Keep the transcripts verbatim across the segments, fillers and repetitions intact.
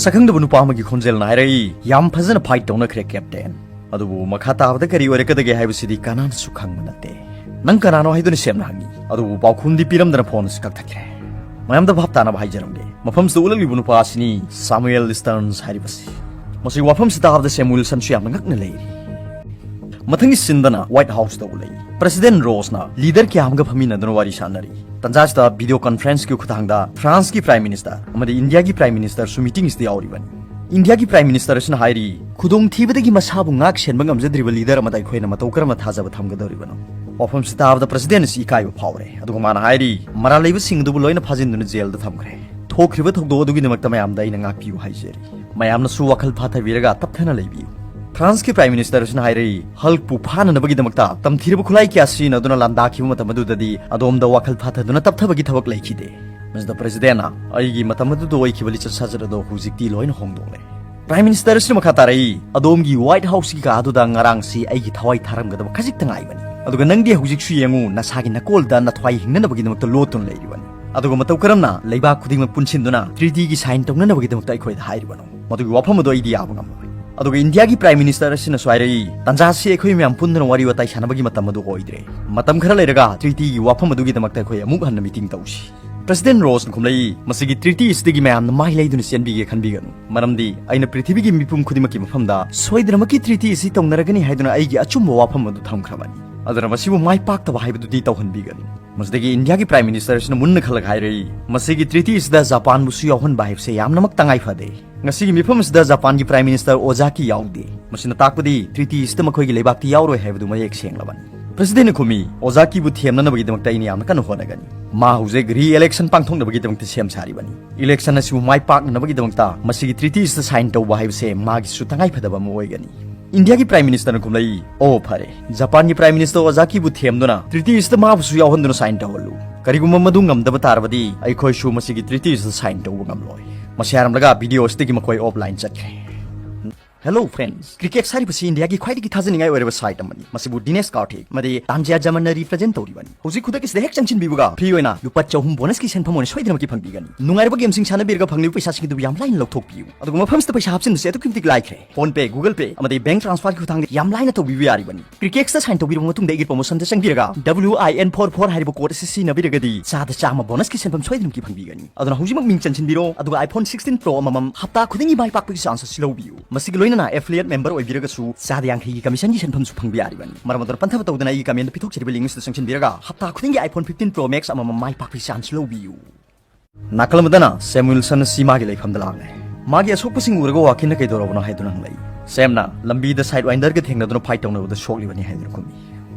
ꯁꯛꯈꯪꯗꯕ ꯅꯨꯄꯥ ꯑꯃꯒꯤ ꯈꯣꯟꯖꯦꯜꯅ ꯍꯥꯏꯔꯛꯏ, "ꯌꯥꯝ ꯐꯖꯅ ꯐꯥꯏꯠ ꯇꯧꯅꯈ꯭ꯔꯦ, ꯀꯦꯞꯇꯦꯟ꯫ ꯑꯗꯨꯕꯨ ꯃꯈꯥ ꯇꯥꯕꯗ ꯀꯔꯤ ꯑꯣꯏꯔꯛꯀꯗꯒꯦ ꯍꯥꯏꯕꯁꯤꯗꯤ ꯀꯅꯥꯅꯁꯨ ꯈꯪꯕ ꯅꯠꯇꯦ꯫ ꯅꯪ ꯀꯅꯥꯅꯣ?" ꯍꯥꯏꯗꯨꯅ ꯁꯦꯝꯅ ꯍꯪꯉꯤ꯫ ꯑꯗꯨꯕꯨ ꯄꯥꯎꯈꯨꯝꯗꯤ ꯄꯤꯔꯝꯗꯅ ꯐꯣꯟ ꯑꯁꯤ ꯀꯛꯊꯠꯈ꯭ꯔꯦ꯫ ꯃꯌꯥꯝꯗ ꯚꯥꯞ ꯇꯥꯅꯕ ꯍꯥꯏꯖꯔꯝꯒꯦ, ꯃꯐꯝꯁꯤꯗ ꯎꯠꯂꯛꯂꯤꯕ ꯅꯨꯄꯥ ꯑꯁꯤꯅꯤ ꯁꯥꯃꯨꯑꯦꯜ ꯁ꯭ꯇꯔꯟꯁ ꯍꯥꯏꯔꯤꯕꯁꯤ꯫ ꯃꯁꯤꯒꯤ ꯋꯥꯐꯝꯁꯤ ꯇꯥꯕꯗ ꯁꯦꯝ ꯋꯤꯜꯁꯟꯁꯨ ꯌꯥꯝꯅ ꯉꯛꯅ ꯂꯩꯔꯤ꯫ ꯃꯊꯪꯒꯤ ꯁꯤꯟꯗꯅ ꯋꯥꯏꯠ ꯍꯥꯎꯁꯇ ꯎꯠꯂꯛꯏ꯫ ꯄ꯭ꯔꯦꯁꯤꯗꯦꯟ ꯔꯣꯁꯅ ꯂꯤꯗꯔ ꯀꯌꯥ ꯑꯃꯒ ꯐꯝꯃꯤꯟꯅꯗꯨꯅ ꯋꯥꯔꯤ ꯁꯥꯟꯅꯔꯤ꯫ ꯇꯟꯖꯥꯁꯤꯗ ꯚꯤꯗꯤꯑꯣ ꯀꯟꯐꯔꯦꯟꯁꯀꯤ ꯈꯨꯠꯊꯥꯡꯗ ꯐ꯭ꯔꯥꯟꯁꯀꯤ ꯄ꯭ꯔꯥꯏꯝ ꯃꯤꯅꯤꯁꯇꯔ ꯑꯃꯗꯤ ꯏꯟꯗꯤꯌꯥꯒꯤ ꯄ꯭ꯔꯥꯏꯝ ꯃꯤꯅꯤꯁꯇꯔꯁꯨ ꯃꯤꯇꯤꯡ ꯑꯁꯤꯗ ꯌꯥꯎꯔꯤꯕꯅꯤ꯫ ꯏꯟꯗꯤꯌꯥꯒꯤ ꯄ꯭ꯔꯥꯏꯝ ꯃꯤꯅꯤꯁꯇꯔ ꯑꯁꯤꯅ ꯍꯥꯏꯔꯤ, "ꯈꯨꯗꯣꯡꯊꯤꯕꯗꯒꯤ ꯃꯁꯥꯕꯨ ꯉꯥꯛ ꯁꯦꯟꯕ ꯉꯝꯖꯗ꯭ꯔꯤꯕ ꯂꯤꯗꯔ ꯑꯃꯗ ꯑꯩꯈꯣꯏꯅ ꯃꯇꯧ ꯀꯔꯝꯅ ꯊꯥꯖꯕ ꯊꯝꯒꯗꯧꯔꯤꯕꯅꯣ?" ꯋꯥꯐꯝꯁꯤ ꯇꯥꯕꯗ ꯄ꯭ꯔꯦꯁꯤꯗꯦꯟ ꯑꯁꯤ ꯏꯀꯥꯏꯕ ꯐꯥꯎꯔꯦ꯫ ꯑꯗꯨꯒ ꯃꯥꯅ ꯍꯥꯏꯔꯤ, "ꯃꯔꯥꯜ ꯂꯩꯕꯁꯤꯡ ꯑꯗꯨꯕꯨ ꯂꯣꯏꯅ ꯐꯥꯖꯤꯟꯗꯨꯅ ꯖꯦꯜꯗ ꯊꯝꯈ꯭ꯔꯦ꯫ ꯊꯣꯛꯈ꯭ꯔꯤꯕ ꯊꯧꯗꯣꯛ ꯑꯗꯨꯒꯤꯗꯃꯛꯇ ꯃꯌꯥꯝꯗ ꯑꯩꯅ ꯉꯥꯛꯄꯤꯌꯨ ꯍꯥꯏꯖꯔꯤ꯫ ꯃꯌꯥꯝꯅꯁꯨ ꯋꯥꯈꯜ ꯐꯥꯊꯕꯤꯔꯒ ꯇꯞꯊꯅ ꯂꯩꯕꯤꯌꯨ"꯫ ꯐ꯭ꯔꯥꯟꯁꯀꯤ ꯄ꯭ꯔꯥꯏꯝ ꯃꯤꯅꯤꯁꯇꯔ ꯑꯁꯤꯅ ꯍꯥꯏꯔꯛꯏ, "ꯍꯜꯛꯄꯨ ꯐꯥꯅꯅꯕꯒꯤꯗꯃꯛꯇ ꯇꯝꯊꯤꯔꯕ ꯈꯨꯠꯂꯥꯏ ꯀꯌꯥ ꯁꯤꯖꯤꯟꯅꯗꯨꯅ ꯂꯥꯟꯗꯥꯈꯤꯕ ꯃꯇꯝ ꯑꯗꯨꯗꯗꯤ ꯑꯗꯣꯝꯗ ꯋꯥꯈꯜ ꯐꯥꯊꯗꯨꯅ ꯇꯞꯊꯕꯒꯤ ꯊꯕꯛ ꯂꯩꯈꯤꯗꯦ"꯫ ꯃꯁꯤꯗ ꯄ꯭ꯔꯦꯁꯤꯗꯦꯟꯅ, "ꯑꯩꯒꯤ ꯃꯇꯝ ꯑꯗꯨꯗ ꯑꯣꯏꯈꯤꯕ ꯂꯤꯆꯠ ꯁꯥꯖꯠ ꯑꯗꯣ ꯍꯧꯖꯤꯛꯇꯤ ꯂꯣꯏꯅ ꯍꯣꯡꯗꯣꯛꯂꯦ"꯫ ꯄ꯭ꯔꯥꯏꯝ ꯃꯤꯅꯤꯁꯇꯔ ꯑꯁꯤꯅ ꯃꯈꯥ ꯇꯥꯔꯛꯏ, "ꯑꯗꯣꯝꯒꯤ ꯋꯥꯏꯠ ꯍꯥꯎꯁꯀꯤ ꯀꯥ ꯑꯗꯨꯗ ꯉꯔꯥꯡꯁꯤ ꯑꯩꯒꯤ ꯊꯋꯥꯏ ꯊꯥꯔꯝꯒꯗꯕ ꯈꯖꯤꯛꯇ ꯉꯥꯏꯕꯅꯤ꯫ ꯑꯗꯨꯒ ꯅꯪꯗꯤ ꯍꯧꯖꯤꯛꯁꯨ ꯌꯦꯡꯉꯨ, ꯅꯁꯥꯒꯤ ꯅꯀꯣꯜꯗ ꯅꯊ꯭ꯋꯥꯏ ꯍꯤꯡꯅꯅꯕꯒꯤꯗꯃꯛꯇ ꯂꯣꯠꯇꯨꯅ ꯂꯩꯔꯤꯕꯅꯤ꯫ ꯑꯗꯨꯒ ꯃꯇꯧ ꯀꯔꯝꯅ ꯂꯩꯕꯥꯛ ꯈꯨꯗꯤꯡꯃꯛ ꯄꯨꯟꯁꯤꯟꯗꯨꯅ ꯇ꯭ꯔꯤꯇꯤꯒꯤ ꯁꯥꯏꯟ ꯇꯧꯅꯅꯕꯒꯤꯗꯃꯛꯇ ꯑꯩꯈꯣꯏꯗ ꯍꯥꯏꯔꯤꯕꯅꯣ? ꯃꯗꯨꯒꯤ ꯋꯥꯐꯝ ꯑꯗꯨ ꯑꯩꯗꯤ ꯌꯥꯕ ꯉꯝꯂꯣꯏ"꯫ ꯑꯗꯨꯒ ꯏꯟꯗꯤꯌꯥꯒꯤ ꯄ꯭ꯔꯥꯏꯝ ꯃꯤꯅꯤꯁꯇꯔ ꯑꯁꯤꯅꯁꯨ ꯍꯥꯏꯔꯛꯏ, "ꯇꯟꯖꯥꯁꯤ ꯑꯩꯈꯣꯏ ꯃꯌꯥꯝ ꯄꯨꯟꯗꯨꯅ ꯋꯥꯔꯤ ꯋꯥꯇꯥꯏ ꯁꯥꯟꯅꯕꯒꯤ ꯃꯇꯝ ꯑꯗꯨ ꯑꯣꯏꯗ꯭ꯔꯦ꯫ ꯃꯇꯝ ꯈꯔ ꯂꯩꯔꯒ ꯇ꯭ꯔꯤꯇꯤꯒꯤ ꯋꯥꯐꯝ ꯑꯗꯨꯒꯤꯗꯃꯛꯇ ꯑꯩꯈꯣꯏ ꯑꯃꯨꯛ ꯍꯟꯅ ꯃꯤꯇꯤꯡ ꯇꯧꯁꯤ"꯫ ꯄ꯭ꯔꯦꯁꯤꯗꯦꯟ ꯔꯣꯁꯅ ꯈꯨꯝꯂꯛꯏ, "ꯃꯁꯤꯒꯤ ꯇ꯭ꯔꯤꯇꯤ ꯑꯁꯤꯗꯒꯤ ꯃꯌꯥꯝꯅ ꯃꯥꯏ ꯂꯩꯗꯨꯅ ꯆꯦꯟꯕꯤꯒꯦ ꯈꯟꯕꯤꯒꯅꯨ, ꯃꯔꯝꯗꯤ ꯑꯩꯅ ꯄ꯭ꯔꯤꯊꯤꯕꯤꯒꯤ ꯃꯤꯄꯨꯝ ꯈꯨꯗꯤꯡꯃꯛꯀꯤ ꯃꯐꯝꯗ ꯁꯣꯏꯗꯅꯃꯛꯀꯤ ꯇ꯭ꯔꯤꯇꯤ ꯑꯁꯤ ꯇꯧꯅꯔꯒꯅꯤ ꯍꯥꯏꯗꯨꯅ ꯑꯩꯒꯤ ꯑꯆꯨꯝꯕ ꯋꯥꯐꯝ ꯑꯗꯨ ꯊꯝꯈ꯭ꯔꯕꯅꯤ꯫ ꯑꯗꯨꯅ ꯃꯁꯤꯕꯨ ꯃꯥꯏ ꯄꯥꯛꯇꯕ ꯍꯥꯏꯕꯗꯨꯗꯤ ꯇꯧꯍꯟꯕꯤꯒꯅꯨ"꯫ ꯃꯁꯤꯗꯒꯤ ꯏꯟꯗꯤꯌꯥꯒꯤ ꯄ꯭ꯔꯥꯏꯝ ꯃꯤꯅꯤꯁꯇꯔ ꯑꯁꯤꯅ ꯃꯨꯟꯅ ꯈꯜꯂꯒ ꯍꯥꯏꯔꯛꯏ, "ꯃꯁꯤꯒꯤ ꯇ꯭ꯔꯤꯇꯤ ꯑꯁꯤꯗ ꯖꯄꯥꯟꯕꯨꯁꯨ ꯌꯥꯎꯍꯟꯕ ꯍꯥꯏꯕꯁꯦ ꯌꯥꯝꯅꯃꯛ ꯇꯉꯥꯏ ꯐꯗꯦ꯫ ꯉꯁꯤꯒꯤ ꯃꯤꯐꯝ ꯑꯁꯤꯗ ꯖꯄꯥꯟꯒꯤ ꯄ꯭ꯔꯥꯏꯝ ꯃꯤꯅꯤꯁꯇꯔ ꯑꯣꯖꯥꯀꯤ ꯌꯥꯎꯗꯦ꯫ ꯃꯁꯤꯅ ꯇꯥꯛꯄꯗꯤ ꯇ꯭ꯔꯤꯇꯤ ꯑꯁꯤꯗ ꯃꯈꯣꯏꯒꯤ ꯂꯩꯕꯥꯛꯇꯤ ꯌꯥꯎꯔꯣꯏ ꯍꯥꯏꯕꯗꯨ ꯃꯌꯦꯛ ꯁꯦꯡꯂꯕꯅꯤ"꯫ ꯄ꯭ꯔꯦꯁꯤꯗꯦꯟꯅ ꯈꯨꯝꯃꯤ, "ꯑꯣꯖꯥꯀꯤꯕꯨ ꯊꯦꯝꯅꯅꯕꯒꯤꯗꯃꯛꯇ ꯑꯩꯅ ꯌꯥꯝꯅ ꯀꯟꯅ ꯍꯣꯠꯅꯒꯅꯤ꯫ ꯃꯥ ꯍꯧꯖꯤꯛ ꯔꯤ ꯏꯂꯦꯛꯁꯟ ꯄꯥꯡꯊꯣꯛꯅꯕꯒꯤꯗꯃꯛꯇ ꯁꯦꯝ ꯁꯥꯔꯤꯕꯅꯤ꯫ ꯏꯂꯦꯛꯁꯟ ꯑꯁꯤꯕꯨ ꯃꯥꯏ ꯄꯥꯛꯅꯅꯕꯒꯤꯗꯃꯛꯇ ꯃꯁꯤꯒꯤ ꯇ꯭ꯔꯤꯇꯤ ꯑꯁꯤꯗ ꯁꯥꯏꯟ ꯇꯧꯕ ꯍꯥꯏꯕꯁꯦ ꯃꯥꯒꯤꯁꯨ ꯇꯉꯥꯏ ꯐꯗꯕ ꯑꯃ ꯑꯣꯏꯒꯅꯤ"꯫ ꯏꯟꯗꯤꯌꯥꯒꯤ ꯄ꯭ꯔꯥꯏꯝ ꯃꯤꯅꯤꯁꯇꯔꯅ ꯈꯨꯝꯂꯛꯏ, "ꯑꯣ ꯐꯔꯦ, ꯖꯄꯥꯟꯒꯤ ꯄ꯭ꯔꯥꯏꯝ ꯃꯤꯅꯤꯁꯇꯔ ꯑꯣꯖꯥꯀꯤꯕꯨ ꯊꯦꯝꯗꯨꯅ ꯇ꯭ꯔꯤꯇꯤ ꯑꯁꯤꯗ ꯃꯥꯕꯨꯁꯨ ꯌꯥꯎꯍꯟꯗꯨꯅ ꯁꯥꯏꯟ ꯇꯧꯍꯜꯂꯨ꯫ ꯀꯔꯤꯒꯨꯝꯕ ꯃꯗꯨ ꯉꯝꯗꯕ ꯇꯥꯔꯕꯗꯤ ꯑꯩꯈꯣꯏꯁꯨ ꯃꯁꯤꯒꯤ ꯇ꯭ꯔꯤꯇꯤ ꯑꯁꯤꯗ ꯁꯥꯏꯟ ꯇꯧꯕ ꯉꯝꯂꯣꯏ"꯫ ꯃꯁꯤ ꯍꯥꯏꯔꯝꯂꯒ ꯚꯤꯗꯤꯑꯣ ꯑꯁꯤꯗꯒꯤ ꯃꯈꯣꯏ ꯑꯣꯐꯂꯥꯏꯟ ꯆꯠꯈ꯭ꯔꯦ꯫ Hello friends, Cricket ꯍꯥꯏꯔꯤꯕꯁꯤ ꯏꯟꯗꯤꯌꯥꯒꯤ ꯈ꯭ꯋꯥꯏꯗꯒꯤ ꯊꯥꯖꯅꯤꯡꯉꯥꯏ ꯑꯣꯏꯔꯕ ꯁꯥꯏꯠ ꯑꯃꯅꯤ꯫ ꯃꯁꯤꯕꯨ ꯗꯤꯅꯦꯁ ꯀꯥꯔꯊꯤꯛ ꯑꯃꯗꯤ ꯇꯥꯟꯖꯤꯌꯥ ꯖꯃꯟꯅ ꯔꯤꯄ꯭ꯔꯖꯦꯟ ꯇꯧꯔꯤꯕꯅꯤ꯫ ꯍꯧꯖꯤꯛ ꯈꯨꯗꯛꯀꯤꯁꯤꯗ ꯍꯦꯛ ꯆꯪꯁꯤꯟꯕꯤꯕꯒ ꯐ꯭ꯔꯤ ꯑꯣꯏꯅ ꯂꯨꯄꯥ ꯆꯍꯨꯝ ꯕꯣꯅꯁꯀꯤ ꯁꯦꯟꯐꯝ ꯑꯣꯏꯅ ꯁꯣꯏꯗꯅꯃꯛꯀꯤ ꯐꯪꯕꯤꯒꯅꯤ꯫ ꯅꯨꯡꯉꯥꯏꯔꯕ ꯒꯦꯝꯁꯤꯡ ꯁꯥꯟꯅꯕꯤꯔꯒ ꯐꯪꯂꯤꯕ ꯄꯩꯁꯥꯁꯤꯡ ꯑꯗꯨ ꯌꯥꯝ ꯂꯥꯏꯅ ꯂꯧꯊꯣꯛꯄꯤꯌꯨ꯫ ꯑꯗꯨꯒ ꯃꯐꯝꯁꯤꯗ ꯄꯩꯁꯥ ꯍꯥꯞꯆꯤꯟꯕꯁꯦ ꯑꯗꯨꯛꯀꯤ ꯃꯇꯤꯛ ꯂꯥꯏꯈ꯭ꯔꯦ꯫ PhonePe, Google Pay ꯑꯃꯗꯤ ꯕꯦꯡꯛ ꯇ꯭ꯔꯥꯟꯁꯐꯔꯒꯤ ꯈꯨꯠꯊꯥꯡꯗ ꯌꯥꯝ ꯂꯥꯏꯅ ꯇꯧꯕꯤꯕ ꯌꯥꯔꯤꯕꯅꯤ꯫ ꯀ꯭ꯔꯤꯀꯦꯛꯁꯇ ꯁꯥꯏꯟ ꯇꯧꯕꯤꯔꯕ ꯃꯇꯨꯡꯗ ꯑꯩꯒꯤ ꯄ꯭ꯔꯣꯃꯣꯁꯟꯗ ꯆꯪꯕꯤꯔꯒ W I N four four ꯍꯥꯏꯔꯤꯕ ꯀꯣꯗ ꯑꯁꯤ ꯁꯤꯖꯤꯟꯅꯕꯤꯔꯒꯗꯤ ꯆꯥꯗ ꯆꯥꯝꯃ ꯕꯣꯅꯁꯀꯤ ꯁꯦꯟꯐꯝ ꯁꯣꯏꯗꯅꯃꯛꯀꯤ ꯐꯪꯕꯤꯒꯅꯤ꯫ ꯑꯗꯨꯅ ꯍꯧꯖꯤꯛꯃꯛ ꯃꯤꯡ ꯆꯟꯁꯤꯟꯕꯤꯔꯣ, ꯑꯗꯨꯒ iPhone sixteen Pro ꯑꯃꯃꯝ ꯍꯞꯇꯥ ꯈꯨꯗꯤꯡꯒꯤ ꯃꯥꯏ ꯄꯥꯛꯄꯒꯤ ꯆꯥꯟꯁ ꯑꯁꯤ ꯂꯧꯕꯤꯌꯨ꯫ ꯃꯁꯤꯒ ꯂꯣꯏꯅꯅ ꯑꯦꯐꯤꯂꯤꯌꯦꯠ ꯃꯦꯝꯕꯔ ꯑꯣꯏꯕꯤꯔꯒꯁꯨ ꯆꯥꯗ ꯌꯥꯡꯈꯩꯒꯤ ꯀꯃꯤꯁꯟꯒꯤ ꯁꯦꯟꯐꯝꯁꯨ ꯐꯪꯕ ꯌꯥꯔꯤꯕꯅꯤ꯫ ꯃꯔꯝ ꯑꯗꯨꯅ ꯄꯟꯊꯕ ꯇꯧꯗꯅ ꯑꯩꯒꯤ ꯀꯃꯦꯟꯗ ꯄꯤꯊꯣꯛꯆꯔꯤꯕ ꯂꯤꯡꯛ ꯑꯁꯤꯗ ꯆꯪꯁꯤꯟꯕꯤꯔꯒ ꯍꯞꯇꯥ ꯈꯨꯗꯤꯡꯒꯤ iPhone fifteen Pro Max ꯑꯃꯃꯝ ꯃꯥꯏ ꯄꯥꯛꯄꯒꯤ ꯆꯥꯟꯁ ꯂꯧꯕꯤꯌꯨ꯫ ꯅꯥꯀꯜ ꯑꯃꯗꯅ ꯁꯦꯝ ꯋꯤꯜꯁꯟ ꯑꯁꯤ ꯃꯥꯒꯤ ꯂꯩꯐꯝꯗ ꯂꯥꯛꯂꯦ꯫ ꯃꯥꯒꯤ ꯑꯁꯣꯛꯄꯁꯤꯡ ꯎꯔꯒ ꯋꯥꯀꯤꯟꯅ "ꯀꯩꯗꯧꯔꯕꯅꯣ?" ꯍꯥꯏꯗꯨꯅ ꯍꯪꯂꯛꯏ꯫ ꯁꯦꯝꯅ "ꯂꯝꯕꯤꯗ ꯁꯥꯏꯗꯋꯥꯏꯟꯗꯔꯒ ꯊꯦꯡꯅꯗꯨꯅ ꯐꯥꯏꯠ ꯇꯧꯅꯕꯗ ꯁꯣꯛꯂꯤꯕꯅꯤ" ꯍꯥꯏꯗꯨꯅ ꯈꯨꯝꯃꯤ꯫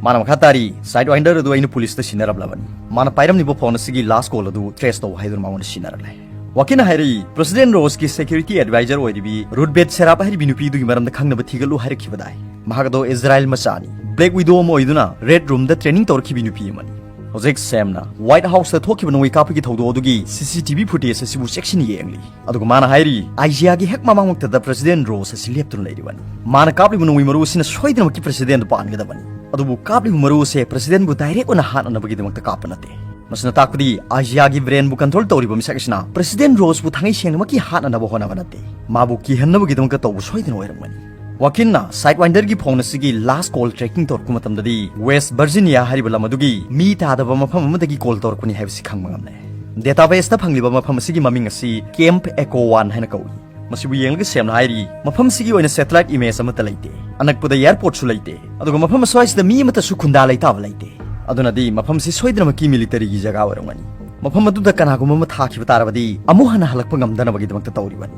ꯃꯥꯅ ꯃꯈꯥ ꯇꯥꯔꯤ, "ꯁꯥꯏꯗꯋꯥꯏꯟꯗꯔ ꯑꯗꯨ ꯑꯩꯅ ꯄꯨꯂꯤꯁꯇ ꯁꯤꯟꯅꯔꯝꯂꯕꯅꯤ꯫ ꯃꯥꯅ ꯄꯥꯏꯔꯝꯂꯤꯕ ꯐꯣꯟ ꯑꯁꯤꯒꯤ ꯂꯥꯁ ꯀꯣꯜ ꯑꯗꯨ ꯇ꯭ꯔꯦꯁ ꯇꯧ" ꯍꯥꯏꯗꯨꯅ ꯃꯉꯣꯟꯗ ꯁꯤꯟꯅꯔꯛꯂꯦ꯫ ꯋꯥꯀꯤꯟꯅ ꯍꯥꯏꯔꯛꯏ, "ꯄ꯭ꯔꯦꯁꯤꯗꯦꯟ ꯔꯣꯁꯀꯤ ꯁꯦꯀ꯭ꯌꯨꯔꯤꯇꯤ ꯑꯦꯗꯚꯥꯏꯖꯔ ꯑꯣꯏꯔꯤꯕꯤ ꯔꯨꯠ ꯕꯦꯠ ꯁꯦꯔꯥꯞ ꯍꯥꯏꯔꯤꯕꯤ ꯅꯨꯄꯤꯗꯨꯒꯤ ꯃꯔꯝꯗ ꯈꯪꯅꯕ ꯊꯤꯒꯠꯂꯨ ꯍꯥꯏꯔꯛꯈꯤꯕꯗꯥꯏ? ꯃꯍꯥꯛ ꯑꯗꯣ ꯏꯖꯔꯥꯏꯜ ꯃꯆꯥꯅꯤ꯫ ꯕ꯭ꯂꯦꯛ ꯋꯤꯗꯣ ꯑꯃ ꯑꯣꯏꯗꯨꯅ ꯔꯦꯗ ꯔꯨꯝꯗ ꯇ꯭ꯔꯦꯅꯤꯡ ꯇꯧꯔꯛꯈꯤꯕꯤ ꯅꯨꯄꯤ ꯑꯃꯅꯤ꯫ ꯍꯧꯖꯤꯛ ꯁꯦꯝꯅ ꯋꯥꯏꯠ ꯍꯥꯎꯁꯇ ꯊꯣꯛꯈꯤꯕ ꯅꯣꯡꯃꯩ ꯀꯥꯞꯄꯒꯤ ꯊꯧꯗꯣꯛ ꯑꯗꯨꯒꯤ C C T V footage ꯑꯁꯤꯕꯨ ꯆꯦꯛꯁꯤꯟꯅ ꯌꯦꯡꯂꯤ꯫ ꯑꯗꯨꯒ ꯃꯥꯅ ꯍꯥꯏꯔꯤ, ꯑꯥꯏꯖꯤꯌꯥꯒꯤ ꯍꯦꯛ ꯃꯃꯥꯡꯃꯛꯇꯗ ꯄ꯭ꯔꯦꯁꯤꯗꯦꯟ ꯔꯣꯁ ꯑꯁꯤ ꯂꯦꯞꯇꯨꯅ ꯂꯩꯔꯤꯕꯅꯤ꯫ ꯃꯥꯅ ꯀꯥꯞꯂꯤꯕ ꯅꯣꯡꯃꯩ ꯃꯔꯨ ꯑꯁꯤꯅ ꯁꯣꯏꯗꯅꯃꯛꯀꯤ ꯄ꯭ꯔꯦꯁꯤꯗꯦꯟꯗꯨ ꯄꯥꯟꯒꯗꯕꯅꯤ꯫ ꯑꯗꯨꯕꯨ ꯀꯥꯞꯂꯤꯕ ꯃꯔꯨ ꯑꯁꯤ ꯄ꯭ꯔꯦꯁꯤꯗꯦꯟꯕꯨ ꯗꯥꯏꯔꯦꯛ ꯑꯣꯏꯅ ꯍꯥꯠꯅꯅꯕꯒꯤꯗꯃꯛꯇ ꯀꯥꯞꯄ ꯅꯠꯇꯦ꯫ ꯃꯁꯤꯅ ꯇꯥꯛꯄꯗꯤ ꯑꯥꯏꯖꯤꯌꯥꯒꯤ ꯕ꯭ꯔꯦꯟꯕꯨ ꯀꯟꯇ꯭ꯔꯣꯜ ꯇꯧꯔꯤꯕ ꯃꯤꯁꯛ ꯑꯁꯤꯅ ꯄ꯭ꯔꯦꯁꯤꯗꯦꯟ ꯔꯣꯁꯄꯨ ꯊꯥꯡꯉꯩ ꯁꯦꯡꯅꯃꯛꯀꯤ ꯍꯥꯠꯅꯅꯕ ꯍꯣꯠꯅꯕ ꯅꯠꯇꯦ꯫ ꯃꯥꯕꯨ ꯀꯤꯍꯟꯅꯕꯒꯤꯗꯃꯛꯇ ꯇꯧꯕ ꯁꯣꯏꯗꯅ ꯑꯣꯏꯔꯝꯒꯅꯤ"꯫ ꯋꯥꯀꯤꯟꯅ ꯁꯥꯏꯗꯋꯥꯏꯟꯗꯔꯒꯤ ꯐꯣꯟ ꯑꯁꯤꯒꯤ ꯂꯥꯁ ꯀꯣꯜ ꯇ꯭ꯔꯦꯀꯤꯡ ꯇꯧꯔꯛꯄ ꯃꯇꯝꯗꯗꯤ ꯋꯦꯁ ꯚꯔꯖꯤꯅꯤꯌꯥ ꯍꯥꯏꯔꯤꯕ ꯂꯝ ꯑꯗꯨꯒꯤ ꯃꯤ ꯇꯥꯗꯕ ꯃꯐꯝ ꯑꯃꯗꯒꯤ ꯀꯣꯜ ꯇꯧꯔꯛꯄꯅꯤ ꯍꯥꯏꯕꯁꯤ ꯈꯪꯕ ꯉꯝꯂꯦ꯫ ꯗꯦꯇꯥꯕꯦꯁꯇ ꯐꯪꯂꯤꯕ ꯃꯐꯝ ꯑꯁꯤꯒꯤ ꯃꯃꯤꯡ ꯑꯁꯤ ꯀꯦꯝꯞ ꯑꯦꯀꯣ ꯋꯥꯟ ꯍꯥꯏꯅ ꯀꯧꯏ꯫ ꯃꯁꯤꯕꯨ ꯌꯦꯡꯂꯒ ꯁꯦꯝꯅ ꯍꯥꯏꯔꯤ, "ꯃꯐꯝ ꯑꯁꯤꯒꯤ ꯑꯣꯏꯅ ꯁꯦꯇꯦꯂꯥꯏꯠ ꯏꯃꯦꯖ ꯑꯃꯠꯇ ꯂꯩꯇꯦ꯫ ꯑꯅꯛꯄꯗ ꯑꯦꯌꯔꯄꯣꯔꯠꯁꯨ ꯂꯩꯇꯦ꯫ ꯑꯗꯨꯒ ꯃꯐꯝ ꯑꯁ꯭ꯋꯥꯏꯁꯤꯗ ꯃꯤ ꯑꯃꯠꯇꯁꯨ ꯈꯨꯟꯗꯥ ꯂꯩꯇꯥꯕ ꯂꯩꯇꯦ꯫ ꯑꯗꯨꯅꯗꯤ ꯃꯐꯝꯁꯤ ꯁꯣꯏꯗꯅꯃꯛꯀꯤ ꯃꯤꯂꯤꯇꯔꯤꯒꯤ ꯖꯒꯥ ꯑꯣꯏꯔꯝꯒꯅꯤ꯫ ꯃꯐꯝ ꯑꯗꯨꯗ ꯀꯅꯥꯒꯨꯝꯕ ꯑꯃ ꯊꯥꯈꯤꯕ ꯇꯥꯔꯕꯗꯤ ꯑꯃꯨꯛ ꯍꯟꯅ ꯍꯜꯂꯛꯄ ꯉꯝꯗꯅꯕꯒꯤꯗꯃꯛꯇ ꯇꯧꯔꯤꯕꯅꯤ"꯫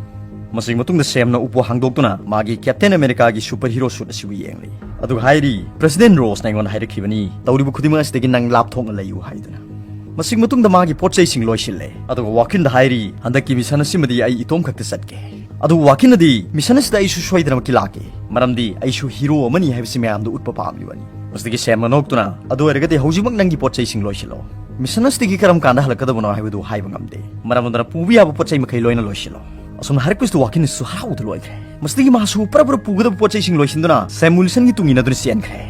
ꯃꯁꯤꯒꯤ ꯃꯇꯨꯡꯗ ꯁꯦꯝꯅ ꯎꯄꯨ ꯍꯥꯡꯗꯣꯛꯇꯨꯅ ꯃꯥꯒꯤ ꯀꯦꯞꯇꯦꯟ ꯑꯃꯦꯔꯤꯀꯥꯒꯤ ꯁꯨꯄꯔ ꯍꯤꯔꯣ ꯁꯨꯠ ꯑꯁꯤꯕꯨ ꯌꯦꯡꯂꯤ꯫ ꯑꯗꯨꯒ ꯍꯥꯏꯔꯤ, "ꯄ꯭ꯔꯦꯁꯤꯗꯦꯟ ꯔꯣꯁꯅ ꯑꯩꯉꯣꯟꯗ ꯍꯥꯏꯔꯛꯈꯤꯕꯅꯤ, ꯇꯧꯔꯤꯕ ꯈꯨꯗꯤꯡꯃꯛ ꯑꯁꯤꯗꯒꯤ ꯅꯪ ꯂꯥꯞꯊꯣꯛꯅ ꯂꯩꯌꯨ" ꯍꯥꯏꯗꯨꯅ꯫ ꯃꯁꯤꯒꯤ ꯃꯇꯨꯡꯗ ꯃꯥꯒꯤ ꯄꯣꯠ ꯆꯩꯁꯤꯡ ꯂꯣꯏꯁꯤꯜꯂꯦ꯫ ꯑꯗꯨꯒ ꯋꯥꯀꯤꯟꯗ ꯍꯥꯏꯔꯤ, "ꯍꯟꯗꯛꯀꯤ ꯃꯤꯁꯟ ꯑꯁꯤꯃꯗꯤ ꯑꯩ ꯏꯇꯣꯝ ꯈꯛꯇ ꯆꯠꯀꯦ"꯫ ꯑꯗꯨꯕꯨ ꯋꯥꯀꯤꯟꯅꯗꯤ, "ꯃꯤꯁꯟ ꯑꯁꯤꯗ ꯑꯩꯁꯨ ꯁꯣꯏꯗꯅꯃꯛꯀꯤ ꯂꯥꯛꯀꯦ, ꯃꯔꯝꯗꯤ ꯑꯩꯁꯨ ꯍꯤꯔꯣ ꯑꯃꯅꯤ ꯍꯥꯏꯕꯁꯤ ꯃꯌꯥꯝꯗ ꯎꯠꯄ ꯄꯥꯝꯂꯤꯕꯅꯤ"꯫ ꯃꯁꯤꯗꯒꯤ ꯁꯦꯝꯅ ꯅꯣꯛꯇꯨꯅ, "ꯑꯗꯨ ꯑꯣꯏꯔꯒꯗꯤ ꯍꯧꯖꯤꯛꯃꯛ ꯅꯪꯒꯤ ꯄꯣꯠ ꯆꯩꯁꯤꯡ ꯂꯣꯏꯁꯤꯜꯂꯣ꯫ ꯃꯤꯁꯟ ꯑꯁꯤꯗꯒꯤ ꯀꯔꯝ ꯀꯥꯟꯗ ꯍꯜꯂꯛꯀꯗꯕꯅꯣ ꯍꯥꯏꯕꯗꯨ ꯍꯥꯏꯕ ꯉꯝꯗꯦ꯫ ꯃꯔꯝ ꯑꯗꯨꯅ ꯄꯨꯕ ꯌꯥꯕ ꯄꯣꯠ ꯆꯩ ꯃꯈꯩ ꯂꯣꯏꯅ ꯂꯣꯏꯁꯤꯜꯂꯣ"꯫ ꯑꯁꯨꯝꯅ ꯍꯥꯏꯔꯛꯄꯁꯤꯗ ꯋꯥꯀꯤꯟꯅꯁꯨ ꯍꯔꯥꯎꯕꯗ ꯂꯣꯏꯈ꯭ꯔꯦ꯫ ꯃꯁꯤꯗꯒꯤ ꯃꯥꯁꯨ ꯄꯨꯔꯥ ꯄꯨꯔꯥ ꯄꯨꯒꯗꯕ ꯄꯣꯠ ꯆꯩꯁꯤꯡ ꯂꯣꯏꯁꯤꯟꯗꯨꯅ ꯁꯦꯝ ꯋꯤꯜꯁꯟꯒꯤ ꯇꯨꯡ ꯏꯟꯅꯗꯨꯅ ꯆꯦꯟꯈ꯭ꯔꯦ꯫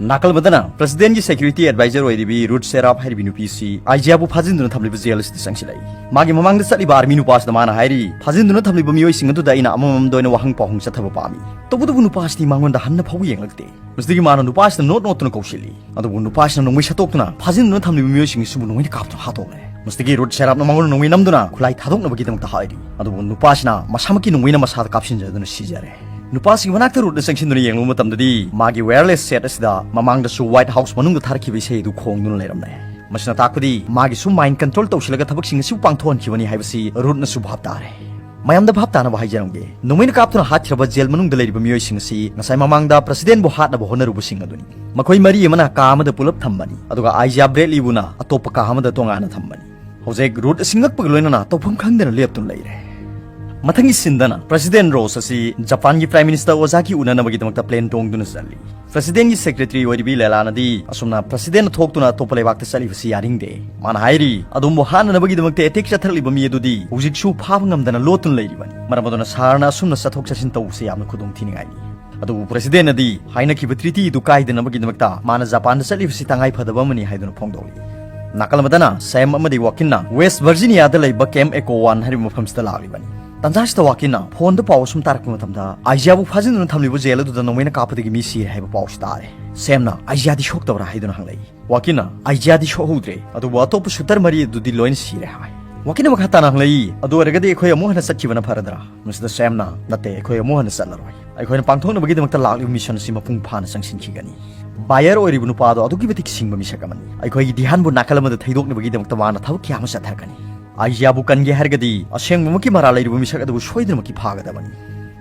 ꯅꯥꯀꯜ ꯑꯃꯗꯅ ꯄ꯭ꯔꯁꯤꯗꯦꯟꯒꯤ ꯁꯦꯀ꯭ꯌꯨꯔꯤꯇꯤ ꯑꯦꯗꯚꯥꯏꯖꯔ ꯑꯣꯏꯔꯤꯕꯤ ꯔꯨꯠ ꯁꯦꯔꯥꯞ ꯍꯥꯏꯔꯤꯕꯤ ꯅꯨꯄꯤꯁꯤ ꯑꯥꯏꯖꯤꯌꯥꯕꯨ ꯐꯥꯖꯤꯟꯗꯨꯅ ꯊꯝꯂꯤꯕ ꯖꯦꯜ ꯑꯁꯤꯗ ꯆꯪꯁꯤꯜꯂꯛꯏ꯫ ꯃꯥꯒꯤ ꯃꯃꯥꯡꯗ ꯆꯠꯂꯤꯕ ꯑꯥꯔꯃꯤ ꯅꯨꯄꯥꯁꯤꯗ ꯃꯥꯅ ꯍꯥꯏꯔꯤ, ꯐꯥꯖꯤꯟꯗꯨꯅ ꯊꯝꯂꯤꯕ ꯃꯤꯑꯣꯏꯁꯤꯡ ꯑꯗꯨꯗ ꯑꯩꯅ ꯑꯃꯃꯝꯗ ꯑꯣꯏꯅ ꯋꯥꯍꯪ ꯄꯥꯎꯍꯪ ꯆꯠꯊꯕ ꯄꯥꯝꯃꯤ꯫ ꯇꯧꯕꯇꯕꯨ ꯅꯨꯄꯥꯁꯤꯗꯤ ꯃꯉꯣꯟꯗ ꯍꯟꯅ ꯐꯥꯎꯕ ꯌꯦꯡꯂꯛꯇꯦ꯫ ꯃꯁꯤꯗꯒꯤ ꯃꯥꯅ ꯅꯨꯄꯥꯁꯤꯗ ꯅꯣꯠ ꯅꯣꯠꯇꯨꯅ ꯀꯧꯁꯤꯜꯂꯤ꯫ ꯑꯗꯨꯕꯨ ꯅꯨꯄꯥꯁꯤꯅ ꯅꯣꯡꯃꯩ ꯁꯠꯇꯣꯛꯇꯨꯅ ꯐꯥꯖꯤꯟꯗꯨꯅ ꯊꯝꯂꯤꯕ ꯃꯤꯑꯣꯏꯁꯤꯡ ꯑꯁꯤꯕꯨ ꯅꯣꯡꯃꯩꯅ ꯀꯥꯞꯇꯨꯅ ꯍꯥꯠꯇꯣꯛꯂꯦ꯫ ꯃꯁꯤꯗꯒꯤ ꯔꯨꯠ ꯁꯦꯔꯥꯞꯅ ꯃꯉꯣꯟꯗ ꯅꯣꯡꯃꯩ ꯅꯝꯗꯨꯅ ꯈꯨꯠꯂꯥꯏ ꯊꯥꯗꯣꯛꯅꯕꯒꯤꯗꯃꯛꯇ ꯍꯥꯏꯔꯤ꯫ ꯑꯗꯨꯕꯨ ꯅꯨꯄꯥꯁꯤꯅ ꯃꯁꯥꯃꯛꯀꯤ ꯅꯣꯡꯃꯩꯅ ꯃꯁꯥꯗ ꯀꯥꯞꯁꯤꯟꯖꯗꯨꯅ ꯁꯤꯖꯔꯦ꯫ ꯅꯨꯄꯥꯁꯤꯒꯤ ꯃꯅꯥꯛꯇ ꯔꯨꯠꯅ ꯆꯪꯁꯤꯟꯗꯨꯅ ꯌꯦꯡꯂꯨꯕ ꯃꯇꯝꯗꯗꯤ ꯃꯥꯒꯤ ꯋꯥꯌꯔꯂꯦꯁ ꯁꯦꯠ ꯑꯁꯤꯗ ꯃꯃꯥꯡꯗꯁꯨ ꯋꯥꯏꯠ ꯍꯥꯎꯁ ꯃꯅꯨꯡꯗ ꯊꯥꯔꯛꯈꯤꯕ ꯏꯁꯩ ꯑꯗꯨ ꯈꯣꯡꯗꯨꯅ ꯂꯩꯔꯝꯂꯦ꯫ ꯃꯁꯤꯅ ꯇꯥꯛꯄꯗꯤ ꯃꯥꯒꯤꯁꯨ ꯃꯥꯏꯟ ꯀꯟꯇ꯭ꯔꯣꯜ ꯇꯧꯁꯤꯜꯂꯒ ꯊꯕꯛꯁꯤꯡ ꯑꯁꯤꯕꯨ ꯄꯥꯡꯊꯣꯛꯍꯟꯈꯤꯕꯅꯤ ꯍꯥꯏꯕꯁꯤ ꯔꯨꯠꯅꯁꯨ ꯚꯥꯞ ꯇꯥꯔꯦ꯫ ꯃꯌꯥꯝꯗ ꯚꯥꯞ ꯇꯥꯅꯕ ꯍꯥꯏꯖꯔꯝꯒꯦ, ꯅꯣꯡꯃꯩꯅ ꯀꯥꯞꯇꯨꯅ ꯍꯥꯠꯈꯤꯔꯕ ꯖꯦꯜ ꯃꯅꯨꯡꯗ ꯂꯩꯔꯤꯕ ꯃꯤꯑꯣꯏꯁꯤꯡ ꯑꯁꯤ ꯉꯁꯥꯏ ꯃꯃꯥꯡꯗ ꯄ꯭ꯔꯁꯤꯗꯦꯟꯕꯨ ꯍꯥꯠꯅꯕ ꯍꯣꯠꯅꯔꯨꯕꯁꯤꯡ ꯑꯗꯨꯅꯤ꯫ ꯃꯈꯣꯏ ꯃꯔꯤ ꯑꯃꯅ ꯀꯥ ꯑꯃꯗ ꯄꯨꯂꯞ ꯊꯝꯕꯅꯤ, ꯑꯗꯨꯒ ꯑꯥꯏꯖꯤꯌꯥ ꯕ꯭ꯔꯦꯗꯂꯤꯕꯨꯅ ꯑꯇꯣꯞꯄ ꯀꯥ ꯑꯃꯗ ꯇꯣꯉꯥꯟꯅ ꯊꯝꯕꯅꯤ꯫ ꯍꯧꯖꯤꯛ ꯔꯨꯠ ꯑꯁꯤ ꯉꯛꯄꯒ ꯂꯣꯏꯅꯅ ꯇꯧꯐꯝ ꯈꯪꯗꯅ ꯂꯦꯞꯇꯨꯅ ꯂꯩꯔꯦ꯫ ꯃꯊꯪꯒꯤ ꯁꯤꯟꯗꯅ ꯄ꯭ꯔꯁꯤꯗꯦꯟ ꯔꯣꯁ ꯑꯁꯤ ꯖꯄꯥꯟꯒꯤ ꯄ꯭ꯔꯥꯏꯝ ꯃꯤꯅꯤꯁꯇꯔ ꯑꯣꯖꯥꯒꯤ ꯎꯅꯅꯕꯒꯤꯗꯃꯛꯇ ꯄ꯭ꯂꯦꯟ ꯇꯣꯡꯗꯨꯅ ꯆꯠꯂꯤ꯫ ꯄ꯭ꯔꯁꯤꯗꯦꯟꯒꯤ ꯁꯦꯀ꯭ꯔꯦꯇꯔꯤ ꯑꯣꯏꯔꯤꯕꯤ ꯂꯦꯂꯥꯅꯗꯤ ꯑꯁꯨꯝꯅ ꯄ꯭ꯔꯁꯤꯗꯦꯟꯅ ꯊꯣꯛꯇꯨꯅ ꯑꯇꯣꯞꯄ ꯂꯩꯕꯥꯛꯇ ꯆꯠꯂꯤꯕꯁꯤ ꯌꯥꯅꯤꯡꯗꯦ꯫ ꯃꯥꯅ ꯍꯥꯏꯔꯤ, ꯑꯗꯣꯝꯕꯨ ꯍꯥꯠꯅꯅꯕꯒꯤꯗꯃꯛꯇ ꯑꯦꯇꯦꯛ ꯆꯠꯊꯔꯛꯂꯤꯕ ꯃꯤ ꯑꯗꯨꯗꯤ ꯍꯧꯖꯤꯛꯁꯨ ꯐꯥꯕ ꯉꯝꯗꯅ ꯂꯣꯠꯇꯨꯅ ꯂꯩꯔꯤꯕꯅꯤ꯫ ꯃꯔꯝ ꯑꯗꯨꯅ ꯁꯍꯔꯅ ꯑꯁꯨꯝꯅ ꯆꯠꯊꯣꯛ ꯆꯠꯁꯤꯟ ꯇꯧꯕꯁꯤ ꯌꯥꯝꯅ ꯈꯨꯗꯣꯡ ꯊꯤꯅꯤꯡꯉꯥꯏꯅꯤ꯫ ꯑꯗꯨꯕꯨ ꯄ꯭ꯔꯁꯤꯗꯦꯟꯅꯗꯤ ꯍꯥꯏꯅꯈꯤꯕ ꯇ꯭ꯔꯤꯇꯤ ꯑꯗꯨ ꯀꯥꯏꯗꯅꯕꯒꯤꯗꯃꯛꯇ ꯃꯥꯅ ꯖꯄꯥꯟꯗ ꯆꯠꯂꯤꯕꯁꯤ ꯇꯉꯥꯏ ꯐꯗꯕ ꯑꯃꯅꯤ ꯍꯥꯏꯗꯨꯅ ꯐꯣꯡꯗꯣꯛꯂꯤ꯫ ꯅꯥꯀꯜ ꯑꯃꯗꯅ ꯁꯦꯝ ꯑꯃꯗꯤ ꯋꯥꯀꯤꯟꯅ ꯋꯦꯁ ꯚꯔꯖꯤꯅꯤꯌꯥꯗ ꯂꯩꯕ ꯀꯦꯝ ꯑꯦꯀꯣ ꯋꯥꯟ ꯍꯥꯏꯔꯤꯕ ꯃꯐꯝꯁꯤꯗ ꯂꯥꯛꯂꯤꯕꯅꯤ꯫ ꯇꯟꯖꯥꯁꯤꯗ ꯋꯥꯀꯤꯟꯅ ꯐꯣꯟꯗ ꯄꯥꯎ ꯑꯁꯨꯝ ꯇꯥꯔꯛꯄ ꯃꯇꯝꯗ ꯑꯥꯏꯖꯤꯌꯥꯕꯨ ꯐꯥꯖꯤꯟꯗꯨꯅ ꯊꯝꯂꯤꯕ ꯖꯦꯜ ꯑꯗꯨꯗ ꯅꯣꯡꯃꯩꯅ ꯀꯥꯞꯄꯗꯒꯤ ꯃꯤ ꯁꯤꯔꯦ ꯍꯥꯏꯕ ꯄꯥꯎꯁꯤ ꯇꯥꯔꯦ꯫ ꯁꯦꯝꯅ ꯑꯥꯏꯖꯤꯌꯥꯗꯤ ꯁꯣꯛꯇꯕ꯭ꯔꯥ ꯍꯥꯏꯗꯨꯅ ꯍꯪꯂꯛꯏ꯫ ꯋꯥꯀꯤꯟꯅ ꯑꯥꯏꯖꯤꯌꯥꯗꯤ ꯁꯣꯛꯍꯧꯗ꯭ꯔꯦ, ꯑꯗꯨꯕꯨ ꯑꯇꯣꯞꯄ ꯁꯨꯇꯔ ꯃꯔꯤ ꯑꯗꯨꯗꯤ ꯂꯣꯏꯅ ꯁꯤꯔꯦ ꯍꯥꯏ꯫ ꯋꯥꯀꯤꯟꯅ ꯃꯈꯥ ꯇꯥꯅ ꯍꯪꯂꯛꯏ, ꯑꯗꯨ ꯑꯣꯏꯔꯒꯗꯤ ꯑꯩꯈꯣꯏ ꯑꯃꯨꯛ ꯍꯟꯅ ꯆꯠꯈꯤꯕꯅ ꯐꯔꯗ꯭ꯔꯥ? ꯃꯁꯤꯗ ꯁꯦꯝꯅ, ꯅꯠꯇꯦ, ꯑꯩꯈꯣꯏ ꯑꯃꯨꯛ ꯍꯟꯅ ꯆꯠꯂꯔꯣꯏ꯫ ꯑꯩꯈꯣꯏꯅ ꯄꯥꯡꯊꯣꯛꯅꯕꯒꯤꯗꯃꯛꯇ ꯂꯥꯛꯂꯤꯕ ꯃꯤꯁꯟ ꯑꯁꯤ ꯃꯄꯨꯡ ꯐꯥꯅ ꯆꯪꯁꯤꯟꯈꯤꯒꯅꯤ꯫ ꯕꯥꯌꯔ ꯑꯣꯏꯔꯤꯕ ꯅꯨꯄꯥ ꯑꯗꯣ ꯑꯗꯨꯛꯀꯤ ꯃꯇꯤꯛ ꯁꯤꯡꯕ ꯃꯤꯁꯛ ꯑꯃꯅꯤ꯫ ꯑꯩꯈꯣꯏꯒꯤ ꯙ꯭ꯌꯥꯟꯕꯨ ꯅꯥꯀꯜ ꯑꯃꯗ ꯊꯩꯗꯣꯛꯅꯕꯒꯤꯗꯃꯛꯇ ꯃꯥꯅ ꯊꯕꯛ ꯀꯌꯥ ꯑꯃ ꯆꯠꯊꯔꯛꯀꯅꯤ꯫ ꯑꯥꯏꯖꯤꯌꯥꯕꯨ ꯀꯟꯒꯦ ꯍꯥꯏꯔꯒꯗꯤ ꯑꯁꯦꯡꯕꯃꯛꯀꯤ ꯃꯔꯥꯜ ꯂꯩꯔꯤꯕ ꯃꯤꯁꯛ ꯑꯗꯨꯕꯨ ꯁꯣꯏꯗꯅꯃꯛꯀꯤ ꯐꯥꯒꯗꯕꯅꯤ꯫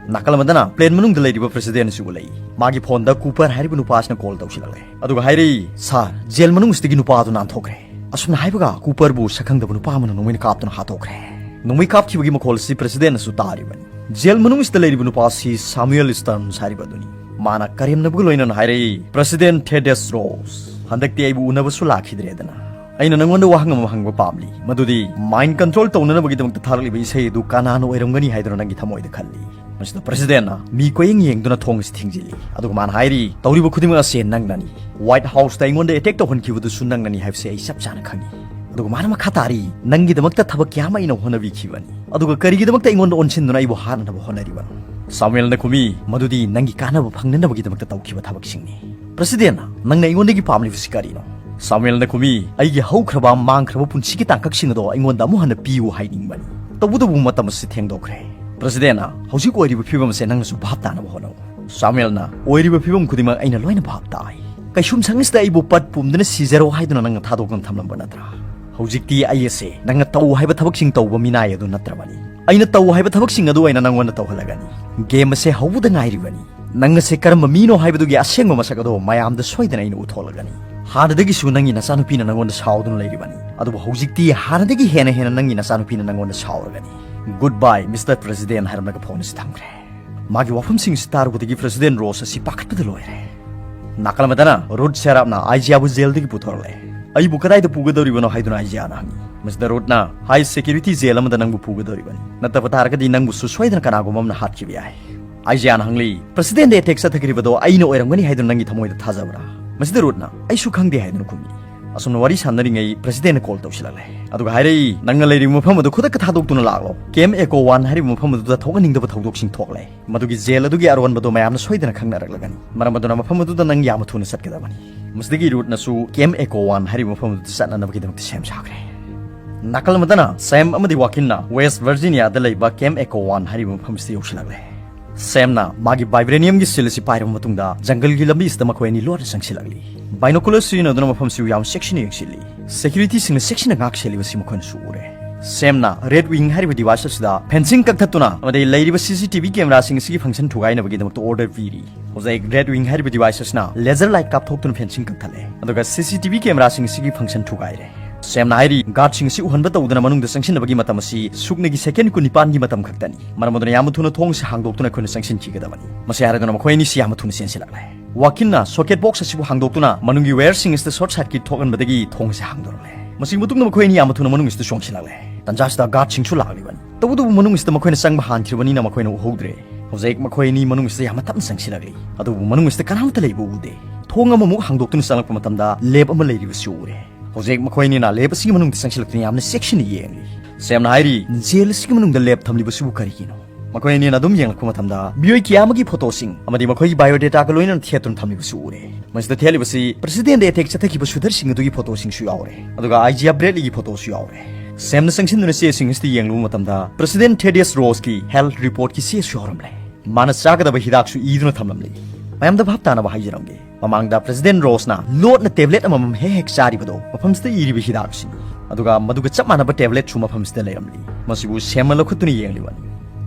ꯅꯥꯀꯜ ꯑꯃꯗꯅ ꯄ꯭ꯂꯦꯟ ꯃꯅꯨꯡꯗ ꯂꯩꯔꯤꯕ ꯄ꯭ꯔꯁꯤꯗꯦꯟ ꯑꯁꯤꯕꯨ ꯂꯩ꯫ ꯃꯥꯒꯤ ꯐꯣꯟꯗ ꯀꯨꯄꯔ ꯍꯥꯏꯔꯤꯕ ꯅꯨꯄꯥ ꯑꯁꯤꯅ ꯀꯣꯜ ꯇꯧꯁꯤꯜꯂꯛꯂꯦ꯫ ꯑꯗꯨꯒ ꯍꯥꯏꯔꯤ, "ꯁꯥꯔ, ꯖꯦꯜ ꯃꯅꯨꯡ ꯑꯁꯤꯗꯒꯤ ꯅꯨꯄꯥ ꯑꯗꯨ ꯅꯥꯟꯊꯣꯛꯈ꯭ꯔꯦ꯫" ꯑꯁꯨꯝꯅ ꯍꯥꯏꯕꯒ ꯀꯨꯄꯔꯕꯨ ꯁꯛꯈꯪꯗꯕ ꯅꯨꯄꯥ ꯑꯃꯅ ꯅꯣꯡꯃꯩꯅ ꯀꯥꯞꯇꯨꯅ ꯍꯥꯠꯇꯣꯛꯈ꯭ꯔꯦ꯫ ꯅꯣꯡꯃꯩ ꯀꯥꯞꯈꯤꯕꯒꯤ ꯃꯈꯣꯜ ꯑꯁꯤ ꯄ꯭ꯔꯁꯤꯗꯦꯟꯅꯁꯨ ꯇꯥꯔꯤꯕꯅꯤ꯫ ꯖꯦꯜ ꯃꯅꯨꯡꯁꯤꯗ ꯂꯩꯔꯤꯕ ꯅꯨꯄꯥ ꯑꯁꯤ ꯁꯥꯃꯨꯑꯦꯜ ꯁ꯭ꯇꯔꯟꯁ ꯍꯥꯏꯔꯤꯕ ꯑꯗꯨꯅꯤ꯫ ꯃꯥꯅ ꯀꯔꯦꯝꯅꯕꯒ ꯂꯣꯏꯅꯅ ꯍꯥꯏꯔꯛꯏ, "ꯄ꯭ꯔꯁꯤꯗꯦꯟ ꯊꯦꯗꯦꯁ ꯔꯣꯁ, ꯍꯟꯗꯛꯇꯤ ꯑꯩꯕꯨ ꯎꯅꯕꯁꯨ ꯂꯥꯛꯈꯤꯗ꯭ꯔꯦꯗꯅ꯫ ꯑꯩꯅ ꯅꯪꯉꯣꯟꯗ ꯋꯥꯍꯪ ꯑꯃ ꯍꯪꯕ ꯄꯥꯝꯂꯤ, ꯃꯗꯨꯗꯤ ꯃꯥꯏꯟ ꯀꯟꯇ꯭ꯔꯣꯜ ꯇꯧꯅꯅꯕꯒꯤꯗꯃꯛꯇ ꯊꯥꯔꯛꯂꯤꯕ ꯏꯁꯩ ꯑꯗꯨ ꯀꯅꯥꯅ ꯑꯣꯏꯔꯝꯒꯅꯤ ꯍꯥꯏꯗꯨꯅ ꯅꯪꯒꯤ ꯊꯃꯣꯏꯗ ꯈꯜꯂꯤ?" ꯃꯁꯤꯗ ꯄ꯭ꯔꯁꯤꯗꯦꯟꯅ ꯃꯤ ꯀꯣꯏꯌꯦꯡ ꯌꯦꯡꯗꯨꯅ ꯊꯣꯡ ꯑꯁꯤ ꯊꯤꯡꯖꯤꯜꯂꯤ꯫ ꯑꯗꯨꯒ ꯃꯥꯅ ꯍꯥꯏꯔꯤ, "ꯇꯧꯔꯤꯕ ꯈꯨꯗꯤꯡꯃꯛ ꯑꯁꯦ ꯅꯪꯅꯅꯤ꯫ ꯋꯥꯏꯠ ꯍꯥꯎꯁꯇ ꯑꯩꯉꯣꯟꯗ ꯑꯦꯇꯦꯛ ꯇꯧꯍꯟꯈꯤꯕꯗꯨꯁꯨ ꯅꯪꯅꯅꯤ ꯍꯥꯏꯕꯁꯦ ꯑꯩ ꯆꯞ ꯆꯥꯅ ꯈꯪꯉꯤ꯫" ꯑꯗꯨꯒ ꯃꯥꯅ ꯃꯈꯥ ꯇꯥꯔꯤ, "ꯅꯪꯒꯤꯗꯃꯛꯇ ꯊꯕꯛ ꯀꯌꯥ ꯑꯃ ꯑꯩꯅ ꯍꯣꯠꯅꯕꯤꯈꯤꯕꯅꯤ꯫ ꯑꯗꯨꯒ ꯀꯔꯤꯒꯤꯗꯃꯛꯇ ꯑꯩꯉꯣꯟꯗ ꯑꯣꯟꯁꯤꯟꯗꯨꯅ ꯑꯩꯕꯨ ꯍꯥꯠꯅꯅꯕ ꯍꯣꯠꯅꯔꯤꯕꯅꯣ?" ꯁꯥꯃꯨꯑꯦꯜꯅ ꯈꯨꯝꯃꯤ, "ꯃꯗꯨꯗꯤ ꯅꯪꯒꯤ ꯀꯥꯟꯅꯕ ꯐꯪꯅꯅꯕꯒꯤꯗꯃꯛꯇ ꯇꯧꯈꯤꯕ ꯊꯕꯛꯁꯤꯡꯅꯤ꯫" "ꯄ꯭ꯔꯁꯤꯗꯦꯟꯅ, ꯅꯪꯅ ꯑꯩꯉꯣꯟꯗꯒꯤ ꯄꯥꯝꯂꯤꯕꯁꯤ ꯀꯔꯤꯅꯣ?" ꯁꯥꯃꯨꯑꯦꯜꯅ ꯈꯨꯝꯃꯤ, "ꯑꯩꯒꯤ ꯍꯧꯈ꯭ꯔꯕ ꯃꯥꯡꯈ꯭ꯔꯕ ꯄꯨꯟꯁꯤꯒꯤ ꯇꯥꯡꯀꯛꯁꯤꯡ ꯑꯗꯣ ꯑꯩꯉꯣꯟꯗ ꯑꯃꯨꯛ ꯍꯟꯅ ꯄꯤꯌꯨ ꯍꯥꯏꯅꯤꯡꯕꯅꯤ꯫ ꯇꯧꯕꯇꯕꯨ ꯃꯇꯝ ꯑꯁꯤ ꯊꯦꯡꯗꯣꯛꯈ꯭ꯔꯦ꯫" ꯄ꯭ꯔꯁꯤꯗꯦꯟꯅ, "ꯍꯧꯖꯤꯛ ꯑꯣꯏꯔꯤꯕ ꯐꯤꯕꯝ ꯑꯁꯦ ꯅꯪꯅꯁꯨ ꯚꯥꯞ ꯇꯥꯅꯕ ꯍꯣꯠꯅꯧ꯫" ꯁꯥꯃꯨꯑꯦꯜꯅ, "ꯑꯣꯏꯔꯤꯕ ꯐꯤꯕꯝ ꯈꯨꯗꯤꯡꯃꯛ ꯑꯩꯅ ꯂꯣꯏꯅ ꯚꯥꯞ ꯇꯥꯏ꯫ ꯀꯩꯁꯨꯝꯁꯪ ꯑꯁꯤꯗ ꯑꯩꯕꯨ ꯄꯠ ꯄꯨꯝꯗꯨꯅ ꯁꯤꯖꯔꯣ ꯍꯥꯏꯗꯨꯅ ꯅꯪꯅ ꯊꯥꯗꯣꯛꯇꯨꯅ ꯊꯝꯂꯝꯕ ꯅꯠꯇ꯭ꯔꯥ? ꯍꯧꯖꯤꯛꯇꯤ ꯑꯩ ꯑꯁꯦ ꯅꯪꯅ ꯇꯧ ꯍꯥꯏꯕ ꯊꯕꯛꯁꯤꯡ ꯇꯧꯕ ꯃꯤꯅꯥꯏ ꯑꯗꯨ ꯅꯠꯇ꯭ꯔꯕꯅꯤ꯫ ꯑꯩꯅ ꯇꯧ ꯍꯥꯏꯕ ꯊꯕꯛꯁꯤꯡ ꯑꯗꯨ ꯑꯩꯅ ꯅꯪꯉꯣꯟꯗ ꯇꯧꯍꯜꯂꯒꯅꯤ꯫ ꯒꯦꯝ ꯑꯁꯦ ꯍꯧꯕꯗ ꯉꯥꯏꯔꯤꯕꯅꯤ꯫ ꯅꯪ ꯑꯁꯦ ꯀꯔꯝꯕ ꯃꯤꯅꯣ ꯍꯥꯏꯕꯗꯨꯒꯤ ꯑꯁꯦꯡꯕ ꯃꯁꯛ ꯑꯗꯣ ꯃꯌꯥꯝꯗ ꯁꯣꯏꯗꯅ ꯑꯩꯅ ꯎꯠꯊꯣꯛꯂꯒꯅꯤ꯫ ꯍꯥꯟꯅꯗꯒꯤꯁꯨ ꯅꯪꯒꯤ ꯅꯆꯥꯅꯨꯄꯤꯅ ꯅꯪꯉꯣꯟꯗ ꯁꯥꯎꯗꯨꯅ ꯂꯩꯔꯤꯕꯅꯤ, ꯑꯗꯨꯕꯨ ꯍꯧꯖꯤꯛꯇꯤ ꯍꯥꯟꯅꯗꯒꯤ ꯍꯦꯟꯅ ꯍꯦꯟꯅ ꯅꯪꯒꯤ ꯅꯆꯥꯅꯨꯄꯤꯅ ꯅꯪꯉꯣꯟꯗ ꯁꯥꯎꯔꯒꯅꯤ꯫ Goodbye, Mister President" ꯍꯥꯏꯔꯝꯂꯒ ꯐꯣꯟ ꯑꯁꯤ ꯊꯝꯈ꯭ꯔꯦ꯫ ꯃꯥꯒꯤ ꯋꯥꯐꯝꯁꯤꯡ ꯑꯁꯤ ꯇꯥꯔꯨꯕꯗꯒꯤ ꯄ꯭ꯔꯁꯤꯗꯦꯟ ꯔꯣꯁ ꯑꯁꯤ ꯄꯥꯈꯠꯄꯗ ꯂꯣꯏꯔꯦ꯫ ꯅꯥꯀꯜ ꯑꯃꯗꯅ ꯔꯨꯠ ꯁꯦꯔꯥꯞꯅ ꯑꯥꯏꯖꯤꯌꯥꯕꯨ ꯖꯦꯜꯗꯒꯤ ꯄꯨꯊꯣꯔꯛꯂꯦ꯫ "ꯑꯩꯕꯨ ꯀꯗꯥꯏꯗ ꯄꯨꯒꯗꯧꯔꯤꯕꯅꯣ?" ꯍꯥꯏꯗꯨꯅ ꯑꯥꯏꯖꯤꯌꯥꯅ ꯍꯪꯉꯤ꯫ ꯃꯁꯤꯗ ꯔꯨꯠꯅ, "ꯍꯥꯏ ꯁꯦꯀ꯭ꯌꯨꯔꯤꯇꯤ ꯖꯦꯜ ꯑꯃꯗ ꯅꯪꯕꯨ ꯄꯨꯒꯗꯧꯔꯤꯕꯅꯤ꯫ ꯅꯠꯇꯕ ꯇꯥꯔꯒꯗꯤ ꯅꯪꯕꯨꯁꯨ ꯁꯣꯏꯗꯅ ꯀꯅꯥꯒꯨꯝꯕ ꯑꯃꯅ ꯍꯥꯠꯈꯤꯕ ꯌꯥꯏ꯫" ꯑꯥꯏꯖꯤꯌꯥꯅ ꯍꯪꯂꯤ, "ꯄ꯭ꯔꯁꯤꯗꯦꯟꯗ ꯑꯦꯇꯦꯛ ꯆꯠꯊꯈ꯭ꯔꯤꯕꯗꯣ ꯑꯩꯅ ꯑꯣꯏꯔꯝꯒꯅꯤ ꯍꯥꯏꯗꯨꯅ ꯅꯪꯒꯤ ꯊꯃꯣꯏꯗ ꯊꯥꯖꯕ꯭ꯔꯥ?" ꯃꯁꯤꯗ ꯔꯨꯠꯅ, "ꯑꯩꯁꯨ ꯈꯪꯗꯦ" ꯍꯥꯏꯗꯨꯅ ꯈꯨꯝꯃꯤ꯫ ꯑꯁꯨꯝꯅ ꯋꯥꯔꯤ ꯁꯥꯟꯅꯔꯤꯉꯩ ꯄ꯭ꯔꯁꯤꯗꯦꯟꯅ ꯀꯣꯜ ꯇꯧꯁꯤꯜꯂꯛꯂꯦ꯫ ꯑꯗꯨꯒ ꯍꯥꯏꯔꯛꯏ, "ꯅꯪꯅ ꯂꯩꯔꯤꯕ ꯃꯐꯝ ꯑꯗꯨ ꯈꯨꯗꯛꯇ ꯊꯥꯗꯣꯛꯇꯨꯅ ꯂꯥꯛꯂꯣ꯫ ꯀꯦꯝ ꯑꯦꯀꯣ ꯋꯥꯟ ꯍꯥꯏꯔꯤꯕ ꯃꯐꯝ ꯑꯗꯨꯗ ꯊꯣꯛꯍꯟꯅꯤꯡꯗꯕ ꯊꯧꯗꯣꯛꯁꯤꯡ ꯊꯣꯛꯂꯦ꯫ ꯃꯗꯨꯒꯤ ꯖꯦꯜ ꯑꯗꯨꯒꯤ ꯑꯔꯣꯟꯕꯗꯨ ꯃꯌꯥꯝꯅ ꯁꯣꯏꯗꯅ ꯈꯪꯅꯔꯛꯂꯒꯅꯤ꯫ ꯃꯔꯝ ꯑꯗꯨꯅ ꯃꯐꯝ ꯑꯗꯨꯗ ꯅꯪ ꯌꯥꯝꯅ ꯊꯨꯅ ꯆꯠꯀꯗꯕꯅꯤ꯫" ꯃꯁꯤꯗꯒꯤ ꯔꯨꯠꯅꯁꯨ ꯀꯦꯝ ꯑꯦꯀꯣ ꯋꯥꯟ ꯍꯥꯏꯔꯤꯕ ꯃꯐꯝ ꯑꯗꯨꯗ ꯆꯠꯅꯅꯕꯒꯤꯗꯃꯛꯇ ꯁꯦꯝ ꯁꯥꯈ꯭ꯔꯦ꯫ ꯅꯥꯀꯜ ꯑꯃꯗꯅ ꯁꯦꯝ ꯑꯃꯗꯤ ꯋꯥꯀꯤꯟꯅ ꯋꯦꯁ ꯚꯔꯖꯤꯅꯤꯌꯥꯗ ꯂꯩꯕ ꯀꯦꯝ ꯑꯦꯀꯣ ꯋꯥꯟ ꯍꯥꯏꯔꯤꯕ ꯃꯐꯝꯁꯤꯗ ꯌꯧꯁꯤꯜꯂꯛꯂꯦ꯫ ꯁꯦꯝꯅ ꯃꯥꯒꯤ ꯚꯥꯏꯕ꯭ꯔꯦꯅꯤꯌꯝꯒꯤ ꯁꯤꯜ ꯑꯁꯤ ꯄꯥꯏꯔꯕ ꯃꯇꯨꯡꯗ ꯖꯪꯒꯜꯒꯤ ꯂꯝꯕꯤ ꯑꯁꯤꯗ ꯃꯈꯣꯏ ꯑꯅꯤ ꯂꯣꯟꯅ ꯆꯪꯁꯤꯜꯂꯛꯂꯤ꯫ ꯕꯥꯏꯅꯣꯀꯨꯂꯔ ꯁꯤꯖꯤꯟꯅꯗꯨꯅ ꯃꯐꯝꯁꯤꯕꯨ ꯌꯥꯝ ꯆꯦꯛꯁꯤꯟꯅ ꯌꯦꯡꯁꯤꯜꯂꯤ꯫ ꯁꯦꯀ꯭ꯌꯨꯔꯤꯇꯤꯁꯤꯡꯅ ꯆꯦꯛꯁꯤꯟꯅ ꯉꯥꯛ ꯁꯦꯜꯂꯤꯕꯁꯤ ꯃꯈꯣꯏꯅꯁꯨ ꯎꯔꯦ꯫ ꯁꯦꯝꯅ ꯔꯦꯗ ꯋꯤꯡ ꯍꯥꯏꯔꯤꯕ ꯗꯤꯚꯥꯏꯁ ꯑꯁꯤꯗ ꯐꯦꯟꯁꯤꯡ ꯀꯛꯊꯠꯇꯨꯅ ꯑꯃꯗꯤ ꯂꯩꯔꯤꯕ ꯁꯤꯁꯤꯇꯤꯚꯤ ꯀꯦꯃꯦꯔꯥꯁꯤꯡ ꯑꯁꯤꯒꯤ ꯐꯪꯁꯟ ꯊꯨꯒꯥꯏꯅꯕꯒꯤꯗꯃꯛꯇ ꯑꯣꯔꯗꯔ ꯄꯤꯔꯤ꯫ ꯍꯧꯖꯤꯛ ꯔꯦꯗ ꯋꯤꯡ ꯍꯥꯏꯔꯤꯕ ꯗꯤꯚꯥꯏꯁ ꯑꯁꯤꯅ ꯂꯦꯖꯔ ꯂꯥꯏꯠ ꯀꯥꯞꯊꯣꯛꯇꯨꯅ ꯐꯦꯟꯁꯤꯡ ꯀꯛꯊꯠꯂꯦ, ꯑꯗꯨꯒ ꯁꯤꯁꯤꯇꯤꯚꯤ ꯀꯦꯃꯦꯔꯥꯁꯤꯡ ꯑꯁꯤꯒꯤ ꯐꯪꯁꯟ ꯊꯨꯒꯥꯏꯔꯦ꯫ ꯁꯦꯝꯅ ꯍꯥꯏꯔꯤ, "ꯒꯥꯔꯗꯁꯤꯡ ꯑꯁꯤ ꯎꯍꯟꯕ ꯇꯧꯗꯅ ꯃꯅꯨꯡꯗ ꯆꯪꯁꯤꯟꯅꯕꯒꯤ ꯃꯇꯝ ꯑꯁꯤ ꯁꯨꯞꯅꯒꯤ ꯁꯦꯀꯦꯟ ꯀꯨꯟꯅꯤꯄꯥꯟꯒꯤ ꯃꯇꯝ ꯈꯛꯇꯅꯤ꯫ ꯃꯔꯝ ꯑꯗꯨꯅ ꯌꯥꯝꯅ ꯊꯨꯅ ꯊꯣꯡ ꯑꯁꯤ ꯍꯥꯡꯗꯣꯛꯇꯨꯅ ꯑꯩꯈꯣꯏꯅ ꯆꯪꯁꯤꯟꯈꯤꯒꯗꯕꯅꯤ꯫" ꯃꯁꯤ ꯍꯥꯏꯔꯗꯨꯅ ꯃꯈꯣꯏ ꯑꯅꯤꯁꯤ ꯌꯥꯝꯅ ꯊꯨꯅ ꯆꯦꯟꯁꯤꯜꯂꯛꯂꯦ꯫ ꯋꯥꯀꯤꯟꯅ ꯁꯣꯀꯦꯠ ꯕꯣꯛꯁ ꯑꯁꯤꯕꯨ ꯍꯥꯡꯗꯣꯛꯇꯨꯅ ꯃꯅꯨꯡꯒꯤ ꯋꯦꯌꯔꯁꯤꯡ ꯑꯁꯤꯗ ꯁꯣꯔꯠ ꯁꯥꯔꯀꯤꯠ ꯊꯣꯛꯍꯟꯕꯗꯒꯤ ꯊꯣꯡ ꯑꯁꯤ ꯍꯥꯡꯗꯣꯔꯛꯂꯦ꯫ ꯃꯁꯤꯒꯤ ꯃꯇꯨꯡꯗ ꯃꯈꯣꯏ ꯑꯅꯤ ꯌꯥꯝꯅ ꯊꯨꯅ ꯃꯅꯨꯡ ꯑꯁꯤꯗ ꯆꯣꯡꯁꯤꯜꯂꯛꯂꯦ꯫ ꯇꯟꯖꯥ ꯑꯁꯤꯗ ꯒꯥꯔꯗꯁꯤꯡꯁꯨ ꯂꯥꯛꯂꯤꯕꯅꯤ꯫ ꯇꯧꯕꯇꯕꯨ ꯃꯅꯨꯡꯁꯤꯗ ꯃꯈꯣꯏꯅ ꯆꯪꯕ ꯍꯥꯟꯈꯤꯕꯅꯤꯅ ꯃꯈꯣꯏꯅ ꯎꯍꯧꯗ꯭ꯔꯦ꯫ ꯍꯧꯖꯤꯛ ꯃꯈꯣꯏ ꯑꯅꯤ ꯃꯅꯨꯡꯁꯤꯗ ꯌꯥꯝꯅ ꯇꯞꯅ ꯆꯪꯁꯤꯜꯂꯛꯂꯤ, ꯑꯗꯨꯕꯨ ꯃꯅꯨꯡꯁꯤꯗ ꯀꯅꯥꯃꯠꯇ ꯂꯩꯕ ꯎꯗꯦ꯫ ꯊꯣꯡ ꯑꯃꯃꯨꯛ ꯍꯥꯡꯗꯣꯛꯇꯨꯅ ꯆꯪꯂꯛꯄ ꯃꯇꯝꯗ ꯂꯦꯞ ꯑꯃ ꯂꯩꯔꯤꯕꯁꯨ ꯎꯔꯦ꯫ ꯍꯧꯖꯤꯛ ꯃꯈꯣꯏ ꯑꯅꯤꯅ ꯂꯦꯞ ꯑꯁꯤꯒꯤ ꯃꯅꯨꯡꯗ ꯆꯪꯁꯤꯜꯂꯛꯇꯨꯅ ꯌꯥꯝꯅ ꯆꯦꯛꯁꯤꯟꯅ ꯌꯦꯡꯂꯤ꯫ ꯁꯦꯝꯅ ꯍꯥꯏꯔꯤ, ꯖꯦꯜ ꯑꯁꯤꯒꯤ ꯃꯅꯨꯡꯗ ꯂꯦꯞ ꯊꯝꯂꯤꯕꯁꯤꯕꯨ ꯀꯔꯤꯒꯤꯅꯣ? ꯃꯈꯣꯏ ꯑꯅꯤꯅ ꯑꯗꯨꯝ ꯌꯦꯡꯂꯛꯄ ꯃꯇꯝꯗ ꯃꯤꯑꯣꯏ ꯀꯌꯥ ꯑꯃꯒꯤ ꯐꯣꯇꯣꯁꯤꯡ ꯑꯃꯗꯤ ꯃꯈꯣꯏꯒꯤ ꯕꯥꯏꯑꯣꯗꯦꯇꯥꯒ ꯂꯣꯏꯅꯅ ꯊꯦꯠꯇꯨꯅ ꯊꯝꯂꯤꯕꯁꯨ ꯎꯔꯦ꯫ ꯃꯁꯤꯗ ꯊꯦꯠꯂꯤꯕꯁꯤ ꯄ꯭ꯔꯦꯁꯤꯗꯦꯟꯗ ꯑꯦꯇꯦꯛ ꯆꯠꯊꯈꯤꯕ ꯁꯨꯗꯔꯁꯤꯡ ꯑꯗꯨꯒꯤ ꯐꯣꯇꯣꯁꯤꯡꯁꯨ ꯌꯥꯎꯔꯦ, ꯑꯗꯨꯒ ꯑꯥꯏ ꯖꯤ ꯑꯦꯐ ꯕ꯭ꯔꯦꯗꯂꯤꯒꯤ ꯐꯣꯇꯣꯁꯨ ꯌꯥꯎꯔꯦ꯫ ꯁꯦꯝꯅ ꯆꯪꯁꯤꯟꯗꯨꯅ ꯆꯦꯁꯤꯡ ꯑꯁꯤꯗ ꯌꯦꯡꯂꯨꯕ ꯃꯇꯝꯗ ꯄ꯭ꯔꯦꯁꯤꯗꯦꯟ ꯊꯦꯗꯤꯌꯁ ꯔꯣꯁꯀꯤ ꯍꯦꯜꯊ ꯔꯤꯄꯣꯔꯠꯀꯤ ꯆꯦꯁꯨ ꯌꯥꯎꯔꯝꯂꯦ꯫ ꯃꯥꯅ ꯆꯥꯒꯗꯕ ꯍꯤꯗꯥꯛꯁꯨ ꯏꯗꯨꯅ ꯊꯝꯂꯝꯂꯤ꯫ ꯃꯌꯥꯝꯗ ꯚꯥꯞ ꯇꯥꯅꯕ ꯍꯥꯏꯖꯔꯝꯒꯦ, ꯃꯃꯥꯡꯗ ꯄ꯭ꯔꯦꯁꯤꯗꯦꯟ ꯔꯣꯁꯅ ꯂꯣꯠꯅ ꯇꯦꯕ꯭ꯂꯦꯠ ꯑꯃꯃꯝ ꯍꯦꯛ ꯍꯦꯛ ꯆꯥꯔꯤꯕꯗꯣ ꯃꯐꯝꯁꯤꯗ ꯏꯔꯤꯕ ꯍꯤꯗꯥꯛꯁꯤꯅꯤ꯫ ꯑꯗꯨꯒ ꯃꯗꯨꯒ ꯆꯞ ꯃꯥꯟꯅꯕ ꯇꯦꯕ꯭ꯂꯦꯠꯁꯨ ꯃꯐꯝꯁꯤꯗ ꯂꯩꯔꯝꯂꯤ꯫ ꯃꯁꯤꯕꯨ ꯁꯦꯝꯅ ꯂꯧꯈꯠꯇꯨꯅ ꯌꯦꯡꯂꯤꯕꯅꯤ꯫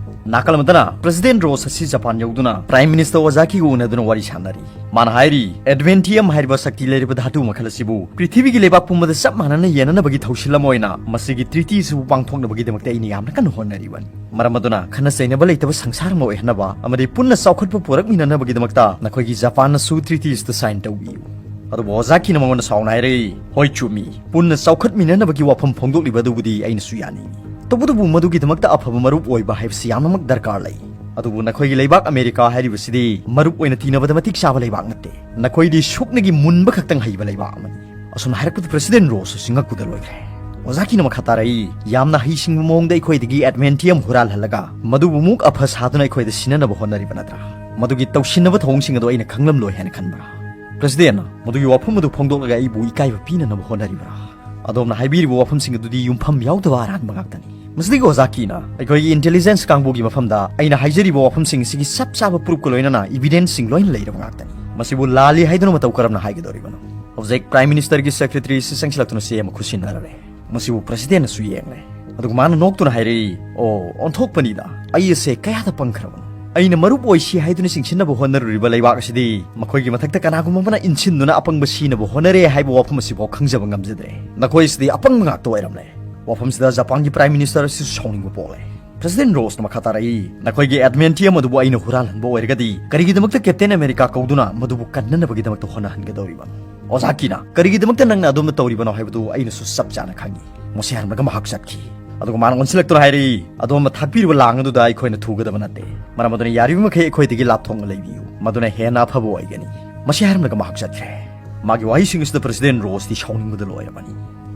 ꯅꯥꯀꯜ ꯑꯃꯗꯅ ꯄ꯭ꯔꯦꯁꯤꯗꯦꯟ ꯔꯣꯁ ꯑꯁꯤ ꯖꯄꯥꯟ ꯌꯧꯗꯨꯅ ꯄ꯭ꯔꯥꯏꯝ ꯃꯤꯅꯤꯁꯇꯔ ꯑꯣꯖꯥꯀꯤꯒ ꯎꯅꯗꯨꯅ ꯋꯥꯔꯤ ꯁꯥꯟꯅꯔꯤ꯫ ꯃꯥꯅ ꯍꯥꯏꯔꯤ, ꯑꯦꯗꯚꯦꯟꯇꯤꯌꯝ ꯍꯥꯏꯔꯤꯕ ꯁꯛꯇꯤ ꯂꯩꯔꯤꯕ ꯙꯥꯇꯨ ꯃꯈꯜ ꯑꯁꯤꯕꯨ ꯄ꯭ꯔꯤꯊꯤꯕꯤꯒꯤ ꯂꯩꯕꯥꯛ ꯄꯨꯝꯕꯗ ꯆꯞ ꯃꯥꯟꯅꯅ ꯌꯦꯟꯅꯅꯕꯒꯤ ꯊꯧꯁꯤꯜ ꯑꯃ ꯑꯣꯏꯅ ꯃꯁꯤꯒꯤ ꯇ꯭ꯔꯤꯇꯤ ꯑꯁꯤꯕꯨ ꯄꯥꯡꯊꯣꯛꯅꯕꯒꯤꯗꯃꯛꯇ ꯑꯩꯅ ꯌꯥꯝꯅ ꯀꯟꯅ ꯍꯣꯠꯅꯔꯤꯕꯅꯤ꯫ ꯃꯔꯝ ꯑꯗꯨꯅ ꯈꯟꯅ ꯆꯩꯅꯕ ꯂꯩꯇꯕ ꯁꯪꯁꯥꯔ ꯑꯃ ꯑꯣꯏꯍꯟꯅꯕ ꯑꯃꯗꯤ ꯄꯨꯟꯅ ꯆꯥꯎꯈꯠꯄ ꯄꯨꯔꯛꯃꯤꯟꯅꯅꯕꯒꯤꯗꯃꯛꯇ ꯅꯈꯣꯏꯒꯤ ꯖꯄꯥꯟꯅꯁꯨ ꯇ꯭ꯔꯤꯇꯤ ꯑꯁꯤꯗ ꯁꯥꯏꯟ ꯇꯧꯕꯤꯌꯨ꯫ ꯑꯗꯨꯕꯨ ꯑꯣꯖꯥꯀꯤꯅ ꯃꯉꯣꯟꯗ ꯁꯥꯎꯅ ꯍꯥꯏꯔꯛꯏ, "ꯍꯣꯏ, ꯆꯨꯝꯃꯤ, ꯄꯨꯟꯅ ꯆꯥꯎꯈꯠꯃꯤꯟꯅꯅꯕꯒꯤ ꯋꯥꯐꯝ ꯐꯣꯡꯗꯣꯛꯂꯤꯕ ꯑꯗꯨꯕꯨꯗꯤ ꯑꯩꯅꯁꯨ ꯌꯥꯅꯤꯡꯏ꯫ ꯇꯧꯕꯇꯕꯨ ꯃꯗꯨꯒꯤꯗꯃꯛꯇ ꯑꯐꯕ ꯃꯔꯨꯞ ꯑꯣꯏꯕ ꯍꯥꯏꯕꯁꯤ ꯌꯥꯝꯅꯃꯛ ꯗꯔꯀꯥꯔ ꯂꯩ꯫ ꯑꯗꯨꯕꯨ ꯅꯈꯣꯏꯒꯤ ꯂꯩꯕꯥꯛ ꯑꯃꯦꯔꯤꯀꯥ ꯍꯥꯏꯔꯤꯕꯁꯤꯗꯤ ꯃꯔꯨꯞ ꯑꯣꯏꯅ ꯇꯤꯟꯅꯕꯗ ꯃꯇꯤꯛ ꯆꯥꯕ ꯂꯩꯕꯥꯛ ꯅꯠꯇꯦ꯫ ꯅꯈꯣꯏꯗꯤ ꯁꯨꯞꯅꯒꯤ ꯃꯨꯟꯕ ꯈꯛꯇꯪ ꯍꯩꯕ ꯂꯩꯕꯥꯛ ꯑꯃꯅꯤ"꯫ ꯑꯁꯨꯝꯅ ꯍꯥꯏꯔꯛꯄꯗ ꯄ꯭ꯔꯦꯁꯤꯗꯦꯟ ꯔꯣꯁ ꯑꯁꯤ ꯉꯛꯄꯗ ꯂꯣꯏꯈ꯭ꯔꯦ꯫ ꯑꯣꯖꯥꯀꯤꯅ ꯃꯈꯥ ꯇꯥꯔꯛꯏ, "ꯌꯥꯝꯅ ꯍꯩꯁꯤꯡꯕ ꯃꯑꯣꯡꯗ ꯑꯩꯈꯣꯏꯗꯒꯤ ꯑꯦꯗꯃꯦꯟꯇꯤꯌꯝ ꯍꯨꯔꯥꯜꯍꯜꯂꯒ ꯃꯗꯨꯕꯨ ꯑꯃꯨꯛ ꯑꯐ ꯁꯥꯗꯨꯅ ꯑꯩꯈꯣꯏꯗ ꯁꯤꯟꯅꯅꯕ ꯍꯣꯠꯅꯔꯤꯕ ꯅꯠꯇ꯭ꯔꯥ? ꯃꯗꯨꯒꯤ ꯇꯧꯁꯤꯟꯅꯕ ꯊꯧꯑꯣꯡꯁꯤꯡ ꯑꯗꯨ ꯑꯩꯅ ꯈꯪꯂꯝꯂꯣꯏ ꯍꯥꯏꯅ ꯈꯟꯕ꯭ꯔꯥ?" ꯄ꯭ꯔꯦꯁꯤꯗꯦꯟꯅ ꯃꯗꯨꯒꯤ ꯋꯥꯐꯝ ꯑꯗꯨ ꯐꯣꯡꯗꯣꯛꯂꯒ ꯑꯩꯕꯨ ꯏꯀꯥꯏꯕ ꯄꯤꯅꯅꯕ ꯍꯣꯠꯅꯔꯤꯕ꯭ꯔꯥ? ꯑꯗꯣꯝꯅ ꯍꯥꯏꯕꯤꯔꯤꯕ ꯋꯥꯐꯝꯁꯤꯡ ꯑꯗꯨꯗꯤ ꯌꯨꯝꯐꯝ ꯌꯥꯎꯗꯕ ꯑꯔꯥꯟꯕ ꯉꯥꯛꯇꯅꯤ꯫ ꯃꯁꯤꯗꯒꯤ ꯑꯣꯖꯥ ꯀꯤꯅ ꯑꯩꯈꯣꯏꯒꯤ ꯏꯟꯇꯦꯂꯤꯖꯦꯟꯁ ꯀꯥꯡꯕꯨꯒꯤ ꯃꯐꯝꯗ ꯑꯩꯅ ꯍꯥꯏꯖꯔꯤꯕ ꯋꯥꯐꯝꯁꯤꯡ ꯑꯁꯤꯒꯤ ꯆꯞ ꯆꯥꯕ ꯄ꯭ꯔꯨꯐꯀ ꯂꯣꯏꯅꯅ ꯏꯚꯤꯗꯦꯟꯁꯁꯤꯡ ꯂꯣꯏꯅ ꯂꯩꯔꯕ ꯉꯥꯛꯇꯅꯤ꯫ ꯃꯁꯤꯕꯨ ꯂꯥꯜꯂꯤ ꯍꯥꯏꯗꯨꯅ ꯃꯇꯧ ꯀꯔꯝꯅ ꯍꯥꯏꯒꯗꯧꯔꯤꯕꯅꯣ? ꯍꯧꯖꯤꯛ ꯄ꯭ꯔꯥꯏꯝ ꯃꯤꯅꯤꯁꯇꯔꯒꯤ ꯁꯦꯀ꯭ꯔꯦꯇꯔꯤ ꯑꯁꯤ ꯆꯪꯁꯤꯜꯂꯛꯇꯨꯅ ꯆꯦ ꯑꯃ ꯈꯨꯠꯁꯤꯟꯅꯔꯔꯦ꯫ ꯃꯁꯤꯕꯨ ꯄ꯭ꯔꯦꯁꯤꯗꯦꯟꯅꯁꯨ ꯌꯦꯡꯂꯦ꯫ ꯑꯗꯨꯒ ꯃꯥꯅ ꯅꯣꯛꯇꯨꯅ ꯍꯥꯏꯔꯛꯏ, "ꯑꯣ, ꯑꯣꯟꯊꯣꯛꯄꯅꯤꯗ, ꯑꯩ ꯑꯁꯦ ꯀꯌꯥꯗ ꯄꯪꯈ꯭ꯔꯕꯅꯣ! ꯑꯩꯅ ꯃꯔꯨꯞ ꯑꯣꯏꯁꯤ ꯍꯥꯏꯗꯨꯅ ꯆꯤꯡꯁꯤꯟꯅꯕ ꯍꯣꯠꯅꯔꯨꯔꯤꯕ ꯂꯩꯕꯥꯛ ꯑꯁꯤꯗꯤ ꯃꯈꯣꯏꯒꯤ ꯃꯊꯛꯇ ꯀꯅꯥꯒꯨꯝꯕ ꯑꯃꯅ ꯏꯟꯁꯤꯟꯗꯨꯅ ꯑꯄꯪꯕ ꯁꯤꯅꯕ ꯍꯣꯠꯅꯔꯦ ꯍꯥꯏꯕ ꯋꯥꯐꯝ ꯑꯁꯤꯐꯥꯎ ꯈꯪꯖꯕ ꯉꯝꯖꯗ꯭ꯔꯦ꯫ ꯅꯈꯣꯏ ꯑꯁꯤꯗꯤ ꯑꯄꯪꯕ ꯉꯥꯛꯇ ꯑꯣꯏꯔꯝꯂꯦ"꯫ ꯋꯥꯐꯝꯁꯤꯗ ꯖꯄꯥꯟꯒꯤ ꯄ꯭ꯔꯥꯏꯝ ꯃꯤꯅꯤꯁꯇꯔ ꯑꯁꯤꯁꯨ ꯁꯥꯎꯅꯤꯡꯕ ꯄꯣꯛꯂꯦ꯫ ꯄ꯭ꯔꯦꯁꯤꯗꯦꯟ ꯔꯣꯁꯅ ꯃꯈꯥ ꯇꯥꯔꯛꯏ, "ꯅꯈꯣꯏꯒꯤ ꯑꯦꯗꯃꯦꯟꯇꯤꯌꯝ ꯑꯗꯨꯕꯨ ꯑꯩꯅ ꯍꯨꯔꯥꯜꯍꯟꯕ ꯑꯣꯏꯔꯒꯗꯤ ꯀꯔꯤꯒꯤꯗꯃꯛꯇ ꯀꯦꯞꯇꯦꯟ ꯑꯃꯦꯔꯤꯀꯥ ꯀꯧꯗꯨꯅ ꯃꯗꯨꯕꯨ ꯀꯟꯅꯅꯕꯒꯤꯗꯃꯛꯇ ꯍꯣꯠꯅꯍꯟꯒꯗꯧꯔꯤꯕꯅꯣ? ꯑꯣꯖꯥ ꯀꯤꯅ ꯀꯔꯤꯒꯤꯗꯃꯛꯇ ꯅꯪꯅ ꯑꯗꯨꯝꯅ ꯇꯧꯔꯤꯕꯅꯣ ꯍꯥꯏꯕꯗꯨ ꯑꯩꯅꯁꯨ ꯆꯞ ꯆꯥꯅ ꯈꯪꯏ"꯫ ꯃꯁꯤ ꯍꯥꯏꯔꯝꯂꯒ ꯃꯍꯥꯛ ꯆꯠꯈꯤ꯫ ꯑꯗꯨꯒ ꯃꯥꯅ ꯑꯣꯟꯁꯤꯜꯂꯛꯇꯨꯅ ꯍꯥꯏꯔꯛꯏ, "ꯑꯗꯣꯝꯅ ꯊꯥꯛꯄꯤꯔꯤꯕ ꯂꯥꯡ ꯑꯗꯨꯗ ꯑꯩꯈꯣꯏꯅ ꯊꯨꯒꯗꯕ ꯅꯠꯇꯦ꯫ ꯃꯔꯝ ꯑꯗꯨꯅ ꯌꯥꯔꯤꯕ ꯃꯈꯩ ꯑꯩꯈꯣꯏꯗꯒꯤ ꯂꯥꯞꯊꯣꯛꯅ ꯂꯩꯕꯤꯌꯨ꯫ ꯃꯗꯨꯅ ꯍꯦꯟꯅ ꯑꯐꯕ ꯑꯣꯏꯒꯅꯤ"꯫ ꯃꯁꯤ ꯍꯥꯏꯔꯝꯂꯒ ꯃꯍꯥꯛ ꯆꯠꯈ꯭ꯔꯦ꯫ ꯃꯥꯒꯤ ꯋꯥꯍꯩꯁꯤꯡ ꯑꯁꯤꯗ ꯄ꯭ꯔꯁꯤꯗꯦꯟ ꯔꯣꯁꯇꯤ ꯁꯥꯎꯅꯤꯡꯕꯗ ꯂꯣꯏꯔꯕꯅꯤ꯫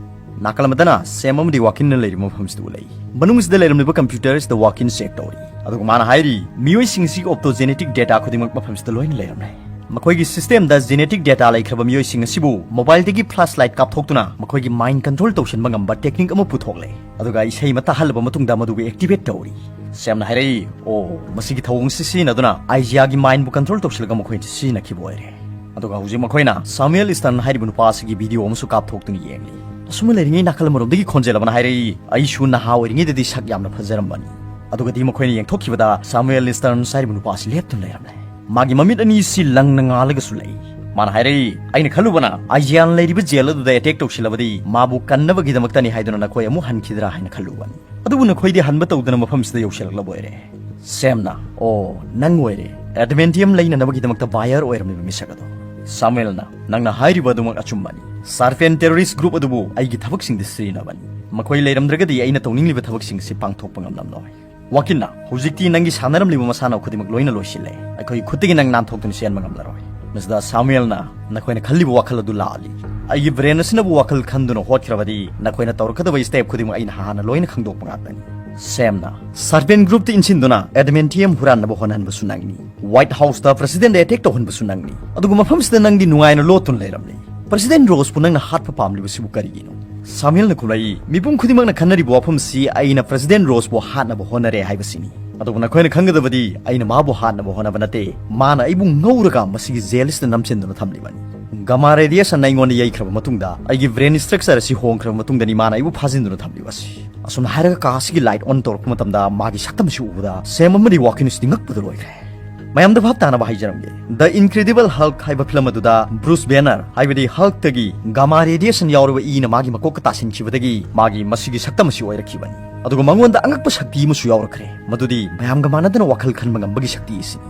ꯅꯥꯀꯜ ꯑꯃꯗꯅ ꯁꯦꯝ ꯑꯃꯗꯤ ꯋꯥꯀꯤꯟꯅ ꯂꯩꯔꯤꯕ ꯃꯐꯝꯁꯤꯗ ꯎꯠꯂꯛꯏ꯫ ꯃꯅꯨꯡꯁꯤꯗ ꯂꯩꯔꯝꯂꯤꯕ ꯀꯝꯄ꯭ꯌꯨꯇꯔꯁꯤꯗ ꯋꯥꯀꯤꯟ ꯆꯦꯛ ꯇꯧꯔꯤ꯫ ꯑꯗꯨꯒ ꯃꯥꯅ ꯍꯥꯏꯔꯤ, ꯃꯤꯑꯣꯏꯁꯤꯡ ꯑꯁꯤꯒꯤ ꯑꯣꯞꯇꯣꯖꯦꯅꯦꯇꯤꯛ ꯗꯦꯇꯥ ꯈꯨꯗꯤꯡꯃꯛ ꯃꯐꯝꯁꯤꯗ ꯂꯣꯏꯅ ꯂꯩꯔꯝꯂꯦ꯫ ꯃꯈꯣꯏꯒꯤ ꯁꯤꯁꯇꯦꯝꯗ ꯖꯦꯅꯦꯇꯤꯛ ꯗꯦꯇꯥ ꯂꯩꯈ꯭ꯔꯕ ꯃꯤꯑꯣꯏꯁꯤꯡ ꯑꯁꯤꯕꯨ ꯃꯣꯕꯥꯏꯜꯗꯒꯤ ꯐ꯭ꯂꯥꯁ ꯂꯥꯏꯠ ꯀꯥꯞꯊꯣꯛꯇꯨꯅ ꯃꯈꯣꯏꯒꯤ ꯃꯥꯏꯟ ꯀꯟꯇ꯭ꯔꯣꯜ ꯇꯧꯁꯤꯟꯕ ꯉꯝꯕ ꯇꯦꯛꯅꯤꯛ ꯑꯃ ꯄꯨꯊꯣꯛꯂꯦ꯫ ꯑꯗꯨꯒ ꯏꯁꯩ ꯑꯃ ꯇꯥꯍꯜꯂꯕ ꯃꯇꯨꯡꯗ ꯃꯗꯨꯕꯨ ꯑꯦꯛꯇꯤꯚꯦꯠ ꯇꯧꯔꯤ꯫ ꯁꯦꯝꯅ ꯍꯥꯏꯔꯛꯏ, "ꯑꯣ, ꯃꯁꯤꯒꯤ ꯊꯧꯑꯣꯡꯁꯤ ꯁꯤꯖꯤꯟꯅꯗꯨꯅ ꯑꯥꯏꯖꯤꯌꯥꯒꯤ ꯃꯥꯏꯟꯕꯨ ꯀꯟꯇ꯭ꯔꯣꯜ ꯇꯧꯁꯤꯜꯂꯒ ꯃꯈꯣꯏꯅ ꯁꯤꯖꯤꯟꯅꯈꯤꯕ ꯑꯣꯏꯔꯦ"꯫ ꯑꯗꯨꯒ ꯍꯧꯖꯤꯛ ꯃꯈꯣꯏꯅ ꯁꯥꯃꯨꯑꯦꯜ ꯏꯁꯇꯔꯟ ꯍꯥꯏꯔꯤꯕ ꯅꯨꯄꯥ ꯑꯁꯤꯒꯤ ꯚꯤꯗꯤꯑꯣ ꯑꯃꯁꯨ ꯀꯥꯞꯊꯣꯛꯇꯨꯅ ꯌꯦꯡꯂꯤ꯫ ꯑꯁꯨꯝꯅ ꯂꯩꯔꯤꯉꯩ ꯅꯥꯀꯜ ꯑꯃꯔꯣꯝꯗꯒꯤ ꯈꯣꯟꯖꯦꯜ ꯑꯃꯅ ꯍꯥꯏꯔꯛꯏ, "ꯑꯩꯁꯨ ꯅꯍꯥ ꯑꯣꯏꯔꯤꯉꯩꯗꯗꯤ ꯁꯛ ꯌꯥꯝꯅ ꯐꯖꯔꯝꯕꯅꯤ"꯫ ꯑꯗꯨꯒꯗꯤ ꯃꯈꯣꯏꯅ ꯌꯦꯡꯊꯣꯛꯈꯤꯕꯗ ꯁꯥꯃꯨꯑꯦꯜ ꯏꯁꯇꯔꯟꯁ ꯍꯥꯏꯔꯤꯕ ꯅꯨꯄꯥ ꯑꯁꯤ ꯂꯦꯞꯇꯨꯅ ꯂꯩꯔꯝꯂꯦ꯫ ꯃꯥꯒꯤ ꯃꯃꯤꯠ ꯑꯅꯤ ꯑꯁꯤ ꯂꯪꯅ ꯉꯥꯜꯂꯒꯁꯨ ꯂꯩ꯫ ꯃꯥꯅ ꯍꯥꯏꯔꯛꯏ, "ꯑꯩꯅ ꯈꯜꯂꯨꯕꯅ ꯑꯥꯏꯖꯤꯌꯥꯟ ꯂꯩꯔꯤꯕ ꯖꯦꯜ ꯑꯗꯨꯗ ꯑꯦꯇꯦꯛ ꯇꯧꯁꯤꯜꯂꯕꯗꯤ ꯃꯥꯕꯨ ꯀꯟꯅꯕꯒꯤꯗꯃꯛꯇꯅꯤ ꯍꯥꯏꯗꯨꯅ ꯅꯈꯣꯏ ꯑꯃꯨꯛ ꯍꯟꯈꯤꯗ꯭ꯔꯥ ꯍꯥꯏꯅ ꯈꯜꯂꯨꯕꯅꯤ꯫ ꯑꯗꯨꯕꯨ ꯅꯈꯣꯏꯗꯤ ꯍꯟꯕ ꯇꯧꯗꯅ ꯃꯐꯝꯁꯤꯗ ꯌꯧꯁꯤꯜꯂꯛꯂꯕ ꯑꯣꯏꯔꯦ"꯫ ꯁꯦꯝꯅ, "ꯑꯣ, ꯅꯪ ꯑꯣꯏꯔꯦ ꯑꯦꯗꯃꯦꯟꯇꯤꯌꯝ ꯂꯩꯅꯅꯕꯒꯤꯗꯃꯛꯇ ꯕꯥꯌꯔ ꯑꯣꯏꯔꯝꯂꯤꯕ ꯃꯤꯁꯛ ꯑꯗꯣ"꯫ ꯁꯥꯃꯨꯑꯦꯜꯅ, "ꯅꯪꯅ ꯍꯥꯏꯔꯤꯕ ꯑꯗꯨꯃꯛ ꯑꯆꯨꯝꯕꯅꯤ꯫ ꯁꯥꯔꯄꯦꯟ ꯇꯦꯔꯣꯔꯤꯁ ꯒ꯭ꯔꯨꯞ ꯑꯗꯨꯕꯨ ꯑꯩꯒꯤ ꯊꯕꯛꯁꯤꯡꯗ ꯁꯤꯖꯤꯟꯅꯕꯅꯤ꯫ ꯃꯈꯣꯏ ꯂꯩꯔꯝꯗ꯭ꯔꯒꯗꯤ ꯑꯩꯅ ꯇꯧꯅꯤꯡꯂꯤꯕ ꯊꯕꯛꯁꯤꯡꯁꯤ ꯄꯥꯡꯊꯣꯛꯄ ꯉꯝꯂꯝꯂꯣꯏ"꯫ ꯋꯥꯀꯤꯟꯅ, "ꯍꯧꯖꯤꯛꯇꯤ ꯅꯪꯒꯤ ꯁꯥꯟꯅꯔꯝꯂꯤꯕ ꯃꯁꯥꯟꯅ ꯈꯨꯗꯤꯡꯃꯛ ꯂꯣꯏꯅ ꯂꯣꯏꯁꯤꯜꯂꯦ꯫ ꯑꯩꯈꯣꯏꯒꯤ ꯈꯨꯠꯇꯒꯤ ꯅꯪ ꯅꯥꯟꯊꯣꯛꯇꯨꯅ ꯆꯦꯟꯕ ꯉꯝꯂꯔꯣꯏ"꯫ ꯃꯁꯤꯗ ꯁꯥꯃꯨꯑꯦꯜꯅ, "ꯅꯈꯣꯏꯅ ꯈꯜꯂꯤꯕ ꯋꯥꯈꯜ ꯑꯗꯨ ꯂꯥꯜꯂꯤ꯫ ꯑꯩꯒꯤ ꯕ꯭ꯔꯦꯟ ꯑꯁꯤꯅꯕꯨ ꯋꯥꯈꯜ ꯈꯟꯗꯨꯅ ꯍꯣꯠꯈ꯭ꯔꯕꯗꯤ ꯅꯈꯣꯏꯅ ꯇꯧꯔꯛꯀꯗꯕ ꯁ꯭ꯇꯦꯞ ꯈꯨꯗꯤꯡꯃꯛ ꯑꯩꯅ ꯍꯥꯟꯅ ꯂꯣꯏꯅ ꯈꯪꯗꯣꯛꯄ ꯉꯥꯛꯇꯅꯤ"꯫ ꯁꯦꯝꯅ, "ꯁꯥꯔꯄꯦꯟ ꯒ꯭ꯔꯨꯞꯇ ꯏꯟꯁꯤꯟꯗꯨꯅ ꯑꯦꯗꯃꯦꯟꯇꯤꯌꯝ ꯍꯨꯔꯥꯟꯅꯕ ꯍꯣꯠꯅꯍꯟꯕꯁꯨ ꯅꯪꯅꯤ꯫ ꯋꯥꯏꯠ ꯍꯥꯎꯁꯇ ꯄ꯭ꯔꯁꯤꯗꯦꯟꯗ ꯑꯦꯇꯦꯛ ꯇꯧꯍꯟꯕꯁꯨ ꯅꯪꯅꯤ꯫ ꯑꯗꯨꯒ ꯃꯐꯝꯁꯤꯗ ꯅꯪꯗꯤ ꯅꯨꯡꯉꯥꯏꯅ ꯂꯣꯠꯇꯨꯅ ꯂꯩꯔꯝꯂꯤ꯫ ꯄ꯭ꯔꯁꯤꯗꯦꯟ ꯔꯣꯁꯄꯨ ꯅꯪꯅ ꯍꯥꯠꯄ ꯄꯥꯝꯂꯤꯕꯁꯤꯕꯨ ꯀꯔꯤꯒꯤꯅꯣ?" ꯁꯥꯃꯨꯑꯦꯜꯅ ꯈꯨꯝꯂꯛꯏ, "ꯃꯤꯄꯨꯝ ꯈꯨꯗꯤꯡꯃꯛꯅ ꯈꯟꯅꯔꯤꯕ ꯋꯥꯐꯝꯁꯤ ꯑꯩꯅ ꯄ꯭ꯔꯁꯤꯗꯦꯟ ꯔꯣꯁꯄꯨ ꯍꯥꯠꯅꯕ ꯍꯣꯠꯅꯔꯦ ꯍꯥꯏꯕꯁꯤꯅꯤ꯫ ꯑꯗꯨꯕꯨ ꯅꯈꯣꯏꯅ ꯈꯪꯒꯗꯕꯗꯤ ꯑꯩꯅ ꯃꯥꯕꯨ ꯍꯥꯠꯅꯕ ꯍꯣꯠꯅꯕ ꯅꯠꯇꯦ꯫ ꯃꯥꯅ ꯑꯩꯕꯨ ꯉꯧꯔꯒ ꯃꯁꯤꯒꯤ ꯖꯦꯜꯁꯤꯗ ꯅꯝꯁꯤꯟꯗꯨꯅ ꯊꯝꯂꯤꯕꯅꯤ꯫ ꯒꯃꯥ ꯔꯦꯗꯤꯌꯦꯁꯟꯅ ꯑꯩꯉꯣꯟꯗ ꯌꯩꯈ꯭ꯔꯕ ꯃꯇꯨꯡꯗ ꯑꯩꯒꯤ ꯕ꯭ꯔꯦꯟ ꯁ꯭ꯇ꯭ꯔꯛꯆꯔ ꯑꯁꯤ ꯍꯣꯡꯈ꯭ꯔꯕ ꯃꯇꯨꯡꯗꯅꯤ ꯃꯥꯅ ꯑꯩꯕꯨ ꯐꯥꯖꯤꯟꯗꯨꯅ ꯊꯝꯂꯤꯕꯁꯤ"꯫ ꯑꯁꯨꯝꯅ ꯍꯥꯏꯔꯒ ꯀꯥ ꯑꯁꯤꯒꯤ ꯂꯥꯏꯠ ꯑꯣꯟ ꯇꯧꯔꯛꯄ ꯃꯇꯝꯗ ꯃꯥꯒꯤ ꯁꯛꯇꯝ ꯑꯁꯤ ꯎꯕꯗ ꯁꯦꯝ ꯑꯃꯗꯤ ꯋꯥꯀꯤꯟꯁꯤꯗꯤ ꯉꯛꯄꯗ ꯂꯣꯏꯈ꯭ꯔꯦ꯫ ꯃꯌꯥꯝꯗ ꯚꯥꯞ ꯇꯥꯅꯕ ꯍꯥꯏꯖꯔꯝꯒꯦ, ꯗ ꯏꯟꯀ꯭ꯔꯦꯗꯤꯕꯜ ꯍꯜꯛ ꯍꯥꯏꯕ ꯐꯤꯂꯝ ꯑꯗꯨꯗ ꯕ꯭ꯔꯨꯁ ꯕꯦꯅꯔ, ꯍꯥꯏꯕꯗꯤ ꯍꯜꯛꯇꯒꯤ ꯒꯥꯃꯥ ꯔꯦꯗꯤꯌꯦꯁꯟ ꯌꯥꯎꯔꯕ ꯏꯅ ꯃꯥꯒꯤ ꯃꯀꯣꯛꯇ ꯇꯥꯁꯤꯟꯈꯤꯕꯗꯒꯤ ꯃꯥꯒꯤ ꯃꯁꯤꯒꯤ ꯁꯛꯇꯝ ꯑꯁꯤ ꯑꯣꯏꯔꯛꯈꯤꯕꯅꯤ꯫ ꯑꯗꯨꯒ ꯃꯉꯣꯟꯗ ꯑꯉꯛꯄ ꯁꯛꯇꯤ ꯑꯃꯁꯨ ꯌꯥꯎꯔꯛꯈ꯭ꯔꯦ, ꯃꯗꯨꯗꯤ ꯃꯌꯥꯝꯒ ꯃꯥꯟꯅꯗꯅ ꯋꯥꯈꯜ ꯈꯟꯕ ꯉꯝꯕꯒꯤ ꯁꯛꯇꯤ ꯑꯁꯤꯅꯤ꯫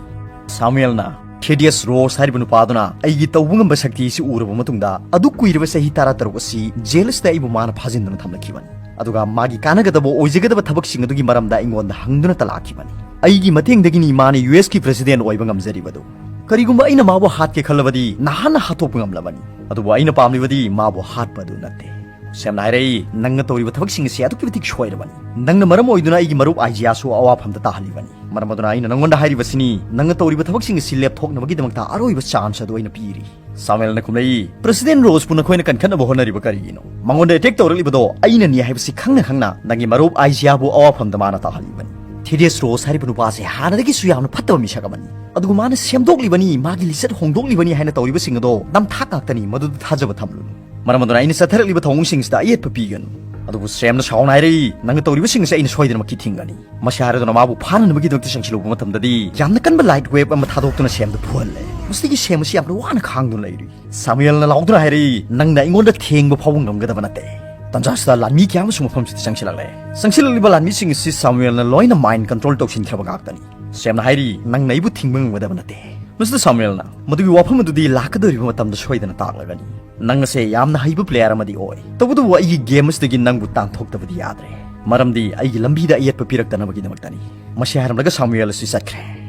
ꯁꯥꯃꯨꯑꯦꯜꯅ, "ꯊꯦꯗꯤꯌꯁ ꯔꯣꯁ ꯍꯥꯏꯔꯤꯕ ꯅꯨꯄꯥ ꯑꯗꯨꯅ ꯑꯩꯒꯤ ꯇꯧꯕ ꯉꯝꯕ ꯁꯛꯇꯤ ꯑꯁꯤ ꯎꯔꯕ ꯃꯇꯨꯡꯗ ꯑꯗꯨꯛ ꯀꯨꯏꯔꯕ ꯆꯍꯤ ꯇꯔꯥ ꯇꯔꯨꯛ ꯑꯁꯤ ꯖꯦꯜ ꯑꯁꯤꯗ ꯑꯩꯕꯨ ꯃꯥꯅ ꯐꯥꯖꯤꯟꯗꯨꯅ ꯊꯝꯂꯛꯈꯤꯕꯅꯤ"꯫ ꯑꯗꯨꯒ ꯃꯥꯒꯤ ꯀꯥꯟꯅꯒꯗꯕ ꯑꯣꯏꯖꯒꯗꯕ ꯊꯕꯛꯁꯤꯡ ꯑꯗꯨꯒꯤ ꯃꯔꯝꯗ ꯑꯩꯉꯣꯟꯗ ꯍꯪꯗꯨꯅ ꯂꯥꯛꯈꯤꯕꯅꯤ꯫ ꯑꯩꯒꯤ ꯃꯇꯦꯡꯗꯒꯤꯅꯤ ꯃꯥꯅ ꯌꯨ ꯑꯦꯁꯀꯤ ꯄ꯭ꯔꯦꯁꯤꯗꯦꯟꯠ ꯑꯣꯏꯕ ꯉꯝꯖꯔꯤꯕꯗꯨ꯫ ꯀꯔꯤꯒꯨꯝꯕ ꯑꯩꯅ ꯃꯥꯕꯨ ꯍꯥꯠꯀꯦ ꯈꯜꯂꯕꯗꯤ ꯅꯍꯥꯟꯅ ꯍꯥꯠꯇꯣꯛꯄ ꯉꯝꯂꯕꯅꯤ꯫ ꯑꯗꯨꯕꯨ ꯑꯩꯅ ꯄꯥꯝꯂꯤꯕꯗꯤ ꯃꯥꯕꯨ ꯍꯥꯠꯄ ꯑꯗꯨ ꯅꯠꯇꯦ꯫ ꯁꯦꯝꯅ ꯍꯥꯏꯔꯛꯏ, "ꯅꯪꯅ ꯇꯧꯔꯤꯕ ꯊꯕꯛꯁꯤꯡ ꯑꯁꯤ ꯑꯗꯨꯛꯀꯤ ꯃꯇꯤꯛ ꯁꯣꯏꯔꯕꯅꯤ꯫ ꯅꯪꯅ ꯃꯔꯝ ꯑꯣꯏꯗꯨꯅ ꯑꯩꯒꯤ ꯃꯔꯨꯞ ꯑꯥꯏꯖꯤꯌꯥꯁꯨ ꯑꯋꯥꯐꯝꯗ ꯇꯥꯍꯜꯂꯤꯕꯅꯤ꯫ ꯃꯔꯝ ꯑꯗꯨꯅ ꯑꯩꯅ ꯅꯪꯉꯣꯟꯗ ꯍꯥꯏꯔꯤꯕꯁꯤꯅꯤ, ꯅꯪꯅ ꯇꯧꯔꯤꯕ ꯊꯕꯛꯁꯤꯡ ꯑꯁꯤ ꯂꯦꯞꯊꯣꯛꯅꯕꯒꯤꯗꯃꯛꯇ ꯑꯔꯣꯏꯕ ꯆꯥꯟꯁ ꯑꯗꯨ ꯑꯩꯅ ꯄꯤꯔꯤ꯫" ꯁꯥꯃꯨꯑꯦꯜꯅ ꯈꯨꯝꯂꯛꯏ, "ꯄ꯭ꯔꯦꯁꯤꯗꯦꯟꯠ ꯔꯣꯁꯄꯨ ꯅꯈꯣꯏꯅ ꯀꯟꯈꯠꯅꯕ ꯍꯣꯠꯅꯔꯤꯕ ꯀꯔꯤꯒꯤꯅꯣ? ꯃꯉꯣꯟꯗ ꯑꯦꯇꯦꯛ ꯇꯧꯔꯛꯂꯤꯕꯗꯣ ꯑꯩꯅꯅꯤ ꯍꯥꯏꯕꯁꯤ ꯈꯪꯅ ꯈꯪꯅ ꯅꯪꯒꯤ ꯃꯔꯨꯞ ꯑꯥꯏꯖꯤꯌꯥꯕꯨ ꯑꯋꯥꯐꯝꯗ ꯃꯥꯅ ꯇꯥꯍꯜꯂꯤꯕꯅꯤ꯫ ꯊꯤꯗꯦꯁ ꯔꯣꯁ ꯍꯥꯏꯔꯤꯕ ꯅꯨꯄꯥ ꯑꯁꯤ ꯍꯥꯟꯅꯗꯒꯤꯁꯨ ꯌꯥꯝꯅ ꯐꯠꯇꯕ ꯃꯤꯁꯛ ꯑꯃꯅꯤ꯫ ꯑꯗꯨꯒ ꯃꯥꯅ ꯁꯦꯝꯗꯣꯛꯂꯤꯕꯅꯤ, ꯃꯥꯒꯤ ꯂꯤꯆꯠ ꯍꯣꯡꯗꯣꯛꯂꯤꯕꯅꯤ ꯍꯥꯏꯅ ꯇꯧꯔꯤꯕꯁꯤꯡ ꯑꯗꯣ ꯅꯝꯊꯥꯛ ꯉꯥꯛꯇꯅꯤ, ꯃꯗꯨꯗ ꯊꯥꯖꯕ ꯊꯝꯂꯨꯅꯨ꯫ ꯃꯔꯝ ꯑꯗꯨꯅ ꯑꯩꯅ ꯆꯠꯊꯔꯛꯂꯤꯕ ꯊꯧꯑꯣꯡꯁꯤꯡꯁꯤꯗ ꯑꯌꯦꯠꯄ ꯄꯤꯒꯅꯨ꯫" ꯑꯗꯨꯕꯨ ꯁꯦꯝꯅ ꯁꯥꯎꯅ ꯍꯥꯏꯔꯛꯏ, "ꯅꯪꯅ ꯇꯧꯔꯤꯕꯁꯤꯡ ꯑꯁꯤ ꯑꯩꯅ ꯁꯣꯏꯗꯅꯃꯛꯀꯤ ꯊꯤꯡꯒꯅꯤ꯫" ꯃꯁꯤ ꯍꯥꯏꯔꯗꯨꯅ ꯃꯥꯕꯨ ꯐꯥꯅꯅꯕꯒꯤꯗꯃꯛꯇ ꯆꯪꯁꯤꯜꯂꯨꯕ ꯃꯇꯝꯗꯗꯤ ꯌꯥꯝꯅ ꯀꯟꯕ ꯂꯥꯏꯠ ꯋꯦꯕ ꯑꯃ ꯊꯥꯗꯣꯛꯇꯨꯅ ꯁꯦꯝꯗ ꯐꯨꯍꯜꯂꯦ꯫ ꯃꯁꯤꯗꯒꯤ ꯁꯦꯝ ꯑꯁꯤ ꯌꯥꯝꯅ ꯋꯥꯅ ꯈꯥꯡꯗꯨꯅ ꯂꯩꯔꯤ꯫ ꯁꯥꯃꯨꯑꯦꯜꯅ ꯂꯥꯎꯗꯨꯅ ꯍꯥꯏꯔꯛꯏ, "ꯅꯪꯅ ꯑꯩꯉꯣꯟꯗ ꯊꯦꯡꯕ ꯐꯥꯎꯕ ꯉꯝꯒꯗꯕ ꯅꯠꯇꯦ꯫" ꯇꯟꯖꯥꯁꯤꯗ ꯂꯥꯟꯃꯤ ꯀꯌꯥ ꯑꯃꯁꯨ ꯃꯐꯝꯁꯤꯗ ꯆꯪꯁꯤꯜꯂꯛꯂꯦ꯫ ꯆꯪꯁꯤꯜꯂꯛꯂꯤꯕ ꯂꯥꯟꯃꯤꯁꯤꯡ ꯑꯁꯤ ꯁꯥꯃꯨꯑꯦꯜꯅ ꯂꯣꯏꯅ ꯃꯥꯏꯟ ꯀꯟꯇ꯭ꯔꯣꯜ ꯇꯧꯁꯤꯟꯈ꯭ꯔꯕ ꯉꯥꯛꯇꯅꯤ꯫ ꯁꯦꯝꯅ ꯍꯥꯏꯔꯤ, "ꯅꯪꯅ ꯑꯩꯕꯨ ꯊꯤꯡꯕ ꯉꯝꯒꯗꯕ ꯅꯠꯇꯦ꯫" ꯃꯤꯁꯇꯔ ꯁꯥꯃꯨꯑꯦꯜꯅ ꯃꯗꯨꯒꯤ ꯋꯥꯐꯝ ꯑꯗꯨꯗꯤ ꯂꯥꯛꯀꯗꯧꯔꯤꯕ ꯃꯇꯝꯗ ꯁꯣꯏꯗꯅ ꯇꯥꯛꯂꯒꯅꯤ꯫ "ꯅꯪ ꯑꯁꯦ ꯌꯥꯝꯅ ꯍꯩꯕ ꯄ꯭ꯂꯦꯌꯔ ꯑꯃꯗꯤ ꯑꯣꯏ, ꯇꯧꯕꯇꯕꯨ ꯑꯩꯒꯤ ꯒꯦꯝ ꯑꯁꯤꯗꯒꯤ ꯅꯪꯕꯨ ꯇꯥꯟꯊꯣꯛꯇꯕꯗꯤ ꯌꯥꯗ꯭ꯔꯦ, ꯃꯔꯝꯗꯤ ꯑꯩꯒꯤ ꯂꯝꯕꯤꯗ ꯑꯌꯦꯠꯄ ꯄꯤꯔꯛꯇꯅꯕꯒꯤꯗꯃꯛꯇꯅꯤ꯫" ꯃꯁꯤ ꯍꯥꯏꯔꯝꯂꯒ ꯁꯥꯃꯨꯑꯦꯜ ꯑꯁꯤ ꯆꯠꯈ꯭ꯔꯦ꯫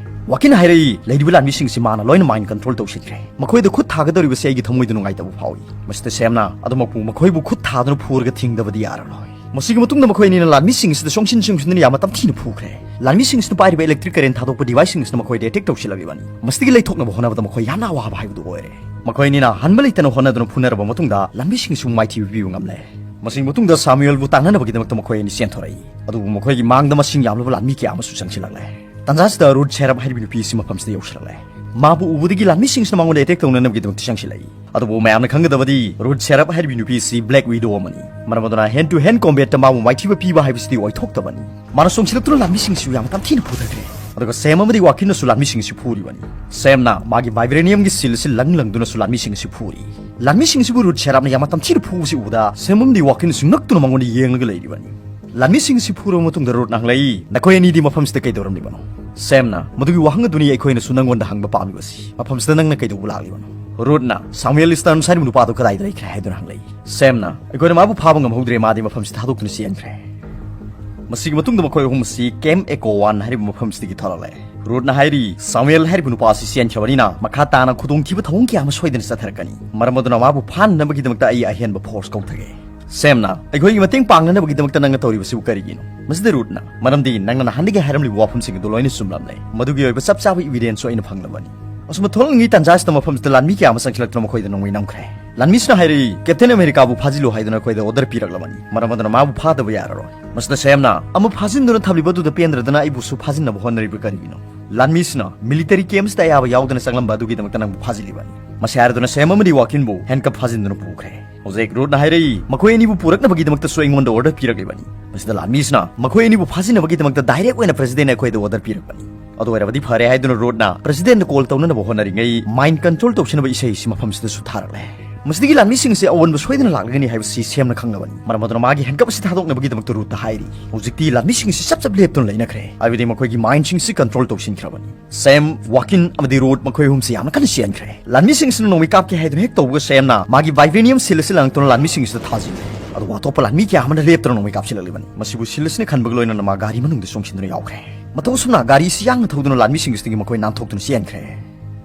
ꯋꯥꯀꯤꯟ ꯍꯥꯏꯔꯛꯏ, "ꯂꯩꯔꯤꯕ ꯂꯥꯟꯃꯤꯁꯤꯡꯁꯤ ꯃꯥꯅ ꯂꯣꯏꯅ ꯃꯥꯏꯟ ꯀꯟꯇ꯭ꯔꯣꯜ ꯇꯧꯁꯤꯟꯈ꯭ꯔꯦ꯫ ꯃꯈꯣꯏꯗ ꯈꯨꯠ ꯊꯥꯒꯗꯧꯔꯤꯕꯁꯤ ꯑꯩꯒꯤ ꯊꯃꯣꯏꯗ ꯅꯨꯡꯉꯥꯏꯇꯕ ꯐꯥꯎꯏ꯫" ꯃꯁꯤꯗ ꯁꯦꯝꯅ ꯑꯗꯨꯃꯛꯄꯨ ꯃꯈꯣꯏꯕꯨ ꯈꯨꯠ ꯊꯥꯗꯨꯅ ꯐꯨꯔꯒ ꯊꯤꯡꯗꯕꯗꯤ ꯌꯥꯔꯔꯣꯏ꯫ ꯃꯁꯤꯒꯤ ꯃꯇꯨꯡꯗ ꯃꯈꯣꯏ ꯑꯅꯤꯅ ꯂꯥꯟꯃꯤꯁꯤꯡ ꯑꯁꯤꯗ ꯆꯣꯡꯁꯤꯟ ꯆꯣꯡꯁꯤꯟꯗꯨꯅ ꯌꯥꯝꯅ ꯇꯝꯊꯤꯅ ꯐꯨꯈ꯭ꯔꯦ꯫ ꯂꯥꯟꯃꯤꯁꯤꯡ ꯑꯁꯤꯅ ꯄꯥꯏꯔꯤꯕ ꯏꯂꯦꯛꯇ꯭ꯔꯤꯛ ꯀꯔꯦꯟ ꯊꯥꯗꯣꯛꯄ ꯗꯤꯚꯥꯏꯁꯁꯤꯡ ꯑꯁꯤꯅ ꯃꯈꯣꯏꯗ ꯑꯦꯇꯦꯛ ꯇꯧꯁꯤꯜꯂꯛꯂꯤꯕꯅꯤ꯫ ꯃꯁꯤꯗꯒꯤ ꯂꯩꯊꯣꯛꯅꯕ ꯍꯣꯠꯅꯕꯗ ꯃꯈꯣꯏ ꯌꯥꯝꯅ ꯑꯋꯥꯕ ꯍꯥꯏꯕꯗꯨ ꯑꯣꯏꯔꯦ꯫ ꯃꯈꯣꯏ ꯑꯅꯤꯅ ꯍꯟꯕ ꯂꯩꯇꯅ ꯍꯣꯠꯅꯗꯨꯅ ꯐꯨꯅꯔꯕ ꯃꯇꯨꯡꯗ ꯂꯥꯟꯃꯤꯁꯤꯡꯁꯨ ꯃꯥꯏꯊꯤꯕ ꯄꯤꯕ ꯉꯝꯂꯦ꯫ ꯃꯁꯤꯒꯤ ꯃꯇꯨꯡꯗ ꯁꯥꯃꯨꯑꯦꯜꯕꯨ ꯇꯥꯛꯅꯅꯕꯒꯤꯗꯃꯛꯇ ꯃꯈꯣꯏ ꯑꯅꯤ ꯆꯦꯟꯊꯣꯔꯛꯏ꯫ ꯑꯗꯨꯕꯨ ꯃꯈꯣꯏꯒꯤ ꯃꯥꯡꯗ ꯃꯁꯤꯡ ꯌꯥꯝꯂꯕ ꯂꯥꯟꯃꯤ ꯀꯌꯥ ꯑꯃꯁꯨ ꯆꯪꯁꯤꯜꯂꯛꯂꯦ꯫ ꯇꯟꯖꯥꯁꯤꯗ ꯔꯨꯠ ꯁꯦꯔꯞ ꯍꯥꯏꯔꯤꯕ ꯅꯨꯄꯤ ꯑꯁꯤ ꯃꯐꯝꯁꯤꯗ ꯌꯧꯁꯤꯜꯂꯛꯂꯦ꯫ ꯃꯥꯕꯨ ꯎꯕꯗꯒꯤ ꯂꯥꯟꯃꯤꯁꯤꯡꯁꯤꯅ ꯃꯉꯣꯟꯗ ꯑꯦꯇꯦꯛ ꯇꯧꯅꯅꯕꯒꯤꯗꯃꯛꯇ ꯆꯪꯁꯤꯜꯂꯛꯏ꯫ ꯑꯗꯨꯕꯨ ꯃꯌꯥꯝꯅ ꯈꯪꯒꯗꯕꯗꯤ ꯔꯨꯠ ꯁꯦꯔꯞ ꯍꯥꯏꯔꯤꯕ ꯅꯨꯄꯤ ꯑꯁꯤ ꯕ꯭ꯂꯦꯛ ꯋꯤꯗꯣ ꯑꯃꯅꯤ꯫ ꯃꯔꯝ ꯑꯗꯨꯅ ꯍꯦꯟ ꯇꯨ ꯍꯦꯟ ꯀꯣꯝꯕꯦꯠꯇ ꯃꯥꯕꯨ ꯃꯥꯏꯊꯤꯕ ꯄꯤꯕ ꯍꯥꯏꯕꯁꯤꯗꯤ ꯑꯣꯏꯊꯣꯛꯇꯕꯅꯤ꯫ ꯃꯥꯅ ꯆꯣꯡꯁꯤꯜꯂꯛꯇꯨꯅ ꯂꯥꯟꯃꯤꯁꯤꯡꯁꯤꯁꯨ ꯌꯥꯝꯅ ꯇꯝꯊꯤꯅ ꯐꯨꯊꯈ꯭ꯔꯦ꯫ ꯑꯗꯨꯒ ꯁꯦꯝ ꯑꯃꯗꯤ ꯋꯥꯀꯤꯟꯅꯁꯨ ꯂꯥꯟꯃꯤꯁꯤꯡ ꯑꯁꯤ ꯐꯨꯔꯤꯕꯅꯤ꯫ ꯁꯦꯝꯅ ꯃꯥꯒꯤ ꯚꯥꯏꯕ꯭ꯔꯦꯅꯤꯌꯝꯒꯤ ꯁꯤꯜ ꯑꯁꯤ ꯂꯪ ꯂꯪꯗꯨꯅꯁꯨ ꯂꯥꯟꯃꯤꯁꯤꯡ ꯑꯁꯤ ꯐꯨꯔꯤ꯫ ꯂꯥꯟꯃꯤꯁꯤꯡ ꯑꯁꯤꯕꯨ ꯔꯨꯠ ꯁꯦꯔꯞꯅ ꯌꯥꯝꯅ ꯇꯝꯊꯤꯅ ꯐꯨꯕꯁꯤ ꯎꯕꯗ ꯁꯦꯝ ꯑꯃꯗꯤ ꯋꯥꯀꯤꯟꯅꯁꯨ ꯉꯛꯇꯨꯅ ꯃꯉꯣꯟꯗ ꯌꯦꯡꯂꯒ ꯂꯩꯔꯤꯕꯅꯤ꯫ ꯂꯥꯟꯃꯤꯁꯤꯡ ꯑꯁꯤ ꯐꯨꯔꯕ ꯃꯇꯨꯡꯗ ꯔꯨꯠꯅ ꯍꯪꯂꯛꯏ, "ꯅꯈꯣꯏ ꯑꯅꯤꯗꯤ ꯃꯐꯝꯁꯤꯗ ꯀꯩꯗꯧꯔꯝꯂꯤꯕꯅꯣ?" ꯁꯦꯝꯅ, "ꯃꯗꯨꯒꯤ ꯋꯥꯍꯪ ꯑꯗꯨꯅꯤ ꯑꯩꯈꯣꯏꯅꯁꯨ ꯅꯪꯉꯣꯟꯗ ꯍꯪꯕ ꯄꯥꯝꯂꯤꯕꯁꯤ꯫ ꯃꯐꯝꯁꯤꯗ ꯅꯪꯅ ꯀꯩꯗꯧꯕ ꯂꯥꯛꯂꯤꯕꯅꯣ?" ꯔꯨꯠꯅ ꯁꯥꯃꯨꯑꯦꯜ ꯁ꯭ꯇꯔꯟꯁ ꯍꯥꯏꯔꯤꯕ ꯅꯨꯄꯥꯗꯨ ꯀꯗꯥꯏꯗ ꯂꯩꯈ꯭ꯔꯦ ꯍꯥꯏꯗꯨꯅ ꯍꯪꯂꯛꯏ꯫ ꯁꯦꯝꯅ ꯑꯩꯈꯣꯏꯅ ꯃꯥꯕꯨ ꯐꯥꯕ ꯉꯝꯍꯧꯗ꯭ꯔꯦ, ꯃꯥꯗꯤ ꯃꯐꯝꯁꯤꯗ ꯊꯥꯗꯣꯛꯇꯨꯅ ꯆꯦꯟꯈ꯭ꯔꯦ꯫ ꯃꯁꯤꯒꯤ ꯃꯇꯨꯡꯗ ꯃꯈꯣꯏ ꯑꯍꯨꯝ ꯑꯁꯤ ꯀꯦꯝ ꯑꯦꯀꯣꯋꯥꯟ ꯍꯥꯏꯔꯤꯕ ꯃꯐꯝꯁꯤꯗꯒꯤ ꯊꯣꯔꯛꯂꯦ꯫ ꯔꯨꯠꯅ ꯍꯥꯏꯔꯤ, ꯁꯥꯃꯨꯑꯦꯜ ꯍꯥꯏꯔꯤꯕ ꯅꯨꯄꯥ ꯑꯁꯤ ꯆꯦꯟꯈ꯭ꯔꯕꯅꯤꯅ ꯃꯈꯥ ꯇꯥꯅ ꯈꯨꯗꯣꯡꯊꯤꯕ ꯊꯧꯑꯣꯡ ꯀꯌꯥ ꯑꯃ ꯁꯣꯏꯗꯅ ꯆꯠꯊꯔꯛꯀꯅꯤ꯫ ꯃꯔꯝ ꯑꯗꯨꯅ ꯃꯥꯕꯨ ꯐꯥꯅꯅꯕꯒꯤꯗꯃꯛꯇ ꯑꯩ ꯑꯍꯦꯟꯕ ꯐꯣꯔꯁ ꯀꯧꯊꯒꯦ꯫ ꯁꯦꯝꯅ ꯑꯩꯈꯣꯏꯒꯤ ꯃꯇꯦꯡ ꯄꯥꯡꯅꯅꯕꯒꯤꯗꯃꯛꯇ ꯅꯪꯅ ꯇꯧꯔꯤꯕꯁꯤꯕꯨ ꯀꯔꯤꯒꯤꯅꯣ? ꯃꯁꯤꯗ ꯔꯨꯠꯅ, ꯃꯔꯝꯗꯤ ꯅꯪꯅ ꯅꯍꯥꯟꯗꯒꯤ ꯍꯥꯏꯔꯝꯂꯤꯕ ꯋꯥꯐꯝꯁꯤꯡ ꯑꯗꯨ ꯂꯣꯏꯅ ꯆꯨꯝꯂꯝꯂꯦ꯫ ꯃꯗꯨꯒꯤ ꯑꯣꯏꯕ ꯆꯞ ꯆꯥꯕ ꯏꯕꯤꯗꯦꯟꯁꯁꯨ ꯑꯩꯅ ꯐꯪꯂꯕꯅꯤ꯫ ꯑꯁꯨꯝꯅ ꯊꯣꯛꯂꯛꯂꯤꯉꯩ ꯇꯥꯟꯖꯥ ꯑꯁꯤꯗ ꯃꯐꯝꯁꯤꯗ ꯂꯥꯟꯃꯤ ꯀꯌꯥ ꯑꯃ ꯆꯪꯁꯤꯜꯂꯛꯇꯨꯅ ꯃꯈꯣꯏꯗ ꯅꯣꯡꯃꯩ ꯅꯝꯈ꯭ꯔꯦ꯫ ꯂꯥꯟꯃꯤꯁꯤꯅ ꯍꯥꯏꯔꯛꯏ, "ꯀꯦꯞꯇꯦꯟ ꯑꯃꯦꯔꯤꯀꯥꯕꯨ ꯐꯥꯖꯤꯜꯂꯨ" ꯍꯥꯏꯗꯨꯅ ꯑꯩꯈꯣꯏꯗ ꯑꯣꯔꯗꯔ ꯄꯤꯔꯛꯂꯕꯅꯤ꯫ ꯃꯔꯝ ꯑꯗꯨꯅ ꯃꯥꯕꯨ ꯐꯥꯗꯕ ꯌꯥꯔꯔꯣꯏ꯫ ꯃꯁꯤꯗ ꯁꯦꯝꯅ ꯑꯃ ꯐꯥꯖꯤꯟꯗꯨꯅ ꯊꯝꯂꯤꯕ ꯑꯗꯨꯗ ꯄꯦꯟꯗ꯭ꯔꯗꯅ ꯑꯩꯕꯨꯁꯨ ꯐꯥꯖꯤꯟꯅꯕ ꯍꯣꯠꯅꯔꯤꯕ ꯀꯔꯤꯒꯤꯅꯣ? ꯂꯥꯟꯃꯤꯁꯤꯅ ꯃꯤꯂꯤꯇꯔꯤ ꯀꯦꯝꯁꯇ ꯑꯌꯥꯕ ꯌꯥꯎꯗꯅ ꯆꯪꯂꯝꯕ ꯑꯗꯨꯒꯤꯗꯃꯛꯇ ꯅꯪꯕꯨ ꯐꯥꯖꯤꯜꯂꯤꯕꯅꯤ꯫ ꯃꯁꯤ ꯍꯥꯏꯔꯗꯨꯅ ꯁꯦꯝ ꯑꯃꯗꯤ ꯋꯥꯀꯤꯟꯕꯨ ꯍꯦꯟꯀꯞ ꯐꯥꯖꯤꯟꯗꯨꯅ ꯄꯨꯈ꯭ꯔꯦ꯫ ꯍꯧꯖꯤꯛ ꯔꯨꯠꯅ ꯍꯥꯏꯔꯛꯏ, ꯃꯈꯣꯏ ꯑꯅꯤꯕꯨ ꯄꯨꯔꯛꯅꯕꯒꯤꯗꯃꯛꯇꯁꯨ ꯑꯩꯉꯣꯟꯗ ꯑꯣꯔꯗꯔ ꯄꯤꯔꯛꯂꯤꯕꯅꯤ꯫ ꯃꯁꯤꯗ ꯂꯥꯟꯃꯤꯁꯤꯅ ꯃꯈꯣꯏ ꯑꯅꯤꯕꯨ ꯐꯥꯖꯤꯟꯅꯕꯒꯤꯗꯃꯛꯇ ꯗꯥꯏꯔꯦꯛ ꯑꯣꯏꯅ ꯄ꯭ꯔꯦꯁꯤꯗꯦꯟꯠꯅ ꯑꯩꯈꯣꯏꯗ ꯑꯣꯔꯗꯔ ꯄꯤꯔꯛꯄꯅꯤ꯫ ꯑꯗꯨ ꯑꯣꯏꯔꯕꯗꯤ ꯐꯔꯦ ꯍꯥꯏꯗꯨꯅ ꯔꯨꯠꯅ ꯄ꯭ꯔꯦꯁꯤꯗꯦꯟꯠꯅ ꯀꯣꯜ ꯇꯧꯅꯅꯕ ꯍꯣꯠꯅꯔꯤꯉꯩ ꯃꯥꯏꯟꯗ ꯀꯟꯇ꯭ꯔꯣꯜ ꯇꯧꯁꯤꯟꯅꯕ ꯏꯁꯩ ꯑꯁꯤ ꯃꯐꯝꯁꯤꯗꯁꯨ ꯊꯥꯔꯛꯂꯦ꯫ ꯃꯁꯤꯗꯒꯤ ꯂꯥꯟꯃꯤꯁꯤꯡ ꯑꯁꯤ ꯑꯑꯣꯟꯕ ꯁꯣꯏꯗꯅ ꯂꯥꯛꯂꯒꯅꯤ ꯍꯥꯏꯕꯁꯤ ꯁꯦꯝꯅ ꯈꯪꯂꯕꯅꯤ꯫ ꯃꯔꯝ ꯑꯗꯨꯅ ꯃꯥꯒꯤ ꯍꯦꯟꯀꯞ ꯑꯁꯤ ꯊꯥꯗꯣꯛꯅꯕꯒꯤꯗꯃꯛꯇ ꯔꯨꯠꯇ ꯍꯥꯏꯔꯤ꯫ ꯍꯧꯖꯤꯛꯇꯤ ꯂꯥꯟꯃꯤꯁꯤꯡ ꯑꯁꯤ ꯆꯞ ꯆꯞ ꯂꯦꯞꯇꯨꯅ ꯂꯩꯅꯈ꯭ꯔꯦ, ꯍꯥꯏꯕꯗꯤ ꯃꯈꯣꯏꯒꯤ ꯃꯥꯏꯟꯁꯤꯡ ꯑꯁꯤ ꯀꯟꯇ꯭ꯔꯣꯜ ꯇꯧꯁꯤꯟꯈ꯭ꯔꯕꯅꯤ꯫ ꯁꯦꯝ, ꯋꯥꯀꯤꯟ ꯑꯃꯗꯤ ꯔꯨꯠ ꯃꯈꯣꯏ ꯑꯍꯨꯝꯁꯤ ꯌꯥꯝꯅ ꯀꯟꯅ ꯆꯦꯟꯈ꯭ꯔꯦ꯫ ꯂꯥꯟꯃꯤꯁꯤꯡꯁꯤꯅ ꯅꯣꯡꯃꯩ ꯀꯥꯞꯀꯦ ꯍꯥꯏꯗꯨꯅ ꯍꯦꯛ ꯇꯧꯕꯒ ꯁꯦꯝꯅ ꯃꯥꯒꯤ ꯚꯥꯏꯕ꯭ꯔꯦꯅꯤꯌꯝ ꯁꯤꯜ ꯑꯁꯤ ꯂꯪꯉꯛꯇꯨꯅ ꯂꯥꯟꯃꯤꯁꯤꯡ ꯑꯁꯤꯗ ꯊꯥꯖꯤꯜꯂꯦ꯫ ꯑꯗꯨꯒ ꯑꯇꯣꯞꯄ ꯂꯥꯟꯃꯤ ꯀꯌꯥ ꯑꯃꯅ ꯂꯦꯞꯇꯅ ꯅꯣꯡꯃꯩ ꯀꯥꯞꯁꯤꯜꯂꯛꯂꯤꯕꯅꯤ꯫ ꯃꯁꯤꯕꯨ ꯁꯤꯜ ꯑꯁꯤꯅ ꯈꯟꯕꯒ ꯂꯣꯏꯅꯅ ꯃꯥ ꯒꯥꯔꯤ ꯃꯅꯨꯡꯗ ꯆꯣꯡꯁꯤꯟꯗꯨꯅ ꯌꯥꯎꯈ꯭ꯔꯦ꯫ ꯃꯇꯧ ꯑꯁꯨꯝꯅ ꯒꯥꯔꯤ ꯑꯁꯤ ꯌꯥꯡꯅ ꯊꯧꯗꯨꯅ ꯂꯥꯟꯃꯤꯁꯤꯡ ꯑꯁꯤꯗꯒꯤ ꯃꯈꯣꯏ ꯅꯥꯟꯊꯣꯛꯇꯨꯅ ꯆꯦꯟꯈ꯭ꯔꯦ꯫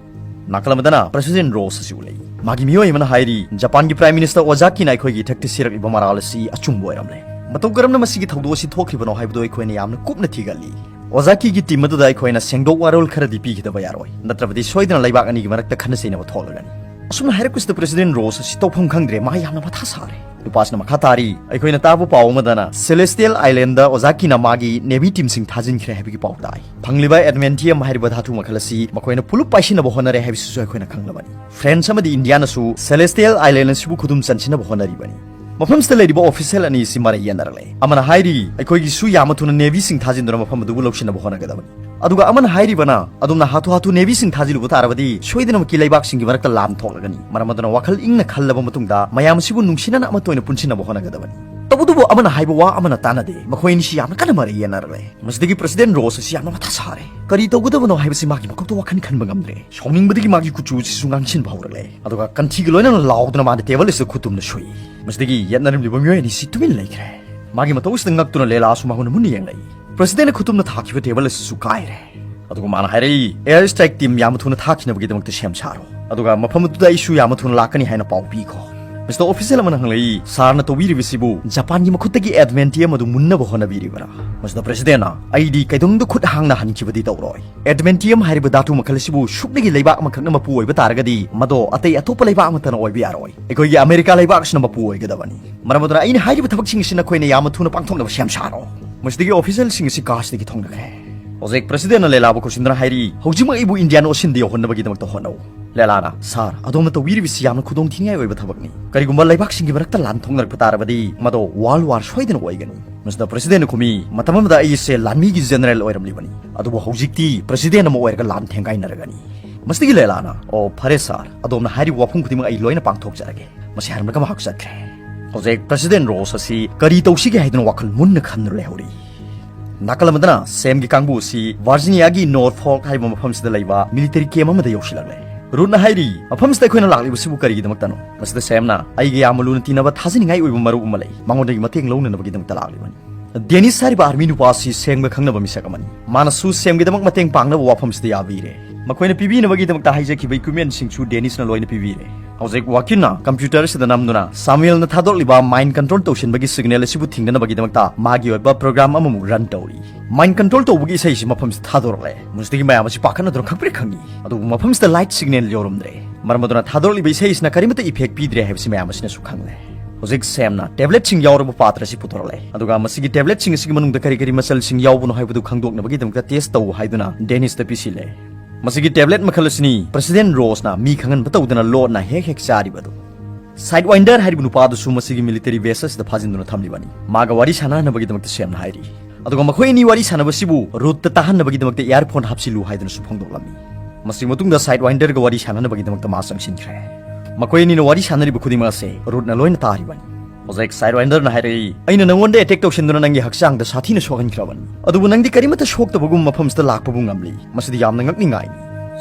ꯅꯥꯀꯜ ꯑꯃꯗꯅ ꯄ꯭ꯔꯦꯁꯤꯗꯦꯟꯠ ꯔꯣꯁ ꯑꯁꯤ ꯎꯠꯂꯛꯏ꯫ ꯃꯥꯒꯤ ꯃꯤꯑꯣꯏ ꯑꯃꯅ ꯍꯥꯏꯔꯤ, "ꯖꯄꯥꯟꯒꯤ ꯄ꯭ꯔꯥꯏꯝ ꯃꯤꯅꯤꯁꯇꯔ ꯑꯣꯖꯥꯀꯤꯅ ꯑꯩꯈꯣꯏꯒꯤ ꯏꯊꯛꯇ ꯁꯤꯔꯛꯂꯤꯕ ꯃꯔꯥꯜ ꯑꯁꯤ ꯑꯆꯨꯝꯕ ꯑꯣꯏꯔꯝꯂꯦ꯫ ꯃꯇꯧ ꯀꯔꯝꯅ ꯃꯁꯤꯒꯤ ꯊꯧꯗꯣꯛ ꯑꯁꯤ ꯊꯣꯛꯈꯤꯕꯅꯣ ꯍꯥꯏꯕꯗꯨ ꯑꯩꯈꯣꯏꯅ ꯌꯥꯝꯅ ꯀꯨꯞꯅ ꯊꯤꯒꯠꯂꯤ꯫ ꯑꯣꯖꯥꯀꯤꯒꯤ ꯇꯤꯝ ꯑꯗꯨꯗ ꯑꯩꯈꯣꯏꯅ ꯁꯦꯡꯗꯣꯛ ꯋꯥꯔꯣꯜ ꯈꯔꯗꯤ ꯄꯤꯈꯤꯗꯕ ꯌꯥꯔꯣꯏ, ꯅꯠꯇ꯭ꯔꯕꯗꯤ ꯁꯣꯏꯗꯅ ꯂꯩꯕꯥꯛ ꯑꯅꯤꯒꯤ ꯃꯔꯛꯇ ꯈꯟꯅ ꯆꯩꯅꯕ ꯊꯣꯛꯂꯒꯅꯤ"꯫ ꯑꯁꯨꯝꯅ ꯍꯥꯏꯔꯛꯄꯁꯤꯗ ꯄ꯭ꯔꯦꯁꯤꯗꯦꯟꯠ ꯔꯣꯁ ꯑꯁꯤ ꯇꯧꯐꯝ ꯈꯪꯗ꯭ꯔꯦ, ꯃꯥ ꯌꯥꯝꯅ ꯃꯊꯥ ꯁꯥꯔꯦ꯫ ꯅꯨꯄꯥꯁꯤꯅ ꯃꯈꯥ ꯇꯥꯔꯤ, "ꯑꯩꯈꯣꯏꯅ ꯇꯥꯕ ꯄꯥꯎ ꯑꯃꯗꯅ ꯁꯦꯂꯦꯁꯇꯤꯌꯦꯜ ꯑꯥꯏꯂꯦꯟꯗ ꯑꯣꯖꯥꯀꯤꯅ ꯃꯥꯒꯤ ꯅꯦꯚꯤ ꯇꯤꯝꯁꯤꯡ ꯊꯥꯖꯤꯟꯈ꯭ꯔꯦ ꯍꯥꯏꯕꯒꯤ ꯄꯥꯎ ꯇꯥꯏ꯫ ꯐꯪꯂꯤꯕ ꯑꯦꯗꯃꯦꯟꯇꯤꯌꯝ ꯍꯥꯏꯔꯤꯕ ꯙꯥꯇꯨ ꯃꯈꯜ ꯑꯁꯤ ꯃꯈꯣꯏꯅ ꯄꯨꯂꯞ ꯄꯥꯏꯁꯤꯟꯅꯕ ꯍꯣꯠꯅꯔꯦ ꯍꯥꯏꯕꯁꯤꯁꯨ ꯑꯩꯈꯣꯏꯅ ꯈꯪꯂꯕꯅꯤ꯫ ꯐ꯭ꯔꯦꯟꯁ ꯑꯃꯗꯤ ꯏꯟꯗꯤꯌꯥꯅꯁꯨ ꯁꯦꯂꯦꯁꯇꯤꯌꯦꯜ ꯑꯥꯏꯂꯦꯟ ꯑꯁꯤꯕꯨ ꯈꯨꯗꯨꯝ ꯆꯟꯁꯤꯟꯅꯕ ꯍꯣꯠꯅꯔꯤꯕꯅꯤ꯫ ꯃꯐꯝꯁꯤꯗ ꯂꯩꯔꯤꯕ ꯑꯣꯐꯤꯁꯤꯌꯦꯜ ꯑꯅꯤ ꯑꯁꯤ ꯃꯔꯩ ꯌꯦꯠꯅꯔꯛꯂꯦ꯫ ꯑꯃꯅ ꯍꯥꯏꯔꯤ, ꯑꯩꯈꯣꯏꯒꯤꯁꯨ ꯌꯥꯝꯅ ꯊꯨꯅ ꯅꯦꯚꯤꯁꯤꯡ ꯊꯥꯖꯤꯟꯗꯨꯅ ꯃꯐꯝ ꯑꯗꯨꯕꯨ ꯂꯧꯁꯤꯟꯅꯕ ꯍꯣꯠꯅꯒꯗꯕꯅꯤ꯫ ꯑꯗꯨꯒ ꯑꯃꯅ ꯍꯥꯏꯔꯤꯕꯅ, ꯑꯗꯨꯝꯅ ꯍꯥꯊꯨ ꯍꯥꯊꯨ ꯅꯦꯚꯤꯁꯤꯡ ꯊꯥꯖꯤꯜꯂꯨꯕ ꯇꯥꯔꯕꯗꯤ ꯁꯣꯏꯗꯅꯃꯛꯀꯤ ꯂꯩꯕꯥꯛꯁꯤꯡꯒꯤ ꯃꯔꯛꯇ ꯂꯥꯟ ꯊꯣꯛꯂꯒꯅꯤ꯫ ꯃꯔꯝ ꯑꯗꯨꯅ ꯋꯥꯈꯜ ꯏꯪꯅ ꯈꯜꯂꯕ ꯃꯇꯨꯡꯗ ꯃꯌꯥꯝ ꯑꯁꯤꯕꯨ ꯅꯨꯡꯁꯤꯅꯅ ꯑꯃꯠꯇ ꯑꯣꯏꯅ ꯄꯨꯟꯁꯤꯟꯅꯕ ꯍꯣꯠꯅꯒꯗꯕꯅꯤ꯫ ꯇꯧꯕꯇꯕꯨ ꯑꯃꯅ ꯍꯥꯏꯕ ꯋꯥ ꯑꯃꯅ ꯇꯥꯟꯅꯗꯦ꯫ ꯃꯈꯣꯏ ꯑꯅꯤꯁꯤ ꯌꯥꯝꯅ ꯀꯟꯅ ꯃꯔꯩ ꯌꯦꯠꯅꯔꯛꯂꯦ꯫ ꯃꯁꯤꯗꯒꯤ ꯄ꯭ꯔꯁꯤꯗꯦꯟ ꯔꯣꯁ ꯑꯁꯤ ꯌꯥꯝꯅ ꯃꯊꯥ ꯁꯥꯔꯦ꯫ ꯀꯔꯤ ꯇꯧꯒꯗꯕꯅꯣ ꯍꯥꯏꯕꯁꯤ ꯃꯥꯒꯤ ꯃꯀꯣꯛꯇ ꯋꯥꯈꯜ ꯈꯟꯕ ꯉꯝꯗ꯭ꯔꯦ꯫ ꯁꯥꯎꯅꯤꯡꯕꯗꯒꯤ ꯃꯥꯒꯤ ꯀꯨꯆꯨꯁꯤꯁꯨ ꯉꯥꯡꯁꯤꯟꯕ ꯍꯧꯔꯛꯂꯦ꯫ ꯑꯗꯨꯒ ꯀꯟꯊꯤꯒ ꯂꯣꯏꯅꯅ ꯂꯥꯎꯗꯨꯅ ꯃꯥꯅ ꯇꯦꯕꯜ ꯑꯁꯤꯗ ꯈꯨꯇꯨꯝꯅ ꯁꯨꯏ꯫ ꯃꯁꯤꯗꯒꯤ ꯌꯦꯠꯅꯔꯝꯂꯤꯕ ꯃꯤꯑꯣꯏ ꯑꯅꯤꯁꯤ ꯇꯨꯃꯤꯟ ꯂꯩꯈ꯭ꯔꯦ꯫ ꯃꯥꯒꯤ ꯃꯇꯧ ꯑꯁꯤꯗ ꯉꯛꯇꯨꯅ ꯂꯦꯂꯥꯁꯨ ꯃꯉꯣꯟꯗ ꯃꯨꯟꯅ ꯌꯦꯡꯂꯛꯏ꯫ ꯄ꯭ꯔꯁꯤꯗꯦꯟꯅ ꯈꯨꯇꯨꯝꯅ ꯊꯥꯈꯤꯕ ꯇꯦꯕꯜ ꯑꯁꯤꯁꯨ ꯀꯥꯏꯔꯦ꯫ ꯑꯗꯨꯒ ꯃꯥꯅ ꯍꯥꯏꯔꯛꯏ, "Air strike team ꯌꯥꯝꯅ ꯊꯨꯅ ꯊꯥꯈꯤꯅꯕꯒꯤꯗꯃꯛꯇ ꯁꯦꯝ ꯁꯥꯔꯣ꯫ ꯑꯗꯨꯒ ꯃꯐꯝ ꯑꯗꯨꯗ ꯑꯩꯁꯨ ꯌꯥꯝꯅ ꯊꯨꯅ ꯂꯥꯛꯀꯅꯤ ꯍꯥꯏꯅ ꯄꯥꯎ ꯄꯤꯈꯣ꯫" ꯃꯤꯁꯇꯔ ꯑꯣꯐꯤꯁꯦꯜ ꯑꯃꯅ ꯍꯪꯂꯛꯏ, "ꯁꯥꯔꯅ ꯇꯧꯕꯤꯔꯤꯕꯁꯤꯕꯨ ꯖꯄꯥꯟꯒꯤ ꯃꯈꯨꯠꯇꯒꯤ ꯑꯦꯗꯃꯦꯟꯇꯤꯌꯝ ꯑꯗꯨ ꯃꯨꯟꯅꯕ ꯍꯣꯠꯅꯕꯤꯔꯤꯕ꯭ꯔꯥ?" ꯃꯁꯤꯗ ꯄ꯭ꯔꯁꯤꯗꯦꯟꯅ, "ꯑꯩꯗꯤ ꯀꯩꯗꯧꯅꯨꯡꯗ ꯈꯨꯠ ꯍꯥꯡꯅ ꯍꯟꯈꯤꯕꯗꯤ ꯇꯧꯔꯣꯏ꯫ ꯑꯦꯗꯃꯦꯟꯇꯤꯌꯝ ꯍꯥꯏꯔꯤꯕ ꯙꯥꯇꯨ ꯃꯈꯜ ꯑꯁꯤꯕꯨ ꯁꯨꯞꯅꯒꯤ ꯂꯩꯕꯥꯛ ꯑꯃꯈꯛꯅ ꯃꯄꯨ ꯑꯣꯏꯕ ꯇꯥꯔꯒꯗꯤ ꯃꯗꯣ ꯑꯇꯩ ꯑꯇꯣꯞꯄ ꯂꯩꯕꯥꯛ ꯑꯃꯠꯇꯅ ꯑꯣꯏꯕ ꯌꯥꯔꯣꯏ꯫ ꯑꯩꯈꯣꯏꯒꯤ ꯑꯃꯦꯔꯤꯀꯥ ꯂꯩꯕꯥꯛ ꯑꯁꯤꯅ ꯃꯄꯨ ꯑꯣꯏꯒꯗꯕꯅꯤ꯫ ꯃꯔꯝ ꯑꯗꯨꯅ ꯑꯩꯅ ꯍꯥꯏꯔꯤꯕ ꯊꯕꯛꯁꯤꯡ ꯑꯁꯤ ꯅꯈꯣꯏꯅ ꯌꯥꯝꯅ ꯊꯨꯅ ꯄꯥꯡꯊꯣꯛꯅꯕ ꯁꯦꯝ ꯁꯥꯔꯣ꯫" ꯃꯁꯤꯗꯒꯤ ꯑꯣꯐꯤꯁꯦꯜꯁꯤꯡ ꯑꯁꯤ ꯀꯥꯁꯇꯒꯤ ꯊꯣꯡꯅꯈ꯭ꯔꯦ꯫ ꯍꯧꯖꯤꯛ ꯄ꯭ꯔꯁꯤꯗꯦꯟꯅ ꯂꯦꯂꯥꯕꯨ ꯀꯧꯁꯤꯟꯗꯨꯅ ꯍꯥꯏꯔꯤ, "ꯍꯧꯖꯤꯛꯃꯛ ꯑꯩꯕꯨ ꯏꯟꯗꯤꯌꯥꯟ ꯑꯣꯁꯤꯟꯗ ꯌꯧꯍꯟꯅꯕꯒꯤꯗꯃꯛꯇ ꯍꯣꯠꯅꯧ꯫" ꯂꯦꯂꯥꯅ, "ꯁꯥꯔ, ꯑꯗꯣꯝꯅ ꯇꯧꯕꯤꯔꯤꯕꯁꯤ ꯌꯥꯝꯅ ꯈꯨꯗꯣꯡꯊꯤꯅꯤꯡꯉꯥꯏ ꯑꯣꯏꯕ ꯊꯕꯛꯅꯤ꯫ ꯀꯔꯤꯒꯨꯝꯕ ꯂꯩꯕꯥꯛꯁꯤꯡꯒꯤ ꯃꯔꯛꯇ ꯂꯥꯟ ꯊꯣꯛꯅꯔꯛꯄ ꯇꯥꯔꯕꯗꯤ ꯃꯗꯣ ꯋꯥꯔꯜ ꯋꯥꯔ ꯁꯣꯏꯗꯅ ꯑꯣꯏꯒꯅꯤ꯫" ꯃꯁꯤꯗ ꯄ꯭ꯔꯁꯤꯗꯦꯟꯅ ꯈꯨꯝꯃꯤ, "ꯃꯇꯝ ꯑꯃꯗ ꯑꯩꯁꯦ ꯂꯥꯟꯃꯤꯒꯤ ꯖꯦꯅꯔꯦꯜ ꯑꯣꯏꯔꯝꯂꯤꯕꯅꯤ, ꯑꯗꯨꯕꯨ ꯍꯧꯖꯤꯛꯇꯤ ꯄ꯭ꯔꯁꯤꯗꯦꯟ ꯑꯃ ꯑꯣꯏꯔꯒ ꯂꯥꯟ ꯊꯦꯡꯒꯥꯏꯅꯔꯒꯅꯤ꯫" ꯃꯁꯤꯗꯒꯤ ꯂꯦꯂꯥꯅ, "ꯑꯣ, ꯐꯔꯦ ꯁꯥꯔ, ꯑꯗꯣꯝꯅ ꯍꯥꯏꯔꯤꯕ ꯋꯥꯐꯝ ꯈꯨꯗꯤꯡꯃꯛ ꯑꯩ ꯂꯣꯏꯅ ꯄꯥꯡꯊꯣꯛꯆꯔꯒꯦ꯫" ꯃꯁꯤ ꯍꯥꯏꯔꯝꯂꯒ ꯃꯍꯥꯛ ꯆꯠꯈ꯭ꯔꯦ꯫ ꯍꯧꯖꯤꯛ ꯄ꯭ꯔꯁꯤꯗꯦꯟ ꯔꯣꯁ ꯑꯁꯤ ꯀꯔꯤ ꯇꯧꯁꯤꯒꯦ ꯍꯥꯏꯗꯨꯅ ꯋꯥꯈꯜ ꯃꯨꯟꯅ ꯈꯟꯗꯨꯅ ꯂꯩꯍꯧꯔꯤ꯫ ꯅꯥꯀꯜ ꯑꯃꯗꯅ ꯁꯦꯝꯒꯤ ꯀꯥꯡꯕꯨ ꯑꯁꯤ ꯚꯥꯔꯖꯤꯅꯤꯌꯥꯒꯤ ꯅꯣꯔꯐꯣꯜꯛ ꯍꯥꯏꯕ ꯃꯐꯝꯁꯤꯗ ꯂꯩꯕ ꯃꯤꯂꯤꯇꯔꯤ ꯀꯦꯝ ꯑꯃꯗ ꯌꯧꯁꯤꯜꯂꯛꯂꯦ꯫ ꯔꯨꯠꯅ ꯍꯥꯏꯔꯤ, "ꯃꯐꯝꯁꯤꯗ ꯑꯩꯈꯣꯏꯅ ꯂꯥꯛꯂꯤꯕꯁꯤꯕꯨ ꯀꯔꯤꯒꯤꯗꯃꯛꯇꯅꯣ?" ꯃꯁꯤꯗ ꯁꯦꯝꯅ, "ꯑꯩꯒ ꯌꯥꯝꯅ ꯂꯨꯅ ꯇꯤꯟꯅꯕ ꯊꯥꯖꯅꯤꯡꯉꯥꯏ ꯑꯣꯏꯕ ꯃꯔꯨꯞ ꯑꯃ ꯂꯩ꯫ ꯃꯉꯣꯟꯗꯒꯤ ꯃꯇꯦꯡ ꯂꯧꯅꯅꯕꯒꯤꯗꯃꯛꯇ ꯂꯥꯛꯂꯤꯕꯅꯤ꯫" ꯗꯦꯅꯤꯁ ꯍꯥꯏꯔꯤꯕ ꯑꯥꯔꯃꯤ ꯅꯨꯄꯥ ꯑꯁꯤ ꯁꯦꯝꯒ ꯈꯪꯅꯕ ꯃꯤꯁꯛ ꯑꯃꯅꯤ꯫ ꯃꯥꯅꯁꯨ ꯁꯦꯝꯒꯤꯗꯃꯛ ꯃꯇꯦꯡ ꯄꯥꯡꯅꯕ ꯋꯥꯐꯝꯁꯤꯗ ꯌꯥꯕꯤꯔꯦ꯫ ꯃꯈꯣꯏꯅ ꯄꯤꯕꯤꯅꯕꯒꯤꯗꯃꯛꯇ ꯍꯥꯏꯖꯈꯤꯕ ꯏꯀ꯭ꯋꯤꯞꯃꯦꯟꯁꯤꯡꯁꯨ ꯗꯦꯅꯤꯁꯅ ꯂꯣꯏꯅ ꯄꯤꯕꯤꯔꯦ꯫ ꯍꯧꯖꯤꯛ ꯋꯥꯀꯤꯟꯅ ꯀꯝꯄ꯭ꯌꯨꯇꯔ ꯑꯁꯤꯗ ꯅꯝꯗꯨꯅ ꯁꯥꯃꯨꯑꯦꯜꯅ ꯊꯥꯗꯣꯛꯂꯤꯕ ꯃꯥꯏꯟ ꯀꯟꯇ꯭ꯔꯣꯜ ꯇꯧꯁꯤꯟꯕꯒꯤ ꯁꯤꯒꯅꯦꯜ ꯑꯁꯤꯕꯨ ꯊꯤꯡꯅꯅꯕꯒꯤꯗꯃꯛꯇ ꯃꯥꯒꯤ ꯑꯣꯏꯕ ꯄ꯭ꯔꯣꯒ꯭ꯔꯥꯝ ꯑꯃꯃꯨꯛ ꯔꯟ ꯇꯧꯔꯤ꯫ ꯃꯥꯏꯟ ꯀꯟꯇ꯭ꯔꯣꯜ ꯇꯧꯕꯒꯤ ꯏꯁꯩꯁꯤ ꯃꯐꯝꯁꯤꯗ ꯊꯥꯗꯣꯔꯛꯂꯦ꯫ ꯃꯁꯤꯗꯒꯤ ꯃꯌꯥꯝ ꯑꯁꯤ ꯄꯥꯈꯠꯅꯗꯨꯅ ꯈꯪꯄ꯭ꯔꯦꯛ ꯈꯪꯉꯤ꯫ ꯑꯗꯨꯕꯨ ꯃꯐꯝꯁꯤꯗ ꯂꯥꯏꯠ ꯁꯤꯒꯅꯦꯜ ꯌꯧꯔꯝꯗ꯭ꯔꯦ꯫ ꯃꯔꯝ ꯑꯗꯨꯅ ꯊꯥꯗꯣꯔꯛꯂꯤꯕ ꯏꯁꯩꯁꯤꯅ ꯀꯔꯤꯃꯠꯇ ꯏꯐꯦꯛ ꯄꯤꯗ꯭ꯔꯦ ꯍꯥꯏꯕꯁꯤ ꯃꯌꯥꯝ ꯑꯁꯤꯅꯁꯨ ꯈꯪꯂꯦ꯫ ꯍꯧꯖꯤꯛ ꯁꯦꯝꯅ ꯇꯦꯕ꯭ꯂꯦꯠꯁꯤꯡ ꯌꯥꯎꯔꯕ ꯄꯥꯇ꯭ꯔ ꯑꯁꯤ ꯄꯨꯊꯣꯔꯛꯂꯦ꯫ ꯑꯗꯨꯒ ꯃꯁꯤꯒꯤ ꯇꯦꯕ꯭ꯂꯦꯠꯁꯤꯡ ꯑꯁꯤꯒꯤ ꯃꯅꯨꯡꯗ ꯀꯔꯤ ꯀꯔꯤ ꯃꯆꯜꯁꯤꯡ ꯌꯥꯎꯕꯅꯣ ꯍꯥꯏꯕꯗꯨ ꯈꯪꯗꯣꯛꯅꯕꯒꯤꯗꯃꯛꯇ ꯇꯦꯁ ꯇꯧ ꯍꯥꯏꯗꯨꯅ ꯗꯦꯅꯤꯁꯇ ꯄꯤꯁꯤꯜꯂꯦ꯫ ꯃꯁꯤꯒꯤ ꯇꯦꯕ꯭ꯂꯦꯠ ꯃꯈꯜ ꯑꯁꯤꯅꯤ ꯄ꯭ꯔꯁꯤꯗꯦꯟ ꯔꯣꯁꯅ ꯃꯤ ꯈꯪꯍꯟꯕ ꯇꯧꯗꯅ ꯂꯣꯠꯅ ꯍꯦꯛ ꯍꯦꯛ ꯆꯥꯔꯤꯕꯗꯨ꯫ ꯁꯥꯏꯗ ꯋꯥꯏꯟꯗꯔ ꯍꯥꯏꯔꯤꯕ ꯅꯨꯄꯥ ꯑꯗꯨꯁꯨ ꯃꯁꯤꯒꯤ ꯃꯤꯂꯤꯇꯔꯤ ꯕꯦꯁ ꯑꯁꯤꯗ ꯐꯥꯖꯤꯟꯗꯨꯅ ꯊꯝꯂꯤꯕꯅꯤ꯫ ꯃꯥꯒ ꯋꯥꯔꯤ ꯁꯥꯟꯅꯍꯟꯅꯕꯒꯤꯗꯃꯛꯇ ꯁꯦꯝꯅ ꯍꯥꯏꯔꯤ꯫ ꯑꯗꯨꯒ ꯃꯈꯣꯏ ꯑꯅꯤ ꯋꯥꯔꯤ ꯁꯥꯟꯅꯕꯁꯤꯕꯨ ꯔꯨꯠꯇ ꯇꯥꯍꯟꯅꯕꯒꯤꯗꯃꯛꯇ ꯏꯌꯥꯔꯐꯣꯟ ꯍꯥꯞꯆꯤꯜꯂꯨ ꯍꯥꯏꯗꯨꯅꯁꯨ ꯐꯣꯡꯗꯣꯛꯂꯝꯃꯤ꯫ ꯃꯁꯤꯒꯤ ꯃꯇꯨꯡꯗ ꯁꯥꯏꯗ ꯋꯥꯏꯟꯗꯔꯒ ꯋꯥꯔꯤ ꯁꯥꯟꯅꯅꯕꯒꯤꯗꯃꯛꯇ ꯃꯥ ꯆꯪꯁꯤꯟꯈ꯭ꯔꯦ꯫ ꯃꯈꯣꯏ ꯑꯅꯤꯅ ꯋꯥꯔꯤ ꯁꯥꯟꯅꯔꯤꯕ ꯈꯨꯗꯤꯡꯃꯛ ꯑꯁꯦ ꯔꯨꯠꯅ ꯂꯣꯏꯅ ꯇꯥꯔꯤꯕꯅꯤ꯫ ꯍꯧꯖꯤꯛ ꯁꯥꯏꯗꯋꯥꯏꯟꯗꯔꯅ ꯍꯥꯏꯔꯛꯏ, "ꯑꯩꯅ ꯅꯪꯉꯣꯟꯗ ꯑꯦꯇꯦꯛ ꯇꯧꯁꯤꯟꯗꯨꯅ ꯅꯪꯒꯤ ꯍꯛꯆꯥꯡꯗ ꯁꯥꯊꯤꯅ ꯁꯣꯛꯍꯟꯈ꯭ꯔꯕꯅꯤ, ꯑꯗꯨꯕꯨ ꯅꯪꯗꯤ ꯀꯔꯤꯃꯠꯇ ꯁꯣꯛꯇꯕꯒꯨꯝ ꯃꯐꯝꯁꯤꯗ ꯂꯥꯛꯄꯕꯨ ꯉꯝꯂꯤ꯫ ꯃꯁꯤꯗꯤ ꯌꯥꯝꯅ ꯉꯛꯅꯤꯡꯉꯥꯏꯅꯤ꯫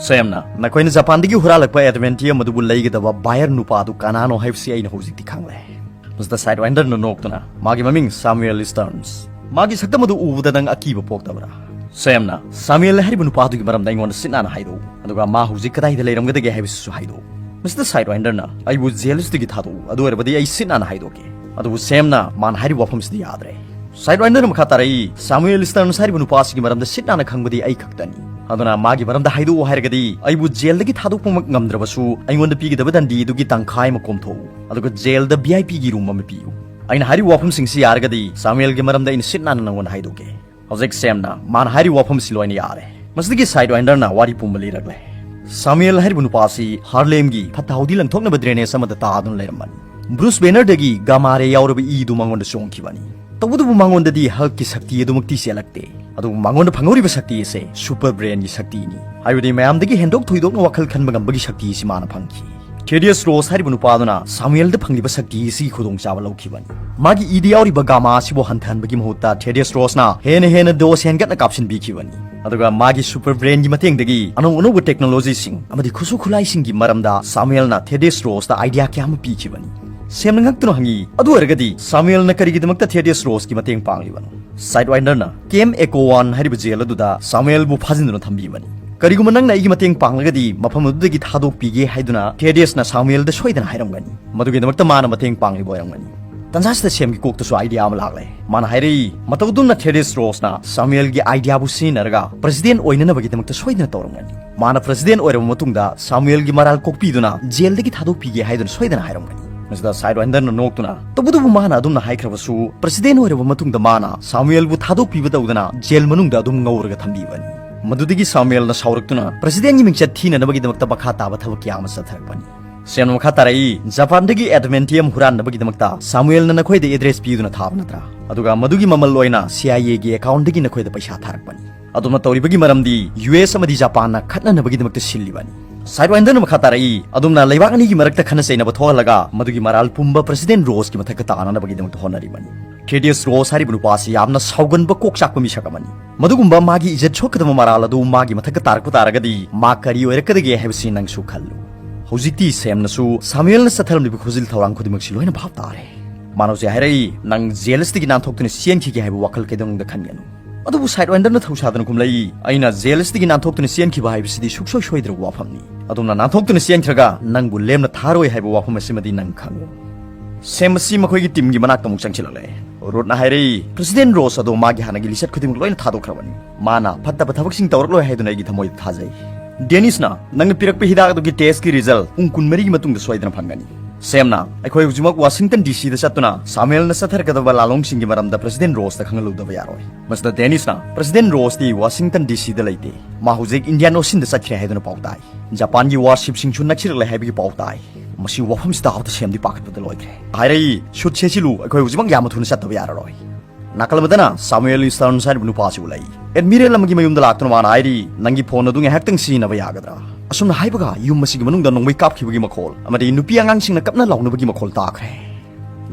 ꯁꯦꯝꯅ, ꯅꯈꯣꯏꯅ ꯖꯄꯥꯟꯗꯒꯤ ꯍꯨꯔꯥꯜꯂꯛꯄ ꯑꯦꯗꯃꯦꯟꯇꯤꯌꯝ ꯑꯗꯨꯕꯨ ꯂꯩꯒꯗꯕ ꯕꯥꯌꯔ ꯅꯨꯄꯥ ꯑꯗꯨ ꯀꯅꯥꯅꯣ ꯍꯥꯏꯕꯁꯤ ꯑꯩꯅ ꯍꯧꯖꯤꯛꯇꯤ ꯈꯪꯂꯦ꯫" ꯃꯁꯤꯗ ꯁꯥꯏꯗꯋꯥꯏꯟꯗꯔꯅ ꯅꯣꯛꯇꯨꯅ, "ꯃꯥꯒꯤ ꯃꯃꯤꯡ ꯁꯥꯃꯨꯑꯦꯜ ꯏꯁꯇꯔꯟꯁ꯫ ꯃꯥꯒꯤ ꯁꯛꯇꯝ ꯑꯗꯨ ꯎꯕꯗ ꯅꯪ ꯑꯀꯤꯕ ꯄꯣꯛꯇꯕ꯭ꯔꯥ?" ꯁꯦꯝꯅ, "ꯁꯥꯃꯨꯑꯦꯜ ꯍꯥꯏꯔꯤꯕ ꯅꯨꯄꯥꯗꯨꯒꯤ ꯃꯔꯝꯗ ꯑꯩꯉꯣꯟꯗ ꯁꯤꯠ ꯅꯥꯟꯅ ꯍꯥꯏꯔꯛꯎ, ꯑꯗꯨꯒ ꯃꯥ ꯍꯧꯖꯤꯛ ꯀꯗꯥꯏꯗ ꯂꯩꯔꯝꯒꯗꯒꯦ ꯍꯥꯏꯕꯁꯤꯁꯨ ꯍꯥꯏꯗꯣꯛꯎ꯫" ꯃꯁꯤꯗ ꯁꯥꯏꯗꯋꯥꯏꯟꯗꯔꯅ, "ꯑꯩꯕꯨ ꯖꯦꯜꯁꯤꯗꯒꯤ ꯊꯥꯗꯣꯛꯎ, ꯑꯗꯨ ꯑꯣꯏꯔꯕꯗꯤ ꯑꯩ ꯁꯤꯠ ꯅꯥꯟꯅ ꯍꯥꯏꯗꯣꯛꯀꯦ꯫" ꯑꯗꯨꯕꯨ ꯁꯦꯝꯅ ꯃꯥꯅ ꯍꯥꯏꯔꯤꯕ ꯋꯥꯐꯝꯁꯤꯗ ꯌꯥꯗ꯭ꯔꯦ꯫ ꯁꯥꯏꯗꯋꯥꯏꯟꯗꯔꯅ ꯃꯈꯥ ꯇꯥꯔꯛꯏ, "ꯁꯥꯃꯨꯑꯦꯜ ꯏꯁꯇꯔꯟꯁ ꯍꯥꯏꯔꯤꯕ ꯅꯨꯄꯥ ꯑꯁꯤꯒꯤ ꯃꯔꯝꯗ ꯁꯤꯠ ꯅꯥꯟꯅ ꯈꯪꯕꯗꯤ ꯑꯩ ꯈꯛꯇꯅꯤ꯫ ꯑꯗꯨꯅ ꯃꯥꯒꯤ ꯃꯔꯝꯗ ꯍꯥꯏꯗꯣꯛꯎ ꯍꯥꯏꯔꯒꯗꯤ ꯑꯩꯕꯨ ꯖꯦꯜꯗꯒꯤ ꯊꯥꯗꯣꯛꯄꯃꯛ ꯉꯝꯗ꯭ꯔꯕꯁꯨ ꯑꯩꯉꯣꯟꯗ ꯄꯤꯒꯗꯕ ꯗꯟꯗꯤ ꯑꯗꯨꯒꯤ ꯇꯪꯈꯥꯏ ꯑꯃ ꯀꯣꯝꯊꯣꯛꯎ, ꯑꯗꯨꯒ ꯖꯦꯜꯗ ꯚꯤ ꯑꯥꯏ ꯄꯤꯒꯤ ꯔꯨꯝ ꯑꯃ ꯄꯤꯌꯨ꯫ ꯑꯩꯅ ꯍꯥꯏꯔꯤꯕ ꯋꯥꯐꯝꯁꯤꯡꯁꯤ ꯌꯥꯔꯒꯗꯤ ꯁꯥꯃꯨꯑꯦꯜꯒꯤ ꯃꯔꯝꯗ ꯑꯩꯅ ꯁꯤꯠ ꯅꯥꯟꯅ ꯅꯪꯉꯣꯟꯗ ꯍꯥꯏꯗꯣꯛꯀꯦ꯫" ꯍꯧꯖꯤꯛ ꯁꯦꯝꯅ ꯃꯥꯅ ꯍꯥꯏꯔꯤꯕ ꯋꯥꯐꯝꯁꯤ ꯂꯣꯏꯅ ꯌꯥꯔꯦ꯫ ꯃꯁꯤꯗꯒꯤ ꯁꯥꯏꯗꯋꯥꯏꯟꯗꯔꯅ ꯋꯥꯔꯤ ꯄꯨꯝꯕ ꯂꯤꯔꯛꯂꯦ꯫ ꯁꯥꯃꯨꯑꯦꯜ ꯍꯥꯏꯔꯤꯕ ꯅꯨꯄꯥ ꯑꯁꯤ ꯍꯥꯔꯂꯦꯝꯒꯤ ꯐꯠꯇ ꯍꯥꯎꯗꯤ ꯂꯪꯊꯣꯛꯅꯕ ꯗ꯭ꯔꯦꯅꯦꯖ ꯑꯃꯗ ꯇꯥꯗꯨꯅ ꯂꯩꯔꯝꯕꯅꯤ꯫ ꯕ꯭ꯔꯨꯁ ꯕꯦꯅꯔꯗꯒꯤ ꯒꯥꯃꯥꯔꯦ ꯌꯥꯎꯔꯕ ꯏꯗꯨ ꯃꯉꯣꯟꯗ ꯆꯣꯡꯈꯤꯕꯅꯤ꯫ ꯇꯧꯕꯇꯕꯨ ꯃꯉꯣꯟꯗꯗꯤ ꯍꯜꯛꯀꯤ ꯁꯛꯇꯤ ꯑꯗꯨꯃꯛꯇꯤ ꯆꯦꯜꯂꯛꯇꯦ꯫ ꯑꯗꯨꯕꯨ ꯃꯉꯣꯟꯗ ꯐꯪꯍꯧꯔꯤꯕ ꯁꯛꯇꯤ ꯑꯁꯦ ꯁꯨꯄꯔ ꯕ꯭ꯔꯦꯟꯒꯤ ꯁꯛꯇꯤꯅꯤ, ꯍꯥꯏꯕꯗꯤ ꯃꯌꯥꯝꯗꯒꯤ ꯍꯦꯟꯗꯣꯛ ꯊꯣꯏꯗꯣꯛꯅ ꯋꯥꯈꯜ ꯈꯟꯕ ꯉꯝꯕꯒꯤ ꯁꯛꯇꯤ ꯑꯁꯤ ꯃꯥꯅ ꯐꯪꯈꯤ꯫ ꯊꯦꯗꯤꯌꯁ ꯔꯣꯁ ꯍꯥꯏꯔꯤꯕ ꯅꯨꯄꯥ ꯑꯗꯨꯅ ꯁꯥꯃꯨꯑꯦꯜꯗ ꯐꯪꯂꯤꯕ ꯁꯛꯇꯤ ꯑꯁꯤꯒꯤ ꯈꯨꯗꯣꯡꯆꯥꯕ ꯂꯧꯈꯤꯕꯅꯤ꯫ ꯃꯥꯒꯤ ꯏꯗ ꯌꯥꯎꯔꯤꯕ ꯒꯥꯃꯥ ꯑꯁꯤꯕꯨ ꯍꯟꯊꯍꯟꯕꯒꯤ ꯃꯍꯨꯠꯇ ꯊꯦꯗꯤꯌꯁ ꯔꯣꯁꯅ ꯍꯦꯟꯅ ꯍꯦꯟꯅ ꯗꯣꯁ ꯍꯦꯟꯒꯠꯅ ꯀꯥꯞꯁꯤꯟꯕꯤꯈꯤꯕꯅꯤ꯫ ꯑꯗꯨꯒ ꯃꯥꯒꯤ ꯁꯨꯄꯔ ꯕ꯭ꯔꯦꯟꯒꯤ ꯃꯇꯦꯡꯗꯒꯤ ꯑꯅꯧ ꯑꯅꯧꯕ ꯇꯦꯛꯅꯣꯂꯣꯖꯤꯁꯤꯡ ꯑꯃꯗꯤ ꯈꯨꯠꯁꯨ ꯈꯨꯠꯂꯥꯏꯁꯤꯡꯒꯤ ꯃꯔꯝꯗ ꯁꯥꯃꯨꯑꯦꯜꯅ ꯊꯦꯗꯤꯌꯁ ꯔꯣꯁꯇ ꯑꯥꯏꯗꯤꯌꯥ ꯀꯌꯥ ꯑꯃ ꯄꯤꯈꯤꯕꯅꯤ꯫ ꯁꯦꯝꯅ ꯉꯛꯇꯨꯅ ꯍꯪꯉꯤ, "ꯑꯗꯨ ꯑꯣꯏꯔꯒꯗꯤ ꯁꯥꯃꯨꯑꯦꯜꯅ ꯀꯔꯤꯒꯤꯗꯃꯛꯇ ꯊꯦꯗꯤꯌꯁ ꯔꯣꯁꯀꯤ ꯃꯇꯦꯡ ꯄꯥꯡꯂꯤꯕꯅꯣ?" ꯁꯥꯏꯗꯋꯥꯏꯟꯗꯔꯅ, "ꯀꯦꯝ ꯑꯦꯀꯣ ꯋꯥꯟ ꯍꯥꯏꯔꯤꯕ ꯖꯦꯜ ꯑꯗꯨꯗ ꯁꯥꯃꯨꯑꯦꯜꯕꯨ ꯐꯥꯖꯤꯟꯗꯨꯅ ꯊꯝꯕꯤꯕꯅꯤ꯫ ꯀꯔꯤꯒꯨꯝꯕ ꯅꯪꯅ ꯑꯩꯒꯤ ꯃꯇꯦꯡ ꯄꯥꯡꯂꯒꯗꯤ ꯃꯐꯝ ꯑꯗꯨꯗꯒꯤ ꯊꯥꯗꯣꯛꯄꯤꯒꯦ ꯍꯥꯏꯗꯨꯅ ꯊꯦꯗꯤꯌꯁꯅ ꯁꯥꯃꯨꯑꯦꯜꯗ ꯁꯣꯏꯗꯅ ꯍꯥꯏꯔꯝꯒꯅꯤ꯫ ꯃꯗꯨꯒꯤꯗꯃꯛꯇ ꯃꯥꯅ ꯃꯇꯦꯡ ꯄꯥꯡꯂꯤꯕ ꯑꯣꯏꯔꯝꯒꯅꯤ꯫" ꯇꯟꯖꯥꯁꯤꯗ ꯁꯦꯝꯒꯤ ꯀꯣꯛꯇꯁꯨ ꯑꯥꯏꯗꯤꯌꯥ ꯑꯃ ꯂꯥꯛꯂꯦ꯫ ꯃꯥꯅ ꯍꯥꯏꯔꯛꯏ, "ꯃꯇꯧ ꯑꯗꯨꯝꯅ ꯊꯦꯗꯤꯌꯁ ꯔꯣꯁꯅ ꯁꯥꯃꯨꯑꯦꯜꯒꯤ ꯑꯥꯏꯗꯤꯌꯥꯕꯨ ꯁꯤꯖꯤꯟꯅꯔꯒ ꯄ꯭ꯔꯦꯁꯤꯗꯦꯟ ꯑꯣꯏꯅꯅꯕꯒꯤꯗꯃꯛꯇ ꯁꯣꯏꯗꯅ ꯇꯧꯔꯝꯒꯅꯤ꯫ ꯃꯥꯅ ꯄ꯭ꯔꯦꯁꯤꯗꯦꯟ ꯑꯣꯏꯔꯕ ꯃꯇꯨꯡꯗ ꯁꯥꯃꯨꯑꯦꯜꯒꯤ ꯃꯔꯥꯜ ꯀꯣꯛꯄꯤꯗꯨꯅ ꯖꯦꯜꯗꯒꯤ ꯊꯥꯗꯣꯛꯄꯤꯒꯦ ꯍꯥꯏꯗꯨꯅ ꯁꯣꯏꯗꯅ ꯍꯥꯏꯔꯝꯒꯅꯤ꯫" ꯃꯁꯤꯗ ꯁꯥꯏꯗꯋꯥꯏꯟꯗꯔꯅ ꯅꯣꯛꯇꯨꯅ, "ꯇꯧꯕꯇꯕꯨ ꯃꯥꯅ ꯑꯗꯨꯝꯅ ꯍꯥꯏꯈ꯭ꯔꯕꯁꯨ, ꯄ꯭ꯔꯦꯁꯤꯗꯦꯟ ꯑꯣꯏꯔꯕ ꯃꯇꯨꯡꯗ ꯃꯥꯅ ꯁꯥꯃꯨꯑꯦꯜꯕꯨ ꯊꯥꯗꯣꯛꯄꯤꯕ ꯇꯧꯗꯅ ꯖꯦꯜ ꯃꯅꯨꯡꯗ ꯑꯗꯨꯝ ꯉꯧꯔꯒ ꯊꯝꯕꯤꯕꯅꯤ꯫" ꯃꯗꯨꯗꯒꯤ ꯁꯥꯃꯨꯑꯦꯜꯅ ꯁꯥꯎꯔꯛꯇꯨꯅ ꯄ꯭ꯔꯦꯁꯤꯗꯦꯟꯒꯤ ꯃꯤꯡꯆꯠ ꯊꯤꯅꯅꯕꯒꯤꯗꯃꯛꯇ ꯃꯈꯥ ꯇꯥꯕ ꯊꯕꯛ ꯀꯌꯥ ꯑꯃ ꯆꯠꯊꯔꯛꯄꯅꯤ꯫ ꯁꯦꯝꯅ ꯃꯈꯥ ꯇꯥꯔꯛꯏ, "ꯖꯄꯥꯟꯗꯒꯤ ꯑꯦꯗꯃꯦꯟꯇꯤꯌꯝ ꯍꯨꯔꯥꯟꯅꯕꯒꯤꯗꯃꯛꯇ ꯁꯥꯃꯨꯑꯦꯜꯅ ꯅꯈꯣꯏꯗ ꯑꯦꯗ꯭ꯔꯦꯁ ꯄꯤꯗꯨꯅ ꯊꯥꯕ ꯅꯠꯇ꯭ꯔꯥ? ꯑꯗꯨꯒ ꯃꯗꯨꯒꯤ ꯃꯃꯜ ꯑꯣꯏꯅ ꯁꯤ ꯑꯥꯏ ꯑꯦꯒꯤ ꯑꯦꯀꯥꯎꯟꯗꯒꯤ ꯅꯈꯣꯏꯗ ꯄꯩꯁꯥ ꯊꯥꯔꯛꯄꯅꯤ꯫ ꯑꯗꯨꯝꯅ ꯇꯧꯔꯤꯕꯒꯤ ꯃꯔꯝꯗꯤ ꯌꯨ ꯑꯦꯁ ꯑꯃꯗꯤ ꯖꯄꯥꯟꯅ ꯈꯠꯅꯅꯕꯒꯤꯗꯃꯛꯇ ꯁꯤꯜꯂꯤꯕꯅꯤ꯫" ꯁꯥꯏꯠꯋꯥꯏꯟꯗꯔꯅ ꯃꯈꯥ ꯇꯥꯔꯛꯏ, "ꯑꯗꯨꯝꯅ ꯂꯩꯕꯥꯛ ꯑꯅꯤꯒꯤ ꯃꯔꯛꯇ ꯈꯟꯅ ꯆꯩꯅꯕ ꯊꯣꯛꯍꯜꯂꯒ ꯃꯗꯨꯒꯤ ꯃꯔꯥꯜ ꯄꯨꯝꯕ ꯄ꯭ꯔꯁꯤꯗꯦꯟ ꯔꯣꯁꯀꯤ ꯃꯊꯛꯇ ꯇꯥꯅꯅꯕꯒꯤꯗꯃꯛꯇ ꯍꯣꯠꯅꯔꯤꯕꯅꯤ꯫ ꯊꯦꯗꯤꯌꯁ ꯔꯣꯁ ꯍꯥꯏꯔꯤꯕ ꯅꯨꯄꯥ ꯑꯁꯤ ꯌꯥꯝꯅ ꯁꯥꯎꯒꯟꯕ, ꯀꯣꯛ ꯆꯥꯛꯄ ꯃꯤꯁꯛ ꯑꯃꯅꯤ꯫ ꯃꯗꯨꯒꯨꯝꯕ ꯃꯥꯒꯤ ꯏꯖꯠ ꯁꯣꯛꯀꯗꯕ ꯃꯔꯥꯜ ꯑꯗꯨ ꯃꯥꯒꯤ ꯃꯊꯛꯇ ꯇꯥꯔꯛꯄ ꯇꯥꯔꯒꯗꯤ ꯃꯥ ꯀꯔꯤ ꯑꯣꯏꯔꯛꯀꯗꯒꯦ ꯍꯥꯏꯕꯁꯤ ꯅꯪꯁꯨ ꯈꯜꯂꯨ꯫" ꯍꯧꯖꯤꯛꯇꯤ ꯁꯦꯝꯅꯁꯨ ꯁꯥꯃꯨꯑꯦꯜꯅ ꯆꯠꯊꯔꯝꯂꯤꯕ ꯈꯨꯖꯤꯜ ꯊꯧꯔꯥꯡ ꯈꯨꯗꯤꯡꯃꯛꯁꯤ ꯂꯣꯏꯅ ꯚꯥꯞ ꯇꯥꯔꯦ꯫ ꯃꯥꯅ ꯍꯧꯖꯤꯛ ꯍꯥꯏꯔꯛꯏ, "ꯅꯪ ꯖꯦꯜ ꯑꯁꯤꯗꯒꯤ ꯅꯥꯟꯊꯣꯛꯇꯨꯅ ꯆꯦꯟꯈꯤꯒꯦ ꯍꯥꯏꯕ ꯋꯥꯈꯜ ꯀꯩꯗꯧꯅꯨꯡꯗ ꯈꯟꯒꯅꯨ꯫" ꯑꯗꯨꯕꯨ ꯁꯥꯏꯠꯋꯥꯏꯟꯗꯔꯅ ꯊꯧꯁꯥꯗꯅ ꯈꯨꯝꯂꯛꯏ, "ꯑꯩꯅ ꯖꯦꯜ ꯑꯁꯤꯗꯒꯤ ꯅꯥꯟꯊꯣꯛꯇꯨꯅ ꯆꯦꯟꯈꯤꯕ ꯍꯥꯏꯕꯁꯤꯗꯤ ꯁꯨꯡꯁꯣꯏ ꯁꯣꯏꯗ꯭ꯔꯕ ꯋꯥꯐꯝꯅꯤ꯫ ꯑꯗꯨꯝꯅ ꯅꯥꯟꯊꯣꯛꯇꯨꯅ ꯆꯦꯟꯈ꯭ꯔꯒ ꯅꯪꯕꯨ ꯂꯦꯝꯅ ꯊꯥꯔꯣꯏ ꯍꯥꯏꯕ ꯋꯥꯐꯝ ꯑꯁꯤꯃꯗꯤ ꯅꯪ ꯈꯪꯉꯨ꯫" ꯁꯦꯝ ꯑꯁꯤ ꯃꯈꯣꯏꯒꯤ ꯇꯤꯝꯒꯤ ꯃꯅꯥꯛꯇ ꯑꯃꯨꯛ ꯆꯪꯁꯤꯜꯂꯛꯂꯦ꯫ ꯔꯨꯠꯅ ꯍꯥꯏꯔꯛꯏ, "ꯄ꯭ꯔꯁꯤꯗꯦꯟ ꯔꯣꯁ ꯑꯗꯣ ꯃꯥꯒꯤ ꯍꯥꯟꯅꯒꯤ ꯂꯤꯆꯠ ꯈꯨꯗꯤꯡꯃꯛ ꯂꯣꯏꯅ ꯊꯥꯗꯣꯛꯈ꯭ꯔꯕꯅꯤ꯫ ꯃꯥꯅ ꯐꯠꯇꯕ ꯊꯕꯛꯁꯤꯡ ꯇꯧꯔꯛꯂꯣꯏ ꯍꯥꯏꯗꯨꯅ ꯑꯩꯒꯤ ꯊꯃꯣꯏꯗ ꯊꯥꯖꯩ꯫" ꯗꯦꯅꯤꯁꯅ, "ꯅꯪꯅ ꯄꯤꯔꯛꯄ ꯍꯤꯗꯥꯛ ꯑꯗꯨꯒꯤ ꯇꯦꯁꯀꯤ ꯔꯤꯖꯜ ꯄꯨꯡ ꯀꯨꯟꯃꯔꯤꯒꯤ ꯃꯇꯨꯡꯗ ꯁꯣꯏꯗꯅ ꯐꯪꯒꯅꯤ꯫" ꯁꯦꯝꯅ, "ꯑꯩꯈꯣꯏ ꯍꯧꯖꯤꯛꯃꯛ ꯋꯥꯁꯤꯡꯇꯟ ꯗꯤ ꯁꯤꯗ ꯆꯠꯇꯨꯅ ꯁꯥꯃꯨꯑꯦꯜꯅ ꯆꯠꯊꯔꯛꯀꯗꯕ ꯂꯥꯂꯣꯡꯁꯤꯡꯒꯤ ꯃꯔꯝꯗ ꯄ꯭ꯔꯁꯤꯗꯦꯟ ꯔꯣꯁꯇ ꯈꯪꯍꯜꯂꯨꯗꯕ ꯌꯥꯔꯣꯏ꯫" ꯃꯁꯤꯗ ꯗꯦꯅꯤꯁꯅ, "ꯄ꯭ꯔꯁꯤꯗꯦꯟ ꯔꯣꯁꯇꯤ ꯋꯥꯁꯤꯡꯇꯟ ꯗꯤ ꯁꯤꯗ ꯂꯩꯇꯦ꯫ ꯃꯥ ꯍꯧꯖꯤꯛ ꯏꯟꯗꯤꯌꯥꯟ ꯑꯣꯁꯤꯟꯗ ꯆꯠꯈ꯭ꯔꯦ ꯍꯥꯏꯗꯨꯅ ꯄꯥꯎ ꯇꯥꯏ꯫ ꯖꯄꯥꯟꯒꯤ ꯋꯥꯔꯁꯤꯞꯁꯤꯡꯁꯨ ꯅꯛꯁꯤꯜꯂꯛꯂꯦ ꯍꯥꯏꯕꯒꯤ ꯄꯥꯎ ꯇꯥꯏ꯫ ꯃꯁꯤ ꯋꯥꯐꯝꯁꯤꯗ ꯍꯥꯞꯇ ꯁꯦꯝꯗꯤ ꯄꯥꯈꯠꯄꯗ ꯂꯣꯏꯈ꯭ꯔꯦ꯫ ꯍꯥꯏꯔꯛꯏ, ꯁꯨꯠ ꯁꯦꯠꯁꯤꯜꯂꯨ, ꯑꯩꯈꯣꯏ ꯍꯧꯖꯤꯛꯃꯛ ꯌꯥꯝꯅ ꯊꯨꯅ ꯆꯠꯇꯕ ꯌꯥꯔꯔꯣꯏ꯫" ꯅꯥꯀꯜ ꯑꯃꯗꯅ ꯁꯥꯃꯨꯑꯦꯜ ꯏꯁꯇꯔꯟꯁ ꯍꯥꯏꯔꯤꯕ ꯅꯨꯄꯥꯁꯤ ꯎꯠꯂꯛꯏ꯫ ꯑꯦꯗꯃꯤꯔꯦꯜ ꯑꯃꯒꯤ ꯃꯌꯨꯝꯗ ꯂꯥꯛꯇꯨꯅ ꯃꯥꯅ ꯍꯥꯏꯔꯤ, "ꯅꯪꯒꯤ ꯐꯣꯟ ꯑꯗꯨ ꯉꯥꯏꯍꯥꯛꯇꯪ ꯁꯤꯖꯤꯟꯅꯕ ꯌꯥꯒꯗ꯭ꯔꯥ?" ꯑꯁꯨꯝꯅ ꯍꯥꯏꯕꯒ ꯌꯨꯝ ꯑꯁꯤꯒꯤ ꯃꯅꯨꯡꯗ ꯅꯣꯡꯃꯩ ꯀꯥꯞꯈꯤꯕꯒꯤ ꯃꯈꯣꯜ ꯑꯃꯗꯤ ꯅꯨꯄꯤ ꯑꯉꯥꯡꯁꯤꯡꯅ ꯀꯞꯅ ꯂꯥꯎꯅꯕꯒꯤ ꯃꯈꯣꯜ ꯇꯥꯈ꯭ꯔꯦ꯫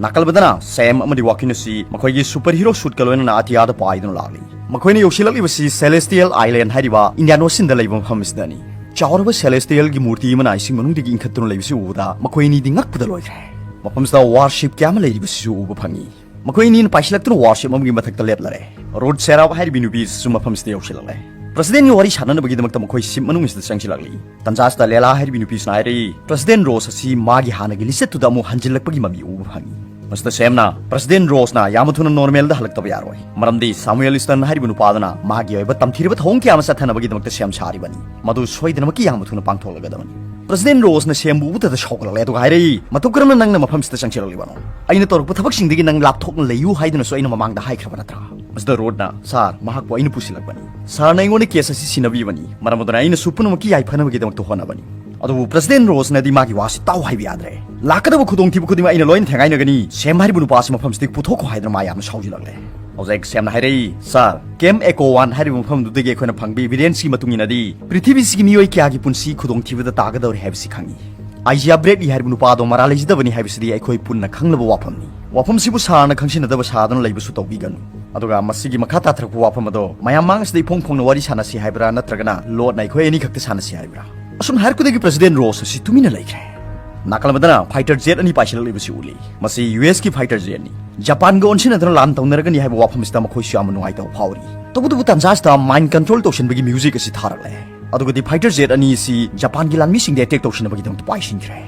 ꯅꯥꯀꯜ ꯑꯃꯗꯅ ꯁꯦꯝ ꯑꯃꯗꯤ ꯋꯥꯀꯤꯟ ꯑꯁꯤ ꯃꯈꯣꯏꯒꯤ ꯁꯨꯄꯔ ꯍꯤꯔꯣ ꯁꯨꯠꯀ ꯂꯣꯏꯅꯅ ꯑꯇꯤꯌꯥꯗ ꯄꯥꯏꯗꯨꯅ ꯂꯥꯛꯂꯤ꯫ ꯃꯈꯣꯏꯅ ꯌꯧꯁꯤꯜꯂꯛꯂꯤꯕꯁꯤ ꯁꯦꯂꯦꯁꯇꯤꯌꯦꯜ ꯑꯥꯏꯂꯦꯟ ꯍꯥꯏꯔꯤꯕ ꯏꯟꯗꯤꯌꯥꯟ ꯑꯣꯁꯤꯟꯗ ꯂꯩꯕ ꯃꯐꯝ ꯑꯁꯤꯗꯅꯤ꯫ ꯆꯥꯎꯔꯕ ꯁꯦꯂꯦꯁꯇꯤꯌꯦꯜꯒꯤ ꯃꯨꯔꯇꯤ ꯑꯃꯅ ꯏꯁꯤꯡ ꯃꯅꯨꯡꯗꯒꯤ ꯏꯟꯈꯠꯇꯨꯅ ꯂꯩꯕꯁꯤ ꯎꯕꯗ ꯃꯈꯣꯏ ꯑꯅꯤꯗꯤ ꯉꯛꯄꯗ ꯂꯣꯏꯈ꯭ꯔꯦ꯫ ꯃꯐꯝꯁꯤꯗ ꯋꯥꯔꯁꯤꯞ ꯀꯌꯥ ꯑꯃ ꯂꯩꯔꯤꯕꯁꯤꯁꯨ ꯎꯕ ꯐꯪꯉꯤ꯫ ꯃꯈꯣꯏ ꯑꯅꯤꯅ ꯄꯥꯏꯁꯤꯜꯂꯛꯇꯨꯅ ꯋꯥꯔꯁꯤꯞ ꯑꯃꯒꯤ ꯃꯊꯛꯇ ꯂꯦꯞꯂꯔꯦ꯫ ꯔꯨꯠ ꯁꯦꯔꯥꯞ ꯍꯥꯏꯔꯤꯕꯤ ꯅꯨꯄꯤ ꯑꯁꯤꯁꯨ ꯃꯐꯝꯁꯤꯗ ꯌꯧꯁꯤꯜꯂꯛꯂꯦ꯫ ꯄ꯭ꯔꯁꯤꯗꯦꯟꯒꯤ ꯋꯥꯔꯤ ꯁꯥꯟꯅꯅꯕꯒꯤꯗꯃꯛꯇ ꯃꯈꯣꯏ ꯁꯤꯞ ꯃꯅꯨꯡꯁꯤꯗ ꯆꯪꯁꯤꯜꯂꯛꯂꯤ꯫ ꯇꯟꯖꯥꯁꯤꯗ ꯂꯦꯂꯥ ꯍꯥꯏꯔꯤꯕꯤ ꯅꯨꯄꯤꯁꯤꯅ ꯍꯥꯏꯔꯛꯏ, "ꯄ꯭ꯔꯁꯤꯗꯦꯟ ꯔꯣꯁ ꯑꯁꯤ ꯃꯥꯒꯤ ꯍꯥꯟꯅꯒꯤ ꯂꯤꯆꯠꯇꯨꯗ ꯑꯃꯨꯛ ꯍꯟꯖꯤꯜꯂꯛꯄꯒꯤ ꯃꯃꯤ ꯎꯕ ꯐꯪꯉꯤ꯫" ꯃꯁꯤꯗ ꯁꯦꯝꯅ, "ꯄ꯭ꯔꯁꯤꯗꯦꯟ ꯔꯣꯁꯅ ꯌꯥꯝꯅ ꯊꯨꯅ ꯅꯣꯔꯃꯦꯜꯗ ꯍꯜꯂꯛꯇꯕ ꯌꯥꯔꯣꯏ, ꯃꯔꯝꯗꯤ ꯁꯥꯃꯨꯑꯦꯜ ꯏꯁꯇꯔꯟ ꯍꯥꯏꯔꯤꯕ ꯅꯨꯄꯥꯗꯨꯅ ꯃꯥꯒꯤ ꯑꯣꯏꯕ ꯇꯝꯊꯤꯔꯕ ꯊꯧꯑꯣꯡ ꯀꯌꯥ ꯑꯃ ꯆꯠꯊꯅꯕꯒꯤꯗꯃꯛꯇ ꯁꯦꯝ ꯁꯥꯔꯤꯕꯅꯤ꯫ ꯃꯗꯨ ꯁꯣꯏꯗꯅꯃꯛꯀꯤ ꯌꯥꯝꯅ ꯊꯨꯅ ꯄꯥꯡꯊꯣꯛꯂꯒꯗꯕꯅꯤ꯫" ꯄ꯭ꯔꯁꯤꯗꯦꯟ ꯔꯣꯁꯅ ꯁꯦꯝꯕꯨ ꯎꯕꯇꯗ ꯁꯥꯎꯒꯠꯂꯛꯂꯦ, ꯑꯗꯨꯒ ꯍꯥꯏꯔꯛꯏ, "ꯃꯇꯧ ꯀꯔꯝꯅ ꯅꯪꯅ ꯃꯐꯝꯁꯤꯗ ꯆꯪꯁꯤꯜꯂꯛꯂꯤꯕꯅꯣ? ꯑꯩꯅ ꯇꯧꯔꯛꯄ ꯊꯕꯛꯁꯤꯡꯗꯒꯤ ꯅꯪ ꯂꯥꯞꯊꯣꯛꯅ ꯂꯩꯌꯨ ꯍꯥꯏꯗꯨꯅꯁꯨ ꯑꯩꯅ ꯃꯃꯥꯡꯗ ꯍꯥꯏꯈ꯭ꯔꯕ ꯅꯠꯇ꯭ꯔꯥ?" ꯃꯁꯤꯗ ꯔꯨꯠꯅ, "ꯁꯥꯔ, ꯃꯍꯥꯛꯄꯨ ꯑꯩꯅ ꯄꯨꯁꯤꯜꯂꯛꯄꯅꯤ꯫ ꯁꯥꯔꯅ ꯑꯩꯉꯣꯟꯗ ꯀꯦꯁ ꯑꯁꯤ ꯁꯤꯟꯅꯕꯤꯕꯅꯤ, ꯃꯔꯝ ꯑꯗꯨꯅ ꯑꯩꯅꯁꯨ ꯄꯨꯝꯅꯃꯛꯀꯤ ꯌꯥꯏꯐꯅꯕꯒꯤꯗꯃꯛꯇ ꯍꯣꯠꯅꯕꯅꯤ꯫" ꯑꯗꯨꯕꯨ ꯄ꯭ꯔꯁꯤꯗꯦꯟ ꯔꯣꯁꯅꯗꯤ ꯃꯥꯒꯤ ꯋꯥꯁꯤ ꯇꯥꯎ ꯍꯥꯏꯕ ꯌꯥꯗ꯭ꯔꯦ꯫ "ꯂꯥꯛꯀꯗꯕ ꯈꯨꯗꯣꯡꯊꯤꯕ ꯈꯨꯗꯤꯡꯃꯛ ꯑꯩꯅ ꯂꯣꯏꯅ ꯊꯦꯡꯒꯥꯏꯅꯒꯅꯤ꯫ ꯁꯦꯝ ꯍꯥꯏꯔꯤꯕ ꯅꯨꯄꯥ ꯑꯁꯤ ꯃꯐꯝꯁꯤꯗꯒꯤ ꯄꯨꯊꯣꯛꯈꯣ" ꯍꯥꯏꯗꯨꯅ ꯃꯥ ꯌꯥꯝꯅ ꯁꯥꯎꯖꯤꯜꯂꯛꯂꯦ꯫ ꯍꯧꯖꯤꯛ ꯁꯦꯝꯅ ꯍꯥꯏꯔꯛꯏ, "ꯁꯥꯔ, ꯀꯦꯝ ꯑꯦꯀꯣ ꯋꯥꯟ ꯍꯥꯏꯔꯤꯕ ꯃꯐꯝꯗꯨꯗꯒꯤ ꯑꯩꯈꯣꯏꯅ ꯐꯪꯕ evidence ꯀꯤ ꯃꯇꯨꯡ ꯏꯟꯅꯗꯤ ꯄ꯭ꯔꯤꯊꯤꯕꯤꯁꯤꯒꯤ ꯃꯤꯑꯣꯏ ꯀꯌꯥꯒꯤ ꯄꯨꯟꯁꯤ ꯈꯨꯗꯣꯡꯊꯤꯕꯗ ꯇꯥꯒꯗꯧꯔꯦ ꯍꯥꯏꯕꯁꯤ ꯈꯪꯉꯤ꯫ ꯑꯥꯏꯖꯤꯌꯥ ꯕ꯭ꯔꯦꯗꯂꯤ ꯍꯥꯏꯔꯤꯕ ꯅꯨꯄꯥꯗꯣ ꯃꯔꯥꯜ ꯂꯩꯖꯗꯕꯅꯤ ꯍꯥꯏꯕꯁꯤꯗꯤ ꯑꯩꯈꯣꯏ ꯄꯨꯟꯅ ꯈꯪꯂꯕ ꯋꯥꯐꯝꯅꯤ꯫ ꯋꯥꯐꯝꯁꯤꯕꯨ ꯁꯥꯔꯅ ꯈꯪꯁꯤꯟꯅꯗꯕ ꯁꯥꯗꯨꯅ ꯂꯩꯕꯁꯨ ꯇꯧꯕꯤꯒꯅꯨ꯫ ꯑꯗꯨꯒ ꯃꯁꯤꯒꯤ ꯃꯈꯥ ꯇꯥꯊꯔꯛꯄ ꯋꯥꯐꯝ ꯑꯗꯣ ꯃꯌꯥꯝ ꯃꯥꯡ ꯑꯁꯤꯗ ꯏꯐꯣꯡ ꯐꯣꯡꯅ ꯋꯥꯔꯤ ꯁꯥꯟꯅꯁꯤ ꯍꯥꯏꯕ꯭ꯔꯥ, ꯅꯠꯇ꯭ꯔꯒꯅ ꯂꯣꯠꯅ ꯑꯩꯈꯣꯏ ꯑꯅꯤ ꯈꯛꯇ ꯁꯥꯟꯅꯁꯤ ꯍꯥꯏꯕ꯭ꯔꯥ?" ꯑꯁꯨꯝ ꯍꯥꯏꯔꯛꯄꯗꯒꯤ ꯄ꯭ꯔꯁꯤꯗꯦꯟ ꯔꯣꯁ ꯑꯁꯤ ꯇꯨꯃꯤꯟꯅ ꯂꯩꯈ꯭ꯔꯦ꯫ ꯅꯥꯀꯜ ꯑꯃꯗꯅ ꯐꯥꯏꯇꯔ ꯖꯦꯠ ꯑꯅꯤ ꯄꯥꯏꯁꯤꯜꯂꯛꯂꯤꯕꯁꯤ ꯎꯠꯂꯤ꯫ ꯃꯁꯤ ꯌꯨ ꯑꯦꯁ ꯀꯤ ꯐꯥꯏꯇꯔ ꯖꯦꯠꯅꯤ꯫ ꯖꯄꯥꯟꯒ ꯑꯣꯟꯁꯤꯟꯅꯗꯨꯅ ꯂꯥꯟ ꯇꯧꯅꯔꯒꯅꯤ ꯍꯥꯏꯕ ꯋꯥꯐꯝꯁꯤꯗ ꯃꯈꯣꯏꯁꯨ ꯌꯥꯝꯅ ꯅꯨꯡꯉꯥꯏꯇꯕ ꯐꯥꯎꯔꯤ꯫ ꯇꯧꯕꯇꯕꯨ ꯇꯥꯟꯖꯥꯁꯤꯗ ꯃꯥꯏꯟ ꯀꯟꯇ꯭ꯔꯣꯜ ꯇꯧꯁꯤꯟꯕꯒꯤ ꯃ꯭ꯌꯨꯖꯤꯛ ꯑꯁꯤ ꯊꯥꯔꯛꯂꯦ꯫ ꯑꯗꯨꯒꯗꯤ ꯐꯥꯏꯇꯔ ꯖꯦꯠ ꯑꯅꯤ ꯑꯁꯤ ꯖꯄꯥꯟꯒꯤ ꯂꯥꯟꯃꯤꯁꯤꯡꯗ ꯑꯦꯇꯦꯛ ꯇꯧꯁꯤꯟꯅꯕꯒꯤꯗꯃꯛꯇ ꯄꯥꯏꯁꯤꯟꯈ꯭ꯔꯦ꯫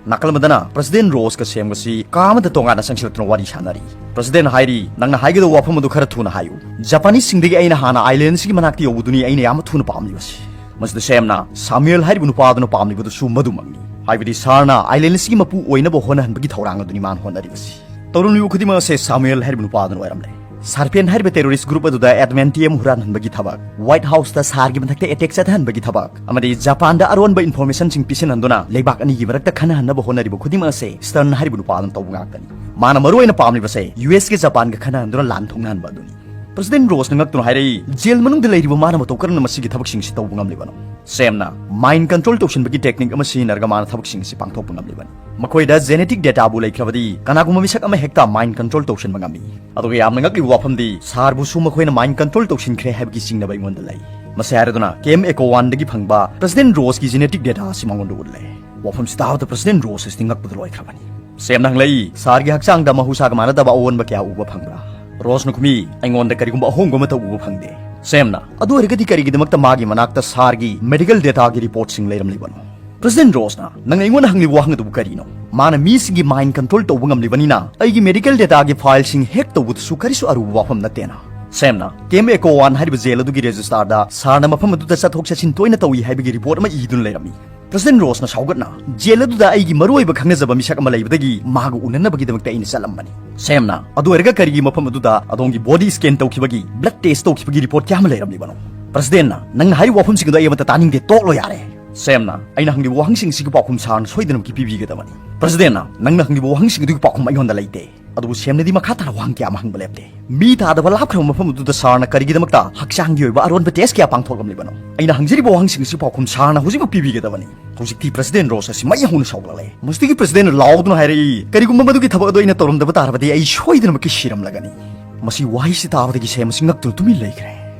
ꯅꯥꯀꯜ ꯑꯃꯗꯅ ꯄ꯭ꯔꯁꯤꯗꯦꯟ ꯔꯣꯁꯀ ꯁꯦꯝꯒꯁꯤ ꯀꯥ ꯑꯃꯗ ꯇꯣꯉꯥꯟꯅ ꯆꯪꯁꯤꯜꯂꯛꯇꯨꯅ ꯋꯥꯔꯤ ꯁꯥꯟꯅꯔꯤ꯫ ꯄ꯭ꯔꯁꯤꯗꯦꯟ ꯍꯥꯏꯔꯤ, "ꯅꯪꯅ ꯍꯥꯏꯒꯗꯧꯕ ꯋꯥꯐꯝ ꯑꯗꯨ ꯈꯔ ꯊꯨꯅ ꯍꯥꯏꯌꯨ꯫ ꯖꯄꯥꯅꯤꯁꯁꯤꯡꯗꯒꯤ ꯑꯩꯅ ꯍꯥꯟꯅ ꯑꯥꯏꯂꯦꯟꯁꯤꯒꯤ ꯃꯅꯥꯛꯇ ꯌꯧꯕꯗꯨꯅꯤ ꯑꯩꯅ ꯌꯥꯝꯅ ꯊꯨꯅ ꯄꯥꯝꯂꯤꯕꯁꯤ꯫" ꯃꯁꯤꯗ ꯁꯦꯝꯅ ꯁꯥꯃꯨꯑꯦꯜ ꯍꯥꯏꯔꯤꯕ ꯅꯨꯄꯥ ꯑꯗꯨꯅ ꯄꯥꯝꯂꯤꯕꯗꯨꯁꯨ ꯃꯗꯨꯃꯛꯅꯤ꯫ ꯍꯥꯏꯕꯗꯤ ꯁꯥꯔꯅ ꯑꯥꯏꯂꯦꯟꯁꯤꯒꯤ ꯃꯄꯨ ꯑꯣꯏꯅꯕ ꯍꯣꯠꯅꯍꯟꯕꯒꯤ ꯊꯧꯔꯥꯡ ꯑꯗꯨꯅꯤ ꯃꯥꯅ ꯍꯣꯠꯅꯔꯤꯕꯁꯤ꯫ ꯇꯧꯔꯝꯂꯤꯕ ꯈꯨꯗꯤꯡꯃꯛ ꯑꯁꯦ ꯁꯥꯃꯨꯑꯦꯜ ꯍꯥꯏꯔꯤꯕ ꯅꯨꯄꯥ ꯑꯗꯨꯅ ꯑꯣꯏꯔꯝꯂꯦ꯫ ꯁꯥꯔꯄꯦꯟ ꯍꯥꯏꯔꯤꯕ ꯇꯦꯔꯣꯔꯤꯁ ꯒ꯭ꯔꯨꯞ ꯑꯗꯨꯗ ꯑꯦꯗꯃꯦꯟꯇꯤꯌꯝ ꯍꯨꯔꯥꯟꯍꯟꯕꯒꯤ ꯊꯕꯛ, ꯋꯥꯏꯠ ꯍꯥꯎꯁꯇ ꯁꯥꯔꯒꯤ ꯃꯊꯛꯇ ꯑꯦꯇꯦꯛ ꯆꯠꯍꯟꯕꯒꯤ ꯊꯕꯛ, ꯑꯃꯗꯤ ꯖꯄꯥꯟꯗ ꯑꯔꯣꯟꯕ ꯏꯟꯐꯣꯔꯃꯦꯁꯟꯁꯤꯡ ꯄꯤꯁꯤꯟꯍꯟꯗꯨꯅ ꯂꯩꯕꯥꯛ ꯑꯅꯤꯒꯤ ꯃꯔꯛꯇ ꯈꯟꯅꯍꯟꯅꯕ ꯍꯣꯠꯅꯔꯤꯕ ꯈꯨꯗꯤꯡꯃꯛ ꯑꯁꯦ ꯁ꯭ꯇꯔꯟ ꯍꯥꯏꯔꯤꯕ ꯅꯨꯄꯥ ꯑꯗꯨꯅ ꯇꯧꯕ ꯉꯥꯛꯇꯅꯤ꯫ ꯃꯥꯅ ꯃꯔꯨ ꯑꯣꯏꯅ ꯄꯥꯝꯂꯤꯕꯁꯦ ꯌꯨ ꯑꯦꯁꯀꯤ ꯖꯄꯥꯟꯒ ꯈꯟꯅꯍꯟꯗꯨꯅ ꯂꯥꯟ ꯊꯣꯛꯅꯍꯟꯕ ꯑꯗꯨꯅꯤ꯫ ꯄ꯭ꯔꯁꯤꯗꯦꯟ ꯔꯣꯁꯅ ꯉꯛꯇꯨꯅ ꯍꯥꯏꯔꯛꯏ, "ꯖꯦꯜ ꯃꯅꯨꯡꯗ ꯂꯩꯔꯤꯕ ꯃꯥꯅ ꯃꯇꯧ ꯀꯔꯝꯅ ꯃꯁꯤꯒꯤ ꯊꯕꯛꯁꯤꯡꯁꯤ ꯇꯧꯕ ꯉꯝꯂꯤꯕꯅꯣ?" ꯁꯦꯝꯅ ꯃꯥꯏꯟ ꯀꯟꯇ꯭ꯔꯣꯜ ꯇꯧꯁꯤꯟꯕꯒꯤ ꯇꯦꯛꯅꯤꯛ ꯑꯃ ꯁꯤꯖꯤꯟꯅꯔꯒ ꯃꯥꯅ ꯊꯕꯛꯁꯤꯡ ꯑꯁꯤ ꯄꯥꯡꯊꯣꯛꯄ ꯉꯝꯂꯤꯕꯅꯤ꯫ ꯃꯈꯣꯏꯗ ꯖꯦꯅꯦꯇꯤꯛ ꯗꯦꯇꯥꯕꯨ ꯂꯩꯈ꯭ꯔꯕꯗꯤ ꯀꯅꯥꯒꯨꯝꯕ ꯃꯤꯁꯛ ꯑꯃ ꯍꯦꯛꯇ ꯃꯥꯏꯟ ꯀꯟꯇ꯭ꯔꯣꯜ ꯇꯧꯁꯤꯟꯕ ꯉꯝꯃꯤ꯫ ꯑꯗꯨꯒ ꯌꯥꯝꯅ ꯉꯛꯂꯤꯕ ꯋꯥꯐꯝꯗꯤ ꯁꯥꯔꯕꯨꯁꯨ ꯃꯈꯣꯏꯅ ꯃꯥꯏꯟ ꯀꯟꯇ꯭ꯔꯣꯜ ꯇꯧꯁꯤꯟꯈ꯭ꯔꯦ ꯍꯥꯏꯕꯒꯤ ꯆꯤꯡꯅꯕ ꯑꯩꯉꯣꯟꯗ ꯂꯩ꯫ ꯃꯁꯤ ꯍꯥꯏꯔꯗꯨꯅ ꯀꯦꯝ ꯑꯦꯀꯣ ꯋꯥꯟꯗꯒꯤ ꯐꯪꯕ ꯄ꯭ꯔꯁꯤꯗꯦꯟ ꯔꯣꯁꯀꯤ ꯖꯦꯅꯦꯇꯤꯛ ꯗꯦꯇꯥ ꯑꯁꯤ ꯃꯉꯣꯟꯗ ꯎꯠꯂꯦ꯫ ꯋꯥꯐꯝꯁꯤ ꯇꯥꯕꯗ ꯄ꯭ꯔꯁꯤꯗꯦꯟ ꯔꯣꯁ ꯑꯁꯤꯗꯤ ꯉꯛꯄꯗ ꯂꯣꯏꯈ꯭ꯔꯕꯅꯤ꯫ ꯁꯦꯝꯅ ꯍꯪꯂꯛꯏ, "ꯁꯥꯔꯒꯤ ꯍꯛꯆꯥꯡꯗ ꯃꯍꯧꯁꯥꯒ ꯃꯥꯟꯅꯗꯕ ꯑꯑꯣꯟꯕ ꯀꯌꯥ ꯎꯕ ꯐꯪꯕ꯭ꯔꯥ?" ꯔꯣꯁꯅ ꯈꯨꯝꯃꯤ, "ꯑꯩꯉꯣꯟꯗ ꯀꯔꯤꯒꯨꯝꯕ ꯑꯍꯣꯡꯕ ꯑꯃꯠꯇ ꯎꯕ ꯐꯪꯗꯦ꯫" ꯁꯦꯝꯅ, "ꯑꯗꯨ ꯑꯣꯏꯔꯒꯗꯤ ꯀꯔꯤꯒꯤꯗꯃꯛꯇ ꯃꯥꯒꯤ ꯃꯅꯥꯛꯇ ꯁꯥꯔꯒꯤ ꯃꯦꯗꯤꯀꯦꯜ ꯗꯦꯇꯥꯒꯤ ꯔꯤꯄꯣꯔꯠꯁꯤꯡ ꯂꯩꯔꯝꯂꯤꯕꯅꯣ?" ꯄ꯭ꯔꯁꯤꯗꯦꯟ ꯔꯣꯁꯅ, "ꯅꯪꯅ ꯑꯩꯉꯣꯟꯗ ꯍꯪꯂꯤꯕ ꯋꯥꯍꯪ ꯑꯗꯨꯕꯨ ꯀꯔꯤꯅꯣ? ꯃꯥꯅ ꯃꯤꯁꯤꯡꯒꯤ ꯃꯥꯏꯟ ꯀꯟꯇ꯭ꯔꯣꯜ ꯇꯧꯕ ꯉꯝꯂꯤꯕꯅꯤꯅ ꯑꯩꯒꯤ ꯃꯦꯗꯤꯀꯦꯜ ꯗꯦꯇꯥꯒꯤ ꯐꯥꯏꯜꯁꯤꯡ ꯍꯦꯛ ꯇꯧꯕꯗꯨꯁꯨ ꯀꯔꯤꯁꯨ ꯑꯔꯨꯕ ꯋꯥꯐꯝ ꯅꯠꯇꯦꯅ꯫" ꯁꯦꯝꯅ, "ꯀꯦꯝ ꯑꯦꯀꯣ ꯋꯥꯟ ꯍꯥꯏꯔꯤꯕ ꯖꯦꯜ ꯑꯗꯨꯒꯤ ꯔꯦꯖꯤꯁꯇꯥꯔꯗ ꯁꯥꯔꯅ ꯃꯐꯝ ꯑꯗꯨꯗ ꯆꯠꯊꯣꯛ ꯆꯠꯁꯤꯟ ꯇꯣꯏꯅ ꯇꯧꯏ ꯍꯥꯏꯕꯒꯤ ꯔꯤꯄꯣꯔꯠ ꯑꯃ ꯏꯗꯨꯅ ꯂꯩꯔꯝꯃꯤ꯫" ꯄ꯭ꯔꯁꯤꯗꯦꯟ ꯔꯣꯁꯅ ꯁꯥꯎꯒꯠꯅ, "ꯖꯦꯜ ꯑꯗꯨꯗ ꯑꯩꯒꯤ ꯃꯔꯨꯑꯣꯏꯕ ꯈꯪꯅꯖꯕ ꯃꯤꯁꯛ ꯑꯃ ꯂꯩꯕꯗꯒꯤ ꯃꯥꯒ ꯎꯅꯅꯕꯒꯤꯗꯃꯛꯇ ꯑꯩꯅ ꯆꯠꯂꯝꯕꯅꯤ꯫" ꯁꯦꯝꯅ, "ꯑꯗꯨ ꯑꯣꯏꯔꯒ ꯀꯔꯤꯒꯤ ꯃꯐꯝ ꯑꯗꯨꯗ ꯑꯗꯣꯝꯒꯤ ꯕꯣꯗꯤ ꯁ꯭ꯀꯦꯟ ꯇꯧꯈꯤꯕꯒꯤ, ꯕ꯭ꯂꯗ ꯇꯦꯁ ꯇꯧꯈꯤꯕꯒꯤ ꯔꯤꯄꯣꯔꯠ ꯀꯌꯥ ꯑꯃ ꯂꯩꯔꯝꯂꯤꯕꯅꯣ?" ꯄ꯭ꯔꯁꯤꯗꯦꯟꯅ, "ꯅꯪꯅ ꯍꯥꯏꯔꯤꯕ ꯋꯥꯐꯝꯁꯤꯡ ꯑꯗꯨ ꯑꯩ ꯑꯃꯠꯇ ꯇꯥꯅꯤꯡꯗꯦ, ꯇꯣꯛꯂꯣ ꯌꯥꯔꯦ꯫" ꯁꯦꯝꯅ, "ꯑꯩꯅ ꯍꯪꯂꯤꯕ ꯋꯥꯍꯪꯁꯤꯡꯁꯤꯒꯤ ꯄꯥꯎꯈꯨꯝ ꯁꯥꯔꯅ ꯁꯣꯏꯗꯅꯃꯛꯀꯤ ꯄꯤꯕꯤꯒꯗꯕꯅꯤ꯫" ꯄ꯭ꯔꯁꯤꯗꯦꯟꯅ, "ꯅꯪꯅ ꯍꯪꯂꯤꯕ ꯋꯥꯍꯪꯁꯤꯡ ꯑꯗꯨꯒꯤ ꯄꯥꯎꯈꯨꯝ ꯑꯩꯉꯣꯟꯗ ꯂꯩꯇꯦ꯫ ꯑꯗꯨꯕꯨ ꯁꯦꯝꯅꯗꯤ ꯃꯈꯥ ꯇꯥꯅ ꯋꯥꯍꯪ ꯀꯌꯥ ꯑꯃ ꯍꯪꯕ ꯂꯦꯞꯇꯦ꯫ ꯃꯤ ꯇꯥꯗꯕ ꯂꯥꯞꯈ꯭ꯔꯕ ꯃꯐꯝ ꯑꯗꯨꯗ ꯁꯥꯔꯅ ꯀꯔꯤꯒꯤꯗꯃꯛꯇ ꯍꯛꯆꯥꯡꯒꯤ ꯑꯣꯏꯕ ꯑꯔꯣꯟꯕ ꯇꯦꯁ ꯀꯌꯥ ꯄꯥꯡꯊꯣꯛꯂꯝꯂꯤꯕꯅꯣ? ꯑꯩꯅ ꯍꯪꯖꯔꯤꯕ ꯋꯥꯍꯪꯁꯤꯡ ꯑꯁꯤ ꯄꯥꯎꯈꯨꯝ ꯁꯥꯔꯅ ꯍꯧꯖꯤꯛꯃꯛ ꯄꯤꯕꯤꯒꯗꯕꯅꯤ꯫ ꯍꯧꯖꯤꯛꯇꯤ ꯄ꯭ꯔꯁꯤꯗꯦꯟ ꯔꯣꯁ ꯑꯁꯤ ꯃꯩ ꯍꯧꯅ ꯁꯥꯎꯒꯠꯂꯛꯂꯦ꯫ ꯃꯁꯤꯗꯒꯤ ꯄ꯭ꯔꯁꯤꯗꯦꯟꯅ ꯂꯥꯎꯗꯨꯅ ꯍꯥꯏꯔꯛꯏ, "ꯀꯔꯤꯒꯨꯝꯕ ꯃꯗꯨꯒꯤ ꯊꯕꯛ ꯑꯗꯨ ꯑꯩꯅ ꯇꯧꯔꯝꯗꯕ ꯇꯥꯔꯕꯗꯤ ꯑꯩ ꯁꯣꯏꯗꯅꯃꯛꯀꯤ ꯁꯤꯔꯝꯂꯒꯅꯤ"꯫ ꯃꯁꯤ ꯋꯥꯍꯩꯁꯤ ꯇꯥꯕꯗꯒꯤ ꯁꯦꯝ ꯑꯁꯤ ꯉꯛꯇꯨꯅ ꯇꯨꯃꯤꯟ ꯂꯩꯈ꯭ꯔꯦ꯫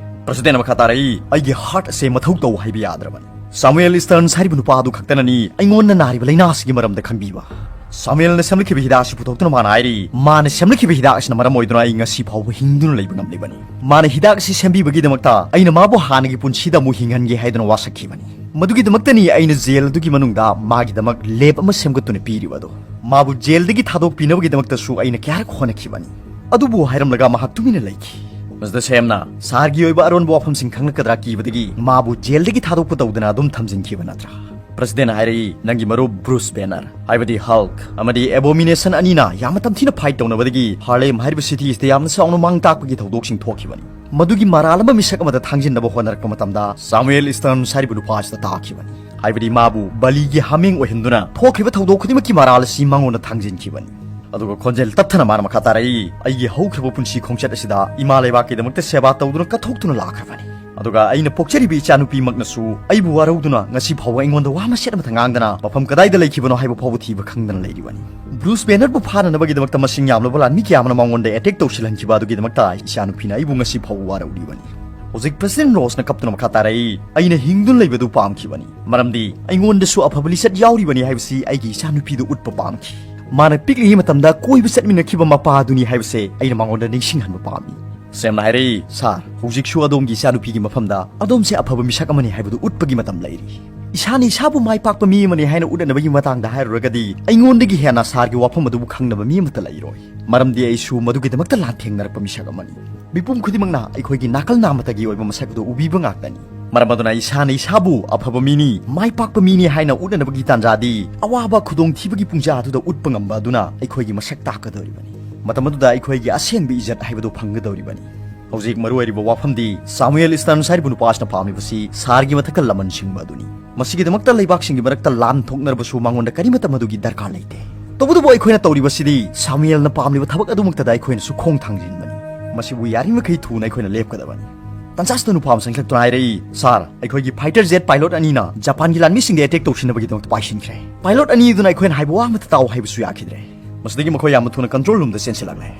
ꯄ꯭ꯔꯁꯤꯗꯦꯟꯅ ꯃꯈꯥ ꯇꯥꯔꯛꯏ, "ꯑꯩꯒꯤ ꯍꯥꯔꯠ ꯑꯁꯦ ꯃꯊꯧ ꯇꯧ ꯍꯥꯏꯕ ꯌꯥꯗ꯭ꯔꯕꯅꯤ꯫ ꯁꯥꯃꯨꯑꯦꯜ ꯏꯁꯇꯔꯟꯁ ꯍꯥꯏꯔꯤꯕ ꯅꯨꯄꯥ ꯑꯗꯨ ꯈꯛꯇꯅꯅꯤ ꯑꯩꯉꯣꯟꯗ ꯅꯥꯔꯤꯕ ꯂꯥꯏꯅꯥ ꯑꯁꯤꯒꯤ ꯃꯔꯝꯗ ꯈꯪꯕꯤꯕ"꯫ ꯁꯥꯃꯨꯑꯦꯜꯅ ꯁꯦꯝꯂꯛꯈꯤꯕ ꯍꯤꯗꯥꯛ ꯑꯁꯤ ꯄꯨꯊꯣꯛꯇꯨꯅ ꯃꯥꯅ ꯍꯥꯏꯔꯤ, "ꯃꯥꯅ ꯁꯦꯝꯂꯛꯈꯤꯕ ꯍꯤꯗꯥꯛ ꯑꯁꯤꯅ ꯃꯔꯝ ꯑꯣꯏꯗꯨꯅ ꯑꯩ ꯉꯁꯤ ꯐꯥꯎꯕ ꯍꯤꯡꯗꯨꯅ ꯂꯩꯕ ꯉꯝꯂꯤꯕꯅꯤ꯫ ꯃꯥꯅ ꯍꯤꯗꯥꯛ ꯑꯁꯤ ꯁꯦꯝꯕꯤꯕꯒꯤꯗꯃꯛꯇ ꯑꯩꯅ ꯃꯥꯕꯨ ꯍꯥꯟꯅꯒꯤ ꯄꯨꯟꯁꯤꯗ ꯑꯃꯨꯛ ꯍꯤꯡꯍꯟꯒꯦ ꯍꯥꯏꯗꯨꯅ ꯋꯥꯁꯛꯈꯤꯕꯅꯤ꯫ ꯃꯗꯨꯒꯤꯗꯃꯛꯇꯅꯤ ꯑꯩꯅ ꯖꯦꯜ ꯑꯗꯨꯒꯤ ꯃꯅꯨꯡꯗ ꯃꯥꯒꯤꯗꯃꯛ ꯂꯦꯞ ꯑꯃ ꯁꯦꯝꯒꯠꯇꯨꯅ ꯄꯤꯔꯤꯕ ꯑꯗꯨ꯫ ꯃꯥꯕꯨ ꯖꯦꯜꯗꯒꯤ ꯊꯥꯗꯣꯛꯄꯤꯅꯕꯒꯤꯗꯃꯛꯇꯁꯨ ꯑꯩꯅ ꯀꯌꯥꯔꯛ ꯍꯣꯠꯅꯈꯤꯕꯅꯤ"꯫ ꯑꯗꯨꯕꯨ ꯍꯥꯏꯔꯝꯂꯒ ꯃꯍꯥꯛ ꯇꯨꯃꯤꯟꯅ ꯂꯩꯈꯤ꯫ ꯃꯤꯁꯇꯔ ꯁꯦꯝꯅ ꯁꯥꯔꯒꯤ ꯑꯣꯏꯕ ꯑꯔꯣꯟꯕ ꯋꯥꯐꯝꯁꯤꯡ ꯈꯪꯂꯛꯀꯗ꯭ꯔꯥ ꯀꯤꯕꯗꯒꯤ ꯃꯥꯕꯨ ꯖꯦꯜꯗꯒꯤ ꯊꯥꯗꯣꯛꯄ ꯇꯧꯗꯅ ꯑꯗꯨꯝ ꯊꯝꯖꯤꯟꯈꯤꯕ ꯅꯠꯇ꯭ꯔꯥ? ꯄ꯭ꯔꯁꯤꯗꯦꯟꯅ ꯍꯥꯏꯔꯛꯏ, "ꯅꯪꯒꯤ ꯃꯔꯨꯞ ꯕ꯭ꯔꯨꯁ ꯕꯦꯅꯔ, ꯍꯥꯏꯕꯗꯤ ꯍꯜꯛ ꯑꯃꯗꯤ ꯑꯦꯕꯣꯃꯤꯅꯦꯁꯟ ꯑꯅꯤꯅ ꯌꯥꯝꯅ ꯇꯝꯊꯤꯅ ꯐꯥꯏꯠ ꯇꯧꯅꯕꯗꯒꯤ ꯍꯥꯔꯂꯦꯝ ꯍꯥꯏꯔꯤꯕ ꯁꯤꯇꯤ ꯑꯁꯤꯗ ꯌꯥꯝꯅ ꯆꯥꯎꯅ ꯃꯥꯡ ꯇꯥꯛꯄꯒꯤ ꯊꯧꯗꯣꯛꯁꯤꯡ ꯊꯣꯛꯈꯤꯕꯅꯤ꯫ ꯃꯗꯨꯒꯤ ꯃꯔꯥꯜ ꯑꯃ ꯃꯤꯁꯛ ꯑꯃꯗ ꯊꯥꯡꯖꯤꯟꯅꯕ ꯍꯣꯠꯅꯔꯛꯄ ꯃꯇꯝꯗ ꯁꯥꯃꯨꯑꯦꯜ ꯏꯁꯇꯔꯟꯁ ꯍꯥꯏꯔꯤꯕ ꯅꯨꯄꯥ ꯑꯁꯤꯗ ꯇꯥꯈꯤꯕꯅꯤ꯫ ꯍꯥꯏꯕꯗꯤ ꯃꯥꯕꯨ ꯕꯂꯤꯒꯤ ꯍꯥꯃꯦꯡ ꯑꯣꯏꯍꯟꯗꯨꯅ ꯊꯣꯛꯈ꯭ꯔꯤꯕ ꯊꯧꯗꯣꯛ ꯈꯨꯗꯤꯡꯃꯛꯀꯤ ꯃꯔꯥꯜ ꯑꯁꯤ ꯃꯉꯣꯟꯗ ꯊꯥꯡꯖꯤꯟꯈꯤꯕꯅꯤ"꯫ ꯑꯗꯨꯒ ꯈꯣꯟꯖꯦꯜ ꯇꯞꯊꯅ ꯃꯥꯅ ꯃꯈꯥ ꯇꯥꯔꯛꯏ, "ꯑꯩꯒꯤ ꯍꯧꯈ꯭ꯔꯕ ꯄꯨꯟꯁꯤ ꯈꯣꯡꯆꯠ ꯑꯁꯤꯗ ꯏꯃꯥ ꯂꯩꯕꯥꯛꯀꯤꯗꯃꯛꯇ ꯁꯦꯕꯥ ꯇꯧꯗꯨꯅ ꯀꯠꯊꯣꯛꯇꯨꯅ ꯂꯥꯛꯈ꯭ꯔꯕꯅꯤ꯫ ꯑꯗꯨꯒ ꯑꯩꯅ ꯄꯣꯛꯆꯔꯤꯕ ꯏꯆꯥꯅꯨꯄꯤꯃꯛꯅꯁꯨ ꯑꯩꯕꯨ ꯋꯥꯔꯧꯗꯨꯅ ꯉꯁꯤ ꯐꯥꯎꯕ ꯑꯩꯉꯣꯟꯗ ꯋꯥ ꯃꯆꯦꯠ ꯑꯃꯠꯇ ꯉꯥꯡꯗꯅ ꯃꯐꯝ ꯀꯗꯥꯏꯗ ꯂꯩꯈꯤꯕꯅꯣ ꯍꯥꯏꯕ ꯐꯥꯎꯕ ꯊꯤꯕ ꯈꯪꯗꯅ ꯂꯩꯔꯤꯕꯅꯤ꯫ ꯕ꯭ꯔꯨꯁ ꯕꯦꯅꯔꯕꯨ ꯐꯥꯅꯅꯕꯒꯤꯗꯃꯛꯇ ꯃꯁꯤꯡ ꯌꯥꯝꯂꯕ ꯂꯥꯟꯃꯤ ꯀꯌꯥ ꯑꯃꯅ ꯃꯉꯣꯟꯗ ꯑꯦꯇꯦꯛ ꯇꯧꯁꯤꯜꯍꯟꯈꯤꯕ ꯑꯗꯨꯒꯤꯗꯃꯛꯇ ꯏꯆꯥꯅꯨꯄꯤꯅ ꯑꯩꯕꯨ ꯉꯁꯤ ꯐꯥꯎꯕ ꯋꯥꯔꯧꯔꯤꯕꯅꯤ"꯫ ꯍꯧꯖꯤꯛ ꯄ꯭ꯔꯁꯤꯗꯦꯟ ꯔꯣꯁꯅ ꯀꯞꯇꯨꯅ ꯃꯈꯥ ꯇꯥꯔꯛꯏ, "ꯑꯩꯅ ꯍꯤꯡꯗꯨꯅ ꯂꯩꯕꯗꯨ ꯄꯥꯝꯈꯤꯕꯅꯤ, ꯃꯔꯝꯗꯤ ꯑꯩꯉꯣꯟꯗꯁꯨ ꯑꯐꯕ ꯂꯤꯆꯠ ꯌꯥꯎꯔꯤꯕꯅꯤ ꯍꯥꯏꯕꯁꯤ ꯑꯩꯒꯤ ꯏꯆꯥꯅꯨꯄꯤꯗ ꯎꯠꯄ ꯄꯥꯝꯈꯤ꯫ ꯃꯥꯅ ꯄꯤꯛꯂꯤꯉꯩ ꯃꯇꯝꯗ ꯀꯣꯏꯕ ꯆꯠꯃꯤꯟꯅꯈꯤꯕ ꯃꯄꯥ ꯑꯗꯨꯅꯤ ꯍꯥꯏꯕꯁꯦ ꯑꯩꯅ ꯃꯉꯣꯟꯗ ꯅꯤꯡꯁꯤꯡꯍꯟꯕ ꯄꯥꯝꯃꯤ"꯫ ꯁꯦꯝꯅ ꯍꯥꯏꯔꯛꯏ, "ꯁꯥꯔ, ꯍꯧꯖꯤꯛꯁꯨ ꯑꯗꯣꯝꯒꯤ ꯏꯆꯥꯅꯨꯄꯤꯒꯤ ꯃꯐꯝꯗ ꯑꯗꯣꯝꯁꯦ ꯑꯐꯕ ꯃꯤꯁꯛ ꯑꯃꯅꯤ ꯍꯥꯏꯕꯗꯨ ꯎꯠꯄꯒꯤ ꯃꯇꯝ ꯂꯩꯔꯤ꯫ ꯏꯁꯥꯅ ꯏꯁꯥꯕꯨ ꯃꯥꯏ ꯄꯥꯛꯄ ꯃꯤ ꯑꯃꯅꯤ ꯍꯥꯏꯅ ꯎꯠꯅꯅꯕꯒꯤ ꯃꯇꯥꯡꯗ ꯍꯥꯏꯔꯨꯔꯒꯗꯤ ꯑꯩꯉꯣꯟꯗꯒꯤ ꯍꯦꯟꯅ ꯁꯥꯔꯒꯤ ꯋꯥꯐꯝ ꯑꯗꯨꯕꯨ ꯈꯪꯅꯕ ꯃꯤ ꯑꯃꯠꯇ ꯂꯩꯔꯣꯏ, ꯃꯔꯝꯗꯤ ꯑꯩꯁꯨ ꯃꯗꯨꯒꯤꯗꯃꯛꯇ ꯂꯥꯟꯊꯦꯡꯅꯔꯛꯄ ꯃꯤꯁꯛ ꯑꯃꯅꯤ꯫ ꯃꯤꯄꯨꯝ ꯈꯨꯗꯤꯡꯃꯛꯅ ꯑꯩꯈꯣꯏꯒꯤ ꯅꯥꯀꯜ ꯅꯥꯝꯃꯇꯒꯤ ꯑꯣꯏꯕ ꯃꯁꯛ ꯑꯗꯨ ꯎꯕꯤꯕ ꯉꯥꯛꯇꯅꯤ꯫ ꯃꯔꯝ ꯑꯗꯨꯅ ꯏꯁꯥꯅ ꯏꯁꯥꯕꯨ ꯑꯐꯕ ꯃꯤꯅꯤ, ꯃꯥꯏ ꯄꯥꯛꯄ ꯃꯤꯅꯤ ꯍꯥꯏꯅ ꯎꯠꯅꯅꯕꯒꯤ ꯇꯥꯟꯖꯥꯗꯤ ꯑꯋꯥꯕ ꯈꯨꯗꯣꯡꯊꯤꯕꯒꯤ ꯄꯨꯡꯖꯥ ꯑꯗꯨꯗ ꯎꯠꯄ ꯉꯝꯕ ꯑꯗꯨꯅ ꯑꯩꯈꯣꯏꯒꯤ ꯃꯁꯛ ꯇꯥꯛꯀꯗꯧꯔꯤꯕꯅꯤ꯫ ꯃꯇꯝ ꯑꯗꯨꯗ ꯑꯩꯈꯣꯏꯒꯤ ꯑꯁꯦꯡꯕ ꯏꯖꯠ ꯍꯥꯏꯕꯗꯨ ꯐꯪꯒꯗꯧꯔꯤꯕꯅꯤ"꯫ ꯍꯧꯖꯤꯛ ꯃꯔꯨ ꯑꯣꯏꯔꯤꯕ ꯋꯥꯐꯝꯗꯤ ꯁꯥꯃꯨꯑꯦꯜ ꯏꯁꯇꯔꯟꯁ ꯍꯥꯏꯔꯤꯕ ꯅꯨꯄꯥ ꯑꯁꯤꯅ ꯄꯥꯝꯂꯤꯕꯁꯤ ꯁꯥꯔꯒꯤ ꯃꯊꯛꯇ ꯂꯃꯟ ꯁꯤꯡꯕ ꯑꯗꯨꯅꯤ꯫ ꯃꯁꯤꯒꯤꯗꯃꯛꯇ ꯂꯩꯕꯥꯛꯁꯤꯡꯒꯤ ꯃꯔꯛꯇ ꯂꯥꯟ ꯊꯣꯛꯅꯔꯕꯁꯨ ꯃꯉꯣꯟꯗ ꯀꯔꯤꯃꯠꯇ ꯃꯗꯨꯒꯤ ꯗꯔꯀꯥꯔ ꯂꯩꯇꯦ꯫ ꯇꯧꯕꯇꯕꯨ ꯑꯩꯈꯣꯏꯅ ꯇꯧꯔꯤꯕꯁꯤꯗꯤ ꯁꯥꯃꯨꯑꯦꯜꯅ ꯄꯥꯝꯂꯤꯕ ꯊꯕꯛ ꯑꯗꯨꯃꯛꯇꯗ ꯑꯩꯈꯣꯏꯅꯁꯨ ꯈꯣꯡ ꯊꯥꯡꯖꯤꯟꯕꯅꯤ꯫ ꯃꯁꯤꯕꯨ ꯌꯥꯔꯤꯃꯈꯩ ꯊꯨꯅ ꯑꯩꯈꯣꯏꯅ ꯂꯦꯞꯀꯗꯕꯅꯤ꯫ ꯇꯟꯖꯥꯁꯤꯗ ꯅꯨꯄꯥ ꯑꯃ ꯆꯪꯁꯤꯜꯂꯛꯇꯨꯅ ꯍꯥꯏꯔꯛꯏ, "ꯁꯥꯔ, ꯑꯩꯈꯣꯏꯒꯤ ꯐꯥꯏꯇꯔ ꯖꯦꯠ ꯄꯥꯏꯂꯣꯠ ꯑꯅꯤꯅ ꯖꯄꯥꯟꯒꯤ ꯂꯥꯟꯃꯤꯁꯤꯡꯗ ꯑꯦꯇꯦꯛ ꯇꯧꯁꯤꯟꯅꯕꯒꯤꯗꯃꯛꯇ ꯄꯥꯏꯁꯤꯟꯈ꯭ꯔꯦ꯫" ꯄꯥꯏꯂꯣꯠ ꯑꯅꯤ ꯑꯗꯨꯅ ꯑꯩꯈꯣꯏꯅ ꯍꯥꯏꯕ ꯋꯥ ꯑꯃꯠꯇ ꯇꯥꯎ ꯍꯥꯏꯕꯁꯨ ꯌꯥꯈꯤꯗ꯭ꯔꯦ꯫ ꯃꯁꯤꯗꯒꯤ ꯃꯈꯣꯏ ꯌꯥꯝꯅ ꯊꯨꯅ ꯀꯟꯇ꯭ꯔꯣꯜ ꯔꯨꯝꯗ ꯆꯦꯟꯁꯤꯜꯂꯛꯂꯦ꯫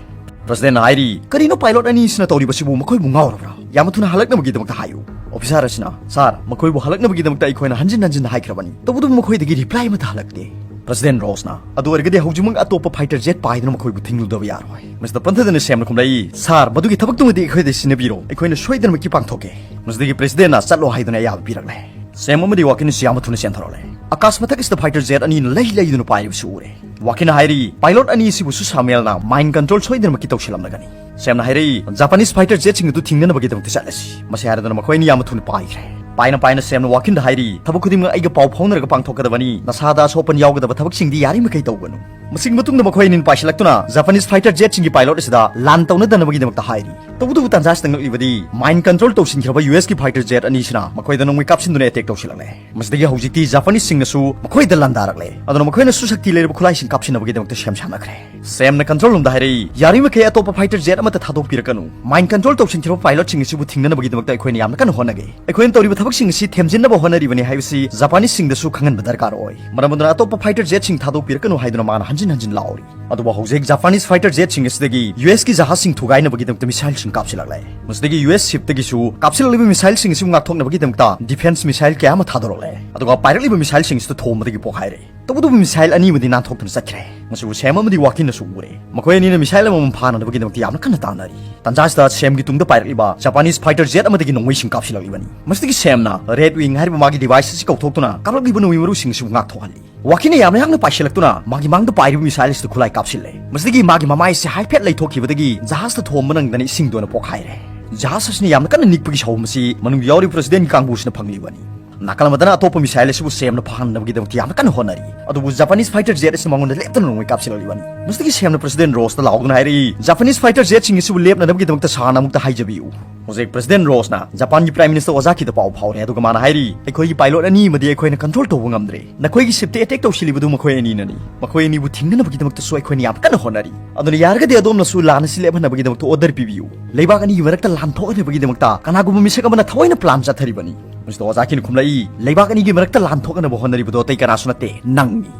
ꯄ꯭ꯔꯁꯤꯗꯦꯟꯅ ꯍꯥꯏꯔꯤ, "ꯀꯔꯤꯅꯣ ꯄꯥꯏꯂꯣꯠ ꯑꯅꯤꯁꯤꯅ ꯇꯧꯔꯤꯕꯁꯤꯕꯨ? ꯃꯈꯣꯏꯕꯨ ꯉꯥꯎꯔꯕ꯭ꯔꯥ? ꯌꯥꯝꯅ ꯊꯨꯅ ꯍꯜꯂꯛꯅꯕꯒꯤꯗꯃꯛꯇ ꯍꯥꯏꯌꯨ꯫" ꯑꯣꯐꯤꯁꯥꯔ ꯑꯁꯤꯅ, "ꯁꯥꯔ, ꯃꯈꯣꯏꯕꯨ ꯍꯜꯂꯛꯅꯕꯒꯤꯗꯃꯛꯇ ꯑꯩꯈꯣꯏꯅ ꯍꯟꯖꯤꯟ ꯍꯟꯖꯤꯟ ꯍꯥꯏꯈ꯭ꯔꯕꯅꯤ, ꯇꯧꯕꯇꯕꯨ ꯃꯈꯣꯏꯗꯒꯤ ꯔꯤꯄ꯭ꯂꯥꯏ ꯑꯃꯠꯇ ꯍꯜꯂꯛꯇꯦ꯫" ꯄ꯭ꯔꯁꯤꯗꯦꯟ ꯔꯣꯁꯅ, "ꯑꯗꯨ ꯑꯣꯏꯔꯒꯗꯤ ꯍꯧꯖꯤꯛꯃꯛ ꯑꯇꯣꯞꯄ ꯐꯥꯏꯇꯔ ꯖꯦꯠ ꯄꯥꯏꯗꯨꯅ ꯃꯈꯣꯏꯕꯨ ꯊꯤꯡꯂꯨꯗꯕ ꯌꯥꯔꯣꯏ꯫" ꯃꯁꯤꯗ ꯄꯟꯊꯗꯅ ꯁꯦꯝꯅ ꯈꯨꯝꯂꯛꯏ, "ꯁꯥꯔ, ꯃꯗꯨꯒꯤ ꯊꯕꯛꯇꯨꯃꯗꯤ ꯑꯩꯈꯣꯏꯗ ꯁꯤꯟꯅꯕꯤꯔꯣ, ꯑꯩꯈꯣꯏꯅ ꯁꯣꯏꯗꯅꯃꯛꯀꯤ ꯄꯥꯡꯊꯣꯛꯀꯦ꯫" ꯃꯁꯤꯗꯒꯤ ꯄ꯭ꯔꯁꯤꯗꯦꯟꯅ ꯆꯠꯂꯣ ꯍꯥꯏꯗꯨꯅ ꯑꯌꯥꯕ ꯄꯤꯔꯛꯂꯦ꯫ ꯁꯦꯝ ꯑꯃꯗꯤ ꯋꯥꯀꯤꯟ ꯑꯁꯤ ꯌꯥꯝꯅ ꯊꯨꯅ ꯆꯦꯟꯊꯣꯔꯛꯂꯦ꯫ ꯑꯀꯥꯁ ꯃꯊꯛ ꯑꯁꯤꯗ ꯐꯥꯏꯇꯔ ꯖꯦꯠ ꯑꯅꯤꯅ ꯂꯩ ꯂꯩꯗꯨꯅ ꯄꯥꯏꯔꯤꯕꯁꯤ ꯎꯔꯦ꯫ ꯋꯥꯀꯤꯟꯅ ꯍꯥꯏꯔꯤ, "ꯄꯥꯏꯂꯣꯠ ꯑꯅꯤ ꯑꯁꯤꯕꯨꯁꯨ ꯁꯥꯃꯨꯑꯦꯜꯅ ꯃꯥꯏꯟ ꯀꯟꯇ꯭ꯔꯣꯜ ꯁꯣꯏꯗꯅꯃꯛꯀꯤ ꯇꯧꯁꯤꯜꯂꯝꯂꯒꯅꯤ꯫" ꯁꯦꯝꯅ ꯍꯥꯏꯔꯛꯏ, "ꯖꯄꯥꯅꯤꯁ ꯐꯥꯏꯇꯔ ꯖꯦꯠꯁꯤꯡ ꯑꯗꯨ ꯊꯤꯡꯅꯅꯕꯒꯤꯗꯃꯛꯇ ꯆꯠꯂꯁꯤ꯫" ꯃꯁꯤ ꯍꯥꯏꯔꯗꯨꯅ ꯃꯈꯣꯏ ꯑꯅꯤ ꯌꯥꯝꯅ ꯊꯨꯅ ꯄꯥꯏꯈ꯭ꯔꯦ꯫ ꯄꯥꯏꯅ ꯄꯥꯏꯅ ꯁꯦꯝꯅ ꯋꯥꯀꯤꯟꯗ ꯍꯥꯏꯔꯤ, "ꯊꯕꯛ ꯈꯨꯗꯤꯡꯃꯛ ꯑꯩꯒ ꯄꯥꯎ ꯐꯥꯎꯅꯔꯒ ꯄꯥꯡꯊꯣꯛꯀꯗꯕꯅꯤ꯫ ꯅꯁꯥꯗ ꯑꯁꯣꯛ ꯑꯄꯟ ꯌꯥꯎꯒꯗꯕ ꯊꯕꯛꯁꯤꯡꯗꯤ ꯌꯥꯔꯤꯃꯈꯩ ꯇꯧꯒꯅꯨ꯫" ꯃꯁꯤꯒꯤ ꯃꯇꯨꯡꯗ ꯃꯈꯣꯏ ꯑꯅꯤꯅ ꯄꯥꯏꯁꯤꯜꯂꯛꯇꯨꯅ ꯖꯄꯥꯅꯤꯁ ꯐꯥꯏꯇꯔ ꯖꯦꯠꯁꯤꯡꯒꯤ ꯄꯥꯏꯂꯣꯠ ꯑꯁꯤꯗ ꯂꯥꯟ ꯇꯧꯅꯗꯅꯕꯒꯤꯗꯃꯛꯇ ꯍꯥꯏꯔꯤ꯫ ꯇꯧꯕꯇꯕꯨ ꯇꯥꯟꯖꯥꯁꯤꯗ ꯉꯛꯂꯤꯕꯗꯤ ꯃꯥꯏꯟ ꯀꯟꯇ꯭ꯔꯣꯜ ꯇꯧꯁꯤꯟꯈ꯭ꯔꯕ ꯌꯨ ꯑꯦꯁꯀꯤ ꯐꯥꯏꯇꯔ ꯖꯦꯠ ꯑꯅꯤꯁꯤꯅ ꯃꯈꯣꯏꯗ ꯅꯣꯡꯃꯩ ꯀꯥꯞꯁꯤꯟꯗꯨꯅ ꯑꯦꯇꯦꯛ ꯇꯧꯁꯤꯜꯂꯛꯂꯦ꯫ ꯃꯁꯤꯗꯒꯤ ꯍꯧꯖꯤꯛꯇꯤ ꯖꯄꯥꯅꯤꯁꯁꯤꯡꯅꯁꯨ ꯃꯈꯣꯏꯗ ꯂꯥꯟꯗꯥꯔꯛꯂꯦ꯫ ꯑꯗꯨꯅ ꯃꯈꯣꯏꯅꯁꯨ ꯁꯛꯇꯤ ꯂꯩꯔꯕ ꯈꯨꯠꯂꯥꯏꯁꯤꯡ ꯀꯥꯞꯁꯤꯟꯅꯕꯒꯤꯗꯃꯛꯇ ꯁꯦꯝ ꯁꯥꯟꯅꯈ꯭ꯔꯦ꯫ ꯁꯦꯝꯅ ꯀꯟꯇ꯭ꯔꯣꯜ ꯔꯨꯝꯗ ꯍꯥꯏꯔꯛꯏ, "ꯌꯥꯔꯤꯃꯈꯩ ꯑꯇꯣꯞꯄ ꯐꯥꯏꯇꯔ ꯖꯦꯠ ꯑꯃꯠꯇ ꯊꯥꯗꯣꯛꯄꯤꯔꯛꯀꯅꯨ꯫ ꯃꯥꯏꯟ ꯀꯟꯇ꯭ꯔꯣꯜ ꯇꯧꯁꯤꯟꯈꯤꯕ ꯄꯥꯏꯂꯣꯠꯁꯤꯡ ꯑꯁꯤꯕꯨ ꯊꯤꯡꯅꯅꯕꯒꯤꯗꯃꯛꯇ ꯑꯩꯈꯣꯏꯅ ꯌꯥꯝꯅ ꯀꯟꯅ ꯍꯣꯠꯅꯒꯦ꯫ ꯑꯩꯈꯣꯏꯅ ꯇꯧꯔꯤꯕ ꯊꯕꯛꯁꯤꯡ ꯑꯁꯤ ꯊꯦꯝꯖꯤꯟꯅꯕ ꯍꯣꯠꯅꯔꯤꯕꯅꯤ ꯍꯥꯏꯕꯁꯤ ꯖꯄꯥꯅꯤꯁꯁꯤꯡꯗꯁꯨ ꯈꯪꯍꯟꯕ ꯗꯔꯀꯥꯔ ꯑꯣꯏ꯫ ꯃꯔꯝ ꯑꯗꯨꯅ ꯑꯇꯣꯞꯄ ꯐꯥꯏꯇꯔ ꯖꯦꯠꯁꯤꯡ ꯊꯥꯗꯣꯛꯄꯤꯔꯛꯀꯅꯨ ꯍꯥꯏꯗꯨꯅ ꯃꯥꯅ ꯍꯟꯖꯤꯟ ꯍꯟꯖꯤꯟ ꯂꯥꯎꯔꯤ꯫" ꯑꯗꯨꯕꯨ ꯍꯧꯖꯤꯛ ꯖꯄꯥꯅꯤꯁ ꯐꯥꯏꯇꯔ ꯖꯦꯠꯁꯤꯡ ꯑꯁꯤꯗꯒꯤ ꯌꯨ ꯑꯦꯁꯀꯤ ꯖꯍꯥꯖꯁꯤꯡ ꯊꯨꯒꯥꯏꯅꯕꯒꯤꯗꯃꯛꯇ ꯃꯤꯁꯥꯏꯜꯁꯤꯡ ꯀꯥꯞꯁꯤꯜꯂꯛꯂꯦ꯫ ꯃꯁꯤꯗꯒꯤ ꯌꯨ ꯑꯦꯁ ꯁꯤꯞꯇꯒꯤꯁꯨ ꯀꯥꯞꯁꯤꯜꯂꯛꯂꯤꯕ ꯃꯤꯁꯥꯏꯜꯁꯤꯡ ꯑꯁꯤꯕꯨ ꯉꯥꯛꯊꯣꯛꯅꯕꯒꯤꯗꯃꯛꯇ ꯗꯤꯐꯦꯟꯁ ꯃꯤꯁꯥꯏꯜ ꯀꯌꯥ ꯑꯃ ꯊꯥꯗꯣꯔꯛꯂꯦ꯫ ꯑꯗꯨꯒ ꯄꯥꯏꯔꯛꯂꯤꯕ ꯃꯤꯁꯥꯏꯜꯁꯤꯡ ꯑꯁꯤꯗ ꯊꯣꯝꯕꯗꯒꯤ ꯄꯣꯈꯥꯏꯔꯦ꯫ ꯇꯧꯕꯇꯕꯨ ꯃꯤꯁꯥꯏꯜ ꯑꯅꯤ ꯑꯃꯗꯤ ꯅꯥꯟꯊꯣꯛꯇꯨꯅ ꯆꯠꯈ꯭ꯔꯦ꯫ ꯃꯁꯤꯕꯨ ꯁꯦꯝ ꯑꯃꯗꯤ ꯋꯥꯀꯤꯟꯅꯁꯨ ꯎꯔꯦ꯫ ꯃꯈꯣꯏ ꯑꯅꯤꯅ ꯃꯤꯁꯥꯏꯜ ꯑꯃꯃꯝ ꯐꯥꯅꯅꯕꯒꯤꯗꯃꯛꯇ ꯌꯥꯝꯅ ꯀꯟꯅ ꯇꯥꯟꯅꯔꯤ꯫ ꯇꯥꯟꯖꯥꯁꯤꯗ ꯁꯦꯝꯒꯤ ꯇꯨꯡꯗ ꯄꯥꯏꯔꯛꯂꯤꯕ ꯖꯄꯥꯅꯤꯁ ꯐꯥꯏꯇꯔ ꯖꯦꯠ ꯑꯃꯗꯒꯤ ꯅꯣꯡꯃꯩꯁꯤꯡ ꯀꯥꯞꯁꯤꯜꯂꯛꯂꯤꯕꯅꯤ꯫ ꯃꯁꯤꯗꯒꯤ ꯁꯦꯝꯅ ꯔꯦꯗ ꯋꯤꯡ ꯍꯥꯏꯔꯤꯕ ꯃꯥꯒꯤ ꯗꯤꯚꯥꯏꯁ ꯑꯁꯤ ꯀꯧꯊꯣꯛꯇꯨꯅ ꯀꯥꯞꯂꯛꯂꯤꯕ ꯅꯣꯡꯃꯩ ꯃꯔꯨꯁꯤꯡ ꯑꯁꯤꯕꯨ ꯉꯥꯛꯊꯣꯛꯍꯜꯂꯤ꯫ ꯋꯥꯀꯤꯟꯅ ꯌꯥꯝꯅ ꯌꯥꯡꯅ ꯄꯥꯏꯁꯤꯜꯂꯛꯇꯨꯅ ꯃꯥꯒꯤ ꯃꯥꯡꯗ ꯄꯥꯏꯔꯤꯕ ꯃꯤꯁꯥꯏꯜ ꯑꯁꯤꯗ ꯈꯨꯠꯂꯥꯏ ꯀꯥꯞꯁꯤꯜꯂꯦ꯫ ꯃꯁꯤꯗꯒꯤ ꯃꯥꯒꯤ ꯃꯃꯥꯏ ꯑꯁꯤ ꯍꯥꯏꯐꯦꯠ ꯂꯩꯊꯣꯛꯈꯤꯕꯗꯒꯤ ꯖꯍꯥꯖꯇ ꯊꯣꯝꯕ ꯅꯪꯗꯅ ꯏꯁꯤꯡꯗ ꯑꯣꯏꯅ ꯄꯣꯛꯈꯥꯏꯔꯦ꯫ ꯖꯍꯥꯖ ꯑꯁꯤꯅ ꯌꯥꯝꯅ ꯀꯟꯅ ꯅꯤꯛꯄꯒꯤ ꯁꯥꯎꯝ ꯑꯁꯤ ꯃꯅꯨꯡꯗ ꯌꯥꯎꯔꯤꯕ ꯄ꯭ꯔꯁꯤꯗꯦꯟꯒꯤ ꯀꯥꯡꯕꯨꯁꯤꯅ ꯐꯪꯂꯤꯕꯅꯤ꯫ ꯅꯥꯀꯜ ꯑꯃꯗꯅ ꯑꯇꯣꯞꯄ ꯃꯤꯁꯥꯏꯜ ꯑꯁꯤꯕꯨ ꯁꯦꯝꯅ ꯐꯥꯍꯟꯅꯕꯒꯤꯗꯃꯛꯇ ꯌꯥꯝꯅ ꯀꯟꯅ ꯍꯣꯠꯅꯔꯤ꯫ ꯑꯗꯨꯕꯨ ꯖꯄꯥꯅꯤꯁ ꯐꯥꯏꯇꯔ ꯖꯦꯠ ꯑꯁꯤꯅ ꯃꯉꯣꯟꯗ ꯂꯦꯞꯇꯅ ꯅꯣꯡꯃꯩ ꯀꯥꯞꯁꯤꯜꯂꯛꯂꯤꯕꯅꯤ꯫ ꯃꯁꯤꯗꯒꯤ ꯁꯦꯝꯅ ꯄ꯭ꯔꯁꯤꯗꯦꯟ ꯔꯣꯁꯇ ꯂꯥꯎꯗꯨꯅ ꯍꯥꯏꯔꯛꯏ, "ꯖꯄꯥꯅꯤꯁ ꯐꯥꯏꯇꯔ ꯖꯦꯠꯁꯤꯡ ꯑꯁꯤꯕꯨ ꯂꯦꯞꯅꯅꯕꯒꯤꯗꯃꯛꯇ ꯁꯥꯔꯅ ꯑꯃꯨꯛꯇ ꯍꯥꯏꯖꯕꯤꯌꯨ꯫" ꯍꯧꯖꯤꯛ ꯄ꯭ꯔꯦꯁꯤꯗꯦꯟ ꯔꯣꯁꯅ ꯖꯄꯥꯟꯒꯤ ꯄ꯭ꯔꯥꯏꯝ ꯃꯤꯅꯤꯁꯇꯔ ꯑꯣꯖꯥꯀꯤꯗ ꯄꯥꯎ ꯐꯥꯎꯔꯦ, ꯑꯗꯨꯒ ꯃꯥꯅ ꯍꯥꯏꯔꯤ, "ꯑꯩꯈꯣꯏꯒꯤ ꯄꯥꯏꯂꯣꯠ ꯑꯅꯤ ꯑꯃꯗꯤ ꯑꯩꯈꯣꯏꯅ ꯀꯟꯇ꯭ꯔꯣꯜ ꯇꯧꯕ ꯉꯝꯗ꯭ꯔꯦ꯫ ꯅꯈꯣꯏꯒꯤ ꯁꯤꯞꯇ ꯑꯦꯇꯦꯛ ꯇꯧꯁꯤꯜꯂꯤꯕꯗꯨ ꯃꯈꯣꯏ ꯑꯅꯤꯅꯅꯤ꯫ ꯃꯈꯣꯏ ꯑꯅꯤꯕꯨ ꯊꯤꯡꯅꯅꯕꯒꯤꯗꯃꯛꯇꯁꯨ ꯑꯩꯈꯣꯏꯅ ꯌꯥꯝ ꯀꯟꯅ ꯍꯣꯠꯅꯔꯤ꯫ ꯑꯗꯨꯅ ꯌꯥꯔꯒꯗꯤ ꯑꯗꯣꯝꯅꯁꯨ ꯂꯥꯟ ꯑꯁꯤ ꯂꯦꯞꯍꯟꯅꯕꯒꯤꯗꯃꯛꯇ ꯑꯣꯔꯗꯔ ꯄꯤꯕꯤꯌꯨ꯫ ꯂꯩꯕꯥꯛ ꯑꯅꯤꯒꯤ ꯃꯔꯛꯇ ꯂꯥꯟ ꯊꯣꯛꯍꯟꯅꯕꯒꯤꯗꯃꯛꯇ ꯀꯅꯥꯒꯨꯝꯕ ꯃꯤꯁꯛ ꯑꯃꯅ ꯊꯑꯣꯏꯅ ꯄ꯭ꯂꯥꯟ ꯆꯠꯊꯔꯤꯕꯅꯤ"꯫ ꯃꯤꯁꯇꯔ ꯑꯣꯖꯥꯀꯤꯅ ꯈꯨꯝꯂꯛꯏ, "ꯂꯩꯕꯥꯛ ꯑꯅꯤꯒꯤ ꯃꯔꯛꯇ ꯂꯥꯟ ꯊꯣꯛꯍꯟꯅꯕ ꯍꯣꯠꯅꯔꯤꯕꯗꯣ ꯑꯇꯩ ꯀꯅꯥꯁꯨ ꯅꯠꯇꯦ, ꯅꯪꯅꯤ꯫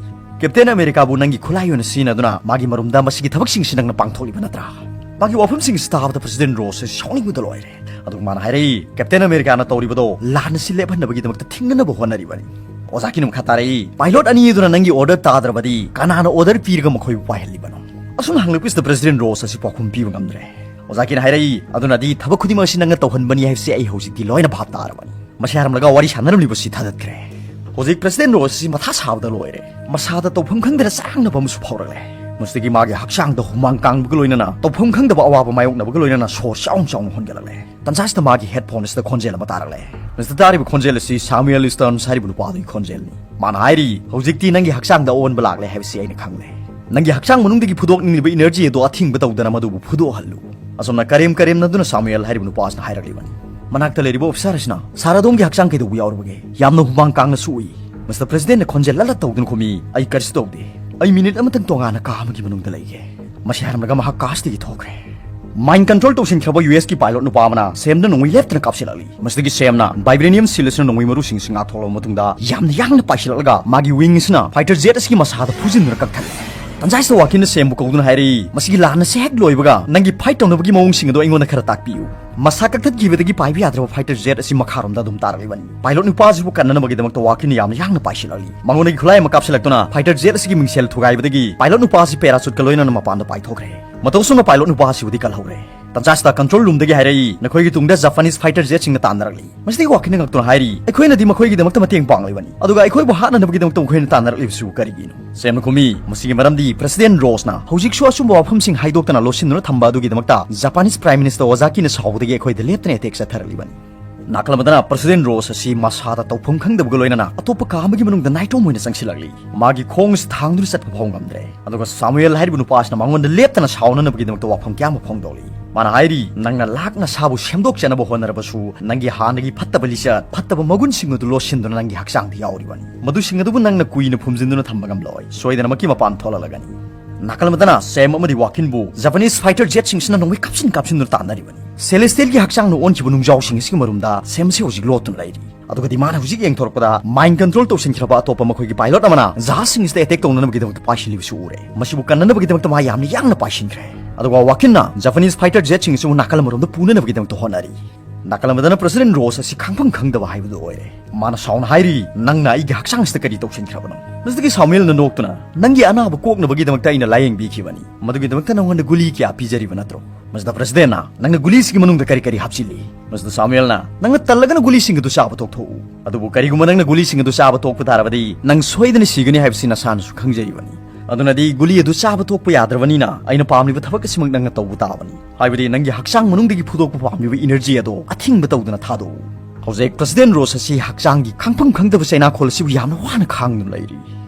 ꯀꯦꯞꯇꯦꯟ ꯑꯃꯦꯔꯤꯀꯥꯕꯨ ꯅꯪꯒꯤ ꯈꯨꯠꯂꯥꯏ ꯑꯣꯏꯅ ꯁꯤꯖꯤꯟꯅꯗꯨꯅ ꯃꯥꯒꯤ ꯃꯔꯨꯝꯗ ꯃꯁꯤꯒꯤ ꯊꯕꯛꯁꯤꯡꯁꯤ ꯅꯪꯅ ꯄꯥꯡꯊꯣꯛꯂꯤꯕ ꯅꯠꯇ꯭ꯔꯥ?" ꯃꯥꯒꯤ ꯋꯥꯐꯝꯁꯤꯡ ꯑꯁꯤ ꯇꯥꯕꯗ ꯄ꯭ꯔꯦꯁꯤꯗꯦꯟ ꯔꯣꯁ ꯑꯁꯤ ꯁꯥꯎꯅꯤꯡꯕꯗ ꯂꯣꯏꯔꯦ꯫ ꯑꯗꯨꯒ ꯃꯥꯅ ꯍꯥꯏꯔꯛꯏ, "ꯀꯦꯞꯇꯦꯟ ꯑꯃꯦꯔꯤꯀꯥꯅ ꯇꯧꯔꯤꯕꯗꯣ ꯂꯥꯟ ꯑꯁꯤ ꯂꯦꯞꯍꯟꯅꯕꯒꯤꯗꯃꯛꯇ ꯊꯤꯡꯅꯅꯕ ꯍꯣꯠꯅꯔꯤꯕꯅꯤ"꯫ ꯑꯣꯖꯥꯀꯤꯅ ꯃꯈꯥ ꯇꯥꯔꯛꯏ, "ꯄꯥꯏꯂꯣꯠ ꯑꯅꯤ ꯑꯗꯨꯅ ꯅꯪꯒꯤ ꯑꯣꯔꯗꯔ ꯇꯥꯗ꯭ꯔꯕꯗꯤ ꯀꯅꯥꯅ ꯑꯣꯔꯗꯔ ꯄꯤꯔꯒ ꯃꯈꯣꯏꯕꯨ ꯄꯥꯏꯍꯜꯂꯤꯕꯅꯣ?" ꯑꯁꯨꯝꯅ ꯍꯪꯂꯛꯄꯁꯤꯗ ꯄ꯭ꯔꯦꯁꯤꯗꯦꯟ ꯔꯣꯁ ꯑꯁꯤ ꯄꯥꯎꯈꯨꯝ ꯄꯤꯕ ꯉꯝꯗ꯭ꯔꯦ꯫ ꯑꯣꯖꯥꯀꯤꯅ ꯍꯥꯏꯔꯛꯏ, "ꯑꯗꯨꯅꯗꯤ ꯊꯕꯛ ꯈꯨꯗꯤꯡꯃꯛ ꯑꯁꯤ ꯅꯪꯅ ꯇꯧꯍꯟꯕꯅꯤ ꯍꯥꯏꯕꯁꯤ ꯑꯩ ꯍꯧꯖꯤꯛꯇꯤ ꯂꯣꯏꯅ ꯚꯥꯞ ꯇꯥꯔꯕꯅꯤ"꯫ ꯃꯁꯤ ꯍꯥꯏꯔꯝꯂꯒ ꯋꯥꯔꯤ ꯁꯥꯟꯅꯔꯝꯂꯤꯕꯁꯤ ꯊꯥꯗꯠꯈ꯭ꯔꯦ꯫ ꯍꯧꯖꯤꯛ ꯄ꯭ꯔꯦꯁꯤꯗꯦꯟ ꯔꯣꯁ ꯑꯁꯤ ꯃꯊꯥ ꯁꯥꯕꯗ ꯂꯣꯏꯔꯦ꯫ ꯃꯁꯥꯗ ꯇꯧꯐꯝ ꯈꯪꯗꯅ ꯆꯔꯥꯡꯅꯕ ꯑꯃꯁꯨ ꯐꯥꯎꯔꯛꯂꯦ꯫ ꯃꯁꯤꯗꯒꯤ ꯃꯥꯒꯤ ꯍꯛꯆꯥꯡꯗ ꯍꯨꯃꯥꯡ ꯀꯥꯡꯕꯒ ꯂꯣꯏꯅꯅ ꯇꯧꯐꯝ ꯈꯪꯗꯕ ꯑꯋꯥꯕ ꯃꯥꯌꯣꯛꯅꯕꯒ ꯂꯣꯏꯅꯅ ꯁꯣꯔ ꯆꯥꯎꯅ ꯆꯥꯎꯅ ꯍꯣꯟꯒꯠꯂꯛꯂꯦ꯫ ꯇꯟꯖꯥꯁꯤꯗ ꯃꯥꯒꯤ ꯍꯦꯗꯐꯣꯟ ꯑꯁꯤꯗ ꯈꯣꯟꯖꯦꯜ ꯑꯃ ꯇꯥꯔꯛꯂꯦ꯫ ꯃꯁꯤꯗ ꯇꯥꯔꯤꯕ ꯈꯣꯟꯖꯦꯜ ꯑꯁꯤ ꯁꯥꯃꯨꯑꯦꯜ ꯏꯁꯇꯔꯟꯁ ꯍꯥꯏꯔꯤꯕ ꯅꯨꯄꯥꯗꯨꯒꯤ ꯈꯣꯟꯖꯦꯜꯅꯤ꯫ ꯃꯥꯅ ꯍꯥꯏꯔꯤ, "ꯍꯧꯖꯤꯛꯇꯤ ꯅꯪꯒꯤ ꯍꯛꯆꯥꯡꯗ ꯑꯑꯣꯟꯕ ꯂꯥꯛꯂꯦ ꯍꯥꯏꯕꯁꯤ ꯑꯩꯅ ꯈꯪꯂꯦ꯫ ꯅꯪꯒꯤ ꯍꯛꯆꯥꯡ ꯃꯅꯨꯡꯗꯒꯤ ꯐꯨꯗꯣꯛꯅꯤꯡꯂꯤꯕ ꯏꯅꯔꯖꯤ ꯑꯗꯨ ꯑꯊꯤꯡꯕ ꯇꯧꯗꯅ ꯃꯗꯨꯕꯨ ꯐꯨꯗꯣꯛꯍꯜꯂꯨ"꯫ ꯑꯁꯨꯝꯅ ꯀꯔꯦꯝ ꯀꯔꯦꯝꯅꯗꯨꯅ ꯁꯥꯃꯨꯑꯦꯜ ꯍꯥꯏꯔꯤꯕ ꯅꯨꯄꯥ ꯑꯁꯤꯅ ꯍꯥꯏꯔꯛꯂꯤꯕꯅꯤ꯫ ꯃꯅꯥꯛꯇ ꯂꯩꯔꯤꯕ ꯑꯣꯐꯤꯁꯥꯔ ꯑꯁꯤꯅ, "ꯁꯥꯔ, ꯑꯗꯣꯝꯒꯤ ꯍꯛꯆꯥꯡ ꯀꯩꯗꯧꯕ ꯌꯥꯎꯔꯕꯒꯦ? ꯌꯥꯝꯅ ꯍꯨꯃꯥꯡ ꯀꯥꯡꯅꯁꯨ ꯎꯏ"꯫ ꯃꯤꯁꯇꯔ ꯄ꯭ꯔꯦꯁꯤꯗꯦꯟꯠꯅ ꯈꯣꯟꯖꯦꯜ ꯂꯜꯂ ꯇꯧꯗꯨꯅ ꯈꯨꯝꯃꯤ, "ꯑꯩ ꯀꯔꯤꯁꯨ ꯇꯧꯗꯦ꯫ ꯑꯩ ꯃꯤꯅꯤꯠ ꯑꯃꯇꯪ ꯇꯣꯉꯥꯟꯅ ꯀꯥ ꯑꯃꯒꯤ ꯃꯅꯨꯡꯗ ꯂꯩꯒꯦ"꯫ ꯃꯁꯤ ꯍꯥꯏꯔꯝꯂꯒ ꯃꯍꯥꯛ ꯀꯥꯁꯤꯗꯒꯤ ꯊꯣꯛꯈ꯭ꯔꯦ꯫ ꯃꯥꯏꯟ ꯀꯟꯇ꯭ꯔꯣꯜ ꯇꯧꯁꯤꯟꯈ꯭ꯔꯕ ꯌꯨ ꯑꯦꯁꯀꯤ ꯄꯥꯏꯂꯣꯠ ꯅꯨꯄꯥ ꯑꯃꯅ ꯁꯦꯝꯗ ꯅꯣꯡꯃꯩ ꯂꯦꯞꯇꯅ ꯀꯥꯞꯁꯤꯜꯂꯛꯂꯤ꯫ ꯃꯁꯤꯗꯒꯤ ꯁꯦꯝꯅ ꯚꯥꯏꯕ꯭ꯔꯦꯅꯤꯌꯝ ꯁꯤꯜ ꯑꯁꯤꯅ ꯅꯣꯡꯃꯩ ꯃꯔꯨꯁꯤꯡ ꯑꯁꯤ ꯉꯥꯛꯊꯣꯛꯂꯕ ꯃꯇꯨꯡꯗ ꯌꯥꯝꯅ ꯌꯥꯡꯅ ꯄꯥꯏꯁꯤꯜꯂꯛꯂꯒ ꯃꯥꯒꯤ ꯋꯤꯡ ꯑꯁꯤꯅ ꯐꯥꯏꯇꯔ ꯖꯦꯠ ꯑꯁꯤꯒꯤ ꯃꯁꯥꯗ ꯐꯨꯖꯤꯟꯗꯨꯅ ꯀꯛꯊꯠꯂꯦ꯫ ꯇꯟꯖꯥ ꯑꯁꯤꯗ ꯋꯥꯀꯤꯟꯅ ꯁꯦꯝꯕꯨ ꯀꯧꯗꯨꯅ ꯍꯥꯏꯔꯛꯏ, "ꯃꯁꯤꯒꯤ ꯂꯥꯟ ꯑꯁꯤ ꯍꯦꯛ ꯂꯣꯏꯕꯒ ꯅꯪꯒꯤ ꯐꯥꯏꯠ ꯇꯧꯅꯕꯒꯤ ꯃꯑꯣꯡꯁꯤꯡ ꯑꯗꯨ ꯑꯩꯉꯣꯟꯗ ꯈꯔ ꯇꯥꯛꯄꯤꯌꯨ"꯫ ꯃꯁꯥ ꯀꯛꯊꯠꯈꯤꯕꯗꯒꯤ ꯄꯥꯏꯕ ꯌꯥꯗ꯭ꯔꯕ ꯐꯥꯏꯇꯔ ꯖꯦꯠ ꯑꯁꯤ ꯃꯈꯥꯔꯣꯝꯗ ꯑꯗꯨꯝ ꯇꯥꯔꯛꯂꯤꯕꯅꯤ꯫ ꯄꯥꯏꯂꯣꯠ ꯅꯨꯄꯥ ꯑꯁꯤꯕꯨ ꯀꯟꯅꯅꯕꯒꯤꯗꯃꯛꯇ ꯋꯥꯀꯤꯟꯅ ꯌꯥꯝꯅ ꯌꯥꯡꯅ ꯄꯥꯏꯁꯤꯜꯂꯛꯂꯤ꯫ ꯃꯉꯣꯟꯗꯒꯤ ꯈꯨꯠꯂꯥꯏ ꯑꯃ ꯀꯥꯞꯁꯤꯜꯂꯛꯇꯨꯅ ꯐꯥꯏꯇꯔ ꯖꯦꯠ ꯑꯁꯤꯒꯤ ꯃꯤꯡꯁꯦꯜ ꯊꯨꯒꯥꯏꯕꯗꯒꯤ ꯄꯥꯏꯂꯣꯠ ꯅꯨꯄꯥ ꯑꯁꯤ ꯄꯦꯔꯥꯆꯨꯠꯀ ꯂꯣꯏꯅꯅ ꯃꯄꯥꯟꯗ ꯄꯥꯏꯊꯣꯛꯈ꯭ꯔꯦ꯫ ꯃꯇꯧ ꯑꯁꯨꯝꯅ ꯄꯥꯏꯂꯣꯠ ꯅꯨꯄꯥ ꯑꯁꯤꯕꯨꯗꯤ ꯀꯜꯍꯧꯔꯦ꯫ ꯇꯟꯖꯥ ꯑꯁꯤꯗ ꯀꯟꯇ꯭ꯔꯣꯜ ꯔꯨꯝꯗꯒꯤ ꯍꯥꯏꯔꯛꯏ, "ꯅꯈꯣꯏꯒꯤ ꯇꯨꯡꯗ ꯖꯄꯥꯅꯤꯁ ꯐꯥꯏꯇꯔ ꯖꯦꯠꯁꯤꯡꯅ ꯇꯥꯟꯅꯔꯛꯂꯤ"꯫ ꯃꯁꯤꯗꯒꯤ ꯋꯥꯀꯤꯟꯅ ꯉꯛꯇꯨꯅ ꯍꯥꯏꯔꯤ, "ꯑꯩꯈꯣꯏꯅꯗꯤ ꯃꯈꯣꯏꯒꯤꯗꯃꯛꯇ ꯃꯇꯦꯡ ꯄꯥꯡꯂꯤꯕꯅꯤ, ꯑꯗꯨꯒ ꯑꯩꯈꯣꯏꯕꯨ ꯍꯥꯠꯅꯅꯕꯒꯤꯗꯃꯛꯇ ꯃꯈꯣꯏꯅ ꯇꯥꯟꯅꯔꯛꯂꯤꯕꯁꯤꯕꯨ ꯀꯔꯤꯒꯤꯅꯣ?" ꯁꯦꯝꯅ ꯈꯨꯝꯃꯤ, "ꯃꯁꯤꯒꯤ ꯃꯔꯝꯗꯤ ꯄ꯭ꯔꯦꯁꯤꯗꯦꯟꯠ ꯔꯣꯁꯅ ꯍꯧꯖꯤꯛꯁꯨ ꯑꯆꯨꯝꯕ ꯋꯥꯐꯝꯁꯤꯡ ꯍꯥꯏꯗꯣꯛꯇꯅ ꯂꯣꯠꯁꯤꯟꯗꯨꯅ ꯊꯝꯕ ꯑꯗꯨꯒꯤꯗꯃꯛꯇ ꯖꯄꯥꯅꯤꯁ ꯄ꯭ꯔꯥꯏꯝ ꯃꯤꯅꯤꯁꯇꯔ ꯑꯣꯖꯥꯀꯤꯅ ꯁꯥꯎꯕꯗꯒꯤ ꯑꯩꯈꯣꯏꯗ ꯂꯦꯞꯇꯅ ꯑꯦꯇꯦꯛ ꯆꯠꯊꯔꯛꯂꯤꯕꯅꯤ"꯫ ꯅꯥꯀꯜ ꯑꯃꯗꯅ ꯄ꯭ꯔꯁꯤꯗꯦꯟ ꯔꯣꯁ ꯑꯁꯤ ꯃꯁꯥꯗ ꯇꯧꯐꯝ ꯈꯪꯗꯕꯒ ꯂꯣꯏꯅꯅ ꯑꯇꯣꯞꯄ ꯀꯥ ꯑꯃꯒꯤ ꯃꯅꯨꯡꯗ ꯅꯥꯏꯇꯣꯝ ꯑꯣꯏꯅ ꯆꯪꯁꯤꯜꯂꯛꯂꯤ꯫ ꯃꯥꯒꯤ ꯈꯣꯡ ꯑꯁꯤ ꯊꯥꯡꯗꯨꯅ ꯆꯠꯄ ꯐꯥꯎ ꯉꯝꯗ꯭ꯔꯦ꯫ ꯑꯗꯨꯒ ꯁꯥꯃꯨꯑꯦꯜ ꯍꯥꯏꯔꯤꯕ ꯅꯨꯄꯥ ꯑꯁꯤꯅ ꯃꯉꯣꯟꯗ ꯂꯦꯞꯇꯅ ꯁꯥꯎꯅꯅꯕꯒꯤꯗꯃꯛꯇ ꯋꯥꯐꯝ ꯀꯌꯥ ꯑꯃ ꯐꯣꯡꯗꯣꯛꯂꯤ꯫ ꯃꯥꯅ ꯍꯥꯏꯔꯤ, "ꯅꯪꯅ ꯂꯥꯛ ꯅꯁꯥꯕꯨ ꯁꯦꯝꯗꯣꯛꯆꯅꯕ ꯍꯣꯠꯅꯔꯕꯁꯨ, ꯅꯪꯒꯤ ꯍꯥꯟꯅꯒꯤ ꯐꯠꯇꯕ ꯂꯤꯆꯠ, ꯐꯠꯇꯕ ꯃꯒꯨꯟꯁꯤꯡ ꯑꯗꯨ ꯂꯣꯠꯁꯤꯟꯗꯨꯅ ꯅꯪꯒꯤ ꯍꯛꯆꯥꯡꯗ ꯌꯥꯎꯔꯤꯕꯅꯤ꯫ ꯃꯗꯨꯁꯤꯡ ꯑꯗꯨꯕꯨ ꯅꯪꯅ ꯀꯨꯏꯅ ꯐꯨꯝꯖꯤꯟꯗꯨꯅ ꯊꯝꯕ ꯉꯝꯂꯣꯏ꯫ ꯁꯣꯏꯗꯅꯃꯛꯀꯤ ꯃꯄꯥꯟ ꯊꯣꯛꯂꯛꯂꯒꯅꯤ"꯫ ꯅꯥꯀꯜ ꯑꯃꯗꯅ ꯁꯦꯝ ꯑꯃꯗꯤ ꯋꯥꯀꯤꯟꯕꯨ ꯖꯄꯥꯅꯤꯁ ꯐꯥꯏꯇꯔ ꯖꯦꯠꯁꯤꯡꯁꯤꯅ ꯅꯣꯡꯃꯩ ꯀꯥꯞꯁꯤꯟ ꯀꯥꯞꯁꯤꯟꯗꯨꯅ ꯇꯥꯟꯅꯔꯤꯕꯅꯤ꯫ ꯁꯦꯂꯦꯁꯇꯤꯌꯦꯜꯒꯤ ꯍꯛꯆꯥꯡꯅ ꯑꯣꯟꯈꯤꯕ ꯅꯨꯡꯖꯥꯎꯁꯤꯡ ꯑꯁꯤꯒꯤ ꯃꯔꯨꯝꯗ ꯁꯦꯝ ꯑꯁꯤ ꯍꯧꯖꯤꯛ ꯂꯣꯠꯇꯨꯅ ꯂꯩꯔꯤ꯫ ꯑꯗꯨꯒꯗꯤ ꯃꯥꯅ ꯍꯧꯖꯤꯛ ꯌꯦꯡꯊꯣꯔꯛꯄꯗ ꯃꯥꯏꯟ ꯀꯟꯇ꯭ꯔꯣꯜ ꯇꯧꯁꯤꯟꯈ꯭ꯔꯕ ꯑꯇꯣꯞꯄ ꯃꯈꯣꯏꯒꯤ ꯄꯥꯏꯂꯣꯠ ꯑꯃꯅ ꯖꯍꯥꯖꯁꯤꯡ ꯑꯁꯤꯗ ꯑꯦꯇꯦꯛ ꯇꯧꯅꯅꯕꯒꯤꯗꯃꯛꯇ ꯄꯥꯏꯁꯤꯜꯂꯤꯕꯁꯨ ꯎꯔꯦ꯫ ꯃꯁꯤꯕꯨ ꯀꯟꯅꯅꯕꯒꯤꯗꯃꯛꯇ ꯃꯥ ꯌꯥꯝꯅ ꯌꯥꯡꯅ ꯄꯥꯏꯁꯤꯟꯈ꯭ꯔꯦ꯫ ꯑꯗꯨꯒ ꯋꯥꯀꯤꯟꯅ ꯖꯄꯥꯅꯤꯁ ꯐꯥꯏꯇꯔ ꯖꯦꯠꯁꯤꯡ ꯑꯁꯤꯕꯨ ꯅꯥꯀꯜ ꯑꯃꯔꯣꯝꯗ ꯄꯨꯅꯅꯕꯒꯤꯗꯃꯛꯇ ꯍꯣꯠꯅꯔꯤ꯫ ꯅꯥꯀꯜ ꯑꯃꯗꯅ ꯄ꯭ꯔꯁꯤꯗꯦꯟ ꯔꯣꯁ ꯑꯁꯤ ꯈꯪꯐꯝ ꯈꯪꯗꯕ ꯍꯥꯏꯕꯗꯨ ꯑꯣꯏꯔꯦ꯫ ꯃꯥꯅ ꯁꯥꯎꯅ ꯍꯥꯏꯔꯤ, "ꯅꯪꯅ ꯑꯩꯒꯤ ꯍꯛꯆꯥꯡꯁꯤꯗ ꯀꯔꯤ ꯇꯧꯁꯤꯟꯈ꯭ꯔꯕꯅꯣ?" ꯃꯁꯤꯗꯒꯤ ꯁꯥꯃꯨꯑꯦꯜꯅ ꯅꯣꯛꯇꯨꯅ, "ꯅꯪꯒꯤ ꯑꯅꯥꯕ ꯀꯣꯛꯅꯕꯒꯤꯗꯃꯛꯇ ꯑꯩꯅ ꯂꯥꯌꯦꯡꯕꯤꯈꯤꯕꯅꯤ꯫ ꯃꯗꯨꯒꯤꯗꯃꯛꯇ ꯅꯉꯣꯟꯗ ꯒꯨꯂꯤ ꯀꯌꯥ ꯄꯤꯖꯔꯤꯕ ꯅꯠꯇ꯭ꯔꯣ?" ꯃꯁꯤꯗ ꯄ꯭ꯔꯁꯤꯗꯦꯟꯅ, "ꯅꯪꯅ ꯒꯨꯂꯤꯁꯤꯒꯤ ꯃꯅꯨꯡꯗ ꯀꯔꯤ ꯀꯔꯤ ꯍꯥꯞꯆꯤꯜꯂꯤ?" ꯃꯁꯤꯗ ꯁꯥꯃꯨꯑꯦꯜꯅ, "ꯅꯪꯅ ꯇꯜꯂꯒꯅ ꯒꯨꯂꯤꯁꯤꯡ ꯑꯗꯨ ꯆꯥꯕ ꯇꯣꯛꯊꯣꯛꯎ꯫ ꯑꯗꯨꯕꯨ ꯀꯔꯤꯒꯨꯝꯕ ꯅꯪꯅ ꯒꯨꯂꯤꯁꯤꯡ ꯑꯗꯨ ꯆꯥꯕ ꯇꯣꯛꯄ ꯇꯥꯔꯕꯗꯤ ꯅꯪ ꯁꯣꯏꯗꯅ ꯁꯤꯒꯅꯤ ꯍꯥꯏꯕꯁꯤ ꯅꯁꯥꯅꯁꯨ ꯈꯪꯖꯔꯤꯕꯅꯤ꯫ ꯑꯗꯨꯅꯗꯤ ꯒꯨꯂꯤ ꯑꯗꯨ ꯆꯥꯕ ꯇꯣꯛꯄ ꯌꯥꯗ꯭ꯔꯕꯅꯤꯅ ꯑꯩꯅ ꯄꯥꯝꯂꯤꯕ ꯊꯕꯛ ꯑꯁꯤꯃꯛ ꯅꯪꯅ ꯇꯧꯕ ꯇꯥꯕꯅꯤ꯫ ꯍꯥꯏꯕꯗꯤ ꯅꯪꯒꯤ ꯍꯛꯆꯥꯡ ꯃꯅꯨꯡꯗꯒꯤ ꯐꯨꯗꯣꯛꯄ ꯄꯥꯝꯂꯤꯕ ꯏꯅꯔꯖꯤ ꯑꯗꯣ ꯑꯊꯤꯡꯕ ꯇꯧꯗꯨꯅ ꯊꯥꯗꯣꯛꯎ"꯫ ꯍꯧꯖꯤꯛ ꯄ꯭ꯔꯁꯤꯗꯦꯟ ꯔꯣꯁ ꯑꯁꯤ ꯍꯛꯆꯥꯡꯒꯤ ꯈꯪꯐꯝ ꯈꯪꯗꯕ ꯆꯩꯅꯥꯈꯣꯜ ꯑꯁꯤꯕꯨ ꯌꯥꯝꯅ ꯋꯥꯅ ꯈꯥꯡꯗꯨꯅ ꯂꯩꯔꯤ꯫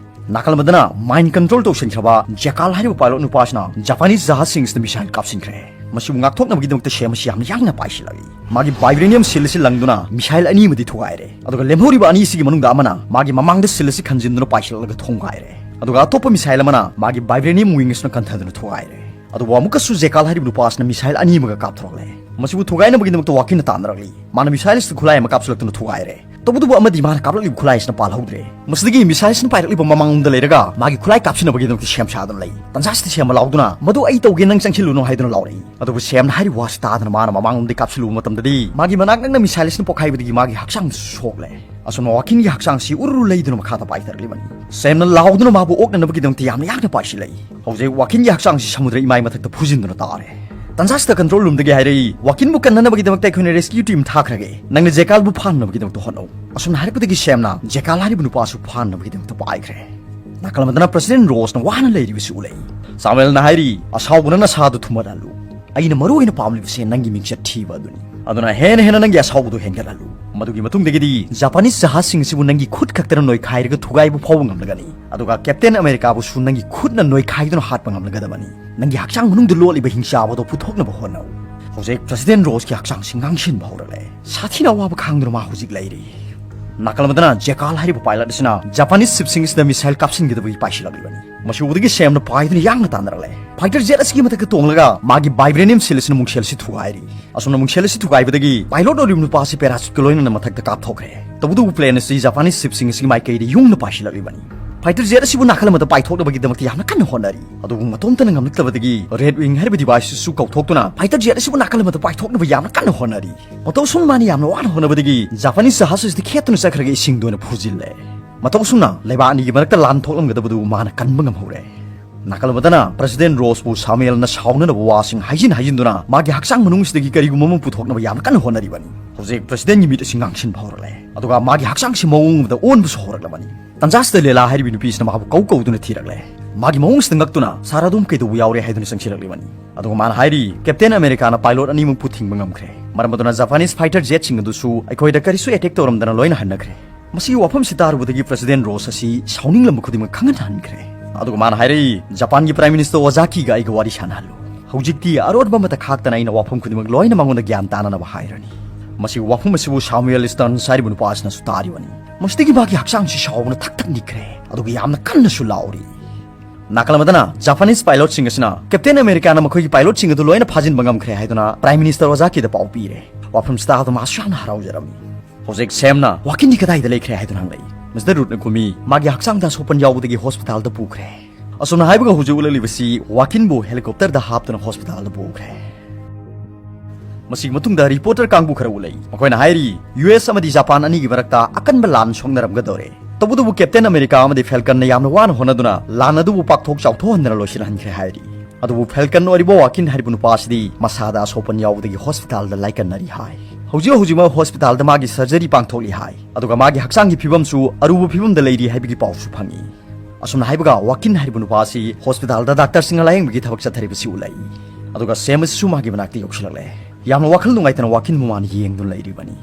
ꯅꯥꯀꯜ ꯑꯃꯗꯅ ꯃꯥꯏꯟ ꯀꯟꯇ꯭ꯔꯣꯜ ꯇꯧꯁꯤꯟꯈ꯭ꯔꯕ ꯖꯦꯀꯥꯜ ꯍꯥꯏꯔꯤꯕ ꯄꯥꯏꯂꯣꯠ ꯅꯨꯄꯥꯁꯤꯅ ꯖꯄꯥꯅꯤꯁ ꯖꯍꯥꯖꯁꯤꯡ ꯑꯁꯤꯗ ꯃꯤꯁꯥꯏꯜ ꯀꯥꯞꯁꯤꯟꯈ꯭ꯔꯦ꯫ ꯃꯁꯤꯕꯨ ꯉꯥꯛꯊꯣꯛꯅꯕꯒꯤꯗꯃꯛꯇ ꯁꯦꯝ ꯑꯁꯤ ꯌꯥꯝꯅ ꯌꯥꯡꯅ ꯄꯥꯏꯁꯤꯜꯂꯛꯏ꯫ ꯃꯥꯒꯤ ꯚꯥꯏꯕ꯭ꯔꯦꯅꯤꯌꯝ ꯁꯤꯜ ꯑꯁꯤ ꯂꯪꯗꯨꯅ ꯃꯤꯁꯥꯏꯜ ꯑꯅꯤ ꯑꯃꯗꯤ ꯊꯨꯒꯥꯏꯔꯦ꯫ ꯑꯗꯨꯒ ꯂꯦꯝꯍꯧꯔꯤꯕ ꯑꯅꯤ ꯑꯁꯤꯒꯤ ꯃꯅꯨꯡꯗ ꯑꯃꯅ ꯃꯥꯒꯤ ꯃꯃꯥꯡꯗ ꯁꯤꯜ ꯑꯁꯤ ꯈꯟꯖꯤꯟꯗꯨꯅ ꯄꯥꯏꯁꯤꯜꯂꯛꯂꯒ ꯊꯣꯡꯒꯥꯏꯔꯦ꯫ ꯑꯗꯨꯒ ꯑꯇꯣꯞꯄ ꯃꯤꯁꯥꯏꯜ ꯑꯃꯅ ꯃꯥꯒꯤ ꯚꯥꯏꯕ꯭ꯔꯦꯅꯤꯌꯝ ꯋꯤꯡ ꯑꯁꯤꯅ ꯀꯟꯊꯗꯨꯅ ꯊꯨꯒꯥꯏꯔꯦ꯫ ꯑꯗꯨꯕꯨ ꯑꯃꯨꯛꯀꯁꯨ ꯖꯦꯀꯥꯜ ꯍꯥꯏꯔꯤꯕ ꯅꯨꯄꯥ ꯑꯁꯤꯅ ꯃꯤꯁꯥꯏꯜ ꯑꯅꯤ ꯑꯃꯒ ꯀꯥꯞꯊꯣꯔꯛꯂꯦ꯫ ꯃꯁꯤꯕꯨ ꯊꯨꯒꯥꯏꯅꯕꯒꯤꯗꯃꯛꯇ ꯋꯥꯀꯤꯟꯅ ꯇꯥꯟꯅꯔꯛꯂꯤ꯫ ꯃꯥꯅ ꯃꯤꯁꯥꯏꯜ ꯑꯁꯤꯗ ꯈꯨꯠꯂꯥꯏ ꯑꯃ ꯀꯥꯞꯁꯤꯜꯂꯛꯇꯨꯅ ꯊꯨꯒꯥꯏꯔꯦ꯫ ꯇꯧꯕꯇꯕꯨ ꯑꯃꯗꯤ ꯃꯥꯅ ꯀꯥꯞꯂꯛꯂꯤꯕ ꯈꯨꯠꯂꯥꯏ ꯑꯁꯤꯅ ꯄꯥꯜꯍꯧꯗ꯭ꯔꯦ꯫ ꯃꯁꯤꯗꯒꯤ ꯃꯤꯁꯥꯏꯜ ꯑꯁꯤꯅ ꯄꯥꯏꯔꯛꯂꯤꯕ ꯃꯃꯥꯡꯂꯣꯝꯗ ꯂꯩꯔꯒ ꯃꯥꯒꯤ ꯈꯨꯠꯂꯥꯏ ꯀꯥꯞꯁꯤꯟꯅꯕꯒꯤꯗꯃꯛꯇ ꯁꯦꯝ ꯁꯥꯗꯨꯅ ꯂꯩ꯫ ꯇꯟꯖꯥ ꯑꯁꯤꯗ ꯁꯦꯝꯅ ꯂꯥꯎꯗꯨꯅ, "ꯃꯗꯨ ꯑꯩ ꯇꯧꯒꯦ, ꯅꯪ ꯆꯪꯁꯤꯜꯂꯨꯅꯨ" ꯍꯥꯏꯗꯨꯅ ꯂꯥꯎꯔꯛꯏ꯫ ꯑꯗꯨꯕꯨ ꯁꯦꯝꯅ ꯍꯥꯏꯔꯤꯕ ꯋꯥꯁꯤ ꯇꯥꯗꯅ ꯃꯥꯅ ꯃꯃꯥꯡꯂꯣꯝꯗꯒꯤ ꯀꯥꯞꯁꯤꯜꯂꯨꯕ ꯃꯇꯝꯗꯗꯤ ꯃꯥꯒꯤ ꯃꯅꯥꯛ ꯅꯛꯅ ꯃꯤꯁꯥꯏꯜ ꯑꯁꯤꯅ ꯄꯣꯈꯥꯏꯕꯗꯒꯤ ꯃꯥꯒꯤ ꯍꯛꯆꯥꯡꯗꯁꯨ ꯁꯣꯛꯂꯦ꯫ ꯑꯁꯨꯝꯅ ꯋꯥꯀꯤꯟꯒꯤ ꯍꯛꯆꯥꯡꯁꯤ ꯎꯔꯨ ꯂꯩꯗꯨꯅ ꯃꯈꯥꯗ ꯄꯥꯏꯊꯔꯛꯂꯤꯕꯅꯤ꯫ ꯁꯦꯝꯅ ꯂꯥꯎꯗꯨꯅ ꯃꯥꯕꯨ ꯑꯣꯛꯅꯅꯕꯒꯤꯗꯃꯛꯇ ꯌꯥꯝꯅ ꯌꯥꯡꯅ ꯄꯥꯏꯁꯤꯜꯂꯛꯏ꯫ ꯍꯧꯖꯤꯛ ꯋꯥꯀꯤꯟꯒꯤ ꯍꯛꯆꯥꯡꯁꯤ ꯁꯃꯨꯗ꯭ꯔ ꯏꯃꯥꯏ ꯃꯊꯛꯇ ꯐꯨꯖꯤꯟꯗꯨꯅ ꯇꯥꯔꯦ꯫ ꯇꯟꯖꯥꯁꯤꯗ ꯀꯟꯇ꯭ꯔꯣꯜ ꯔꯨꯝꯗꯒꯤ ꯍꯥꯏꯔꯛꯏ, "ꯋꯥꯀꯤꯟꯕꯨ ꯀꯟꯅꯅꯕꯒꯤꯗꯃꯛꯇ ꯑꯩꯈꯣꯏꯅ ꯔꯦꯁꯀ꯭ꯌꯨ ꯇꯤꯝ ꯊꯥꯈ꯭ꯔꯒꯦ꯫ ꯅꯪꯅ ꯖꯦꯀꯥꯜꯕꯨ ꯐꯥꯅꯅꯕꯒꯤꯗꯃꯛꯇ ꯍꯣꯠꯅꯧ"꯫ ꯑꯁꯨꯝꯅ ꯍꯥꯏꯔꯛꯄꯗꯒꯤ ꯁꯦꯝꯅ ꯖꯦꯀꯥꯜ ꯍꯥꯏꯔꯤꯕ ꯅꯨꯄꯥꯁꯨ ꯐꯥꯅꯅꯕꯒꯤꯗꯃꯛꯇ ꯄꯥꯏꯈ꯭ꯔꯦ꯫ ꯅꯥꯀꯜ ꯑꯃꯗꯅ ꯄ꯭ꯔꯁꯤꯗꯦꯟ ꯔꯣꯁꯅ ꯋꯥꯅ ꯂꯩꯔꯤꯕꯁꯤ ꯎꯠꯂꯛꯏ꯫ ꯁꯥꯃꯨꯑꯦꯜꯅ ꯍꯥꯏꯔꯤ, "ꯑꯁꯥꯎꯕꯅ ꯅꯁꯥꯗꯨ ꯊꯨꯝꯍꯜꯍꯜꯂꯨ"꯫ ꯑꯩꯅ ꯃꯔꯨ ꯑꯣꯏꯅ ꯄꯥꯝꯂꯤꯕꯁꯦ ꯅꯪꯒꯤ ꯃꯤꯡꯆꯠ ꯊꯤꯕ ꯑꯗꯨꯅꯤ꯫ ꯑꯗꯨꯅ ꯍꯦꯟꯅ ꯍꯦꯟꯅ ꯅꯪꯒꯤ ꯑꯁꯥꯎꯕꯗꯨ ꯍꯦꯟꯒꯠꯍꯜꯂꯨ꯫ ꯃꯗꯨꯒꯤ ꯃꯇꯨꯡꯗꯒꯤꯗꯤ ꯖꯄꯥꯅꯤꯁ ꯖꯍꯥꯖꯁꯤꯡ ꯑꯁꯤꯕꯨ ꯅꯪꯒꯤ ꯈꯨꯠ ꯈꯛꯇꯅ ꯅꯣꯏꯈꯥꯏꯔꯒ ꯊꯨꯒꯥꯏꯕ ꯐꯥꯎꯕ ꯉꯝꯂꯒꯅꯤ꯫ ꯑꯗꯨꯒ ꯀꯦꯞꯇꯦꯟ ꯑꯃꯦꯔꯤꯀꯥꯕꯨꯁꯨ ꯅꯪꯒꯤ ꯈꯨꯠꯅ ꯅꯣꯏꯈꯥꯏꯗꯨꯅ ꯍꯥꯠꯄ ꯉꯝꯂꯒꯗꯕꯅꯤ꯫ ꯅꯪꯒꯤ ꯍꯛꯆꯥꯡ ꯃꯅꯨꯡꯗ ꯂꯣꯠꯂꯤꯕ ꯍꯤꯡꯆꯥꯕꯗꯣ ꯄꯨꯊꯣꯛꯅꯕ ꯍꯣꯠꯅꯧ꯫ ꯍꯧꯖꯤꯛ ꯄ꯭ꯔꯦꯁꯤꯗꯦꯟ ꯔꯣꯁꯀꯤ ꯍꯛꯆꯥꯡꯁꯤ ꯉꯥꯡꯁꯤꯟꯕ ꯍꯧꯔꯛꯂꯦ꯫ ꯁꯥꯊꯤꯅ ꯑꯋꯥꯕ ꯈꯥꯡꯗꯨꯅ ꯃꯥ ꯍꯧꯖꯤꯛ ꯂꯩꯔꯤ꯫ ꯅꯥꯀꯜ ꯑꯃꯗꯅ ꯖꯦꯀꯥꯜ ꯍꯥꯏꯔꯤꯕ ꯄꯥꯏꯂꯠ ꯑꯁꯤꯅ ꯖꯄꯥꯅꯤꯁ ꯁꯤꯞꯁꯤꯡ ꯑꯁꯤꯗ ꯃꯤꯁꯥꯏꯜ ꯀꯥꯞꯁꯤꯟꯒꯗꯕꯒꯤ ꯄꯥꯏꯁꯤꯜꯂꯛꯂꯤꯕꯅꯤ꯫ ꯃꯁꯤ ꯎꯕꯗꯒꯤ ꯁꯦꯝꯅ ꯄꯥꯏꯗꯨꯅ ꯌꯥꯡꯅ ꯇꯥꯟꯅꯔꯛꯂꯦ꯫ ꯐꯥꯏꯇꯔ ꯖꯦꯠ ꯑꯁꯤꯒꯤ ꯃꯊꯛꯇ ꯇꯣꯡꯂꯒ ꯃꯥꯒꯤ ꯚꯥꯏꯕ꯭ꯔꯦꯅꯤꯌꯝ ꯁꯤꯜ ꯑꯁꯤꯅ ꯃꯨꯡꯁꯦꯜ ꯑꯁꯤ ꯊꯨꯒꯥꯏꯔꯤ꯫ ꯑꯁꯨꯝꯅ ꯃꯨꯡꯁꯦꯜ ꯑꯁꯤ ꯊꯨꯒꯥꯏꯕꯗꯒꯤ ꯄꯥꯏꯂꯣꯠ ꯑꯣꯏꯔꯤꯕ ꯅꯨꯄꯥ ꯑꯁꯤ ꯄꯦꯔꯥꯁꯨꯠꯀ ꯂꯣꯏꯅꯅ ꯃꯊꯛꯇ ꯀꯥꯞꯊꯣꯛꯈ꯭ꯔꯦ꯫ ꯇꯧꯕꯇꯕꯨ ꯄ꯭ꯂꯦꯟ ꯑꯁꯤ ꯖꯄꯥꯅꯤꯁ ꯁꯤꯞꯁꯤꯡ ꯑꯁꯤꯒꯤ ꯃꯥꯏꯀꯩꯗ ꯌꯨꯡꯅ ꯄꯥꯏꯁꯤꯜꯂꯛꯂꯤꯕꯅꯤ꯫ ꯐꯥꯏꯇꯔ ꯖꯦꯠ ꯑꯁꯤꯕꯨ ꯅꯥꯀꯜ ꯑꯃꯗ ꯄꯥꯏꯊꯣꯛꯅꯕꯒꯤꯗꯃꯛꯇ ꯌꯥꯝꯅ ꯀꯟꯅ ꯍꯣꯠꯅꯔꯤ꯫ ꯑꯗꯨꯕꯨ ꯃꯇꯣꯝꯇꯅ ꯉꯝꯂꯛꯇꯕꯗꯒꯤ ꯔꯦꯗ ꯋꯤꯡ ꯍꯥꯏꯔꯤꯕ ꯗꯤꯚꯥꯏꯁ ꯑꯁꯤꯁꯨ ꯀꯧꯊꯣꯛꯇꯨꯅ ꯐꯥꯏꯇꯔ ꯖꯦꯠ ꯑꯁꯤꯕꯨ ꯅꯥꯀꯜ ꯑꯃꯗ ꯄꯥꯏꯊꯣꯛꯅꯕ ꯌꯥꯝꯅ ꯀꯟꯅ ꯍꯣꯠꯅꯔꯤ꯫ ꯃꯇꯧ ꯑꯁꯨꯝ ꯃꯥꯅ ꯌꯥꯝꯅ ꯋꯥꯅ ꯍꯣꯠꯅꯕꯗꯒꯤ ꯖꯄꯥꯅꯤꯁ ꯖꯍꯥꯖ ꯑꯁꯤꯗ ꯈꯦꯠꯇꯨꯅ ꯆꯠꯈ꯭ꯔꯒ ꯏꯁꯤꯡꯗ ꯑꯣꯏꯅ ꯐꯨꯖꯤꯜꯂꯦ꯫ ꯃꯇꯧ ꯑꯁꯨꯝꯅ ꯂꯩꯕꯥꯛ ꯑꯅꯤꯒꯤ ꯃꯔꯛꯇ ꯂꯥꯟ ꯊꯣꯛꯂꯝꯒꯗꯕꯗꯨ ꯃꯥꯅ ꯀꯟꯕ ꯉꯝꯍꯧꯔꯦ꯫ ꯅꯥꯀꯜ ꯑꯃꯗꯅ ꯄ꯭ꯔꯦꯁꯤꯗꯦꯟ ꯔꯣꯁꯄꯨ ꯁꯥꯃꯨꯑꯦꯜꯅ ꯁꯥꯎꯅꯅꯕ ꯋꯥꯁꯤꯡ ꯍꯥꯏꯖꯤꯟ ꯍꯥꯏꯖꯤꯟꯗꯨꯅ ꯃꯥꯒꯤ ꯍꯛꯆꯥꯡ ꯃꯅꯨꯡꯁꯤꯗꯒꯤ ꯀꯔꯤꯒꯨꯝꯕ ꯑꯃ ꯄꯨꯊꯣꯛꯅꯕ ꯌꯥꯝꯅ ꯀꯟꯅ ꯍꯣꯠꯅꯔꯤꯕꯅꯤ꯫ ꯍꯧꯖꯤꯛ ꯄ꯭ꯔꯦꯁꯤꯗꯦꯟꯒꯤ ꯃꯤꯠ ꯑꯁꯤ ꯉꯥꯡꯁꯤꯟꯕ ꯍꯧꯔꯛꯂꯦ꯫ ꯑꯗꯨꯒ ꯃꯥꯒꯤ ꯍꯛꯆꯥꯡꯁꯤ ꯃꯑꯣꯡ ꯑꯃꯗ ꯑꯣꯟꯕꯁꯨ ꯍꯧꯔꯛꯂꯕꯅꯤ꯫ ꯇꯟꯖꯥꯁꯤꯗ ꯂꯦꯂꯥ ꯍꯥꯏꯔꯤꯕꯤ ꯅꯨꯄꯤ ꯑꯁꯤꯅ ꯃꯍꯥꯛꯄꯨ ꯀꯧ ꯀꯧꯗꯨꯅ ꯊꯤꯔꯛꯂꯦ꯫ ꯃꯥꯒꯤ ꯃꯑꯣꯡꯁꯤꯗ ꯉꯛꯇꯨꯅ ꯁꯥꯔ ꯑꯗꯣꯝ ꯀꯩꯗꯧꯕ ꯌꯥꯎꯔꯦ ꯍꯥꯏꯗꯨꯅ ꯆꯪꯁꯤꯜꯂꯛꯂꯤꯕꯅꯤ꯫ ꯑꯗꯨꯒ ꯃꯥꯅ ꯍꯥꯏꯔꯤ, ꯀꯦꯞꯇꯦꯟ ꯑꯃꯦꯔꯤꯀꯥꯅ ꯄꯥꯏꯂꯣꯠ ꯑꯅꯤꯃꯛꯄꯨ ꯊꯤꯡꯕ ꯉꯝꯈ꯭ꯔꯦ꯫ ꯃꯔꯝ ꯑꯗꯨꯅ ꯖꯄꯥꯅꯤꯁ ꯐꯥꯏꯇꯔ ꯖꯦꯠꯁꯤꯡ ꯑꯗꯨꯁꯨ ꯑꯩꯈꯣꯏꯗ ꯀꯔꯤꯁꯨ ꯑꯦꯇꯦꯛ ꯇꯧꯔꯝꯗꯅ ꯂꯣꯏꯅ ꯍꯟꯅꯈ꯭ꯔꯦ꯫ ꯃꯁꯤꯒꯤ ꯋꯥꯐꯝꯁꯤ ꯇꯥꯔꯨꯕꯗꯒꯤ ꯄ꯭ꯔꯦꯁꯤꯗꯦꯟ ꯔꯣꯁ ꯑꯁꯤ ꯁꯥꯎꯅꯤꯡꯂꯝꯕ ꯈꯨꯗꯤꯡꯃꯛ ꯈꯪꯍꯟ ꯍꯟꯈ꯭ꯔꯦ꯫ ꯑꯗꯨꯒ ꯃꯥꯅ ꯍꯥꯏꯔꯛꯏ, ꯖꯄꯥꯟꯒꯤ ꯄ꯭ꯔꯥꯏꯝ ꯃꯤꯅꯤꯁꯇꯔ ꯑꯣꯖꯥꯀꯤꯒ ꯑꯩꯒ ꯋꯥꯔꯤ ꯁꯥꯟꯅꯍꯜꯂꯨ꯫ ꯍꯧꯖꯤꯛꯇꯤ ꯑꯔꯣꯠꯄ ꯑꯃꯠꯇ ꯈꯥꯛꯇꯅ ꯑꯩꯅ ꯋꯥꯐꯝ ꯈꯨꯗꯤꯡꯃꯛ ꯂꯣꯏꯅ ꯃꯉꯣꯟꯗ ꯒ꯭ꯌꯥꯟ ꯇꯥꯅꯅꯕ ꯍꯥꯏꯔꯅꯤ꯫ ꯃꯁꯤꯒꯤ ꯋꯥꯐꯝ ꯑꯁꯤꯕꯨ ꯁꯥꯃꯨꯑꯦꯜ ꯁ꯭ꯇꯔꯟꯁ ꯍꯥꯏꯔꯤꯕ ꯅꯨꯄꯥ ꯑꯁꯤꯅꯁꯨ ꯇꯥꯔꯤꯕꯅꯤ꯫ ꯃꯁꯤꯗꯒꯤ ꯃꯥꯒꯤ ꯍꯛꯆꯥꯡꯁꯤ ꯁꯥꯎꯕꯅ ꯊꯛ ꯊꯛ ꯅꯤꯛꯈ꯭ꯔꯦ꯫ ꯑꯗꯨꯒ ꯌꯥꯝꯅ ꯀꯟꯅꯁꯨ ꯂꯥꯎꯔꯤ꯫ ꯅꯥꯀꯜ ꯑꯃꯗꯅ ꯖꯄꯥꯅꯤꯁ ꯄꯥꯏꯂꯣꯠꯁꯤꯡ ꯑꯁꯤꯅ ꯀꯦꯞꯇꯦꯟ ꯑꯃꯦꯔꯤꯀꯥꯅ ꯃꯈꯣꯏꯒꯤ ꯄꯥꯏꯂꯣꯠꯁꯤꯡ ꯑꯗꯨ ꯂꯣꯏꯅ ꯐꯥꯖꯤꯟꯕ ꯉꯝꯈ꯭ꯔꯦ ꯍꯥꯏꯗꯨꯅ ꯄ꯭ꯔꯥꯏꯝ ꯃꯤꯅꯤꯁꯇꯔ ꯑꯣꯖꯥꯀꯤꯗ ꯄꯥꯎ ꯄꯤꯔꯦ꯫ ꯋꯥꯐꯝꯁꯤ ꯇꯥꯕꯗ ꯃꯥꯁꯨ ꯌꯥꯝꯅ ꯍꯔꯥꯎꯖꯔꯝꯃꯤ꯫ ꯍꯧꯖꯤꯛ ꯁꯦꯝꯅ ꯋꯥꯀꯤꯟꯗꯤ ꯀꯗꯥꯏꯗ ꯂꯩꯈ꯭ꯦ ꯍꯥꯏꯗꯨꯅ ꯍꯪꯂꯛꯏ꯫ ꯃꯤꯁꯇꯔ ꯔꯨꯠꯅ ꯈꯨꯝꯃꯤ, ꯃꯥꯒꯤ ꯍꯛꯆꯥꯡꯗ ꯑꯁꯣꯛꯄꯟ ꯌꯥꯎꯕꯗꯒꯤ ꯍꯣꯁꯄꯤꯇꯥꯜꯗ ꯄꯨꯈ꯭ꯔꯦ꯫ ꯑꯁꯨꯝꯅ ꯍꯥꯏꯕꯒ ꯍꯧꯖꯤꯛ ꯎꯠꯂꯛꯂꯤꯕꯁꯤ ꯋꯥꯀꯤꯟꯕꯨ ꯍꯦꯂꯤꯀꯣꯞꯇꯔꯗ ꯍꯥꯞꯇꯨꯅ ꯍꯣꯁꯄꯤꯇꯥꯜꯗ ꯄꯨꯈ꯭ꯔꯦ꯫ ꯃꯁꯤꯒꯤ ꯃꯇꯨꯡꯗ ꯔꯤꯄꯣꯔꯇꯔ ꯀꯥꯡꯕꯨ ꯈꯔ ꯎꯠꯂꯛꯏ꯫ ꯃꯈꯣꯏꯅ ꯍꯥꯏꯔꯤ, ꯌꯨ ꯑꯦꯁ ꯑꯃꯗꯤ ꯖꯄꯥꯟ ꯑꯅꯤꯒꯤ ꯃꯔꯛꯇ ꯑꯀꯟꯕ ꯂꯥꯟ ꯁꯣꯛꯅꯔꯝꯒꯗꯧꯔꯦ꯫ ꯇꯧꯕꯇꯕꯨ ꯀꯦꯞꯇꯦꯟ ꯑꯃꯦꯔꯤꯀꯥ ꯑꯃꯗꯤ ꯐꯦꯜꯀꯟꯅ ꯌꯥꯝꯅ ꯋꯥꯅ ꯍꯣꯠꯅꯗꯨꯅ ꯂꯥꯟ ꯑꯗꯨꯕꯨ ꯄꯥꯛꯊꯣꯛ ꯆꯥꯎꯊꯣꯛꯍꯟꯗꯅ ꯂꯣꯏꯁꯤꯟꯍꯟꯈ꯭ꯔꯦ ꯍꯥꯏꯔꯤ꯫ ꯑꯗꯨꯕꯨ ꯐꯦꯜꯀꯟ ꯑꯣꯏꯔꯤꯕ ꯋꯥꯀꯤꯟ ꯍꯥꯏꯔꯤꯕ ꯅꯨꯄꯥ ꯑꯁꯤꯗꯤ ꯃꯁꯥꯗ ꯑꯁꯣꯛꯄꯟ ꯌꯥꯎꯕꯗꯒꯤ ꯍꯣꯁꯄꯤꯇꯥꯜꯗ ꯂꯥꯏꯀꯠꯅꯔꯤ ꯍꯥꯏ꯫ ꯍꯧꯖꯤꯛ ꯍꯧꯖꯤꯛꯃꯛ ꯍꯣꯁꯄꯤꯇꯥꯜꯗ ꯃꯥꯒꯤ ꯁꯔꯖꯔꯤ ꯄꯥꯡꯊꯣꯛꯂꯤ ꯍꯥꯏ꯫ ꯑꯗꯨꯒ ꯃꯥꯒꯤ ꯍꯛꯆꯥꯡꯒꯤ ꯐꯤꯕꯝꯁꯨ ꯑꯔꯨꯕ ꯐꯤꯕꯝꯗ ꯂꯩꯔꯤ ꯍꯥꯏꯕꯒꯤ ꯄꯥꯎꯁꯨ ꯐꯪꯏ꯫ ꯑꯁꯨꯝꯅ ꯍꯥꯏꯕꯒ ꯋꯥꯀꯤꯟ ꯍꯥꯏꯔꯤꯕ ꯅꯨꯄꯥ ꯑꯁꯤ ꯍꯣꯁꯄꯤꯇꯥꯜꯗ ꯗꯥꯛꯇꯔꯁꯤꯡꯅ ꯂꯥꯌꯦꯡꯕꯒꯤ ꯊꯕꯛ ꯆꯠꯊꯔꯤꯕꯁꯤ ꯎꯠꯂꯛꯏ꯫ ꯑꯗꯨꯒ ꯁꯦꯝ ꯑꯁꯤꯁꯨ ꯃꯥꯒꯤ ꯃꯅꯥꯛꯇ ꯌꯧꯁꯤꯜꯂꯛꯂꯦ꯫ ꯌꯥꯝꯅ ꯋꯥꯈꯜ ꯅꯨꯡꯉꯥꯏꯇꯅ ꯋꯥꯀꯤꯟꯕꯨ ꯃꯥꯅ ꯌꯦꯡꯗꯨꯅ ꯂꯩꯔꯤꯕꯅꯤ꯫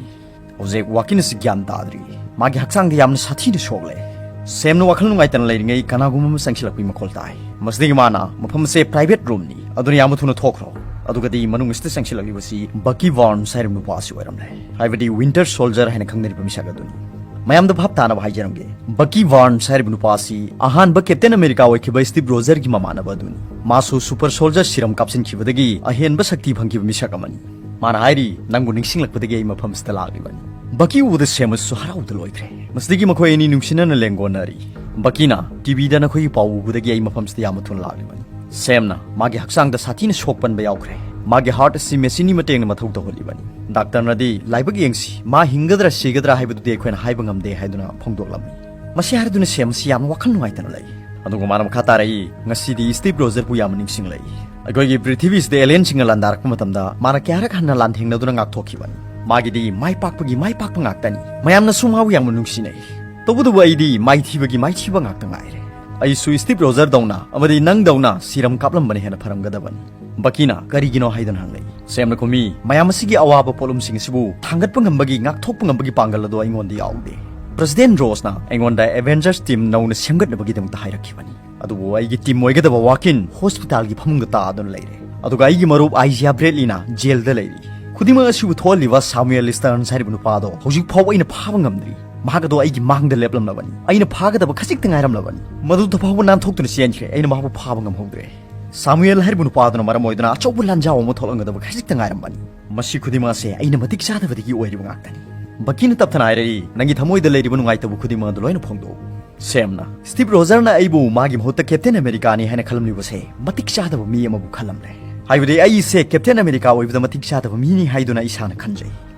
ꯍꯧꯖꯤꯛ ꯋꯥꯀꯤꯟ ꯑꯁꯤ ꯒ꯭ꯌꯥꯟ ꯇꯥꯗ꯭ꯔꯤ꯫ ꯃꯥꯒꯤ ꯍꯛꯆꯥꯡꯗ ꯌꯥꯝꯅ ꯁꯥꯊꯤꯅ ꯁꯣꯛꯂꯦ꯫ ꯁꯦꯝꯅ ꯋꯥꯈꯜ ꯅꯨꯡꯉꯥꯏꯇꯅ ꯂꯩꯔꯤꯉꯩ ꯀꯅꯥꯒꯨꯝꯕ ꯑꯃ ꯆꯪꯁꯤꯜꯂꯛꯄꯒꯤ ꯃꯈꯣꯜ ꯇꯥꯏ꯫ ꯃꯁꯤꯗꯒꯤ ꯃꯥꯅ, "ꯃꯐꯝ ꯑꯁꯦ private roomꯅꯤ, ꯑꯗꯨꯅ ꯌꯥꯝꯅ ꯊꯨꯅ ꯊꯣꯛꯈ꯭ꯔꯣ"꯫ ꯑꯗꯨꯒꯗꯤ ꯃꯅꯨꯡ ꯑꯁꯤꯗ ꯆꯪꯁꯤꯜꯂꯛꯂꯤꯕꯁꯤ ꯕꯀꯤ ꯕꯥꯔꯟꯁ ꯍꯥꯏꯔꯤꯕ ꯅꯨꯄꯥ ꯑꯁꯤ ꯑꯣꯏꯔꯝꯂꯦ꯫ ꯍꯥꯏꯕꯗꯤ Winter Soldier ꯍꯥꯏꯅ ꯈꯪꯅꯔꯤꯕ ꯃꯤꯁꯛ ꯑꯗꯨꯅꯤ꯫ ꯃꯌꯥꯝꯗ ꯚꯥꯞ ꯇꯥꯅꯕ ꯍꯥꯏꯖꯔꯝꯒꯦ, ꯕꯀꯤ ꯕꯥꯔꯟꯁ ꯍꯥꯏꯔꯤꯕ ꯅꯨꯄꯥ ꯑꯁꯤ ꯑꯍꯥꯟꯕ Captain America ꯑꯣꯏꯈꯤꯕ Steve Rogerꯒꯤ ꯃꯃꯥꯟꯅꯕ ꯑꯗꯨꯅꯤ꯫ ꯃꯥꯁꯨ Super Soldier serum ꯀꯥꯞꯁꯤꯟꯈꯤꯕꯗꯒꯤ ꯑꯍꯦꯟꯕ ꯁꯛꯇꯤ ꯐꯪꯈꯤꯕ ꯃꯤꯁꯛ ꯑꯃꯅꯤ꯫ ꯃꯥꯅ ꯍꯥꯏꯔꯤ, "ꯅꯪꯕꯨ ꯅꯤꯡꯁꯤꯡꯂꯛꯄꯗꯒꯤ ꯑꯩ ꯃꯐꯝꯁꯤꯗ ꯂꯥꯛꯂꯤꯕꯅꯤ"꯫ ꯕꯀꯤ ꯎꯕꯗ ꯁꯦꯝ ꯑꯁꯤꯁꯨ ꯍꯔꯥꯎꯕꯗ ꯂꯣꯏꯈ꯭ꯔꯦ꯫ ꯃꯁꯤꯗꯒꯤ ꯃꯈꯣꯏ ꯑꯅꯤ ꯅꯨꯡꯁꯤꯅꯅ ꯂꯦꯡꯒꯣꯟꯅꯔꯤ꯫ ꯕꯀꯤꯅ, "TVꯗ ꯅꯈꯣꯏꯒꯤ ꯄꯥꯎ ꯎꯕꯗꯒꯤ ꯑꯩ ꯃꯐꯝꯁꯤꯗ ꯌꯥꯝꯅ ꯊꯨꯅ ꯂꯥꯛꯂꯤꯕꯅꯤ"꯫ ꯁꯦꯝꯅ, "ꯃꯥꯒꯤ ꯍꯛꯆꯥꯡꯗ ꯁꯥꯊꯤꯅ ꯁꯣꯛꯄꯟꯕ ꯌꯥꯎꯈ꯭ꯔꯦ꯫ ꯃꯥꯒꯤ heart ꯑꯁꯤ machineꯒꯤ ꯃꯇꯦꯡꯅ ꯃꯊꯧ ꯇꯧꯍꯜꯂꯤꯕꯅꯤ꯫ ꯗꯥꯛꯇꯔꯅꯗꯤ, 'ꯂꯥꯏꯕꯛ ꯌꯦꯡꯁꯤ, ꯃꯥ ꯍꯤꯡꯒꯗ꯭ꯔꯥ ꯁꯤꯒꯗ꯭ꯔꯥ ꯍꯥꯏꯕꯗꯨꯗꯤ ꯑꯩꯈꯣꯏꯅ ꯍꯥꯏꯕ ꯉꯝꯗꯦ' ꯍꯥꯏꯗꯨꯅ ꯐꯣꯡꯗꯣꯛꯂꯝꯃꯤ꯫ ꯃꯁꯤ ꯍꯥꯏꯔꯗꯨꯅ ꯁꯦꯝ ꯑꯁꯤ ꯌꯥꯝꯅ ꯋꯥꯈꯜ ꯅꯨꯡꯉꯥꯏꯇꯅ ꯂꯩ꯫ ꯑꯗꯨꯒ ꯃꯥꯅ ꯃꯈꯥ ꯇꯥꯔꯛꯏ, "ꯉꯁꯤꯗꯤ Steve Rogerꯕꯨ ꯌꯥꯝꯅ ꯅꯤꯡꯁꯤꯡꯂꯛꯏ꯫ ꯑꯩꯈꯣꯏꯒꯤ ꯄ꯭ꯔꯤꯊꯤꯕꯤꯁꯤꯗ alienꯁꯤꯡꯅ ꯂꯥꯟꯗꯥꯔꯛꯄ ꯃꯇꯝꯗ ꯃꯥꯅ ꯀꯌꯥꯔꯛ ꯍꯟꯅ ꯂꯥꯟꯊꯦꯡꯅꯗꯨꯅ ꯉꯥꯛꯊꯣꯛꯈꯤꯕꯅꯤ꯫ ꯃꯥꯒꯤꯗꯤ ꯃꯥꯏ ꯄꯥꯛꯄꯒꯤ ꯃꯥꯏ ꯄꯥꯛꯄ ꯉꯥꯛꯇꯅꯤ꯫ ꯃꯌꯥꯝꯅꯁꯨ ꯃꯥꯕꯨ ꯌꯥꯝꯅ ꯅꯨꯡꯁꯤꯅꯩ꯫ ꯇꯧꯕꯇꯕꯨ ꯑꯩꯗꯤ ꯃꯥꯏꯊꯤꯕꯒꯤ ꯃꯥꯏꯊꯤꯕ ꯉꯥꯛꯇ ꯉꯥꯏꯔꯦ꯫ ꯑꯩꯁꯨ Steve Rogerꯗꯧꯅ ꯑꯃꯗꯤ ꯅꯪꯗꯧꯅ serum ꯀꯥꯞꯂꯝꯕꯅ ꯍꯦꯟꯅ ꯐꯔꯝꯒꯗꯕꯅꯤ"꯫ ꯕꯀꯤꯅ, "ꯀꯔꯤꯒꯤꯅꯣ?" ꯍꯥꯏꯗꯨꯅ ꯍꯪꯂꯛꯏ꯫ ꯁꯦꯝꯅ ꯈꯨꯝꯃꯤ, "ꯃꯌꯥꯝ ꯑꯁꯤꯒꯤ ꯑꯋꯥꯕ ꯄꯣꯠꯂꯨꯝꯁꯤꯡ ꯑꯁꯤꯕꯨ ꯊꯥꯡꯒꯠꯄ ꯉꯝꯕꯒꯤ, ꯉꯥꯛꯊꯣꯛꯄ ꯉꯝꯕꯒꯤ ꯄꯥꯡꯒꯜ ꯑꯗꯣ ꯑꯩꯉꯣꯟꯗ ꯌꯥꯎꯗꯦ꯫ President Rossꯅ ꯑꯩꯉꯣꯟꯗ Avengers team ꯅꯧꯅ ꯁꯦꯝꯒꯠꯅꯕꯒꯤꯗꯃꯛꯇ ꯍꯥꯏꯔꯛꯈꯤꯕꯅꯤ꯫ ꯑꯗꯨꯕꯨ ꯑꯩꯒꯤ team ꯑꯣꯏꯒꯗꯕ ꯋꯥꯀꯤꯟ hospitalꯒꯤ ꯐꯃꯨꯡꯗ ꯇꯥꯗꯨꯅ ꯂꯩꯔꯦ꯫ ꯑꯗꯨꯒ ꯑꯩꯒꯤ ꯃꯔꯨꯞ ꯑꯥꯏꯖꯤꯌꯥ ꯕ꯭ꯔꯦꯗꯂꯤꯅ jailꯗ ꯂꯩꯔꯤ꯫ ꯈꯨꯗꯤꯡꯃꯛ ꯑꯁꯤꯕꯨ ꯊꯣꯛꯍꯜꯂꯤꯕ ꯁꯥꯃꯨꯑꯦꯜ ꯁ꯭ꯇꯔꯟꯁ ꯍꯥꯏꯔꯤꯕ ꯅꯨꯄꯥ ꯑꯗꯣ ꯍꯧꯖꯤꯛ ꯐꯥꯎꯕ ꯑꯩꯅ ꯐꯥꯕ ꯉꯝꯗ꯭ꯔꯤ꯫ ꯃꯍꯥꯛ ꯑꯗꯣ ꯑꯩꯒꯤ ꯃꯥꯡꯗ ꯂꯦꯞꯂꯝꯂꯕꯅꯤ꯫ ꯑꯩꯅ ꯐꯥꯒꯗꯕ ꯈꯖꯤꯛꯇ ꯉꯥꯏꯔꯝꯂꯕꯅꯤ꯫ ꯃꯗꯨꯗ ꯐꯥꯎꯕ ꯅꯥꯟꯊꯣꯛꯇꯨꯅ ꯆꯦꯟꯈ꯭ꯔꯦ꯫ ꯑꯩꯅ ꯃꯍꯥꯛꯄꯨ ꯐꯥꯕ ꯉꯝꯍꯧꯗ꯭ꯔꯦ꯫ ꯁꯥꯃꯨꯑꯦꯜ ꯍꯥꯏꯔꯤꯕ ꯅꯨꯄꯥ ꯑꯗꯨꯅ ꯃꯔꯝ ꯑꯣꯏꯗꯨꯅ ꯑꯆꯧꯕ ꯂꯥꯟꯖꯥꯎ ꯑꯃ ꯊꯣꯛꯂꯝꯒꯗꯕ ꯈꯖꯤꯛꯇ ꯉꯥꯏꯔꯝꯕꯅꯤ꯫ ꯃꯁꯤ ꯈꯨꯗꯤꯡꯃꯛ ꯑꯁꯦ ꯑꯩꯅ ꯃꯇꯤꯛ ꯆꯥꯗꯕꯗꯒꯤ ꯑꯣꯏꯔꯤꯕ ꯉꯥꯛꯇꯅꯤ꯫ ꯕꯀꯤꯅ ꯇꯞꯊꯅ ꯍꯥꯏꯔꯛꯏ, "ꯅꯪꯒꯤ ꯊꯃꯣꯏꯗ ꯂꯩꯔꯤꯕ ꯅꯨꯡꯉꯥꯏꯇꯕ ꯈꯨꯗꯤꯡꯃꯛ ꯑꯗꯨ ꯂꯣꯏꯅ ꯐꯣꯡꯗꯣꯛꯎ"꯫ ꯁꯦꯝꯅ, "Steve Rogerꯅ ꯑꯩꯕꯨ ꯃꯥꯒꯤ ꯃꯍꯨꯠꯇ Captain Americaꯅꯤ ꯍꯥꯏꯅ ꯈꯜꯂꯝꯂꯤꯕꯁꯦ ꯃꯇꯤꯛ ꯆꯥꯗꯕ ꯃꯤ ꯑꯃꯕꯨ ꯈꯜꯂꯝꯂꯦ꯫ ꯍꯥꯏꯕꯗꯤ ꯑꯩꯁꯦ Captain America ꯑꯣꯏꯕꯗ ꯃꯇꯤꯛ ꯆꯥꯗꯕ ꯃꯤꯅꯤ ꯍꯥꯏꯗꯨꯅ ꯏꯁꯥꯅ ꯈꯟꯖꯩ"꯫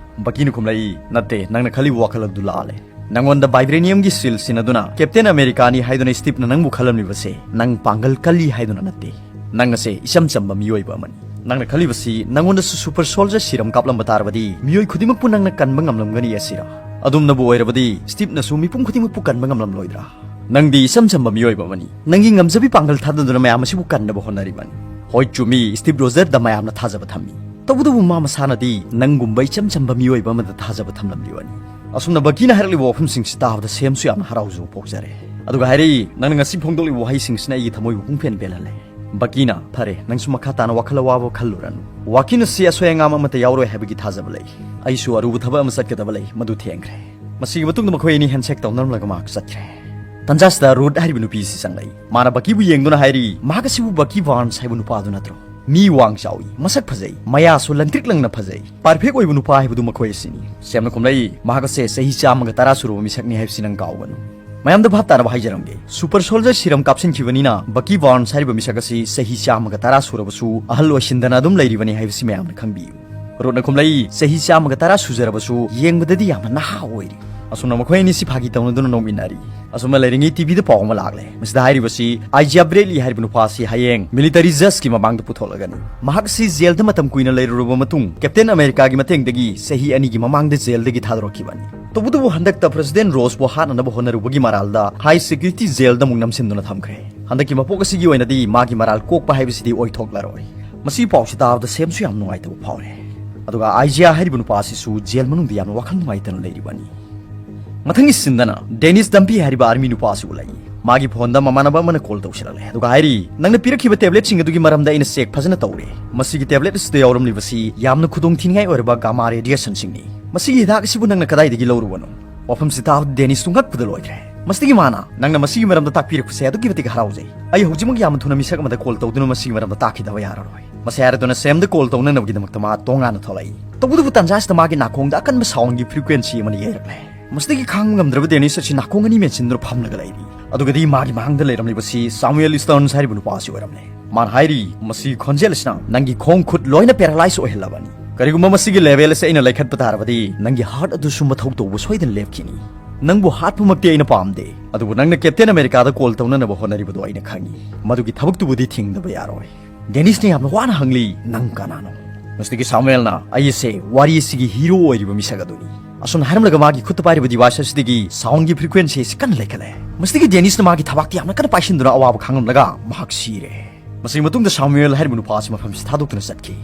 ꯕꯀꯤꯅ ꯈꯨꯝꯂꯛꯏ, "ꯅꯠꯇꯦ, ꯅꯪꯅ ꯈꯜꯂꯤꯕ ꯋꯥꯈꯜ ꯑꯗꯨ ꯂꯥꯜꯂꯦ꯫ ꯅꯪꯉꯣꯟꯗ vibraniumꯒꯤ seal ꯁꯤꯟꯅꯗꯨꯅ Captain Americaꯅꯤ ꯍꯥꯏꯗꯨꯅ Steveꯅ ꯅꯪꯕꯨ ꯈꯜꯂꯝꯂꯤꯕꯁꯦ ꯅꯪ ꯄꯥꯡꯒꯜ ꯀꯜꯂꯤ ꯍꯥꯏꯗꯨꯅ ꯅꯠꯇꯦ꯫ ꯅꯪ ꯑꯁꯦ ꯏꯆꯝ ꯆꯝꯕ ꯃꯤꯑꯣꯏꯕ ꯑꯃꯅꯤ꯫ ꯅꯪꯅ ꯈꯜꯂꯤꯕꯁꯤ ꯅꯪꯉꯣꯟꯗꯁꯨ Super Soldier serum ꯀꯥꯞꯂꯝꯕ ꯇꯥꯔꯕꯗꯤ ꯃꯤꯑꯣꯏ ꯈꯨꯗꯤꯡꯃꯛꯄꯨ ꯅꯪꯅ ꯀꯟꯕ ꯉꯝꯂꯝꯒꯅꯤ ꯑꯁꯤꯔꯥ? ꯑꯗꯨꯝꯅꯕꯨ ꯑꯣꯏꯔꯕꯗꯤ Steveꯅꯁꯨ ꯃꯤꯄꯨꯝ ꯈꯨꯗꯤꯡꯃꯛꯄꯨ ꯀꯟꯕ ꯉꯝꯂꯝꯂꯣꯏꯗ꯭ꯔꯥ? ꯅꯪꯗꯤ ꯏꯆꯝ ꯆꯝꯕ ꯃꯤꯑꯣꯏꯕ ꯑꯃꯅꯤ꯫ ꯅꯪꯒꯤ ꯉꯝꯖꯕꯤ ꯄꯥꯡꯒꯜ ꯊꯥꯗꯗꯨꯅ ꯃꯌꯥꯝ ꯑꯁꯤꯕꯨ ꯀꯟꯅꯕ ꯍꯣꯠꯅꯔꯤꯕꯅꯤ꯫ ꯍꯣꯏ, ꯆꯨꯝꯃꯤ, ꯁ꯭ꯇꯤꯚ ꯔꯣꯖꯔꯗ ꯃꯌꯥꯝꯅ ꯊꯥꯖꯕ ꯊꯝꯃꯤ꯫ ꯇꯧꯕꯇꯕꯨ ꯃꯥ ꯃꯁꯥꯅꯗꯤ ꯅꯪꯒꯨꯝꯕ ꯏꯆꯝ ꯆꯝꯕ ꯃꯤꯑꯣꯏꯕ ꯑꯃꯗ ꯊꯥꯖꯕ ꯊꯝꯂꯝꯂꯤꯕꯅꯤ꯫ ꯑꯁꯨꯝꯅ ꯕꯀꯤꯅ ꯍꯥꯏꯔꯛꯂꯤꯕ ꯋꯥꯐꯝꯁꯤꯡꯁꯤ ꯇꯥꯕꯗ ꯁꯦꯝꯁꯨ ꯌꯥꯝꯅ ꯍꯔꯥꯎꯖꯕ ꯄꯣꯛꯆꯔꯦ꯫ ꯑꯗꯨꯒ ꯍꯥꯏꯔꯛꯏ, "ꯅꯪꯅ ꯉꯁꯤ ꯐꯣꯡꯗꯣꯛꯂꯤꯕ ꯋꯥꯍꯩꯁꯤꯡꯁꯤꯅ ꯑꯩꯒꯤ ꯊꯃꯣꯏꯕꯨ ꯄꯨꯡꯄꯦꯟ ꯄꯦꯜꯍꯜꯂꯦ꯫ ꯕꯀꯤꯅ, ꯐꯔꯦ, ꯅꯪꯁꯨ ꯃꯈꯥ ꯇꯥꯅ ꯋꯥꯈꯜ ꯑꯋꯥꯕ ꯈꯜꯂꯨꯔꯅꯨ꯫ ꯋꯥꯀꯤꯟ ꯑꯁꯤ ꯑꯁꯣꯏ ꯑꯉꯥꯝ ꯑꯃꯠꯇ ꯌꯥꯎꯔꯣꯏ ꯍꯥꯏꯕꯒꯤ ꯊꯥꯖꯕ ꯂꯩ꯫ ꯑꯩꯁꯨ ꯑꯔꯨꯕ ꯊꯕꯛ ꯑꯃ ꯆꯠꯀꯗꯕ ꯂꯩ, ꯃꯗꯨ ꯊꯦꯡꯈ꯭ꯔꯦ꯫" ꯃꯁꯤꯒꯤ ꯃꯇꯨꯡꯗ ꯃꯈꯣꯏ ꯑꯅꯤ ꯍꯦꯟꯁꯦꯛ ꯇꯧꯅꯔꯝꯂꯒ ꯃꯍꯥꯛ ꯆꯠꯈ꯭ꯔꯦ꯫ ꯇꯟꯖꯥꯁꯤꯗ ꯔꯨꯠ ꯍꯥꯏꯔꯤꯕ ꯅꯨꯄꯤ ꯑꯁꯤ ꯆꯪꯂꯛꯏ꯫ ꯃꯥꯅ ꯕꯀꯤꯕꯨ ꯌꯦꯡꯗꯨꯅ ꯍꯥꯏꯔꯤ, "ꯃꯍꯥꯛ ꯑꯁꯤꯕꯨ ꯕꯀꯤ ꯕꯥꯔꯟꯁ ꯍꯥꯏꯕ ꯅꯨꯄꯥꯗꯨ ꯅꯠꯇ꯭ꯔꯣ? ꯃꯤ ꯋꯥꯡ ꯆꯥꯎꯏ, ꯃꯁꯛ ꯐꯖꯩ, ꯃꯌꯥꯁꯨ ꯂꯪꯇ꯭ꯔꯤꯛ ꯂꯪꯅ ꯐꯖꯩ꯫ ꯄꯔꯐꯦꯛ ꯑꯣꯏꯕ ꯅꯨꯄꯥ ꯍꯥꯏꯕꯗꯨ ꯃꯈꯣꯏ ꯑꯁꯤꯅꯤ꯫" ꯁꯦꯝꯅ ꯈꯨꯝꯂꯛꯏ, "ꯃꯍꯥꯛ ꯑꯁꯦ ꯆꯍꯤ ꯆꯥꯝꯃꯒ ꯇꯔꯥ ꯁꯨꯔꯕ ꯃꯤꯁꯛꯅꯤ ꯍꯥꯏꯕꯁꯤ ꯅꯪ ꯀꯥꯎꯒꯅꯨ꯫" ꯃꯌꯥꯝꯗ ꯚꯥꯞ ꯇꯥꯅꯕ ꯍꯥꯏꯖꯔꯝꯒꯦ, ꯁꯨꯄꯔ ꯁꯣꯜꯖꯔ ꯁꯤꯔꯝ ꯀꯥꯞꯁꯤꯟꯈꯤꯕꯅꯤꯅ ꯕꯀꯤ ꯕꯥꯔꯟꯁ ꯍꯥꯏꯔꯤꯕ ꯃꯤꯁꯛ ꯑꯁꯤ ꯆꯍꯤ ꯆꯥꯝꯃꯒ ꯇꯔꯥ ꯁꯨꯔꯕꯁꯨ ꯑꯍꯜ ꯑꯣꯏꯁꯤꯟꯗꯅ ꯑꯗꯨꯝ ꯂꯩꯔꯤꯕꯅꯤ ꯍꯥꯏꯕꯁꯤ ꯃꯌꯥꯝꯅ ꯈꯪꯕꯤꯌꯨ꯫ ꯔꯨꯠꯅ ꯈꯨꯝꯂꯛꯏ, "ꯆꯍꯤ ꯆꯥꯝꯃꯒ ꯇꯔꯥ ꯁꯨꯖꯔꯕꯁꯨ ꯌꯦꯡꯕꯗꯗꯤ ꯌꯥꯝꯅ ꯅꯍꯥ ꯑꯣꯏꯔꯤ꯫" ꯑꯁꯨꯝꯅ ꯃꯈꯣꯏ ꯑꯅꯤꯁꯤ ꯐꯥꯒꯤ ꯇꯧꯅꯗꯨꯅ ꯅꯣꯛꯃꯤꯟꯅꯔꯤ꯫ ꯑꯁꯨꯝꯅ ꯂꯩꯔꯤꯉꯩ ꯇꯤꯚꯤꯗ ꯄꯥꯎ ꯑꯃ ꯂꯥꯛꯂꯦ꯫ ꯃꯁꯤꯗ ꯍꯥꯏꯔꯤꯕꯁꯤ ꯑꯥꯏꯖꯤꯌꯥ ꯕ꯭ꯔꯦꯗꯂꯤ ꯍꯥꯏꯔꯤꯕ ꯅꯨꯄꯥ ꯑꯁꯤ ꯍꯌꯦꯡ ꯃꯤꯂꯤꯇꯔꯤ ꯖꯖꯀꯤ ꯃꯃꯥꯡꯗ ꯄꯨꯊꯣꯛꯂꯒꯅꯤ꯫ ꯃꯍꯥꯛ ꯑꯁꯤ ꯖꯦꯜꯗ ꯃꯇꯝ ꯀꯨꯏꯅ ꯂꯩꯔꯨꯔꯕ ꯃꯇꯨꯡ ꯀꯦꯞꯇꯦꯟ ꯑꯃꯦꯔꯤꯀꯥꯒꯤ ꯃꯇꯦꯡꯗꯒꯤ ꯆꯍꯤ ꯑꯅꯤꯒꯤ ꯃꯃꯥꯡꯗ ꯖꯦꯜꯗꯒꯤ ꯊꯥꯗꯣꯔꯛꯈꯤꯕꯅꯤ꯫ ꯇꯧꯕꯇꯕꯨ ꯍꯟꯗꯛꯇ ꯄ꯭ꯔꯦꯁꯤꯗꯦꯟ ꯔꯣꯁꯄꯨ ꯍꯥꯠꯅꯅꯕ ꯍꯣꯠꯅꯔꯨꯕꯒꯤ ꯃꯔꯥꯜꯗ ꯍꯥꯏ ꯁꯦꯀ꯭ꯌꯨꯔꯤꯇꯤ ꯖꯦꯜꯗ ꯑꯃꯨꯛ ꯅꯝꯁꯤꯟꯗꯨꯅ ꯊꯝꯈ꯭ꯔꯦ꯫ ꯍꯟꯗꯛꯀꯤ ꯃꯄꯣꯛ ꯑꯁꯤꯒꯤ ꯑꯣꯏꯅꯗꯤ ꯃꯥꯒꯤ ꯃꯔꯥꯜ ꯀꯣꯛꯄ ꯍꯥꯏꯕꯁꯤꯗꯤ ꯑꯣꯏꯊꯣꯛꯂꯔꯣꯏ꯫ ꯃꯁꯤ ꯄꯥꯎꯁꯤ ꯇꯥꯕꯗ ꯁꯦꯝꯁꯨ ꯌꯥꯝ ꯅꯨꯡꯉꯥꯏꯇꯕ ꯐꯥꯎꯔꯦ꯫ ꯑꯗꯨꯒ ꯑꯥꯏꯖꯤꯌꯥ ꯍꯥꯏꯔꯤꯕ ꯅꯨꯄꯥ ꯑꯁꯤꯁꯨ ꯖꯦꯜ ꯃꯅꯨꯡꯗ ꯌꯥꯝꯅ ꯋꯥꯈꯜ ꯅꯨꯡꯉꯥꯏꯇꯅ ꯂꯩꯔꯤꯕꯅꯤ꯫ ꯃꯊꯪꯒꯤ ꯁꯤꯟꯗꯅ ꯗꯦꯅꯤꯁ ꯗꯝꯄꯤ ꯍꯥꯏꯔꯤꯕ ꯑꯥꯔꯃꯤ ꯅꯨꯄꯥ ꯑꯁꯤ ꯎꯠꯂꯛꯏ꯫ ꯃꯥꯒꯤ ꯐꯣꯟꯗ ꯃꯃꯥꯟꯅꯕ ꯑꯃꯅ ꯀꯣꯜ ꯇꯧꯁꯤꯜꯂꯛꯂꯦ, ꯑꯗꯨꯒ ꯍꯥꯏꯔꯤ, "ꯅꯪꯅ ꯄꯤꯔꯛꯈꯤꯕ ꯇꯦꯕ꯭ꯂꯦꯠꯁꯤꯡ ꯑꯗꯨꯒꯤ ꯃꯔꯝꯗ ꯑꯩꯅ ꯆꯦꯛ ꯐꯖꯅ ꯇꯧꯔꯦ꯫ ꯃꯁꯤꯒꯤ ꯇꯦꯕ꯭ꯂꯦꯠ ꯑꯁꯤꯗ ꯌꯥꯎꯔꯝꯂꯤꯕꯁꯤ ꯌꯥꯝꯅ ꯈꯨꯗꯣꯡꯊꯤꯅꯤꯡꯉꯥꯏ ꯑꯣꯏꯔꯕ ꯒꯥꯃꯥ ꯔꯦꯗꯤꯌꯦꯁꯟꯁꯤꯡꯅꯤ꯫ ꯃꯁꯤꯒꯤ ꯍꯤꯗꯥꯛ ꯑꯁꯤꯕꯨ ꯅꯪꯅ ꯀꯗꯥꯏꯗꯒꯤ ꯂꯧꯔꯨꯕꯅꯣ?" ꯋꯥꯐꯝꯁꯤ ꯇꯥꯕꯗ ꯗꯦꯅꯤꯁꯇꯨ ꯉꯛꯄꯗ ꯂꯣꯏꯈ꯭ꯔꯦ꯫ ꯃꯁꯤꯗꯒꯤ ꯃꯥꯅ, "ꯅꯪꯅ ꯃꯁꯤꯒꯤ ꯃꯔꯝꯗ ꯇꯥꯛꯄꯤꯔꯛꯄꯁꯦ ꯑꯗꯨꯛꯀꯤ ꯃꯇꯤꯛ ꯍꯔꯥꯎꯖꯩ꯫ ꯑꯩ ꯍꯧꯖꯤꯛꯃꯛ ꯌꯥꯝꯅ ꯊꯨꯅ ꯃꯤꯁꯛ ꯑꯃꯗ ꯀꯣꯜ ꯇꯧꯗꯨꯅ ꯃꯁꯤꯒꯤ ꯃꯔꯝꯗ ꯇꯥꯛꯈꯤꯗꯕ ꯌꯥꯔꯔꯣꯏ꯫" ꯃꯁꯤ ꯍꯥꯏꯔꯗꯨꯅ ꯁꯦꯝꯗ ꯀꯣꯜ ꯇꯧꯅꯅꯕꯒꯤꯗꯃꯛꯇ ꯃꯥ ꯇꯣꯉꯥꯟꯅ ꯊꯣꯛꯂꯛꯏ꯫ ꯇꯧꯕꯇꯕꯨ ꯇꯟꯖꯥꯁꯤꯗ ꯃꯥꯒꯤ ꯅꯥꯀꯣꯡꯗ ꯑꯀꯟꯕ ꯁꯥꯎꯟꯒꯤ ꯐ꯭ꯔꯤꯀ꯭ꯋꯦꯟꯁꯤ ꯑꯃꯅ ꯌꯩꯔꯛꯂꯦ꯫ ꯃꯁꯤꯗꯒꯤ ꯈꯥꯡꯕ ꯉꯝꯗ꯭ꯔꯕ ꯗꯦꯅꯤꯁ ꯑꯁꯤ ꯅꯥꯀꯣꯡ ꯑꯅꯤ ꯃꯦꯟꯁꯤꯟꯗꯨꯅ ꯐꯝꯂꯒ ꯂꯩꯔꯤ꯫ ꯑꯗꯨꯒꯗꯤ ꯃꯥꯒꯤ ꯃꯥꯡꯗ ꯂꯩꯔꯝꯂꯤꯕꯁꯤ ꯁꯥꯃꯨꯑꯦꯜ ꯏꯁꯇꯔꯟꯁ ꯍꯥꯏꯔꯤꯕ ꯅꯨꯄꯥ ꯑꯁꯤ ꯑꯣꯏꯔꯝꯂꯦ꯫ ꯃꯥꯅ ꯍꯥꯏꯔꯤ, "ꯃꯁꯤꯒꯤ ꯈꯣꯟꯖꯦꯜ ꯑꯁꯤꯅ ꯅꯪꯒꯤ ꯈꯣꯡ ꯈꯨꯠ ꯂꯣꯏꯅ ꯄꯦꯔꯥꯂꯥꯏꯁ ꯑꯣꯏꯍꯜꯂꯕꯅꯤ꯫ ꯀꯔꯤꯒꯨꯝꯕ ꯃꯁꯤꯒꯤ ꯂꯦꯚꯦꯜ ꯑꯁꯤ ꯑꯩꯅ ꯂꯩꯈꯠꯄ ꯇꯥꯔꯕꯗꯤ ꯅꯪꯒꯤ ꯍꯥꯔꯠ ꯑꯗꯨꯁꯨ ꯃꯊꯧ ꯇꯧꯕ ꯁꯣꯏꯗꯅ ꯂꯦꯞꯈꯤꯅꯤ꯫ ꯅꯪꯕꯨ ꯍꯥꯠꯄꯃꯛꯇꯤ ꯑꯩꯅ ꯄꯥꯝꯗꯦ, ꯑꯗꯨꯕꯨ ꯅꯪꯅ ꯀꯦꯞꯇꯦꯟ ꯑꯃꯦꯔꯤꯀꯥꯗ ꯀꯣꯜ ꯇꯧꯅꯅꯕ ꯍꯣꯠꯅꯔꯤꯕꯗꯣ ꯑꯩꯅ ꯈꯪꯏ꯫ ꯃꯗꯨꯒꯤ ꯊꯕꯛꯇꯨꯕꯨꯗꯤ ꯊꯤꯡꯗꯕ ꯌꯥꯔꯣꯏ꯫" ꯗꯦꯅꯤꯁꯅ ꯌꯥꯝꯅ ꯋꯥꯅ ꯍꯪꯂꯤ, "ꯅꯪ ꯀꯅꯥꯅꯣ?" ꯃꯁꯤꯗꯒꯤ ꯁꯥꯃꯨꯑꯦꯜꯅ, "ꯑꯩ ꯑꯁꯦ ꯋꯥꯔꯤ ꯑꯁꯤꯒꯤ ꯍꯤꯔꯣ ꯑꯣꯏꯔꯤꯕ ꯃꯤꯁꯛ ꯑꯗꯨꯅꯤ꯫" ꯑꯁꯨꯝꯅ ꯍꯥꯏꯔꯝꯂꯒ ꯃꯥꯒꯤ ꯈꯨꯠꯇ ꯄꯥꯏꯔꯤꯕ ꯗꯤꯚꯥꯏꯁ ꯑꯁꯤꯗꯒꯤ ꯁꯥꯎꯟꯒꯤ ꯐ꯭ꯔꯤꯀ꯭ꯋꯦꯟꯁꯤ ꯑꯁꯤ ꯀꯟꯅ ꯂꯩꯈꯠꯂꯦ꯫ ꯃꯁꯤꯗꯒꯤ ꯗꯦꯅꯤꯁꯅ ꯃꯥꯒꯤ ꯊꯕꯥꯛꯇ ꯌꯥꯝꯅ ꯀꯟꯅ ꯄꯥꯏꯁꯤꯟꯗꯨꯅ ꯑꯋꯥꯕ ꯈꯥꯡꯂꯝꯂꯒ ꯃꯍꯥꯛ ꯁꯤꯔꯦ꯫ ꯃꯁꯤꯒꯤ ꯃꯇꯨꯡꯗ ꯁꯥꯃꯨꯑꯦꯜ ꯍꯥꯏꯔꯤꯕ ꯅꯨꯄꯥ ꯑꯁꯤ ꯃꯐꯝꯁꯤ ꯊꯥꯗꯣꯛꯇꯨꯅ ꯆꯠꯈꯤ꯫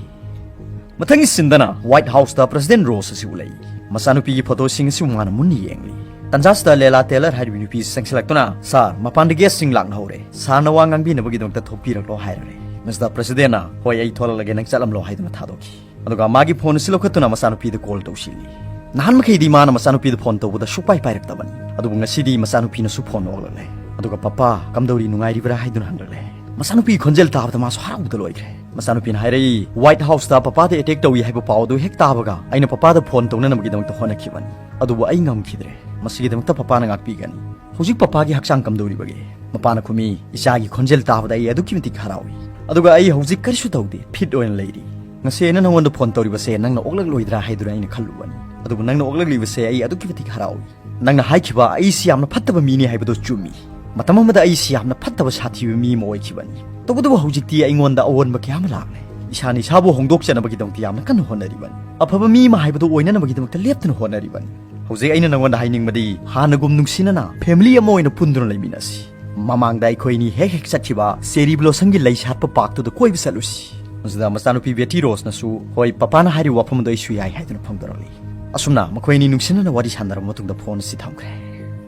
ꯃꯊꯪꯒꯤ ꯁꯤꯟꯗꯅ ꯋꯥꯏꯠ ꯍꯥꯎꯁꯇ ꯄ꯭ꯔꯁꯤꯗꯦꯟ ꯔꯣꯁ ꯑꯁꯤ ꯎꯠꯂꯛꯏ꯫ ꯃꯆꯥꯅꯨꯄꯤꯒꯤ ꯐꯣꯇꯣꯁꯤꯡ ꯑꯁꯤꯕꯨ ꯃꯥꯅ ꯃꯨꯟꯅ ꯌꯦꯡꯂꯤ꯫ ꯇꯟꯖꯥꯁꯤꯗ ꯂꯦꯂꯥ ꯇꯦꯂꯔ ꯍꯥꯏꯔꯤꯕ ꯅꯨꯄꯤ ꯑꯁꯤ ꯆꯪꯁꯤꯜꯂꯛꯇꯨꯅ, "ꯁꯥꯔ, ꯃꯄꯥꯟꯗ ꯒꯦꯁꯁꯤꯡ ꯂꯥꯛꯅ ꯍꯧꯔꯦ꯫ ꯁꯥꯔꯅ ꯋꯥ ꯉꯥꯡꯕꯤꯅꯕꯒꯤꯗꯃꯛꯇ ꯊꯣꯛꯄꯤꯔꯛꯂꯣ" ꯍꯥꯏꯔꯔꯦ꯫ ꯃꯁꯤꯗ ꯄ꯭ꯔꯁꯤꯗꯦꯟꯅ, "ꯍꯣꯏ, ꯑꯩ ꯊꯣꯛꯂꯛꯂꯒꯦ, ꯅꯪ ꯆꯠꯂꯝꯂꯣ" ꯍꯥꯏꯗꯨꯅ ꯊꯥꯗꯣꯛꯈꯤ꯫ ꯑꯗꯨꯒ ꯃꯥꯒꯤ ꯐꯣꯟ ꯑꯁꯤ ꯂꯧꯈꯠꯇꯨꯅ ꯃꯆꯥꯅꯨꯄꯤꯗ ꯀꯣꯜ ꯇꯧꯁꯤꯜꯂꯤ꯫ ꯅꯍꯥꯟ ꯃꯈꯩꯗꯤ ꯃꯥꯅ ꯃꯆꯥꯅꯨꯄꯤꯗ ꯐꯣꯟ ꯇꯧꯕꯗ ꯁꯨꯛꯄꯥꯏ ꯄꯥꯏꯔꯛꯇꯕꯅꯤ꯫ ꯑꯗꯨꯕꯨ ꯉꯁꯤꯗꯤ ꯃꯆꯥꯅꯨꯄꯤꯅꯁꯨ ꯐꯣꯟ ꯑꯣꯛꯂꯛꯂꯦ꯫ ꯑꯗꯨꯒ, "ꯄꯄꯥ, ꯀꯝꯗꯧꯔꯤ, ꯅꯨꯡꯉꯥꯏꯔꯤꯕ꯭ꯔꯥ?" ꯍꯥꯏꯗꯨꯅ ꯍꯪꯂꯛꯂꯦ꯫ ꯃꯆꯥꯅꯨꯄꯤꯒꯤ ꯈꯣꯟꯖꯦꯜ ꯇꯥꯕꯗ ꯃꯥꯁꯨ ꯍꯔꯥꯎꯕꯗ ꯂꯣꯏꯈ꯭ꯔꯦ꯫ ꯃꯆꯥꯅꯨꯄꯤꯅ ꯍꯥꯏꯔꯛꯏ, "ꯋꯥꯏꯠ ꯍꯥꯎꯁꯇ ꯄꯄꯥꯗ ꯑꯦꯇꯦꯛ ꯇꯧꯏ ꯍꯥꯏꯕ ꯄꯥꯎ ꯑꯗꯨ ꯍꯦꯛ ꯇꯥꯕꯒ ꯑꯩꯅ ꯄꯄꯥꯗ ꯐꯣꯟ ꯇꯧꯅꯅꯕꯒꯤꯗꯃꯛꯇ ꯍꯣꯠꯅꯈꯤꯕꯅꯤ꯫ ꯑꯗꯨꯕꯨ ꯑꯩ ꯉꯝꯈꯤꯗ꯭ꯔꯦ꯫ ꯃꯁꯤꯒꯤꯗꯃꯛꯇ ꯄꯄꯥꯅ ꯉꯥꯛꯄꯤꯒꯅꯤ꯫ ꯍꯧꯖꯤꯛ ꯄꯄꯥꯒꯤ ꯍꯛꯆꯥꯡ ꯀꯝꯗꯧꯔꯤꯕꯒꯦ?" ꯃꯄꯥꯅ ꯈꯨꯝꯃꯤ, "ꯏꯆꯥꯒꯤ ꯈꯣꯟꯖꯦꯜ ꯇꯥꯕꯗ ꯑꯩ ꯑꯗꯨꯛꯀꯤ ꯃꯇꯤꯛ ꯍꯔꯥꯎꯏ꯫ ꯑꯗꯨꯒ ꯑꯩ ꯍꯧꯖꯤꯛ ꯀꯔꯤꯁꯨ ꯇꯧꯗꯦ, ꯐꯤꯠ ꯑꯣꯏꯅ ꯂꯩꯔꯤ꯫ ꯉꯁꯤ ꯑꯩꯅ ꯅꯉꯣꯟꯗ ꯐꯣꯟ ꯇꯧꯔꯤꯕꯁꯦ ꯅꯪꯅ ꯑꯣꯛꯂꯛꯂꯣꯏꯗ꯭ꯔꯥ ꯍꯥꯏꯗꯨꯅ ꯑꯩꯅ ꯈꯜꯂꯨꯕꯅꯤ꯫ ꯑꯗꯨꯕꯨ ꯅꯪꯅ ꯑꯣꯛꯂꯛꯂꯤꯕꯁꯦ ꯑꯩ ꯑꯗꯨꯛꯀꯤ ꯃꯇꯤꯛ ꯍꯔꯥꯎꯏ꯫ ꯅꯪꯅ ꯍꯥꯏꯈꯤꯕ ꯑꯩꯁꯤ ꯌꯥꯝꯅ ꯐꯠꯇꯕ ꯃꯤꯅꯤ ꯍꯥꯏꯕꯗꯨ ꯆꯨꯝꯃꯤ꯫ ꯃꯇꯝ ꯑꯃꯗ ꯑꯩꯁꯤ ꯌꯥꯝꯅ ꯐꯠꯇꯕ ꯁꯥꯊꯤꯕ ꯃꯤ ꯑꯃ ꯑꯣꯏꯈꯤꯕꯅꯤ꯫ ꯇꯧꯕꯇꯕꯨ ꯍꯧꯖꯤꯛꯇꯤ ꯑꯩꯉꯣꯟꯗ ꯑꯑꯣꯟꯕ ꯀꯌꯥ ꯑꯃ ꯂꯥꯛꯂꯦ꯫ ꯏꯁꯥꯅ ꯏꯁꯥꯕꯨ ꯍꯣꯡꯗꯣꯛꯆꯅꯕꯒꯤꯗꯃꯛꯇ ꯌꯥꯝꯅ ꯀꯟꯅ ꯍꯣꯠꯅꯔꯤꯕꯅꯤ꯫ ꯑꯐꯕ ꯃꯤ ꯑꯃ ꯍꯥꯏꯕꯗꯨ ꯑꯣꯏꯅꯅꯕꯒꯤꯗꯃꯛꯇ ꯂꯦꯞꯇꯅ ꯍꯣꯠꯅꯔꯤꯕꯅꯤ꯫ ꯍꯧꯖꯤꯛ ꯑꯩꯅ ꯅꯉꯣꯟꯗ ꯍꯥꯏꯅꯤꯡꯕꯗꯤ, ꯍꯥꯟꯅꯒꯨꯝ ꯅꯨꯡꯁꯤꯅꯅ ꯐꯦꯃꯤꯂꯤ ꯑꯃ ꯑꯣꯏꯅ ꯄꯨꯟꯗꯨꯅ ꯂꯩꯃꯤꯟꯅꯁꯤ꯫ ꯃꯃꯥꯡꯗ ꯑꯩꯈꯣꯏꯅꯤ ꯍꯦꯛ ꯍꯦꯛ ꯆꯠꯈꯤꯕ ꯆꯦꯔꯤ ꯕ꯭ꯂꯣꯁꯝꯒꯤ ꯂꯩ ꯁꯥꯠꯄ ꯄꯥꯔꯛꯇꯨꯗ ꯀꯣꯏꯕ ꯆꯠꯂꯨꯁꯤ꯫" ꯃꯁꯤꯗ ꯃꯆꯥꯅꯨꯄꯤ ꯕꯦꯇꯤ ꯔꯣꯁꯅꯁꯨ, "ꯍꯣꯏ, ꯄꯄꯥꯅ ꯍꯥꯏꯔꯤꯕ ꯋꯥꯐꯝ ꯑꯗꯨ ꯑꯩꯁꯨ ꯌꯥꯏ" ꯍꯥꯏꯗꯨꯅ ꯐꯣꯡꯗꯣꯔꯛꯂꯤ꯫ ꯑꯁꯨꯝꯅ ꯃꯈꯣꯏ ꯑꯅꯤ ꯅꯨꯡꯁꯤꯅꯅ ꯋꯥꯔꯤ ꯁꯥꯟꯅꯔꯕ ꯃꯇꯨꯡꯗ ꯐꯣꯟ ꯑꯁꯤ ꯊꯝꯈ꯭ꯔꯦ꯫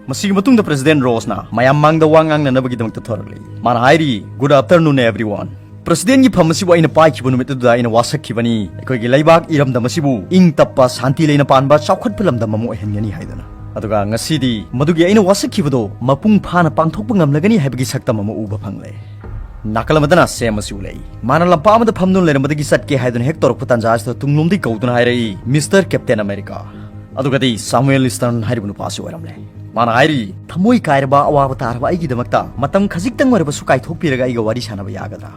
ꯃꯁꯤꯒꯤ ꯃꯇꯨꯡꯗ ꯄ꯭ꯔꯁꯤꯗꯦꯟ ꯔꯣꯁꯅ ꯃꯌꯥꯝ ꯃꯥꯡꯗ ꯋꯥ ꯉꯥꯡꯅꯅꯕꯒꯤꯗꯃꯛꯇ ꯊꯣꯔꯛꯂꯤ꯫ ꯃꯥꯅ ꯍꯥꯏꯔꯤ, "Good afternoon, everyone꯫ ꯄ꯭ꯔꯁꯤꯗꯦꯟꯒꯤ ꯐꯝ ꯑꯁꯤꯕꯨ ꯑꯩꯅ ꯄꯥꯏꯈꯤꯕ ꯅꯨꯃꯤꯠ ꯑꯗꯨꯗ ꯑꯩꯅ ꯋꯥꯁꯛꯈꯤꯕꯅꯤ, ꯑꯩꯈꯣꯏꯒꯤ ꯂꯩꯕꯥꯛ ꯏꯔꯝꯗꯝ ꯑꯁꯤꯕꯨ ꯏꯪ ꯇꯞꯄ, ꯁꯥꯟꯇꯤ ꯂꯩꯅ ꯄꯥꯟꯕ, ꯆꯥꯎꯈꯠꯄ ꯂꯝꯗꯝ ꯑꯃ ꯑꯣꯏꯍꯟꯒꯅꯤ ꯍꯥꯏꯗꯨꯅ꯫ ꯑꯗꯨꯒ ꯉꯁꯤꯗꯤ ꯃꯗꯨꯒꯤ ꯑꯩꯅ ꯋꯥꯁꯛꯈꯤꯕꯗꯣ ꯃꯄꯨꯡ ꯐꯥꯅ ꯄꯥꯡꯊꯣꯛꯄ ꯉꯝꯂꯒꯅꯤ ꯍꯥꯏꯕꯒꯤ ꯁꯛꯇꯝ ꯑꯃ ꯎꯕ ꯐꯪꯂꯦ꯫" ꯅꯥꯀꯜ ꯑꯃꯗꯅ ꯁꯦꯝ ꯑꯁꯤ ꯎꯠꯂꯛꯏ꯫ ꯃꯥꯅ ꯂꯝꯄꯥꯛ ꯑꯃꯗ ꯐꯝꯗꯨꯅ ꯂꯩꯔꯝꯕꯗꯒꯤ ꯆꯠꯀꯦ ꯍꯥꯏꯗꯨꯅ ꯍꯦꯛ ꯇꯧꯔꯛꯄ ꯇꯥꯟꯖꯥ ꯑꯁꯤꯗ ꯇꯨꯡꯂꯣꯝꯗꯒꯤ ꯀꯧꯗꯨꯅ ꯍꯥꯏꯔꯛꯏ, "ꯃꯤꯁꯇꯔ ꯀꯦꯞꯇꯦꯟ ꯑꯃꯦꯔꯤꯀꯥ꯫" ꯑꯗꯨꯒꯗꯤ ꯁꯥꯃꯨꯑꯦꯜ ꯏꯁꯇꯔꯟ ꯍꯥꯏꯔꯤꯕ ꯅꯨꯄꯥ ꯑꯁꯤ ꯑꯣꯏꯔꯝꯂꯦ꯫ ꯃꯥꯅ ꯍꯥꯏꯔꯤ, "ꯊꯃꯣꯏ ꯀꯥꯏꯔꯕ, ꯑꯋꯥꯕ ꯇꯥꯔꯕ ꯑꯩꯒꯤꯗꯃꯛꯇ ꯃꯇꯝ ꯈꯖꯤꯛꯇꯪ ꯑꯣꯏꯔꯕꯁꯨ ꯀꯥꯏꯊꯣꯛꯄꯤꯔꯒ ꯑꯩꯒ ꯋꯥꯔꯤ ꯁꯥꯟꯅꯕ ꯌꯥꯒꯗ꯭ꯔꯥ?"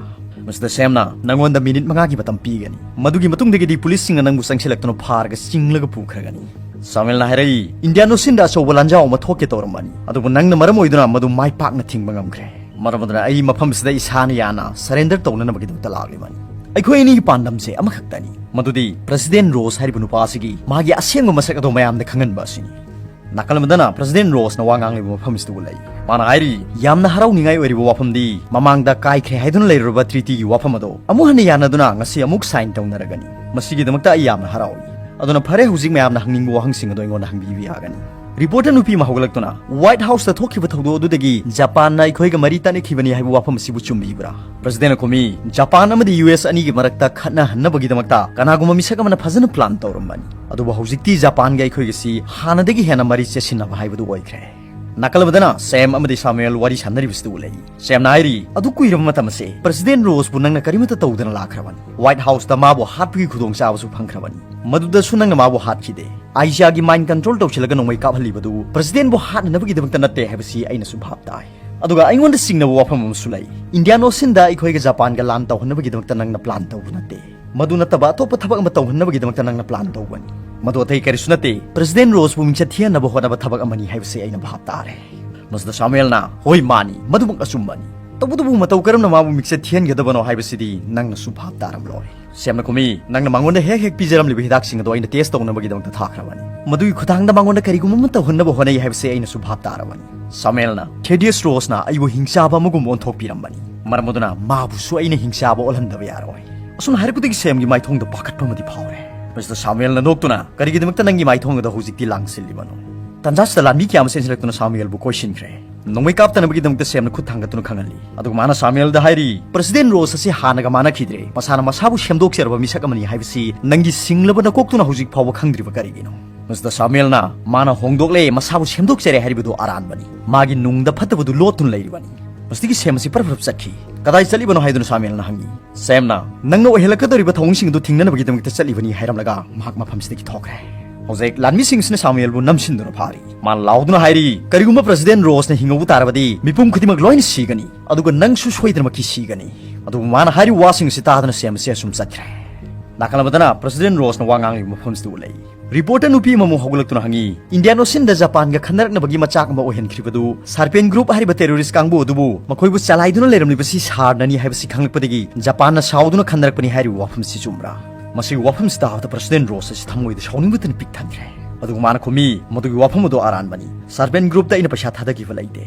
ꯃꯁꯤꯗ ꯁꯦꯝꯅ, "ꯅꯉꯣꯟꯗ ꯃꯤꯅꯤꯠ ꯃꯉꯥꯒꯤ ꯃꯇꯝ ꯄꯤꯒꯅꯤ꯫ ꯃꯗꯨꯒꯤ ꯃꯇꯨꯡꯗꯒꯤꯗꯤ ꯄꯨꯂꯤꯁꯁꯤꯡꯅ ꯅꯪꯕꯨ ꯆꯪꯁꯤꯜꯂꯛꯇꯨꯅ ꯐꯥꯔꯒ ꯆꯤꯡꯂꯒ ꯄꯨꯈ꯭ꯔꯒꯅꯤ꯫" ꯁꯥꯃꯨꯑꯦꯜꯅ ꯍꯥꯏꯔꯛꯏ, "ꯏꯟꯗꯤꯌꯥꯟ ꯑꯣꯁꯤꯟꯗ ꯑꯆꯧꯕ ꯂꯥꯟꯖꯥꯎ ꯑꯃ ꯊꯣꯛꯀꯦ ꯇꯧꯔꯝꯕꯅꯤ, ꯑꯗꯨꯕꯨ ꯅꯪꯅ ꯃꯔꯝ ꯑꯣꯏꯗꯨꯅ ꯃꯗꯨ ꯃꯥꯏ ꯄꯥꯛꯅ ꯊꯤꯡꯕ ꯉꯝꯈ꯭ꯔꯦ꯫ ꯃꯔꯝ ꯑꯗꯨꯅ ꯑꯩ ꯃꯐꯝꯁꯤꯗ ꯏꯁꯥꯅ ꯌꯥꯅ ꯁꯔꯦꯟꯗꯔ ꯇꯧꯅꯅꯕꯒꯤꯗꯃꯛꯇ ꯂꯥꯛꯂꯤꯕꯅꯤ꯫ ꯑꯩꯈꯣꯏ ꯑꯅꯤꯒꯤ ꯄꯥꯟꯗꯝꯁꯦ ꯑꯃꯈꯛꯇꯅꯤ, ꯃꯗꯨꯗꯤ ꯄ꯭ꯔꯁꯤꯗꯦꯟ ꯔꯣꯁ ꯍꯥꯏꯔꯤꯕ ꯅꯨꯄꯥ ꯑꯁꯤꯒꯤ ꯃꯥꯒꯤ ꯑꯁꯦꯡꯕ ꯃꯁꯛ ꯑꯗꯨ ꯃꯌꯥꯝꯗ ꯈꯪꯍꯟꯕ ꯑꯁꯤꯅꯤ꯫" ꯅꯥꯀꯜ ꯑꯃꯗꯅ ꯄ꯭ꯔꯁꯤꯗꯦꯟ ꯔꯣꯁꯅ ꯋꯥ ꯉꯥꯡꯂꯤꯕ ꯃꯐꯝꯁꯤꯗꯕꯨ ꯂꯩ꯫ ꯃꯥꯅ ꯍꯥꯏꯔꯤ, ꯌꯥꯝꯅ ꯍꯔꯥꯎꯅꯤꯡꯉꯥꯏ ꯑꯣꯏꯔꯤꯕ ꯋꯥꯐꯝꯗꯤ ꯃꯃꯥꯡꯗ ꯀꯥꯏꯈ꯭ꯔꯦ ꯍꯥꯏꯗꯨꯅ ꯂꯩꯔꯨꯔꯕ ꯇ꯭ꯔꯤꯇꯤꯒꯤ ꯋꯥꯐꯝ ꯑꯗꯣ ꯑꯃꯨꯛ ꯍꯟꯅ ꯌꯥꯅꯗꯨꯅ ꯉꯁꯤ ꯑꯃꯨꯛ ꯁꯥꯏꯟ ꯇꯧꯅꯔꯒꯅꯤ꯫ ꯃꯁꯤꯒꯤꯗꯃꯛꯇ ꯑꯩ ꯌꯥꯝꯅ ꯍꯔꯥꯎꯏ꯫ ꯑꯗꯨꯅ ꯐꯔꯦ, ꯍꯧꯖꯤꯛ ꯃꯌꯥꯝꯅ ꯍꯪꯅꯤꯡꯕ ꯋꯥꯍꯪꯁꯤꯡ ꯑꯗꯣ ꯑꯩꯉꯣꯟꯗ ꯍꯪꯕꯤꯕ ꯌꯥꯒꯅꯤ꯫ ꯔꯤꯄꯣꯔꯇꯔ ꯅꯨꯄꯤ ꯑꯃ ꯍꯧꯒꯠꯂꯛꯇꯨꯅ, "ꯋꯥꯏꯠ ꯍꯥꯎꯁꯇ ꯊꯣꯛꯈꯤꯕ ꯊꯧꯗꯣꯛ ꯑꯗꯨꯗꯒꯤ ꯖꯄꯥꯟꯅ ꯑꯩꯈꯣꯏꯒ ꯃꯔꯤ ꯇꯠꯅꯈꯤꯕꯅꯤ ꯍꯥꯏꯕ ꯋꯥꯐꯝ ꯑꯁꯤꯕꯨ ꯆꯨꯝꯕꯤꯕ꯭ꯔꯥ?" ꯄ꯭ꯔꯁꯤꯗꯦꯟꯅ ꯈꯨꯝꯃꯤ, "ꯖꯄꯥꯟ ꯑꯃꯗꯤ ꯌꯨ ꯑꯦꯁ ꯑꯅꯤꯒꯤ ꯃꯔꯛꯇ ꯈꯠꯅꯍꯟꯅꯕꯒꯤꯗꯃꯛꯇ ꯀꯅꯥꯒꯨꯝꯕ ꯃꯤꯁꯛ ꯑꯃꯅ ꯐꯖꯅ ꯄ꯭ꯂꯥꯟ ꯇꯧꯔꯝꯕꯅꯤ꯫ ꯑꯗꯨꯕꯨ ꯍꯧꯖꯤꯛꯇꯤ ꯖꯄꯥꯟꯒ ꯑꯩꯈꯣꯏꯒꯁꯤ ꯍꯥꯟꯅꯗꯒꯤ ꯍꯦꯟꯅ ꯃꯔꯤ ꯆꯦꯠꯁꯤꯟꯅꯕ ꯍꯥꯏꯕꯗꯨ ꯑꯣꯏꯈ꯭ꯔꯦ"꯫ ꯅꯥꯀꯜ ꯑꯃꯗꯅ ꯁꯦꯝ ꯑꯃꯗꯤ ꯁꯥꯃꯨꯑꯦꯜ ꯋꯥꯔꯤ ꯁꯥꯟꯅꯔꯤꯕꯁꯤꯗ ꯎꯠꯂꯛꯏ꯫ ꯁꯦꯝꯅ ꯍꯥꯏꯔꯤ, "ꯑꯗꯨ ꯀꯨꯏꯔꯕ ꯃꯇꯝ ꯑꯁꯦ ꯄ꯭ꯔꯁꯤꯗꯦꯟ ꯔꯣꯁꯄꯨ ꯅꯪꯅ ꯀꯔꯤꯃꯠꯇ ꯇꯧꯗꯅ ꯂꯥꯛꯈ꯭ꯔꯕꯅꯤ꯫ ꯋꯥꯏꯠ ꯍꯥꯎꯁꯇ ꯃꯥꯕꯨ ꯍꯥꯠꯄꯒꯤ ꯈꯨꯗꯣꯡꯆꯥꯕꯁꯨ ꯐꯪꯈ꯭ꯔꯕꯅꯤ꯫ ꯃꯗꯨꯗꯁꯨ ꯅꯪꯅ ꯃꯥꯕꯨ ꯍꯥꯠꯈꯤꯗꯦ꯫ ꯑꯥꯏꯖꯤꯌꯥꯒꯤ ꯃꯥꯏꯟ ꯀꯟꯇ꯭ꯔꯣꯜ ꯇꯧꯁꯤꯜꯂꯒ ꯅꯣꯡꯃꯩ ꯀꯥꯞꯍꯜꯂꯤꯕꯗꯨ ꯄ꯭ꯔꯁꯤꯗꯦꯟꯕꯨ ꯍꯥꯠꯅꯅꯕꯒꯤꯗꯃꯛꯇ ꯅꯠꯇꯦ ꯍꯥꯏꯕꯁꯤ ꯑꯩꯅꯁꯨ ꯚꯥꯞ ꯇꯥꯏ꯫ ꯑꯗꯨꯒ ꯑꯩꯉꯣꯟꯗ ꯆꯤꯡꯅꯕ ꯋꯥꯐꯝ ꯑꯃꯁꯨ ꯂꯩ꯫ ꯏꯟꯗꯤꯌꯥꯟ ꯑꯣꯁꯤꯟꯗ ꯑꯩꯈꯣꯏꯒ ꯖꯄꯥꯟꯒ ꯂꯥꯟ ꯇꯧꯍꯟꯅꯕꯒꯤꯗꯃꯛꯇ ꯅꯪꯅ ꯄ꯭ꯂꯥꯟ ꯇꯧꯕ ꯅꯠꯇꯦ꯫ ꯃꯗꯨ ꯅꯠꯇꯕ ꯑꯇꯣꯞꯄ ꯊꯕꯛ ꯑꯃ ꯇꯧꯍꯟꯅꯕꯒꯤꯗꯃꯛꯇ ꯅꯪꯅ ꯄ꯭ꯂꯥꯟ ꯇꯧꯕꯅꯤ꯫ ꯃꯗꯨ ꯑꯇꯩ ꯀꯔꯤꯁꯨ ꯅꯠꯇꯦ, ꯄ꯭ꯔꯁꯤꯗꯦꯟ ꯔꯣꯁꯄꯨ ꯃꯤꯡꯆꯠ ꯊꯤꯍꯟꯅꯕ ꯍꯣꯠꯅꯕ ꯊꯕꯛ ꯑꯃꯅꯤ ꯍꯥꯏꯕꯁꯤ ꯑꯩꯅ ꯚꯥꯞ ꯇꯥꯔꯦ"꯫ ꯃꯁꯤꯗ ꯁꯥꯃꯨꯑꯦꯜꯅ, "ꯍꯣꯏ, ꯃꯥꯅꯤ, ꯃꯗꯨꯃꯛ ꯑꯆꯨꯝꯕꯅꯤ꯫ ꯇꯧꯕꯇꯕꯨ ꯃꯇꯧ ꯀꯔꯝꯅ ꯃꯥꯕꯨ ꯃꯤꯡꯆꯠ ꯊꯤꯍꯟꯒꯗꯕꯅꯣ ꯍꯥꯏꯕꯁꯤꯗꯤ ꯅꯪꯅꯁꯨ ꯚꯥꯞ ꯇꯥꯔꯝꯂꯣꯏ"꯫ ꯁꯦꯝꯅ ꯈꯨꯝꯃꯤ, "ꯅꯪꯅ ꯃꯉꯣꯟꯗ ꯍꯦꯛ ꯍꯦꯛ ꯄꯤꯖꯔꯝꯂꯤꯕ ꯍꯤꯗꯥꯛꯁꯤꯡ ꯑꯗꯣ ꯑꯩꯅ ꯇꯦꯁ ꯇꯧꯅꯕꯒꯤꯗꯃꯛꯇ ꯊꯥꯈ꯭ꯔꯕꯅꯤ꯫ ꯃꯗꯨꯒꯤ ꯈꯨꯠꯊꯥꯡꯗ ꯃꯉꯣꯟꯗ ꯀꯔꯤꯒꯨꯝꯕ ꯑꯃ ꯇꯧꯍꯟꯅꯕ ꯍꯣꯠꯅꯩ ꯍꯥꯏꯕꯁꯤ ꯑꯩꯅꯁꯨ ꯚꯥꯞ ꯇꯥꯔꯕꯅꯤ"꯫ ꯁꯥꯃꯨꯑꯦꯜꯅ, "ꯊꯦꯗꯤꯌꯁ ꯔꯣꯁꯅ ꯑꯩꯕꯨ ꯍꯤꯡꯆꯥꯕ ꯑꯃꯒꯨꯝ ꯑꯣꯟꯊꯣꯛꯄꯤꯔꯝꯕꯅꯤ꯫ ꯃꯔꯝ ꯑꯗꯨꯅ ꯃꯥꯕꯨꯁꯨ ꯑꯩꯅ ꯍꯤꯡꯆꯥꯕ ꯑꯣꯜꯍꯟꯗꯕ ꯌꯥꯔꯣꯏ"꯫ ꯑꯁꯨꯝꯅ ꯍꯥꯏꯔꯛꯄꯗꯒꯤ ꯁꯦꯝꯒꯤ ꯃꯥꯏꯊꯣꯡꯗ ꯄꯥꯈꯠꯄ ꯑꯃꯗꯤ ꯐꯥꯎꯔꯦ꯫ ꯃꯁꯤꯗ ꯁꯥꯃꯨꯑꯦꯜꯅ ꯅꯣꯛꯇꯨꯅ, "ꯀꯔꯤꯒꯤꯗꯃꯛꯇ ꯅꯪꯒꯤ ꯃꯥꯏꯊꯣꯡ ꯑꯗꯨ ꯍꯧꯖꯤꯛꯇꯤ ꯂꯥꯡꯁꯤꯜꯂꯤꯕꯅꯣ?" ꯇꯟꯖꯥꯁꯤꯗ ꯂꯥꯟꯃꯤ ꯀꯌꯥ ꯑꯃ ꯆꯦꯟꯁꯤꯜꯂꯛꯇꯨꯅ ꯁꯥꯃꯨꯑꯦꯜꯕꯨ ꯀꯣꯏꯁꯤꯟꯈ꯭ꯔꯦ꯫ ꯅꯣꯡꯃꯩ ꯀꯥꯞꯇꯅꯕꯒꯤꯗꯃꯛꯇ ꯁꯦꯝꯅ ꯈꯨꯠ ꯊꯥꯡꯒꯠꯇꯨꯅ ꯈꯪꯍꯜꯂꯤ꯫ ꯑꯗꯨꯒ ꯃꯥꯅ ꯁꯥꯃꯨꯑꯦꯜꯗ ꯍꯥꯏꯔꯤ, "ꯄ꯭ꯔꯁꯤꯗꯦꯟ ꯔꯣꯁ ꯑꯁꯤ ꯍꯥꯟꯅꯒ ꯃꯥꯟꯅꯈꯤꯗ꯭ꯔꯦ꯫ ꯃꯁꯥꯅ ꯃꯁꯥꯕꯨ ꯁꯦꯝꯗꯣꯛꯆꯔꯕ ꯃꯤꯁꯛ ꯑꯃꯅꯤ ꯍꯥꯏꯕꯁꯤ ꯅꯪꯒꯤ ꯁꯤꯡꯂꯕ ꯅꯀꯣꯛꯇꯨꯅ ꯍꯧꯖꯤꯛ ꯐꯥꯎꯕ ꯈꯪꯗ꯭ꯔꯤꯕ ꯀꯔꯤꯒꯤꯅꯣ?" ꯃꯁꯤꯗ ꯁꯥꯃꯨꯑꯦꯜꯅ, "ꯃꯥꯅ ꯍꯣꯡꯗꯣꯛꯂꯦ, ꯃꯁꯥꯕꯨ ꯁꯦꯝꯗꯣꯛꯆꯔꯦ ꯍꯥꯏꯔꯤꯕꯗꯨ ꯑꯔꯥꯟꯕꯅꯤ꯫ ꯃꯥꯒꯤ ꯅꯨꯡꯗ ꯐꯠꯇꯕꯗꯨ ꯂꯣꯠꯇꯨꯅ ꯂꯩꯔꯤꯕꯅꯤ"꯫ ꯃꯁꯤꯗꯒꯤ ꯁꯦꯝ ꯑꯁꯤ ꯄꯔꯞ ꯄꯔꯞ ꯆꯠꯈꯤ꯫ "ꯀꯗꯥꯏ ꯆꯠꯂꯤꯕꯅꯣ?" ꯍꯥꯏꯗꯨꯅ ꯁꯥꯃꯨꯑꯦꯜꯅ ꯍꯪꯉꯤ꯫ ꯁꯦꯝꯅ, "ꯅꯪꯅ ꯑꯣꯏꯍꯜꯂꯛꯀꯗꯧꯔꯤꯕ ꯊꯧꯑꯣꯡꯁꯤꯡ ꯑꯗꯨ ꯊꯤꯡꯅꯅꯕꯒꯤꯗꯃꯛꯇ ꯆꯠꯂꯤꯕꯅꯤ" ꯍꯥꯏꯔꯝꯂꯒ ꯃꯍꯥꯛ ꯃꯐꯝꯁꯤꯗꯒꯤ ꯊꯣꯛꯈ꯭ꯔꯦ꯫ ꯍꯧꯖꯤꯛ ꯂꯥꯟꯃꯤꯁꯤꯡꯁꯤꯅ ꯁꯥꯃꯨꯑꯦꯜꯕꯨ ꯅꯝꯁꯤꯟꯗꯨꯅ ꯐꯥꯔꯤ꯫ ꯃꯥꯅ ꯂꯥꯎꯗꯨꯅ ꯍꯥꯏꯔꯤ, "ꯀꯔꯤꯒꯨꯝꯕ ꯄ꯭ꯔꯁꯤꯗꯦꯟ ꯔꯣꯁꯅ ꯍꯤꯡꯍꯧꯕ ꯇꯥꯔꯕꯗꯤ ꯃꯤꯄꯨꯝ ꯈꯨꯗꯤꯡꯃꯛ ꯂꯣꯏꯅ ꯁꯤꯒꯅꯤ, ꯑꯗꯨꯒ ꯅꯪꯁꯨ ꯁꯣꯏꯗꯅꯃꯛꯀꯤ ꯁꯤꯒꯅꯤ"꯫ ꯑꯗꯨꯕꯨ ꯃꯥꯅ ꯍꯥꯏꯔꯤꯕ ꯋꯥꯁꯤꯡ ꯑꯁꯤ ꯇꯥꯗꯅ ꯁꯦꯝ ꯑꯁꯤ ꯑꯁꯨꯝ ꯆꯠꯈ꯭ꯔꯦ꯫ ꯅꯥꯀꯜ ꯑꯃꯗꯅ ꯄ꯭ꯔꯁꯤꯗꯦꯟ ꯔꯣꯁꯅ ꯋꯥ ꯉꯥꯡꯂꯤꯕ ꯃꯐꯝꯁꯤꯗ ꯎꯠꯂꯛꯏ꯫ ꯔꯤꯄꯣꯔꯇꯔ ꯅꯨꯄꯤ ꯑꯃꯃꯨꯛ ꯍꯧꯒꯠꯂꯛꯇꯨꯅ ꯍꯪꯉꯤ, "ꯏꯟꯗꯤꯌꯥꯟ ꯑꯣꯁꯤꯟꯗ ꯖꯄꯥꯟꯒ ꯈꯟꯅꯔꯛꯅꯕꯒꯤ ꯃꯆꯥꯛ ꯑꯃ ꯑꯣꯏꯍꯟꯈ꯭ꯔꯤꯕꯗꯨ ꯁꯥꯔꯄꯦꯟ ꯒ꯭ꯔꯨꯞ ꯍꯥꯏꯔꯤꯕ ꯇꯦꯔꯣꯔꯤꯁ ꯀꯥꯡꯕꯨ ꯑꯗꯨꯕꯨ ꯃꯈꯣꯏꯕꯨ ꯆꯂꯥꯏꯗꯨꯅ ꯂꯩꯔꯝꯂꯤꯕꯁꯤ ꯁꯥꯔꯅꯅꯤ ꯍꯥꯏꯕꯁꯤ ꯈꯪꯂꯛꯄꯗꯒꯤ ꯖꯄꯥꯟꯅ ꯁꯥꯎꯗꯨꯅ ꯈꯟꯅꯔꯛꯄꯅꯤ ꯍꯥꯏꯔꯤꯕ ꯋꯥꯐꯝꯁꯤ ꯆꯨꯝꯕ꯭ꯔꯥ?" ꯃꯁꯤꯒꯤ ꯋꯥꯐꯝꯁꯤ ꯇꯥꯕꯗ ꯄ꯭ꯔꯁꯤꯗꯦꯟ ꯔꯣꯁ ꯑꯁꯤ ꯊꯃꯣꯏꯗ ꯁꯥꯎꯅꯤꯡꯕꯇꯅ ꯄꯤꯛ ꯊꯟꯈ꯭ꯔꯦ꯫ ꯑꯗꯨꯒ ꯃꯥꯅ ꯈꯨꯝꯃꯤ, "ꯃꯗꯨꯒꯤ ꯋꯥꯐꯝ ꯑꯗꯨ ꯑꯔꯥꯟꯕꯅꯤ꯫ ꯁꯥꯔꯄꯦꯟ ꯒ꯭ꯔꯨꯞꯇ ꯑꯩꯅ ꯄꯩꯁꯥ ꯊꯥꯗꯈꯤꯕ ꯂꯩꯇꯦ"꯫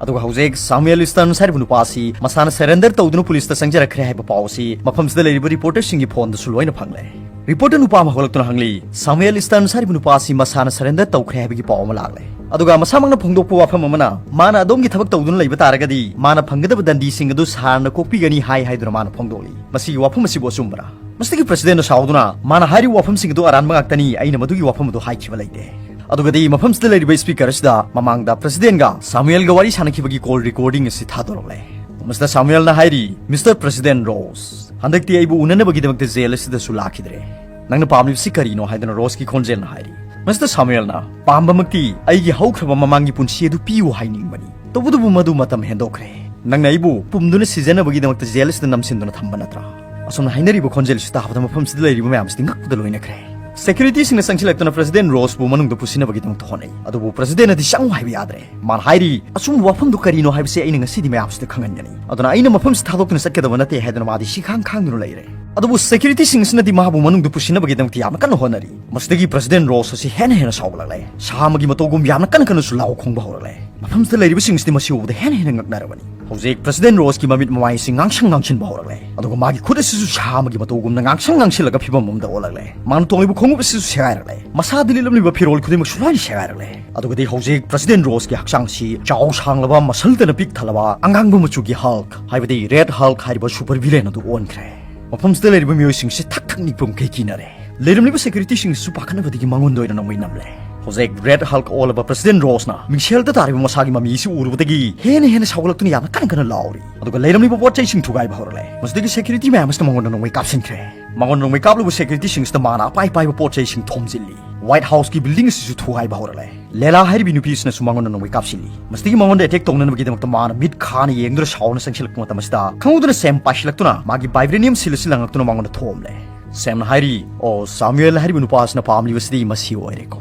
ꯑꯗꯨꯒ ꯍꯧꯖꯤꯛ ꯁꯥꯃꯨꯑꯦꯜ ꯏꯁꯇꯔꯟꯁ ꯍꯥꯏꯔꯤꯕ ꯅꯨꯄꯥ ꯑꯁꯤ ꯃꯁꯥꯅ ꯁꯔꯦꯟꯗꯔ ꯇꯧꯗꯨꯅ ꯄꯨꯂꯤꯁꯇ ꯆꯪꯖꯔꯛꯈ꯭ꯔꯦ ꯍꯥꯏꯕ ꯄꯥꯎ ꯑꯁꯤ ꯃꯐꯝꯁꯤꯗ ꯂꯩꯔꯤꯕ ꯔꯤꯄꯣꯔꯇꯔꯁꯤꯡꯒꯤ ꯐꯣꯟꯗꯁꯨ ꯂꯣꯏꯅ ꯐꯪꯂꯦ꯫ ꯔꯤꯄꯣꯔꯇꯔ ꯅꯨꯄꯥ ꯑꯃ ꯍꯧꯒꯠꯂꯛꯇꯨꯅ ꯍꯪꯂꯤ, "ꯁꯥꯃꯨꯑꯦꯜ ꯏꯁꯇꯔꯟꯁ ꯍꯥꯏꯔꯤꯕ ꯅꯨꯄꯥ ꯑꯁꯤ ꯃꯁꯥꯅ ꯁꯔꯦꯟꯗꯔ ꯇꯧꯈ꯭ꯔꯦ ꯍꯥꯏꯕꯒꯤ ꯄꯥꯎ ꯑꯃ ꯂꯥꯛꯂꯦ꯫ ꯑꯗꯨꯒ ꯃꯁꯥꯃꯛꯅ ꯐꯣꯡꯗꯣꯛꯄ ꯋꯥꯐꯝ ꯑꯃꯅ ꯃꯥꯅ ꯑꯗꯣꯝꯒꯤ ꯊꯕꯛ ꯇꯧꯗꯨꯅ ꯂꯩꯕ ꯇꯥꯔꯒꯗꯤ ꯃꯥꯅ ꯐꯪꯒꯗꯕ ꯗꯟꯗꯤꯁꯤꯡ ꯑꯗꯨ ꯁꯥꯔꯅ ꯀꯣꯛꯄꯤꯒꯅꯤ ꯍꯥꯏ ꯍꯥꯏꯗꯨꯅ ꯃꯥꯅ ꯐꯣꯡꯗꯣꯛꯂꯤ꯫ ꯃꯁꯤꯒꯤ ꯋꯥꯐꯝ ꯑꯁꯤꯕꯨ ꯑꯆꯨꯝꯕꯔꯥ?" ꯃꯁꯤꯗꯒꯤ ꯄ꯭ꯔꯁꯤꯗꯦꯟꯠꯅ ꯁꯥꯎꯗꯨꯅ, "ꯃꯥꯅ ꯍꯥꯏꯔꯤꯕ ꯋꯥꯐꯝꯁꯤꯡ ꯑꯗꯨ ꯑꯔꯥꯟꯕ ꯉꯥꯛꯇꯅꯤ, ꯑꯩꯅ ꯃꯗꯨꯒꯤ ꯋꯥꯐꯝ ꯑꯗꯨ ꯍꯥꯏꯈꯤꯕ ꯂꯩꯇꯦ"꯫ ꯑꯗꯨꯒꯗꯤ ꯃꯐꯝꯁꯤꯗ ꯂꯩꯔꯤꯕ ꯁ꯭ꯄꯤꯀꯔ ꯑꯁꯤꯗ ꯃꯃꯥꯡꯗ ꯄ꯭ꯔꯁꯤꯗꯦꯟꯠꯒ ꯁꯥꯃꯨꯑꯦꯜꯒ ꯋꯥꯔꯤ ꯁꯥꯟꯅꯈꯤꯕꯒꯤ ꯀꯣꯜ ꯔꯦꯀꯣꯔꯗꯤꯡ ꯑꯁꯤ ꯊꯥꯗꯣꯔꯛꯂꯦ꯫ ꯃꯁꯤꯗ ꯁꯥꯃꯨꯑꯦꯜꯅ ꯍꯥꯏꯔꯤ, "ꯃꯤꯁꯇꯔ ꯄ꯭ꯔꯁꯤꯗꯦꯟꯠ ꯔꯣꯁ, ꯍꯟꯗꯛꯇꯤ ꯑꯩꯕꯨ ꯎꯅꯅꯕꯒꯤꯗꯃꯛꯇ ꯖꯦꯜ ꯑꯁꯤꯗꯁꯨ ꯂꯥꯛꯈꯤꯗ꯭ꯔꯦ꯫ ꯅꯪꯅ ꯄꯥꯝꯂꯤꯕꯁꯤ ꯀꯔꯤꯅꯣ?" ꯍꯥꯏꯗꯨꯅ ꯔꯣꯁꯀꯤ ꯈꯣꯟꯖꯦꯜꯅ ꯍꯥꯏꯔꯤ꯫ ꯃꯤꯁꯇꯔ ꯁꯥꯃꯨꯑꯦꯜꯅ, "ꯄꯥꯝꯕꯃꯛꯇꯤ ꯑꯩꯒꯤ ꯍꯧꯈ꯭ꯔꯕ ꯃꯃꯥꯡꯒꯤ ꯄꯨꯟꯁꯤ ꯑꯗꯨ ꯄꯤꯌꯨ ꯍꯥꯏꯅꯤꯡꯕꯅꯤ꯫ ꯇꯧꯕꯇꯕꯨ ꯃꯗꯨ ꯃꯇꯝ ꯍꯦꯟꯗꯣꯛꯈ꯭ꯔꯦ꯫ ꯅꯪꯅ ꯑꯩꯕꯨ ꯄꯨꯝꯗꯨꯅ ꯁꯤꯖꯅꯕꯒꯤꯗꯃꯛꯇ ꯖꯦꯜ ꯑꯁꯤꯗ ꯅꯝꯁꯤꯟꯗꯨꯅ ꯊꯝꯕ ꯅꯠꯇ꯭ꯔꯥ?" ꯑꯁꯨꯝꯅ ꯍꯥꯏꯅꯔꯤꯕ ꯈꯣꯟꯖꯦꯜ ꯑꯁꯤ ꯇꯥꯕꯗ ꯃꯐꯝꯁꯤꯗ ꯂꯩꯔꯤꯕ ꯃꯌꯥꯝꯁꯤꯗꯤ ꯉꯛꯄꯗ ꯂꯣꯏꯅꯈ꯭ꯔꯦ꯫ ꯁꯦꯀ꯭ꯌꯨꯔꯤꯇꯤꯁꯤꯡꯅ ꯆꯪꯁꯤꯜꯂꯛꯇꯨꯅ ꯄ꯭ꯔꯁꯤꯗꯦꯟꯠ ꯔꯣꯁꯄꯨ ꯃꯅꯨꯡꯗ ꯄꯨꯁꯤꯟꯅꯕꯒꯤꯗꯃꯛꯇ ꯍꯣꯠꯅꯩ꯫ ꯑꯗꯨꯕꯨ ꯄ꯭ꯔꯁꯤꯗꯦꯟꯠꯅꯗꯤ ꯆꯪꯉꯨ ꯍꯥꯏꯕ ꯌꯥꯗ꯭ꯔꯦ꯫ ꯃꯥꯅ ꯍꯥꯏꯔꯤ, "ꯑꯆꯨꯝꯕ ꯋꯥꯐꯝꯗꯨ ꯀꯔꯤꯅꯣ ꯍꯥꯏꯕꯁꯤ ꯑꯩꯅ ꯉꯁꯤꯗꯤ ꯃꯌꯥꯝꯁꯤꯗ ꯈꯪꯍꯟꯒꯅꯤ꯫ ꯑꯗꯨꯅ ꯑꯩꯅ ꯃꯐꯝꯁꯤ ꯊꯥꯗꯣꯛꯇꯨꯅ ꯆꯠꯀꯗꯕ ꯅꯠꯇꯦ" ꯍꯥꯏꯗꯨꯅ ꯃꯥꯗꯤ ꯁꯤꯈꯥꯡ ꯈꯥꯡꯗꯨꯅ ꯂꯩꯔꯦ꯫ ꯑꯗꯨꯕꯨ ꯁꯦꯀ꯭ꯌꯨꯔꯤꯇꯤꯁꯤꯡ ꯑꯁꯤꯅꯗꯤ ꯃꯍꯥꯛꯄꯨ ꯃꯅꯨꯡꯗ ꯄꯨꯁꯤꯟꯅꯕꯒꯤꯗꯃꯛꯇ ꯌꯥꯝꯅ ꯀꯟꯅ ꯍꯣꯠꯅꯔꯤ꯫ ꯃꯁꯤꯗꯒꯤ ꯄ꯭ꯔꯁꯤꯗꯦꯟꯠ ꯔꯣꯁ ꯑꯁꯤ ꯍꯦꯟꯅ ꯍꯦꯟꯅ ꯁꯥꯎꯒꯠꯂꯛꯂꯦ꯫ ꯁꯥ ꯑꯃꯒꯤ ꯃꯇꯧꯒꯨꯝ ꯌꯥꯝꯅ ꯀꯟꯅ ꯀꯟꯅꯁꯨ ꯂꯥꯎ ꯈꯣꯡꯕ ꯍꯧꯔꯛꯂꯦ꯫ ꯃꯐꯝꯁꯤꯗ ꯂꯩꯔꯤꯕꯁꯤꯡ ꯑꯁꯤꯗꯤ ꯃꯁꯤ ꯎꯕꯗ ꯍꯦꯟꯅ ꯍꯦꯟꯅ ꯉꯛꯅꯔꯕꯅꯤ꯫ ꯍꯧꯖꯤꯛ ꯄ꯭ꯔꯁꯤꯗꯦꯟꯠ ꯔꯣꯁꯀꯤ ꯃꯃꯤꯠ ꯃꯃꯥꯏ ꯑꯁꯤ ꯉꯥꯡꯁꯪ ꯉꯥꯡꯁꯤꯟꯕ ꯍꯧꯔꯛꯂꯦ, ꯑꯗꯨꯒ ꯃꯥꯒꯤ ꯈꯨꯠ ꯑꯁꯤꯁꯨ ꯁꯥ ꯑꯃꯒꯤ ꯃꯇꯧꯒꯨꯝꯅ ꯉꯥꯡꯁꯪ ꯉꯥꯡꯁꯤꯜꯂꯒ ꯐꯤꯕꯝ ꯑꯃꯗ ꯑꯣꯜꯂꯛꯂꯦ꯫ ꯃꯥꯅ ꯇꯣꯡꯂꯤꯕ ꯈꯣꯡꯎꯞ ꯑꯁꯤꯁꯨ ꯁꯦꯒꯥꯏꯔꯛꯂꯦ꯫ ꯃꯁꯥꯗ ꯂꯤꯠꯂꯝꯂꯤꯕ ꯐꯤꯔꯣꯜ ꯈꯨꯗꯤꯡꯃꯛꯁꯨ ꯂꯣꯏꯅ ꯁꯦꯒꯥꯏꯔꯛꯂꯦ꯫ ꯑꯗꯨꯒꯗꯤ ꯍꯧꯖꯤꯛ ꯄ꯭ꯔꯁꯤꯗꯦꯟꯠ ꯔꯣꯁꯀꯤ ꯍꯛꯆꯥꯡ ꯑꯁꯤ ꯆꯥꯎ ꯁꯥꯡꯂꯕ, ꯃꯁꯜꯗꯅ ꯄꯤꯛ ꯊꯜꯂꯕ, ꯑꯉꯥꯡꯕ ꯃꯆꯨꯒꯤ ꯍꯜꯛ, ꯍꯥꯏꯕꯗꯤ ꯔꯦꯗ ꯍꯜꯛ ꯍꯥꯏꯔꯤꯕ ꯁꯨꯄꯔ ꯚꯤꯂꯦꯟ ꯑꯗꯨ ꯑꯣꯟꯈ꯭ꯔꯦ꯫ ꯃꯐꯝꯁꯤꯗ ꯂꯩꯔꯤꯕ ꯃꯤꯑꯣꯏꯁꯤꯡꯁꯤ ꯊꯛ ꯊꯛ ꯅꯤꯛꯄ ꯃꯈꯩ ꯀꯤꯅꯔꯦ꯫ ꯂꯩꯔꯝꯂꯤꯕ ꯁꯦꯀ꯭ꯌꯨꯔꯤꯇꯤꯁꯤꯡꯁꯤꯁꯨ ꯄꯥꯈꯠꯅꯕꯗꯒꯤ ꯃꯉꯣꯟꯗ ꯑꯣꯏꯅ ꯅꯣꯡꯃꯩ ꯅꯝꯂꯦ꯫ ꯍꯧꯖꯤꯛ ꯔꯦꯗ ꯍꯜꯛ ꯑꯣꯜꯂꯕ ꯄ꯭ꯔꯁꯤꯗꯦꯟꯠ ꯔꯣꯁꯅ ꯃꯤꯡꯁꯦꯜꯗ ꯇꯥꯔꯤꯕ ꯃꯁꯥꯒꯤ ꯃꯃꯤ ꯑꯁꯤ ꯎꯔꯨꯕꯗꯒꯤ ꯍꯦꯟꯅ ꯍꯦꯟꯅ ꯁꯥꯎꯒꯠꯂꯛꯇꯨꯅ ꯌꯥꯝꯅ ꯀꯟꯅ ꯀꯟꯅ ꯂꯥꯎꯔꯤ꯫ ꯑꯗꯨꯒ ꯂꯩꯔꯝꯂꯤꯕ ꯄꯣꯠ ꯆꯩꯁꯤꯡ ꯊꯨꯒꯥꯏꯕ ꯍꯧꯔꯛꯂꯦ꯫ ꯃꯁꯤꯗꯒꯤ ꯁꯦꯀ꯭ꯌꯨꯔꯤꯇꯤ ꯃꯌꯥꯝ ꯑꯁꯤꯅ ꯃꯉꯣꯟꯗ ꯅꯣꯡꯃꯩ ꯀꯥꯞꯁꯤꯟꯈ꯭ꯔꯦ꯫ ꯃꯉꯣꯟꯗ ꯅꯣꯡꯃꯩ ꯀꯥꯞꯂꯨꯕ ꯁꯦꯀ꯭ꯌꯨꯔꯤꯇꯤꯁꯤꯡ ꯑꯁꯤꯗ ꯃꯥꯅ ꯑꯄꯥꯏ ꯑꯄꯥꯏꯕ ꯄꯣꯠ ꯆꯩꯁꯤꯡ ꯊꯣꯝꯖꯤꯜꯂꯤ꯫ ꯋꯥꯏꯠ ꯍꯥꯎꯁꯀꯤ ꯕꯤꯜꯗꯤꯡ ꯑꯁꯤꯁꯨ ꯊꯨꯒꯥꯏꯕ ꯍꯧꯔꯛꯂꯦ꯫ ꯂꯦꯂꯥ ꯍꯥꯏꯔꯤꯕꯤ ꯅꯨꯄꯤ ꯑꯁꯤꯅꯁꯨ ꯃꯉꯣꯟꯗ ꯅꯣꯡꯃꯩ ꯀꯥꯞꯁꯤꯜꯂꯤ꯫ ꯃꯁꯤꯗꯒꯤ ꯃꯉꯣꯟꯗ ꯑꯦꯇꯦꯛ ꯇꯧꯅꯅꯕꯒꯤꯗꯃꯛꯇ ꯃꯥꯅ ꯃꯤꯠ ꯈꯥꯅ ꯌꯦꯡꯗꯨꯅ ꯁꯥꯎꯅ ꯆꯪꯁꯤꯜꯂꯛꯄ ꯃꯇꯝ ꯑꯁꯤꯗ ꯈꯪꯍꯧꯗꯅ ꯁꯦꯝ ꯄꯥꯏꯁꯤꯜꯂꯛꯇꯨꯅ ꯃꯥꯒꯤ ꯚꯥꯏꯕ꯭ꯔꯦꯅꯤꯌꯝ ꯁꯤꯜ ꯑꯁꯤ ꯂꯪꯉꯛꯇꯨꯅ ꯃꯉꯣꯟꯗ ꯊꯣꯝꯂꯦ꯫ ꯁꯦꯝꯅ ꯍꯥꯏꯔꯤ, "ꯑꯣ, ꯁꯥꯃꯨꯑꯦꯜ ꯍꯥꯏꯔꯤꯕ ꯅꯨꯄꯥ ꯑꯁꯤꯅ ꯄꯥꯝꯂꯤꯕꯁꯤꯗꯤ ꯃꯁꯤ ꯑꯣꯏꯔꯦꯀꯣ"꯫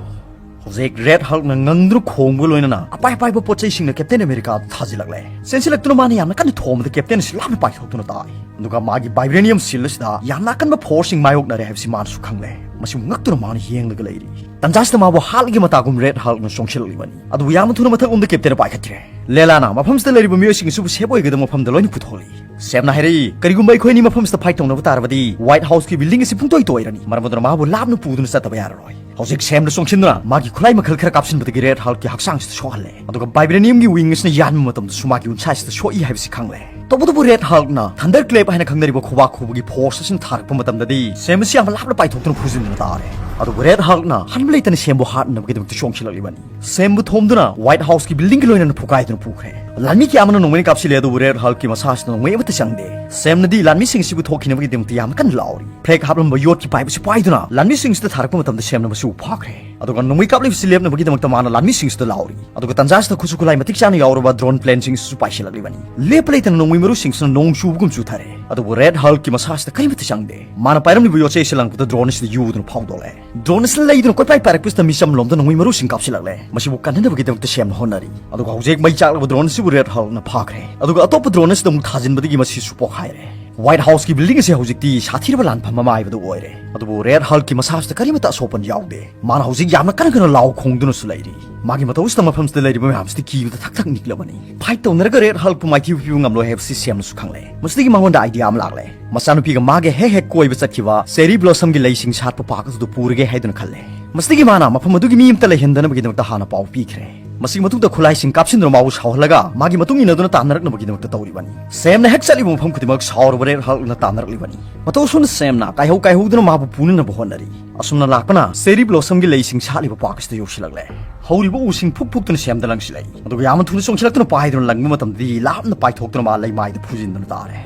ꯍꯧꯖꯤꯛ ꯔꯦꯗ ꯍꯜꯛꯅ ꯉꯪꯗꯨꯅ ꯈꯣꯡꯕꯒ ꯂꯣꯏꯅꯅ ꯑꯄꯥꯏ ꯑꯄꯥꯏꯕ ꯄꯣꯠ ꯆꯩꯁꯤꯡꯅ ꯀꯦꯞꯇꯦꯟ ꯑꯃꯦꯔꯤꯀꯥꯗ ꯊꯥꯖꯤꯜꯂꯛꯂꯦ꯫ ꯆꯦꯟꯁꯤꯜꯂꯛꯇꯨꯅ ꯃꯥꯅ ꯌꯥꯝꯅ ꯀꯟꯅ ꯊꯣꯝꯕꯗ ꯀꯦꯞꯇꯦꯟ ꯑꯁꯤ ꯂꯥꯞꯅ ꯄꯥꯏꯊꯣꯛꯇꯨꯅ ꯇꯥꯏ꯫ ꯑꯗꯨꯒ ꯃꯥꯒꯤ vibranium shield ꯑꯁꯤꯗ ꯌꯥꯝꯅ ꯑꯀꯟꯕ forceꯁꯤꯡ ꯃꯥꯌꯣꯛꯅꯔꯦ ꯍꯥꯏꯕꯁꯤ ꯃꯥꯅꯁꯨ ꯈꯪꯂꯦ꯫ ꯃꯁꯤꯕꯨ ꯉꯛꯇꯨꯅ ꯃꯥꯅ ꯌꯦꯡꯂꯒ ꯂꯩꯔꯤ꯫ ꯇꯟꯖꯥꯁꯤꯗ ꯃꯥꯕꯨ ꯍꯥꯠꯂꯒꯤ ꯃꯇꯥꯒꯨꯝ ꯔꯦꯗ ꯍꯜꯛꯅ ꯆꯣꯡꯁꯤꯜꯂꯛꯂꯤꯕꯅꯤ꯫ ꯑꯗꯨꯕꯨ ꯌꯥꯝꯅ ꯊꯨꯅ ꯃꯊꯛꯂꯣꯝꯗ ꯀꯦꯞꯇꯦꯟꯅ ꯄꯥꯏꯈꯠꯈ꯭ꯔꯦ꯫ ꯂꯦꯂꯥꯅ ꯃꯐꯝꯁꯤꯗ ꯂꯩꯔꯤꯕ ꯃꯤꯑꯣꯏꯁꯤꯡ ꯑꯁꯤꯕꯨ ꯁꯦꯐ ꯑꯣꯏꯒꯗꯕ ꯃꯐꯝꯗ ꯂꯣꯏꯅ ꯄꯨꯊꯣꯛꯂꯤ꯫ ꯁꯦꯝꯅ ꯍꯥꯏꯔꯛꯏ, "ꯀꯔꯤꯒꯨꯝꯕ ꯑꯩꯈꯣꯏ ꯑꯅꯤ ꯃꯐꯝꯁꯤꯗ ꯐꯥꯏꯠ ꯇꯧꯅꯕ ꯇꯥꯔꯕꯗꯤ ꯋꯥꯏꯠ ꯍꯥꯎꯁꯀꯤ ꯕꯤꯜꯗꯤꯡ ꯑꯁꯤ ꯄꯨꯡꯇꯣꯏ ꯇꯣꯏꯔꯅꯤ꯫ ꯃꯔꯝ ꯑꯗꯨꯅ ꯃꯥꯕꯨ ꯂꯥꯞꯅ ꯄꯨꯗꯨꯅ ꯆꯠꯇꯕ ꯌꯥꯔꯔꯣꯏ"꯫ ꯍꯧꯖꯤꯛ ꯁꯦꯝꯅ ꯆꯣꯡꯁꯤꯟꯗꯨꯅ ꯃꯥꯒꯤ ꯈꯨꯠꯂꯥꯏ ꯃꯈꯜ ꯈꯔ ꯀꯥꯞꯁꯤꯟꯕꯗꯒꯤ ꯔꯦꯗ ꯍꯜꯛꯀꯤ ꯍꯛꯆꯥꯡꯁꯤꯗ ꯁꯣꯛꯍꯜꯂꯦ꯫ ꯑꯗꯨꯒ vibraniumꯒꯤ wing ꯑꯁꯤꯅ ꯌꯥꯟꯕ ꯃꯇꯝꯗꯁꯨ ꯃꯥꯒꯤ ꯎꯟꯁꯥꯁꯤꯗ ꯁꯣꯛꯏ ꯍꯥꯏꯕꯁꯤ ꯈꯪꯂꯦ꯫ ꯇꯧꯕꯇꯕꯨ ꯔꯦꯗ ꯍꯜꯛꯅ ꯊꯟꯗꯔ ꯀ꯭ꯂꯦꯞ ꯍꯥꯏꯅ ꯈꯪꯅꯔꯤꯕ ꯈꯨꯕꯥꯛ ꯈꯨꯕꯒꯤ force ꯑꯁꯤꯅ ꯊꯥꯔꯛꯄ ꯃꯇꯝꯗꯗꯤ ꯁꯦꯝ ꯑꯁꯤ ꯌꯥꯝꯅ ꯂꯥꯞꯅ ꯄꯥꯏꯊꯣꯛꯇꯨꯅ ꯐꯨꯖꯤꯟꯗꯨꯅ ꯇꯥꯔꯦ꯫ ꯑꯗꯨꯕꯨ ꯔꯦꯗ ꯍꯜꯛꯅ ꯍꯟꯕ ꯂꯩꯇꯅ ꯁꯦꯝꯕꯨ ꯍꯥꯠꯅꯕꯒꯤꯗꯃꯛꯇ ꯆꯣꯡꯁꯤꯜꯂꯛꯂꯤꯕꯅꯤ꯫ ꯁꯦꯝꯕꯨ ꯊꯣꯝꯗꯨꯅ ꯋꯥꯏꯠ ꯍꯥꯎꯁꯀꯤ ꯕꯤꯜꯗꯤꯡꯒꯤ ꯂꯣꯏꯅꯅ ꯐꯨꯒꯥꯏꯗꯨꯅ ꯄꯨꯈ꯭ꯔꯦ꯫ ꯂꯥꯟꯃꯤ ꯀꯌꯥ ꯑꯃꯅ ꯅꯣꯡꯃꯩ ꯀꯥꯞꯁꯤꯜꯂꯦ, ꯑꯗꯨꯕꯨ ꯔꯦꯗ ꯍꯜꯛꯀꯤ ꯃꯁꯥꯁꯤꯗ ꯅꯣꯡꯃꯩ ꯑꯃꯠꯇ ꯆꯪꯗꯦ꯫ ꯁꯦꯝꯅꯗꯤ ꯂꯥꯟꯃꯤꯁꯤꯡ ꯑꯁꯤꯕꯨ ꯊꯣꯛꯈꯤꯅꯕꯒꯤꯗꯃꯛꯇ ꯌꯥꯝꯅ ꯀꯟꯅ ꯂꯥꯎꯔꯤ꯫ ꯐ꯭ꯂꯦꯛ ꯍꯥꯞꯂꯝꯕ ꯌꯣꯠꯀꯤ ꯄꯥꯏꯞ ꯑꯁꯤ ꯄꯥꯏꯗꯨꯅ ꯂꯥꯟꯃꯤꯁꯤꯡꯁꯤꯗ ꯊꯥꯔꯛꯄ ꯃꯇꯝꯗ ꯁꯦꯝꯅ ꯃꯁꯤꯕꯨ ꯐꯥꯈ꯭ꯔꯦ꯫ ꯑꯗꯨꯒ ꯅꯣꯡꯃꯩ ꯀꯥꯞꯂꯤꯕꯁꯤ ꯂꯦꯞꯅꯕꯒꯤꯗꯃꯛꯇ ꯃꯥꯅ ꯂꯥꯟꯃꯤꯁꯤꯡꯁꯤꯗ ꯂꯥꯎꯔꯤ꯫ ꯑꯗꯨꯒ ꯇꯟꯖꯥꯁꯤꯗ ꯈꯨꯠꯁꯨ ꯈꯨꯠꯂꯥꯏ ꯃꯇꯤꯛ ꯆꯥꯅ ꯌꯥꯎꯔꯕ ꯗ꯭ꯔꯣꯟ ꯄ꯭ꯂꯦꯟꯁꯤꯡꯁꯤꯁꯨ ꯄꯥꯏꯁꯤꯜꯂꯛꯂꯤꯕꯅꯤ꯫ ꯂꯦꯞꯄ ꯂꯩꯇꯅ ꯅꯣꯡꯃꯩ ꯃꯔꯨꯁꯤꯡꯁꯤꯅ ꯅꯣꯡ ꯆꯨꯕꯒꯨꯝ ꯆꯨꯊꯔꯦ꯫ ꯑꯗꯨꯕꯨ ꯔꯦꯗ ꯍꯜꯛꯀꯤ ꯃꯁꯥꯁꯤꯗ ꯀꯔꯤꯃꯠꯇ ꯆꯪꯗꯦ꯫ ꯃꯥꯅ ꯄꯥꯏꯔꯝꯂꯤꯕ ꯌꯣꯠꯆꯩ ꯑꯁꯤ ꯂꯪꯕꯗ ꯗ꯭ꯔꯣꯟ ꯑꯁꯤꯅ ꯌꯨꯗꯨꯅ ꯐꯥꯎꯗꯣꯛꯂꯦ꯫ ꯗ꯭ꯔꯣꯟ ꯑꯁꯤꯅ ꯂꯩꯗꯨꯅ ꯀꯣꯏꯄꯥꯏ ꯄꯥꯏꯔꯛꯄꯁꯤꯗ ꯃꯤꯆꯝꯂꯣꯝꯗ ꯅꯣꯡꯃꯩ ꯃꯔꯨꯁꯤꯡ ꯀꯥꯞꯁꯤꯜꯂꯛꯂꯦ꯫ ꯃꯁꯤꯕꯨ ꯀꯟꯅꯅꯕꯒꯤꯗꯃꯛꯇ ꯁꯦꯝꯅ ꯍꯣꯠꯅꯔꯤ꯫ ꯑꯗꯨꯒ ꯍꯧꯖꯤꯛ ꯃꯩ ꯆꯥꯛꯂꯕ ꯗ꯭ꯔꯣꯟ ꯑꯁꯤꯕꯨ ꯔꯦꯗ ꯍꯜꯛꯅ ꯐꯥꯈ꯭ꯔꯦ꯫ ꯑꯗꯨꯒ ꯑꯇꯣꯞꯄ ꯗ꯭ꯔꯣꯟ ꯑꯁꯤꯗ ꯑꯃꯨꯛ ꯊꯥꯖꯤꯟꯕꯗꯒꯤ ꯃꯁꯤꯁꯨ ꯄꯣꯛꯈꯥꯏꯔꯦ꯫ ꯋꯥꯏꯠ ꯍꯥꯎꯁꯀꯤ ꯕꯤꯜꯗꯤꯡ ꯑꯁꯤ ꯍꯧꯖꯤꯛꯇꯤ ꯁꯥꯊꯤꯔꯕ ꯂꯥꯟꯐꯝ ꯑꯃ ꯍꯥꯏꯕꯗꯨ ꯑꯣꯏꯔꯦ꯫ ꯑꯗꯨꯕꯨ ꯔꯦꯗ ꯍꯜꯛꯀꯤ ꯃꯁꯥꯁꯤꯗ ꯀꯔꯤꯃꯠꯇ ꯑꯁꯣꯛꯄ ꯌꯥꯎꯗꯦ꯫ ꯃꯥꯅ ꯍꯧꯖꯤꯛ ꯌꯥꯝꯅ ꯀꯟꯅ ꯀꯟꯅ ꯂꯥꯎ ꯈꯣꯡꯗꯨꯅꯁꯨ ꯂꯩꯔꯤ꯫ ꯃꯥꯒꯤ ꯃꯇꯧꯁꯤꯗ ꯃꯐꯝꯁꯤꯗ ꯂꯩꯔꯤꯕ ꯃꯌꯥꯝꯁꯤꯗꯤ ꯀꯤꯕꯗ ꯊꯛ ꯊꯛ ꯅꯤꯛꯂꯕꯅꯤ꯫ ꯐꯥꯏꯠ ꯇꯧꯅꯔꯒ ꯔꯦꯗ ꯍꯜꯛꯄꯨ ꯃꯥꯏꯊꯤꯕ ꯄꯤꯕ ꯉꯝꯂꯣꯏ ꯍꯥꯏꯕꯁꯤ ꯁꯦꯝꯅꯁꯨ ꯈꯪꯂꯦ꯫ ꯃꯁꯤꯗꯒꯤ ꯃꯉꯣꯟꯗ ꯑꯥꯏꯗꯤꯌꯥ ꯑꯃ ꯂꯥꯛꯂꯦ꯫ ꯃꯆꯥꯅꯨꯄꯤꯒ ꯃꯥꯒ ꯍꯦꯛ ꯍꯦꯛ ꯀꯣꯏꯕ ꯆꯠꯈꯤꯕ ꯆꯦꯔꯤ ꯕ꯭ꯂꯣꯁꯝꯒꯤ ꯂꯩꯁꯤꯡ ꯁꯥꯠꯄ ꯄꯥꯛ ꯑꯗꯨꯗ ꯄꯨꯔꯒꯦ ꯍꯥꯏꯗꯨꯅ ꯈꯜꯂꯦ꯫ ꯃꯁꯤꯗꯒꯤ ꯃꯥꯅ ꯃꯐꯝ ꯑꯗꯨꯒꯤ ꯃꯤ ꯑꯃꯠꯇ ꯂꯩꯍꯟꯗꯅꯕꯒꯤꯗꯃꯛꯇ ꯍꯥꯟꯅ ꯄꯥꯎ ꯄꯤꯈ꯭ꯔꯦ꯫ ꯃꯁꯤꯒꯤ ꯃꯇꯨꯡꯗ ꯈꯨꯠꯂꯥꯏꯁꯤꯡ ꯀꯥꯞꯁꯤꯟꯗꯨꯅ ꯃꯥꯕꯨ ꯁꯥꯎꯍꯜꯂꯒ ꯃꯥꯒꯤ ꯃꯇꯨꯡ ꯏꯟꯅꯗꯨꯅ ꯇꯥꯟꯅꯔꯛꯅꯕꯒꯤꯗꯃꯛꯇ ꯇꯧꯔꯤꯕꯅꯤ꯫ ꯁꯦꯝꯅ ꯍꯦꯛ ꯆꯠꯂꯤꯕ ꯃꯐꯝ ꯈꯨꯗꯤꯡꯃꯛ ꯁꯥꯎꯔꯕ ꯔꯦꯗ ꯍꯜꯛꯅ ꯇꯥꯟꯅꯔꯛꯂꯤꯕꯅꯤ꯫ ꯃꯇꯧ ꯑꯁꯨꯝꯅ ꯁꯦꯝꯅ ꯀꯥꯏꯍꯧ ꯀꯥꯏꯍꯧꯗꯨꯅ ꯃꯥꯕꯨ ꯄꯨꯅꯅꯕ ꯍꯣꯠꯅꯔꯤ꯫ ꯑꯁꯨꯝꯅ ꯂꯥꯛꯄꯅ ꯆꯦꯔꯤ ꯕ꯭ꯂꯣꯁꯝꯒꯤ ꯂꯩꯁꯤꯡ ꯁꯥꯠꯂꯤꯕ ꯄꯥꯛ ꯑꯁꯤꯗ ꯌꯧꯁꯤꯜꯂꯛꯂꯦ꯫ ꯍꯧꯔꯤꯕ ꯎꯁꯤꯡ ꯐꯨꯛ ꯐꯨꯛꯇꯨꯅ ꯁꯦꯝꯗ ꯂꯪꯁꯤꯜꯂꯛꯏ꯫ ꯑꯗꯨꯒ ꯌꯥꯝꯅ ꯊꯨꯅ ꯆꯣꯡꯁꯤꯜꯂꯛꯇꯨꯅ ꯄꯥꯏꯗꯨꯅ ꯂꯪꯕ ꯃꯇꯝꯗꯗꯤ ꯂꯥꯞꯅ ꯄꯥꯏꯊꯣꯛꯇꯨꯅ ꯃꯥ ꯂꯩꯃꯥꯏꯗ ꯐꯨꯖꯤꯟꯗꯨꯅ ꯇꯥꯔꯦ꯫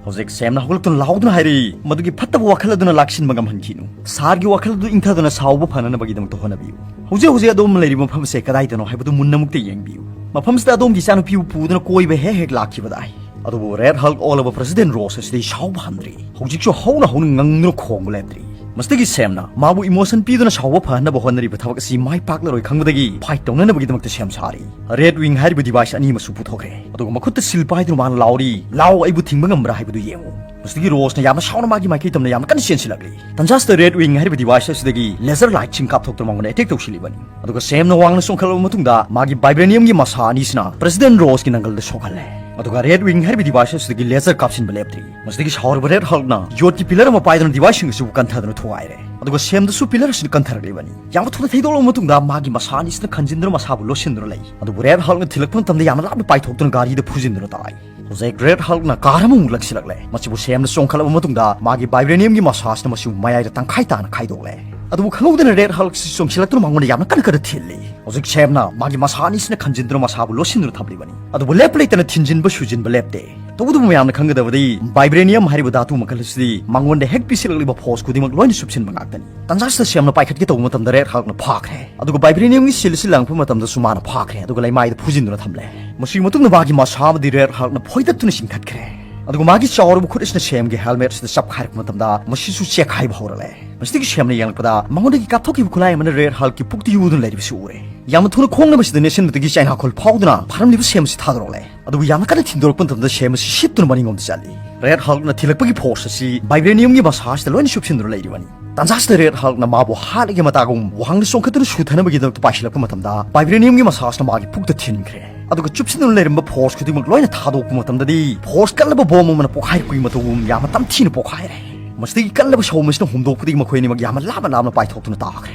ꯍꯧꯖꯤꯛ ꯁꯦꯝꯅ ꯍꯧꯒꯠꯂꯛꯇꯨꯅ ꯂꯥꯎꯗꯨꯅ ꯍꯥꯏꯔꯛꯏ, "ꯃꯗꯨꯒꯤ ꯐꯠꯇꯕ ꯋꯥꯈꯜ ꯑꯗꯨꯅ ꯂꯥꯛꯁꯤꯟꯕ ꯉꯝꯍꯟꯈꯤꯅꯨ꯫ ꯁꯍꯔꯒꯤ ꯋꯥꯈꯜ ꯑꯗꯨ ꯏꯪꯊꯗꯨꯅ ꯁꯥꯎꯕ ꯐꯅꯅꯕꯒꯤꯗꯃꯛꯇ ꯍꯣꯠꯅꯕꯤꯌꯨ꯫ ꯍꯧꯖꯤꯛ ꯍꯧꯖꯤꯛ ꯑꯗꯣꯝꯅ ꯂꯩꯔꯤꯕ ꯃꯐꯝ ꯑꯁꯦ ꯀꯗꯥꯏꯗꯅꯣ ꯍꯥꯏꯕꯗꯨ ꯃꯨꯟꯅ ꯑꯃꯨꯛꯇ ꯌꯦꯡꯕꯤꯌꯨ꯫ ꯃꯐꯝꯁꯤꯗ ꯑꯗꯣꯝꯒꯤ ꯏꯆꯥꯅꯨꯄꯤꯕꯨ ꯄꯨꯗꯨꯅ ꯀꯣꯏꯕ ꯍꯦꯛ ꯍꯦꯛ ꯂꯥꯛꯈꯤꯕꯗꯥꯏ"꯫ ꯑꯗꯨꯕꯨ ꯔꯦꯗ ꯍꯜꯛ ꯑꯣꯜꯂꯕ ꯄ꯭ꯔꯦꯁꯤꯗꯦꯟꯠ ꯔꯣꯁ ꯑꯁꯤꯗꯤ ꯁꯥꯎꯕ ꯍꯟꯗ꯭ꯔꯤ꯫ ꯍꯧꯖꯤꯛꯁꯨ ꯍꯧꯅ ꯍꯧꯅ ꯉꯪꯗꯨꯅ ꯈꯣꯡꯕ ꯂꯦꯞꯇ꯭ꯔꯤ꯫ ꯃꯁꯤꯗꯒꯤ ꯁꯦꯝꯅ ꯃꯥꯕꯨ ꯏꯃꯣꯁꯟ ꯄꯤꯗꯨꯅ ꯁꯥꯎꯕ ꯐꯍꯟꯅꯕ ꯍꯣꯠꯅꯔꯤꯕ ꯊꯕꯛ ꯑꯁꯤ ꯃꯥꯏ ꯄꯥꯛꯂꯔꯣꯏ ꯈꯪꯕꯗꯒꯤ ꯐꯥꯏꯠ ꯇꯧꯅꯅꯕꯒꯤꯗꯃꯛꯇ ꯁꯦꯝ ꯁꯥꯔꯤ꯫ ꯔꯦꯗ ꯋꯤꯡ ꯍꯥꯏꯔꯤꯕ ꯗꯤꯚꯥꯏꯁ ꯑꯅꯤ ꯑꯃꯁꯨ ꯄꯨꯊꯣꯛꯈ꯭ꯔꯦ꯫ ꯑꯗꯨꯒ ꯃꯈꯨꯠꯇ ꯁꯤꯜ ꯄꯥꯏꯗꯨꯅ ꯃꯥꯅ ꯂꯥꯎꯔꯤ, "ꯂꯥꯎ, ꯑꯩꯕꯨ ꯊꯤꯡꯕ ꯉꯝꯕ꯭ꯔꯥ ꯍꯥꯏꯕꯗꯨ ꯌꯦꯡꯉꯨ"꯫ ꯃꯁꯤꯗꯒꯤ ꯔꯣꯁꯅ ꯌꯥꯝꯅ ꯁꯥꯎꯅ ꯃꯥꯒꯤ ꯃꯥꯏꯀꯩ ꯇꯝꯅ ꯌꯥꯝꯅ ꯀꯟꯅ ꯆꯦꯟꯁꯤꯜꯂꯛꯂꯤ꯫ ꯇꯟꯖꯥꯁꯤꯗ ꯔꯦꯗ ꯋꯤꯡ ꯍꯥꯏꯔꯤꯕ ꯗꯤꯚꯥꯏꯁ ꯑꯁꯤꯗꯒꯤ ꯂꯦꯖꯔ ꯂꯥꯏꯠꯁꯤꯡ ꯀꯥꯞꯊꯣꯛꯇꯨꯅ ꯃꯉꯣꯟꯗ ꯑꯦꯇꯦꯛ ꯇꯧꯁꯤꯜꯂꯤꯕꯅꯤ꯫ ꯑꯗꯨꯒ ꯁꯦꯝꯅ ꯋꯥꯡꯅ ꯆꯣꯡꯈꯠꯂꯕ ꯃꯇꯨꯡꯗ ꯃꯥꯒꯤ ꯚꯥꯏꯕ꯭ꯔꯦꯅꯤꯌꯝꯒꯤ ꯃꯁꯥ ꯑꯅꯤꯁꯤꯅ ꯄ꯭ꯔꯦꯁꯤꯗꯦꯟ ꯔꯣꯁꯀꯤ ꯅꯪꯒꯜꯗ ꯁꯣꯛꯍꯜꯂꯦ꯫ ꯑꯗꯨꯒ ꯔꯦꯗ ꯋꯤꯡ ꯍꯥꯏꯔꯤꯕ ꯗꯤꯚꯥꯏꯁ ꯑꯁꯤꯗꯒꯤ ꯂꯦꯖꯔ ꯀꯥꯞꯁꯤꯟꯕ ꯂꯦꯞꯇ꯭ꯔꯤ꯫ ꯃꯁꯤꯗꯒꯤ ꯁꯥꯎꯔꯕ ꯔꯦꯗ ꯍꯜꯛꯅ ꯌꯣꯠꯀꯤ ꯄꯤꯂꯔ ꯑꯃ ꯄꯥꯏꯗꯨꯅ ꯗꯤꯚꯥꯏꯁꯁꯤꯡ ꯑꯁꯤꯕꯨ ꯀꯟꯊꯗꯨꯅ ꯊꯨꯒꯥꯏꯔꯦ꯫ ꯑꯗꯨꯒ ꯁꯦꯝꯗꯁꯨ ꯄꯤꯂꯔ ꯑꯁꯤꯅ ꯀꯟꯊꯔꯛꯂꯤꯕꯅꯤ꯫ ꯌꯥꯝꯅ ꯊꯨꯅ ꯊꯩꯗꯣꯛꯂꯕ ꯃꯇꯨꯡꯗ ꯃꯥꯒꯤ ꯃꯁꯥ ꯑꯅꯤꯁꯤꯅ ꯈꯟꯖꯤꯟꯗꯨꯅ ꯃꯁꯥꯕꯨ ꯂꯣꯠꯁꯤꯟꯗꯨꯅ ꯂꯩ꯫ ꯑꯗꯨꯕꯨ ꯔꯦꯗ ꯍꯜꯛꯅ ꯊꯤꯜꯂꯛꯄ ꯃꯇꯝꯗ ꯌꯥꯝꯅ ꯂꯥꯞꯅ ꯄꯥꯏꯊꯣꯛꯇꯨꯅ ꯒꯥꯔꯤꯗ ꯐꯨꯖꯤꯟꯗꯨꯅ ꯇꯥꯏ꯫ ꯍꯧꯖꯤꯛ ꯔꯦꯗ ꯍꯜꯛꯅ ꯀꯥꯔ ꯑꯃꯃꯨꯛ ꯂꯪꯁꯤꯜꯂꯛꯂꯦ꯫ ꯃꯁꯤꯕꯨ ꯁꯦꯝꯅ ꯆꯣꯡꯈꯠꯂꯕ ꯃꯇꯨꯡꯗ ꯃꯥꯒꯤ ꯚꯥꯏꯕ꯭ꯔꯦꯅꯤꯌꯝꯒꯤ ꯃꯁꯥꯁꯤꯅ ꯃꯁꯤꯕꯨ ꯃꯌꯥꯏꯗ ꯇꯪꯈꯥꯏ ꯇꯥꯅ ꯈꯥꯏꯗꯣꯛꯂꯦ꯫ ꯑꯗꯨꯕꯨ ꯈꯪꯍꯧꯗꯅ ꯔꯦꯗ ꯍꯜꯛꯁꯤ ꯆꯣꯡꯁꯤꯜꯂꯛꯇꯨꯅ ꯃꯉꯣꯟꯗ ꯌꯥꯝꯅ ꯀꯟꯅ ꯀꯟꯅ ꯊꯤꯜꯂꯤ꯫ ꯍꯧꯖꯤꯛ ꯁꯦꯝꯅ ꯃꯥꯒꯤ ꯃꯁꯥ ꯑꯅꯤꯁꯤꯅ ꯈꯟꯖꯤꯟꯗꯨꯅ ꯃꯁꯥꯕꯨ ꯂꯣꯠꯁꯤꯟꯗꯨꯅ ꯊꯝꯂꯤꯕꯅꯤ꯫ ꯑꯗꯨꯕꯨ ꯂꯦꯞꯄ ꯂꯩꯇꯅ ꯊꯤꯟꯖꯤꯟꯕ ꯁꯨꯖꯤꯟꯕ ꯂꯦꯞꯇꯦ꯫ ꯇꯧꯕꯇꯕꯨ ꯃꯌꯥꯝꯅ ꯈꯪꯒꯗꯕꯗꯤ ꯚꯥꯏꯕ꯭ꯔꯦꯅꯤꯌꯝ ꯍꯥꯏꯔꯤꯕ ꯙꯥꯇꯨ ꯃꯈꯜ ꯑꯁꯤꯗꯤ ꯃꯉꯣꯟꯗ ꯍꯦꯛ ꯄꯤꯁꯤꯜꯂꯛꯂꯤꯕ ꯐꯣꯔꯁ ꯈꯨꯗꯤꯡꯃꯛ ꯂꯣꯏꯅ ꯆꯨꯞꯁꯤꯟꯕ ꯉꯥꯛꯇꯅꯤ꯫ ꯇꯟꯖꯥꯁꯤꯗ ꯁꯦꯝꯅ ꯄꯥꯏꯈꯠꯀꯦ ꯇꯧꯕ ꯃꯇꯝꯗ ꯔꯦꯗ ꯍꯜꯛꯅ ꯐꯥꯈ꯭ꯔꯦ꯫ ꯑꯗꯨꯒ ꯚꯥꯏꯕ꯭ꯔꯦꯅꯤꯌꯝꯒꯤ ꯁꯤꯜ ꯑꯁꯤ ꯂꯪꯉꯛꯄ ꯃꯇꯝꯗꯁꯨ ꯃꯥꯅ ꯐꯥꯈ꯭ꯔꯦ꯫ ꯑꯗꯨꯒ ꯂꯩꯃꯥꯏꯗ ꯐꯨꯖꯤꯟꯗꯨꯅ ꯊꯝꯂꯦ꯫ ꯃꯁꯤꯒꯤ ꯃꯇꯨꯡꯗ ꯃꯥꯒꯤ ꯃꯁꯥ ꯑꯃꯗꯤ ꯔꯦꯗ ꯍꯜꯛꯅ ꯐꯣꯏꯗꯠꯇꯨꯅ ꯆꯤꯡꯊꯠꯈ꯭ꯔꯦ꯫ ꯑꯗꯨꯒ ꯃꯥꯒꯤ ꯆꯥꯎꯔꯕ ꯈꯨꯠ ꯑꯁꯤꯅ ꯁꯦꯝꯒꯤ ꯍꯦꯜꯃꯦꯠ ꯑꯁꯤꯗ ꯆꯞꯈꯥꯏꯔꯛꯄ ꯃꯇꯝꯗ ꯃꯁꯤꯁꯨ ꯆꯦꯛꯈꯥꯏꯕ ꯍꯧꯔꯛꯂꯦ꯫ ꯃꯁꯤꯗꯒꯤ ꯁꯦꯝꯅ ꯌꯦꯡꯂꯛꯄꯗ ꯃꯉꯣꯟꯗꯒꯤ ꯀꯥꯞꯊꯣꯛꯈꯤꯕ ꯈꯨꯠꯂꯥꯏ ꯑꯃꯅ ꯔꯦꯗ ꯍꯜꯛꯀꯤ ꯄꯨꯛꯇ ꯌꯨꯗꯨꯅ ꯂꯩꯔꯤꯕꯁꯤ ꯎꯔꯦ꯫ ꯌꯥꯝꯅ ꯊꯨꯅ ꯈꯣꯡꯅꯕꯁꯤꯗ ꯅꯦꯠꯁꯤꯟꯕꯗꯒꯤ ꯆꯩꯅꯥꯈꯣꯜ ꯐꯥꯎꯗꯨꯅ ꯐꯥꯔꯝꯂꯤꯕ ꯁꯦꯝ ꯑꯁꯤ ꯊꯥꯗꯣꯔꯛꯂꯦ꯫ ꯑꯗꯨꯕꯨ ꯌꯥꯝꯅ ꯀꯟꯅ ꯊꯤꯟꯗꯣꯔꯛꯄ ꯃꯇꯝꯗ ꯁꯦꯝ ꯑꯁꯤ ꯁꯤꯠꯇꯨꯅ ꯃꯅꯤꯡꯂꯣꯝꯗ ꯆꯠꯂꯤ꯫ ꯔꯦꯗ ꯍꯜꯛꯅ ꯊꯤꯜꯂꯛꯄꯒꯤ ꯐꯣꯔꯁ ꯑꯁꯤ ꯚꯥꯏꯕ꯭ꯔꯦꯅꯤꯌꯝꯒꯤ ꯃꯁꯥ ꯑꯁꯤꯗ ꯂꯣꯏꯅ ꯁꯨꯞꯁꯤꯟꯗꯨꯅ ꯂꯩꯔꯤꯕꯅꯤ꯫ ꯇꯟꯖꯥꯁꯤꯗ ꯔꯦꯗ ꯍꯜꯛꯅ ꯃꯥꯕꯨ ꯍꯥꯠꯂꯒꯦ ꯃꯇꯥꯒꯨꯝ ꯋꯥꯡꯅ ꯆꯣꯡꯈꯠꯇꯨꯅ ꯁꯨꯊꯅꯕꯒꯤꯗꯃꯛꯇ ꯄꯥꯏꯁꯤꯜꯂꯛꯄ ꯃꯇꯝꯗ ꯚꯥꯏꯕ꯭ꯔꯦꯅꯤꯌꯝꯒꯤ ꯃꯁꯥꯁꯤꯅ ꯃꯥꯒꯤ ꯄꯨꯛꯇ ꯊꯤꯟꯈ꯭ꯔꯦ꯫ ꯑꯗꯨꯒ ꯆꯨꯞꯁꯤꯟꯗꯨꯅ ꯂꯩꯔꯝꯕ ꯐꯣꯔꯁ ꯈꯨꯗꯤꯡꯃꯛ ꯂꯣꯏꯅ ꯊꯥꯗꯣꯛꯄ ꯃꯇꯝꯗꯗꯤ ꯐꯣꯔꯁ ꯀꯜꯂꯕ ꯕꯣꯝ ꯑꯃꯅ ꯄꯣꯈꯥꯏꯔꯛꯄꯒꯤ ꯃꯇꯧꯒꯨꯝ ꯌꯥꯝꯅ ꯇꯝꯊꯤꯅ ꯄꯣꯈꯥꯏꯔꯦ꯫ ꯃꯁꯤꯗꯒꯤ ꯀꯜꯂꯕ ꯁꯣꯝ ꯑꯁꯤꯅ ꯍꯨꯝꯗꯣꯛꯄꯗꯒꯤ ꯃꯈꯣꯏ ꯑꯅꯤꯃꯛ ꯌꯥꯝꯅ ꯂꯥꯞꯅ ꯂꯥꯞꯅ ꯄꯥꯏꯊꯣꯛꯇꯨꯅ ꯇꯥꯈ꯭ꯔꯦ꯫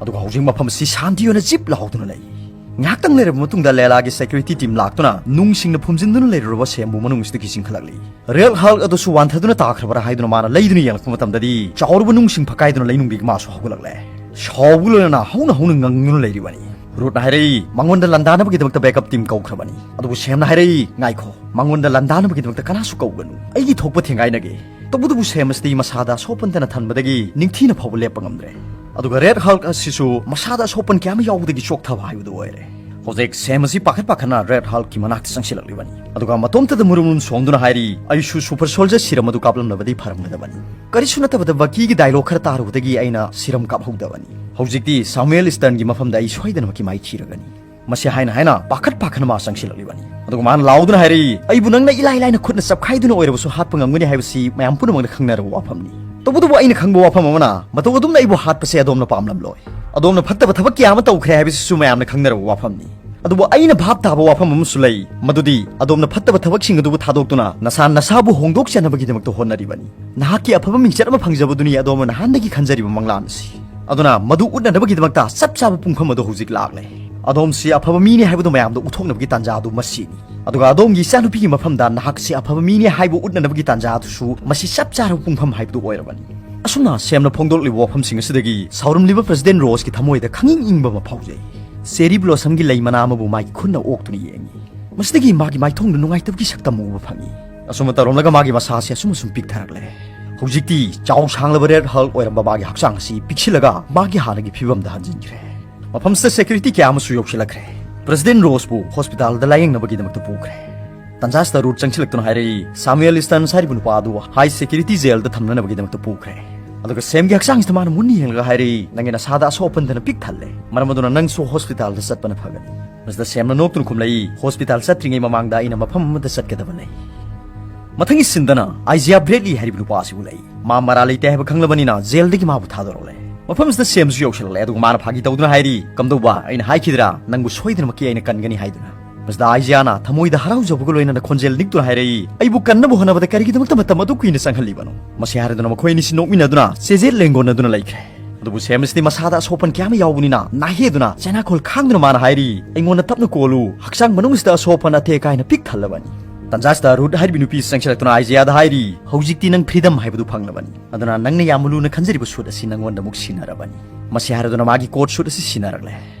ꯑꯗꯨꯒ ꯍꯧꯖꯤꯛ ꯃꯐꯝ ꯑꯁꯤ ꯁꯥꯟꯇꯤ ꯑꯣꯏꯅ ꯖꯤꯞ ꯂꯥꯎꯗꯨꯅ ꯂꯩ꯫ ꯉꯥꯏꯍꯥꯛꯇꯪ ꯂꯩꯔꯕ ꯃꯇꯨꯡꯗ ꯂꯦꯂꯥꯒꯤ ꯁꯦꯀ꯭ꯌꯨꯔꯤꯇꯤ ꯇꯤꯝ ꯂꯥꯛꯇꯨꯅ ꯅꯨꯡꯁꯤꯡꯅ ꯐꯨꯝꯖꯤꯟꯗꯨꯅ ꯂꯩꯔꯨꯔꯕ ꯁꯦꯝꯕꯨ ꯃꯅꯨꯡ ꯑꯁꯤꯗꯒꯤ ꯆꯤꯡꯈꯠꯂꯛꯂꯤ꯫ ꯔꯦꯗ ꯍꯜꯛ ꯑꯗꯨꯁꯨ ꯋꯥꯟꯊꯗꯨꯅ ꯇꯥꯈ꯭ꯔꯕ꯭ꯔꯥ ꯍꯥꯏꯗꯨꯅ ꯃꯥꯅ ꯂꯩꯗꯨꯅ ꯌꯦꯡꯂꯛꯄ ꯃꯇꯝꯗꯗꯤ ꯆꯥꯎꯔꯕ ꯅꯨꯡꯁꯤꯡ ꯐꯛꯀꯥꯏꯗꯨꯅ ꯂꯩꯅꯨꯡꯗꯒꯤ ꯃꯥꯁꯨ ꯍꯧꯒꯠꯂꯛꯂꯦ꯫ ꯁꯥꯎꯕꯒ ꯂꯣꯏꯅꯅ ꯍꯧꯅ ꯍꯧꯅ ꯉꯪꯗꯨꯅ ꯂꯩꯔꯤꯕꯅꯤ꯫ ꯔꯨꯠꯅ ꯍꯥꯏꯔꯛꯏ, "ꯃꯉꯣꯟꯗ ꯂꯥꯟꯗꯥꯅꯕꯒꯤꯗꯃꯛꯇ ꯕꯦꯛꯑꯞ ꯇꯤꯝ ꯀꯧꯈ꯭ꯔꯕꯅꯤ"꯫ ꯑꯗꯨꯕꯨ ꯁꯦꯝꯅ ꯍꯥꯏꯔꯛꯏ, "ꯉꯥꯏꯈꯣ, ꯃꯉꯣꯟꯗ ꯂꯥꯟꯗꯥꯅꯕꯒꯤꯗꯃꯛꯇ ꯀꯅꯥꯁꯨ ꯀꯧꯒꯅꯨ꯫ ꯑꯩꯒꯤ ꯊꯣꯛꯄ ꯊꯦꯡꯒꯥꯏꯅꯒꯦ"꯫ ꯇꯧꯕꯇꯕꯨ ꯁꯦꯝ ꯑꯁꯤꯗꯤ ꯃꯁꯥꯗ ꯑꯁꯣꯛꯄꯟꯇꯅ ꯊꯟꯕꯗꯒꯤ ꯅꯤꯡꯊꯤꯅ ꯐꯥꯎꯕ ꯂꯦꯞꯄ ꯉꯝꯗ꯭ꯔꯦ꯫ ꯑꯗꯨꯒ ꯔꯦꯗ ꯍꯜꯛ ꯑꯁꯤꯁꯨ ꯃꯁꯥꯗ ꯑꯁꯣꯛꯄꯟ ꯀꯌꯥ ꯑꯃ ꯌꯥꯎꯕꯗꯒꯤ ꯆꯣꯛꯊꯕ ꯍꯥꯏꯕꯗꯨ ꯑꯣꯏꯔꯦ꯫ ꯍꯧꯖꯤꯛ ꯁꯦꯝ ꯑꯁꯤ ꯄꯥꯈꯠ ꯄꯥꯈꯠꯅ ꯔꯦꯗ ꯍꯜꯛꯀꯤ ꯃꯅꯥꯛꯇ ꯆꯪꯁꯤꯜꯂꯛꯂꯤꯕꯅꯤ꯫ ꯑꯗꯨꯒ ꯃꯇꯣꯝꯇꯗ ꯃꯨꯔꯨꯝ ꯃꯨꯔꯨꯝ ꯁꯣꯡꯗꯨꯅ ꯍꯥꯏꯔꯤ, "ꯑꯩꯁꯨ ꯁꯨꯄꯔ ꯁꯣꯜꯖꯔ ꯁꯤꯔꯝ ꯑꯗꯨ ꯀꯥꯞꯂꯝꯂꯕꯗꯤ ꯐꯔꯝꯒꯗꯕꯅꯤ꯫ ꯀꯔꯤꯁꯨ ꯅꯠꯇꯕꯗ ꯕꯀꯤꯒꯤ ꯗꯥꯏꯂꯣꯒ ꯈꯔ ꯇꯥꯔꯨꯕꯗꯒꯤ ꯑꯩꯅ ꯁꯤꯔꯝ ꯀꯥꯞꯍꯧꯗꯕꯅꯤ꯫ ꯍꯧꯖꯤꯛꯇꯤ ꯁꯥꯃꯨꯑꯦꯜ ꯏꯁꯇꯔꯟꯒꯤ ꯃꯐꯝꯗ ꯑꯩ ꯁꯣꯏꯗꯅꯃꯛꯀꯤ ꯃꯥꯏꯊꯤꯔꯒꯅꯤ"꯫ ꯃꯁꯤ ꯍꯥꯏꯅ ꯍꯥꯏꯅ ꯄꯥꯈꯠ ꯄꯥꯈꯠꯅ ꯃꯥ ꯆꯪꯁꯤꯜꯂꯛꯂꯤꯕꯅꯤ꯫ ꯑꯗꯨꯒ ꯃꯥꯅ ꯂꯥꯎꯗꯨꯅ ꯍꯥꯏꯔꯛꯏ, "ꯑꯩꯕꯨ ꯅꯪꯅ ꯏꯂꯥꯏ ꯂꯥꯏꯅ ꯈꯨꯠꯅ ꯆꯞꯈꯥꯏꯗꯨꯅ ꯑꯣꯏꯔꯕꯁꯨ ꯍꯥꯠꯄ ꯉꯝꯒꯅꯤ ꯍꯥꯏꯕꯁꯤ ꯃꯌꯥꯝ ꯄꯨꯝꯅꯃꯛꯅ ꯈꯪꯅꯔꯕ ꯋꯥꯐꯝꯅꯤ꯫ ꯇꯧꯕꯇꯕꯨ ꯑꯩꯅ ꯈꯪꯕ ꯋꯥꯐꯝ ꯑꯃꯅ, ꯃꯇꯧ ꯑꯗꯨꯝꯅ ꯑꯩꯕꯨ ꯍꯥꯠꯄꯁꯦ ꯑꯗꯣꯝꯅ ꯄꯥꯝꯂꯝꯂꯣꯏ꯫ ꯑꯗꯣꯝꯅ ꯐꯠꯇꯕ ꯊꯕꯛ ꯀꯌꯥ ꯑꯃ ꯇꯧꯈ꯭ꯔꯦ ꯍꯥꯏꯕꯁꯤꯁꯨ ꯃꯌꯥꯝꯅ ꯈꯪꯅꯔꯕ ꯋꯥꯐꯝꯅꯤ꯫ ꯑꯗꯨꯕꯨ ꯑꯩꯅ ꯚꯥꯞ ꯇꯥꯕ ꯋꯥꯐꯝ ꯑꯃꯁꯨ ꯂꯩ, ꯃꯗꯨꯗꯤ ꯑꯗꯣꯝꯅ ꯐꯠꯇꯕ ꯊꯕꯛꯁꯤꯡ ꯑꯗꯨꯕꯨ ꯊꯥꯗꯣꯛꯇꯨꯅ ꯅꯁꯥ ꯅꯁꯥꯕꯨ ꯍꯣꯡꯗꯣꯛꯆꯅꯕꯒꯤꯗꯃꯛꯇ ꯍꯣꯠꯅꯔꯤꯕꯅꯤ꯫ ꯅꯍꯥꯛꯀꯤ ꯑꯐꯕ ꯃꯤꯡꯆꯠ ꯑꯃ ꯐꯪꯖꯕꯗꯨꯅꯤ ꯑꯗꯣꯝꯅ ꯅꯍꯥꯟꯗꯒꯤ ꯈꯟꯖꯔꯤꯕ ꯃꯪꯂꯥꯟ ꯑꯁꯤ꯫ ꯑꯗꯨꯅ ꯃꯗꯨ ꯎꯠꯅꯅꯕꯒꯤꯗꯃꯛꯇ ꯆꯞ ꯆꯥꯕ ꯄꯨꯡꯐꯝ ꯑꯗꯨ ꯍꯧꯖꯤꯛ ꯂꯥꯛꯂꯦ꯫ ꯑꯗꯣꯝꯁꯤ ꯑꯐꯕ ꯃꯤꯅꯤ ꯍꯥꯏꯕꯗꯨ ꯃꯌꯥꯝꯗ ꯎꯠꯊꯣꯛꯅꯕꯒꯤ ꯇꯥꯟꯖꯥ ꯑꯗꯨ ꯃꯁꯤꯅꯤ꯫ ꯑꯗꯨꯒ ꯑꯗꯣꯝꯒꯤ ꯏꯆꯥꯅꯨꯄꯤꯒꯤ ꯃꯐꯝꯗ ꯅꯍꯥꯛꯁꯤ ꯑꯐꯕ ꯃꯤꯅꯤ ꯍꯥꯏꯕ ꯎꯠꯅꯅꯕꯒꯤ ꯇꯥꯟꯖꯥ ꯑꯗꯨꯁꯨ ꯃꯁꯤ ꯆꯞ ꯆꯥꯔꯕ ꯄꯨꯡꯐꯝ ꯍꯥꯏꯕꯗꯨ ꯑꯣꯏꯔꯕꯅꯤ"꯫ ꯑꯁꯨꯝꯅ ꯁꯦꯝꯅ ꯐꯣꯡꯗꯣꯛꯂꯤꯕ ꯋꯥꯐꯝꯁꯤꯡ ꯑꯁꯤꯗꯒꯤ ꯁꯥꯎꯔꯝꯂꯤꯕ ꯄ꯭ꯔꯁꯤꯗꯦꯟ ꯔꯣꯁꯀꯤ ꯊꯃꯣꯏꯗ ꯈꯪꯏꯪ ꯏꯪꯕ ꯑꯃ ꯐꯥꯎꯖꯩ꯫ ꯆꯦꯔꯤ ꯕ꯭ꯂꯣꯁꯝꯒꯤ ꯂꯩ ꯃꯅꯥ ꯑꯃꯕꯨ ꯃꯥꯒꯤ ꯈꯨꯠꯅ ꯑꯣꯛꯇꯨꯅ ꯌꯦꯡꯏ꯫ ꯃꯁꯤꯗꯒꯤ ꯃꯥꯒꯤ ꯃꯥꯏꯊꯣꯡꯗ ꯅꯨꯡꯉꯥꯏꯇꯕꯒꯤ ꯁꯛꯇꯝ ꯎꯕ ꯐꯪꯏ꯫ ꯑꯁꯨꯝꯅ ꯇꯧꯔꯝꯂꯒ ꯃꯥꯒꯤ ꯃꯁꯥꯁꯤ ꯑꯁꯨꯝ ꯑꯁꯨꯝ ꯄꯤꯛꯊꯔꯛꯂꯦ꯫ ꯍꯧꯖꯤꯛꯇꯤ ꯆꯥꯎ ꯁꯥꯡꯂꯕ ꯔꯦꯗ ꯍꯜꯛ ꯑꯣꯏꯔꯝꯕ ꯃꯥꯒꯤ ꯍꯛꯆꯥꯡ ꯑꯁꯤ ꯄꯤꯛꯁꯤꯜꯂꯒ ꯃꯥꯒꯤ ꯍꯥꯟꯅꯒꯤ ꯐꯤꯕꯝꯗ ꯍꯟꯖꯤꯟꯈ꯭ꯔꯦ꯫ ꯃꯐꯝꯁꯤꯗ ꯁꯦꯀ꯭ꯌꯨꯔꯤꯇꯤ ꯀꯌꯥ ꯑꯃꯁꯨ ꯌꯧꯁꯤꯜꯂꯛꯈ꯭ꯔꯦ꯫ ꯄ꯭ꯔꯁꯤꯗꯦꯟ ꯔꯣꯁꯄꯨ ꯍꯣꯁꯄꯤꯇꯥꯜꯗ ꯂꯥꯌꯦꯡꯅꯕꯒꯤꯗꯃꯛꯇ ꯄꯨꯈ꯭ꯔꯦ꯫ ꯇꯟꯖꯥꯁꯤꯗ ꯔꯨꯠ ꯆꯪꯁꯤꯜꯂꯛꯇꯨꯅ ꯍꯥꯏꯔꯛꯏ, "ꯁꯥꯃꯨꯑꯦꯜ ꯏꯁꯇꯟꯁ ꯍꯥꯏꯔꯤꯕ ꯅꯨꯄꯥ ꯑꯗꯨ ꯍꯥꯏ ꯁꯦꯀ꯭ꯌꯨꯔꯤꯇꯤ ꯖꯦꯜꯗ ꯊꯝꯅꯅꯕꯒꯤꯗꯃꯛꯇ ꯄꯨꯈ꯭ꯔꯦ"꯫ ꯑꯗꯨꯒ ꯁꯦꯝꯒꯤ ꯍꯛꯆꯥꯡꯁꯤꯗ ꯃꯥꯅ ꯃꯨꯟꯅ ꯌꯦꯡꯂꯒ ꯍꯥꯏꯔꯛꯏ, "ꯅꯪꯒꯤ ꯅꯁꯥꯗ ꯑꯁꯣꯛ ꯑꯄꯟꯗꯅ ꯄꯤꯛ ꯊꯜꯂꯦ꯫ ꯃꯔꯝ ꯑꯗꯨꯅ ꯅꯪꯁꯨ ꯍꯣꯁꯄꯤꯇꯥꯜꯗ ꯆꯠꯄꯅ ꯐꯒꯅꯤ"꯫ ꯃꯁꯤꯗ ꯁꯦꯝꯅ ꯅꯣꯛꯇꯨꯅ ꯈꯨꯝꯂꯛꯏ, "ꯍꯣꯁꯄꯤꯇꯥꯜ ꯆꯠꯇ꯭ꯔꯤꯉꯩ ꯃꯃꯥꯡꯗ ꯑꯩꯅ ꯃꯐꯝ ꯑꯃꯗ ꯆꯠꯀꯗꯕ ꯂꯩ"꯫ ꯃꯊꯪꯒꯤ ꯁꯤꯟꯗꯅ ꯑꯥꯏꯖꯤꯌꯥ ꯕ꯭ꯔꯦꯗꯂꯤ ꯍꯥꯏꯔꯤꯕ ꯅꯨꯄꯥ ꯑꯁꯤ ꯎꯠꯂꯛꯏ꯫ ꯃꯥ ꯃꯔꯥꯜ ꯂꯩꯇꯦ ꯍꯥꯏꯕ ꯈꯪꯂꯕꯅꯤꯅ ꯖꯦꯜꯗꯒꯤ ꯃꯥꯕꯨ ꯊꯥꯗꯣꯔꯛꯂꯦ꯫ ꯃꯐꯝꯁꯤꯗ ꯁꯦꯝꯁꯨ ꯌꯧꯁꯤꯜꯂꯛꯂꯦ, ꯑꯗꯨꯒ ꯃꯥꯅ ꯐꯥꯒꯤ ꯇꯧꯗꯨꯅ ꯍꯥꯏꯔꯤ, "ꯀꯝꯗꯧꯕ? ꯑꯩꯅ ꯍꯥꯏꯈꯤꯗ꯭ꯔꯥ ꯅꯪꯕꯨ ꯁꯣꯏꯗꯅꯃꯛꯀꯤ ꯑꯩꯅ ꯀꯟꯒꯅꯤ ꯍꯥꯏꯗꯨꯅ?" ꯃꯁꯤꯗ ꯑꯥꯏꯖꯤꯌꯥꯅ ꯊꯃꯣꯏꯗ ꯍꯔꯥꯎꯖꯕꯒ ꯂꯣꯏꯅꯅ ꯈꯣꯟꯖꯦꯜ ꯅꯤꯛꯇꯨꯅ ꯍꯥꯏꯔꯛꯏ, "ꯑꯩꯕꯨ ꯀꯟꯅꯕ ꯍꯣꯠꯅꯕꯗ ꯀꯔꯤꯒꯤꯗꯃꯛꯇ ꯃꯇꯝ ꯑꯗꯨꯛ ꯀꯨꯏꯅ ꯆꯪꯍꯜꯂꯤꯕꯅꯣ?" ꯃꯁꯤ ꯍꯥꯏꯔꯗꯨꯅ ꯃꯈꯣꯏ ꯑꯅꯤꯁꯤ ꯅꯣꯛꯃꯤꯟꯅꯗꯨꯅ ꯆꯦꯖꯦꯠ ꯂꯦꯡꯒꯣꯟꯅꯗꯨꯅ ꯂꯩꯈ꯭ꯔꯦ꯫ ꯑꯗꯨꯕꯨ ꯁꯦꯝ ꯑꯁꯤꯗꯤ ꯃꯁꯥꯗ ꯑꯁꯣꯛꯄꯟ ꯀꯌꯥ ꯑꯃ ꯌꯥꯎꯕꯅꯤꯅ ꯅꯥꯍꯦꯗꯨꯅ ꯆꯩꯅꯥꯈꯣꯜ ꯈꯥꯡꯗꯨꯅ ꯃꯥꯅ ꯍꯥꯏꯔꯤ, "ꯑꯩꯉꯣꯟꯗ ꯇꯞꯅ ꯀꯣꯜꯂꯨ, ꯍꯛꯆꯥꯡ ꯃꯅꯨꯡꯁꯤꯗ ꯑꯁꯣꯛ ꯑꯄꯟ ꯑꯇꯦꯛ ꯑꯀꯥꯏꯅ ꯄꯤꯛ ꯊꯜꯂꯕꯅꯤ"꯫ ꯇꯟꯖꯥꯁꯤꯗ ꯔꯨꯠ ꯍꯥꯏꯔꯤꯕꯤ ꯅꯨꯄꯤ ꯆꯪꯁꯤꯜꯂꯛꯇꯨꯅ ꯑꯥꯏꯖꯤꯌꯥꯗ ꯍꯥꯏꯔꯤ, "ꯍꯧꯖꯤꯛꯇꯤ ꯅꯪ ꯐ꯭ꯔꯤꯗꯝ ꯍꯥꯏꯕꯗꯨ ꯐꯪꯂꯕꯅꯤ꯫ ꯑꯗꯨꯅ ꯅꯪꯅ ꯌꯥꯝꯅ ꯂꯨꯅ ꯈꯟꯖꯔꯤꯕ ꯁꯨꯠ ꯑꯁꯤ ꯅꯪꯉꯣꯟꯗ ꯑꯃꯨꯛ ꯁꯤꯟꯅꯔꯕꯅꯤ"꯫ ꯃꯁꯤ ꯍꯥꯏꯔꯗꯨꯅ ꯃꯥꯒꯤ ꯀꯣꯠ ꯁꯨꯠ ꯑꯁꯤ ꯁꯤꯟꯅꯔꯛꯂꯦ꯫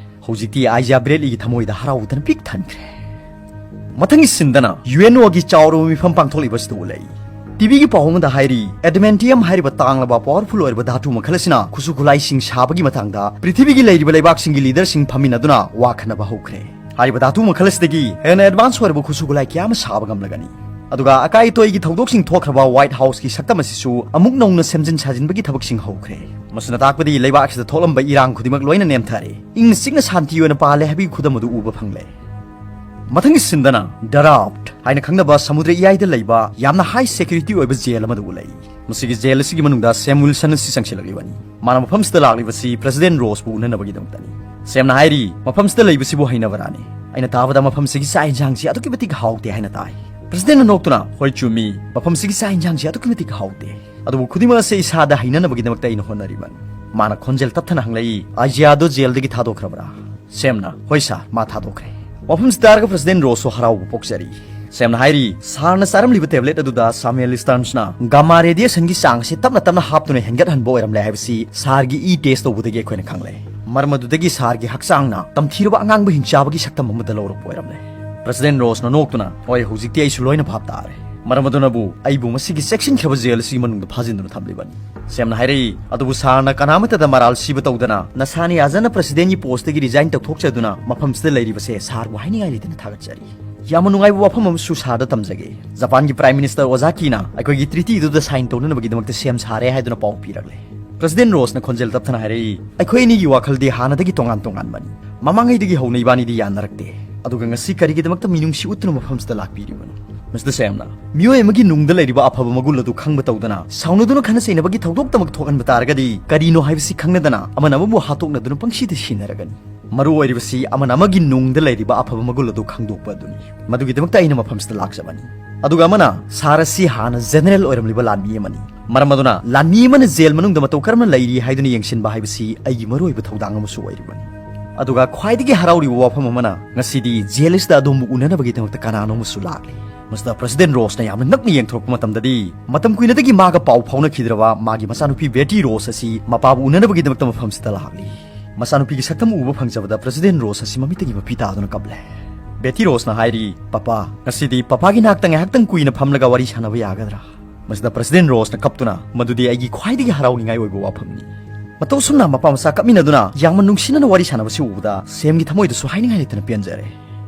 ꯍꯧꯖꯤꯛꯇꯤ ꯑꯥꯏꯖꯤꯌꯥ ꯕ꯭ꯔꯦꯗꯂꯤꯒꯤ ꯊꯃꯣꯏꯗ ꯍꯔꯥꯎꯕꯗꯅ ꯄꯤꯛ ꯊꯟꯈ꯭ꯔꯦ꯫ ꯃꯊꯪꯒꯤ ꯁꯤꯟꯗꯅ ꯌꯨ ꯑꯦꯟ ꯑꯣꯒꯤ ꯆꯥꯎꯔꯕ ꯃꯤꯐꯝ ꯄꯥꯡꯊꯣꯛꯂꯤꯕꯁꯤꯗ ꯎꯠꯂꯛꯏ꯫ ꯇꯤꯚꯤꯒꯤ ꯄꯥꯎ ꯑꯃꯗ ꯍꯥꯏꯔꯤ, ꯑꯦꯗꯃꯦꯟꯇꯤꯌꯝ ꯍꯥꯏꯔꯤꯕ ꯇꯥꯡꯂꯕ ꯄꯥꯋꯔꯐꯨꯜ ꯑꯣꯏꯔꯕ ꯙꯥꯇꯨ ꯃꯈꯜ ꯑꯁꯤꯅ ꯈꯨꯠꯁꯨ ꯈꯨꯠꯂꯥꯏꯁꯤꯡ ꯁꯥꯕꯒꯤ ꯃꯇꯥꯡꯗ ꯄ꯭ꯔꯤꯊꯤꯕꯤꯒꯤ ꯂꯩꯔꯤꯕ ꯂꯩꯕꯥꯛꯁꯤꯡꯒꯤ ꯂꯤꯗꯔꯁꯤꯡ ꯐꯝꯃꯤꯟꯅꯗꯨꯅ ꯋꯥ ꯈꯟꯅꯕ ꯍꯧꯈ꯭ꯔꯦ꯫ ꯍꯥꯏꯔꯤꯕ ꯙꯥꯇꯨ ꯃꯈꯜ ꯑꯁꯤꯗꯒꯤ ꯍꯦꯟꯅ ꯑꯦꯗꯚꯥꯟꯁ ꯑꯣꯏꯔꯕ ꯈꯨꯠꯁꯨ ꯈꯨꯠꯂꯥꯏ ꯀꯌꯥ ꯑꯃ ꯁꯥꯕ ꯉꯝꯂꯒꯅꯤ꯫ ꯑꯗꯨꯒ ꯑꯀꯥꯏ ꯑꯇꯣꯏꯒꯤ ꯊꯧꯗꯣꯛꯁꯤꯡ ꯊꯣꯛꯈ꯭ꯔꯕ ꯋꯥꯏꯠ ꯍꯥꯎꯁꯀꯤ ꯁꯛꯇꯝ ꯑꯁꯤꯁꯨ ꯑꯃꯨꯛ ꯅꯧꯅ ꯁꯦꯝꯖꯤꯟ ꯁꯥꯖꯤꯟꯕꯒꯤ ꯊꯕꯛꯁꯤꯡ ꯍꯧꯈ꯭ꯔꯦ꯫ ꯃꯁꯤꯅ ꯇꯥꯛꯄꯗꯤ ꯂꯩꯕꯥꯛ ꯑꯁꯤꯗ ꯊꯣꯛꯂꯝꯕ ꯏꯔꯥꯡ ꯈꯨꯗꯤꯡꯃꯛ ꯂꯣꯏꯅ ꯅꯦꯝꯊꯔꯦ, ꯏꯪꯅ ꯆꯤꯛꯅ ꯁꯥꯟꯇꯤ ꯑꯣꯏꯅ ꯄꯥꯜꯂꯦ ꯍꯥꯏꯕꯒꯤ ꯈꯨꯗꯝ ꯑꯗꯨ ꯎꯕ ꯐꯪꯂꯦ꯫ ꯃꯊꯪꯒꯤ ꯁꯤꯟꯗꯅ ꯗ ꯔꯥꯐ꯭ꯠ ꯍꯥꯏꯅ ꯈꯪꯅꯕ ꯁꯃꯨꯗ꯭ꯔ ꯏꯌꯥꯏꯗ ꯂꯩꯕ ꯌꯥꯝꯅ ꯍꯥꯏ ꯁꯦꯀ꯭ꯌꯨꯔꯤꯇꯤ ꯑꯣꯏꯕ ꯖꯦꯜ ꯑꯃꯗ ꯎꯠꯂꯛꯏ꯫ ꯃꯁꯤꯒꯤ ꯖꯦꯜ ꯑꯁꯤꯒꯤ ꯃꯅꯨꯡꯗ ꯁꯦꯝ ꯋꯤꯜꯁꯟ ꯑꯁꯤ ꯆꯪꯁꯤꯜꯂꯛꯂꯤꯕꯅꯤ꯫ ꯃꯥꯅ ꯃꯐꯝꯁꯤꯗ ꯂꯥꯛꯂꯤꯕꯁꯤ ꯄ꯭ꯔꯦꯁꯤꯗꯦꯟꯠ ꯔꯣꯁꯄꯨ ꯎꯅꯅꯕꯒꯤꯗꯃꯛꯇꯅꯤ꯫ ꯁꯦꯝꯅ ꯍꯥꯏꯔꯤ, "ꯃꯐꯝꯁꯤꯗ ꯂꯩꯕꯁꯤꯕꯨ ꯍꯩꯅꯕ꯭ꯔꯥꯅꯦ? ꯑꯩꯅ ꯇꯥꯕꯗ ꯃꯐꯝꯁꯤꯒꯤ ꯆꯥꯛ ꯌꯦꯟꯁꯥꯡꯁꯤ ꯑꯗꯨꯛꯀꯤ ꯃꯇꯤꯛ ꯍꯥꯎꯇꯦ" ꯍꯥꯏꯅ ꯇꯥꯏ꯫ ꯄ꯭ꯔꯦꯁꯤꯗꯦꯟꯠꯅ ꯅꯣꯛꯇꯨꯅ, "ꯍꯣꯏ, ꯆꯨꯝꯃꯤ, ꯃꯐꯝꯁꯤꯒꯤ ꯆꯥꯛ ꯌꯦꯟꯁꯥꯡꯁꯤ ꯑꯗꯨꯛꯀꯤ ꯃꯇꯤꯛ ꯍꯥꯎꯇꯦ꯫ ꯑꯗꯨꯕꯨ ꯈꯨꯗꯤꯡꯃꯛ ꯑꯁꯤ ꯏꯁꯥꯗ ꯍꯩꯅꯅꯕꯒꯤꯗꯃꯛꯇ ꯑꯩꯅ ꯍꯣꯠꯅꯔꯤꯕꯅꯤ"꯫ ꯃꯥꯅ ꯈꯣꯟꯖꯦꯜ ꯇꯞꯊꯅ ꯍꯪꯂꯛꯏ, "ꯑꯥꯏꯖꯤꯌꯥꯗꯣ ꯖꯦꯜꯗꯒꯤ ꯊꯥꯗꯣꯛꯈ꯭ꯔꯕ꯭ꯔꯥ?" ꯁꯦꯝꯅ, "ꯍꯣꯏ ꯁꯥꯔ, ꯃꯥ ꯊꯥꯗꯣꯛꯈ꯭ꯔꯦ"꯫ ꯋꯥꯐꯝꯁꯤ ꯇꯥꯔꯒ ꯄ꯭ꯔꯦꯁꯤꯗꯦꯟꯠ ꯔꯣꯁꯁꯨ ꯍꯔꯥꯎꯕ ꯄꯣꯛꯆꯔꯤ꯫ ꯁꯦꯝꯅ ꯍꯥꯏꯔꯤ, "ꯁꯥꯔꯅ ꯆꯥꯔꯝꯂꯤꯕ ꯇꯦꯕ꯭ꯂꯦꯠ ꯑꯗꯨꯗ ꯁꯥꯃꯨꯑꯦꯜ ꯏꯁꯇꯔꯟꯁꯅ ꯒꯥꯃꯥ ꯔꯦꯗꯤꯌꯦꯁꯟꯒꯤ ꯆꯥꯡ ꯑꯁꯤ ꯇꯞꯅ ꯇꯞꯅ ꯍꯥꯞꯇꯨꯅ ꯍꯦꯟꯒꯠꯍꯟꯕ ꯑꯣꯏꯔꯝꯂꯦ ꯍꯥꯏꯕꯁꯤ ꯁꯥꯔꯒꯤ ꯏ ꯇꯦꯁ ꯇꯧꯕꯗꯒꯤ ꯑꯩꯈꯣꯏꯅ ꯈꯪꯂꯦ꯫ ꯃꯔꯝ ꯑꯗꯨꯗꯒꯤ ꯁꯥꯔꯒꯤ ꯍꯛꯆꯥꯡꯅ ꯇꯝꯊꯤꯔꯕ ꯑꯉꯥꯡꯕ ꯍꯤꯡꯆꯥꯕꯒꯤ ꯁꯛꯇꯝ ꯑꯃꯗ ꯂꯧꯔꯛꯄ ꯑꯣꯏꯔꯝꯂꯦ"꯫ ꯄ꯭ꯔꯦꯁꯤꯗꯦꯟꯠ ꯔꯣꯁꯅ ꯅꯣꯛꯇꯨꯅ, "ꯍꯣꯏ, ꯍꯧꯖꯤꯛꯇꯤ ꯑꯩꯁꯨ ꯂꯣꯏꯅ ꯚꯥꯞ ꯇꯥꯔꯦ꯫ ꯃꯔꯝ ꯑꯗꯨꯅꯕꯨ ꯑꯩꯕꯨ ꯃꯁꯤꯒꯤ ꯆꯦꯛꯁꯤꯟꯈ꯭ꯔꯕ ꯖꯦꯜ ꯑꯁꯤꯒꯤ ꯃꯅꯨꯡꯗ ꯐꯥꯖꯤꯟꯗꯨꯅ ꯊꯝꯂꯤꯕꯅꯤ"꯫ ꯁꯦꯝꯅ ꯍꯥꯏꯔꯛꯏ, "ꯑꯗꯨꯕꯨ ꯁꯥꯔꯅ ꯀꯅꯥꯃꯠꯇꯗ ꯃꯔꯥꯜ ꯁꯤꯕ ꯇꯧꯗꯅ ꯅꯁꯥꯅ ꯌꯥꯖꯅ ꯄ꯭ꯔꯦꯁꯤꯗꯦꯟꯠꯀꯤ ꯄꯣꯁꯇꯒꯤ ꯔꯤꯖꯥꯏꯟ ꯇꯧꯊꯣꯛꯆꯗꯨꯅ ꯃꯐꯝꯁꯤꯗ ꯂꯩꯔꯤꯕꯁꯦ ꯁꯥꯔꯕꯨ ꯍꯥꯏꯅꯤꯡꯉꯥꯏ ꯂꯩꯇꯅ ꯊꯥꯒꯠꯆꯔꯤ"꯫ ꯌꯥꯝꯅ ꯅꯨꯡꯉꯥꯏꯕ ꯋꯥꯐꯝ ꯑꯃꯁꯨ ꯁꯥꯔꯗ ꯇꯝꯖꯒꯦ꯫ ꯖꯄꯥꯟꯒꯤ ꯄ꯭ꯔꯥꯏꯝ ꯃꯤꯅꯤꯁꯇꯔ ꯑꯣꯖꯥꯀꯤꯅ ꯑꯩꯈꯣꯏꯒꯤ ꯇ꯭ꯔꯤꯇꯤꯗꯨꯗ ꯁꯥꯏꯟ ꯇꯧꯅꯅꯕꯒꯤꯗꯃꯛꯇ ꯁꯦꯝ ꯁꯥꯔꯦ ꯍꯥꯏꯗꯨꯅ ꯄꯥꯎ ꯄꯤꯔꯛꯂꯦ꯫ ꯄ꯭ꯔꯦꯁꯤꯗꯦꯟꯠ ꯔꯣꯁꯅ ꯈꯣꯟꯖꯦꯜ ꯇꯞꯊꯅ ꯍꯥꯏꯔꯛꯏ, "ꯑꯩꯈꯣꯏ ꯑꯅꯤꯒꯤ ꯋꯥꯈꯜꯗꯤ ꯍꯥꯟꯅꯗꯒꯤ ꯇꯣꯉꯥꯟ ꯇꯣꯉꯥꯟꯕꯅꯤ꯫ ꯃꯃꯥꯡꯉꯩꯗꯒꯤ ꯍꯧꯅ ꯏꯕꯥꯅꯤꯗꯤ ꯌꯥꯅꯔꯛꯇꯦ꯫ ꯑꯗꯨꯒ ꯉꯁꯤ ꯀꯔꯤꯒꯤꯗꯃꯛꯇ ꯃꯤꯅꯨꯡꯁꯤ ꯎꯠꯇꯨꯅ ꯃꯐꯝꯁꯤꯗ ꯂꯥꯛꯄꯤꯔꯤꯕꯅꯣ?" ꯃꯤꯁꯇꯔ ꯁꯦꯝꯅ, "ꯃꯤꯑꯣꯏ ꯑꯃꯒꯤ ꯅꯨꯡꯗ ꯂꯩꯔꯤꯕ ꯑꯐꯕ ꯃꯒꯨꯟ ꯑꯗꯨ ꯈꯪꯕ ꯇꯧꯗꯅ ꯁꯥꯎꯅꯗꯨꯅ ꯈꯠꯅ ꯆꯩꯅꯕꯒꯤ ꯊꯧꯗꯣꯛꯇꯃꯛ ꯊꯣꯛꯍꯟꯕ ꯇꯥꯔꯒꯗꯤ ꯀꯔꯤꯅꯣ ꯍꯥꯏꯕꯁꯤ ꯈꯪꯅꯗꯅ ꯑꯃꯅ ꯑꯃꯕꯨ ꯍꯥꯠꯇꯣꯛꯅꯗꯨꯅ ꯄꯪꯁꯤꯗ ꯁꯤꯅꯔꯒꯅꯤ꯫ ꯃꯔꯨ ꯑꯣꯏꯔꯤꯕꯁꯤ ꯑꯃꯅ ꯑꯃꯒꯤ ꯅꯨꯡꯗ ꯂꯩꯔꯤꯕ ꯑꯐꯕ ꯃꯒꯨꯟ ꯑꯗꯨ ꯈꯪꯗꯣꯛꯄ ꯑꯗꯨꯅꯤ꯫ ꯃꯗꯨꯒꯤꯗꯃꯛꯇ ꯑꯩꯅ ꯃꯐꯝꯁꯤꯗ ꯂꯥꯛꯆꯕꯅꯤ"꯫ ꯑꯗꯨꯒ ꯑꯃꯅ, "ꯁꯥꯔ ꯑꯁꯤ ꯍꯥꯟꯅ ꯖꯦꯅꯔꯦꯜ ꯑꯣꯏꯔꯝꯂꯤꯕ ꯂꯥꯟꯃꯤ ꯑꯃꯅꯤ꯫ ꯃꯔꯝ ꯑꯗꯨꯅ ꯂꯥꯟꯃꯤ ꯑꯃꯅ ꯖꯦꯜ ꯃꯅꯨꯡꯗ ꯃꯇꯧ ꯀꯔꯝꯅ ꯂꯩꯔꯤ ꯍꯥꯏꯗꯨꯅ ꯌꯦꯡꯁꯤꯟꯕ ꯍꯥꯏꯕꯁꯤ ꯑꯩꯒꯤ ꯃꯔꯨꯑꯣꯏꯕ ꯊꯧꯗꯥꯡ ꯑꯃꯁꯨ ꯑꯣꯏꯔꯤꯕꯅꯤ"꯫ ꯑꯗꯨꯒ ꯈ꯭ꯋꯥꯏꯗꯒꯤ ꯍꯔꯥꯎꯔꯤꯕ ꯋꯥꯐꯝ ꯑꯃꯅ, "ꯉꯁꯤꯗꯤ ꯖꯦꯜ ꯑꯁꯤꯗ ꯑꯗꯣꯝꯕꯨ ꯎꯅꯅꯕꯒꯤꯗꯃꯛꯇ ꯀꯅꯥꯅꯣ ꯑꯃꯁꯨ ꯂꯥꯛꯂꯤ"꯫ ꯃꯁꯤꯗ ꯄ꯭ꯔꯦꯁꯤꯗꯦꯟꯠ ꯔꯣꯁꯅ ꯌꯥꯝꯅ ꯅꯛꯅ ꯌꯦꯡꯊꯣꯔꯛꯄ ꯃꯇꯝꯗꯗꯤ, ꯃꯇꯝ ꯀꯨꯏꯅꯗꯒꯤ ꯃꯥꯒ ꯄꯥꯎ ꯐꯥꯎꯅꯈꯤꯗ꯭ꯔꯕ ꯃꯥꯒꯤ ꯃꯆꯥꯅꯨꯄꯤ ꯕꯦꯇꯤ ꯔꯣꯁ ꯑꯁꯤ ꯃꯄꯥꯕꯨ ꯎꯅꯅꯕꯒꯤꯗꯃꯛꯇ ꯃꯐꯝꯁꯤꯗ ꯂꯥꯛꯂꯤ꯫ ꯃꯆꯥꯅꯨꯄꯤꯒꯤ ꯁꯛꯇꯝ ꯎꯕ ꯐꯪꯖꯕꯗ ꯄ꯭ꯔꯦꯁꯤꯗꯦꯟꯠ ꯔꯣꯁ ꯑꯁꯤ ꯃꯃꯤꯠꯇꯒꯤ ꯃꯄꯤ ꯇꯥꯗꯨꯅ ꯀꯞꯂꯦ꯫ ꯕꯦꯇꯤ ꯔꯣꯁꯅ ꯍꯥꯏꯔꯤ, "ꯄꯄꯥ, ꯉꯁꯤꯗꯤ ꯄꯄꯥꯒꯤ ꯅꯥꯛꯇ ꯉꯥꯏꯍꯥꯛꯇꯪ ꯀꯨꯏꯅ ꯐꯝꯂꯒ ꯋꯥꯔꯤ ꯁꯥꯟꯅꯕ ꯌꯥꯒꯗ꯭ꯔꯥ?" ꯃꯁꯤꯗ ꯄ꯭ꯔꯦꯁꯤꯗꯦꯟꯠ ꯔꯣꯁꯅ ꯀꯞꯇꯨꯅ, "ꯃꯗꯨꯗꯤ ꯑꯩꯒꯤ ꯈ꯭ꯋꯥꯏꯗꯒꯤ ꯍꯔꯥꯎꯅꯤꯡꯉꯥꯏ ꯑꯣꯏꯕ ꯋꯥꯐꯝꯅꯤ"꯫ ꯃꯇꯧ ꯑꯁꯨꯝꯅ ꯃꯄꯥ ꯃꯆꯥ ꯀꯞꯃꯤꯟꯅꯗꯨꯅ ꯌꯥꯝꯅ ꯅꯨꯡꯁꯤꯅꯅ ꯋꯥꯔꯤ ꯁꯥꯟꯅꯕꯁꯤ ꯎꯕꯗ ꯁꯦꯝꯒꯤ ꯊꯃꯣꯏꯗꯁꯨ ꯍꯥꯏꯅꯤꯡꯉꯥꯏ ꯂꯩꯇꯅ ꯄꯦꯟꯖꯔꯦ꯫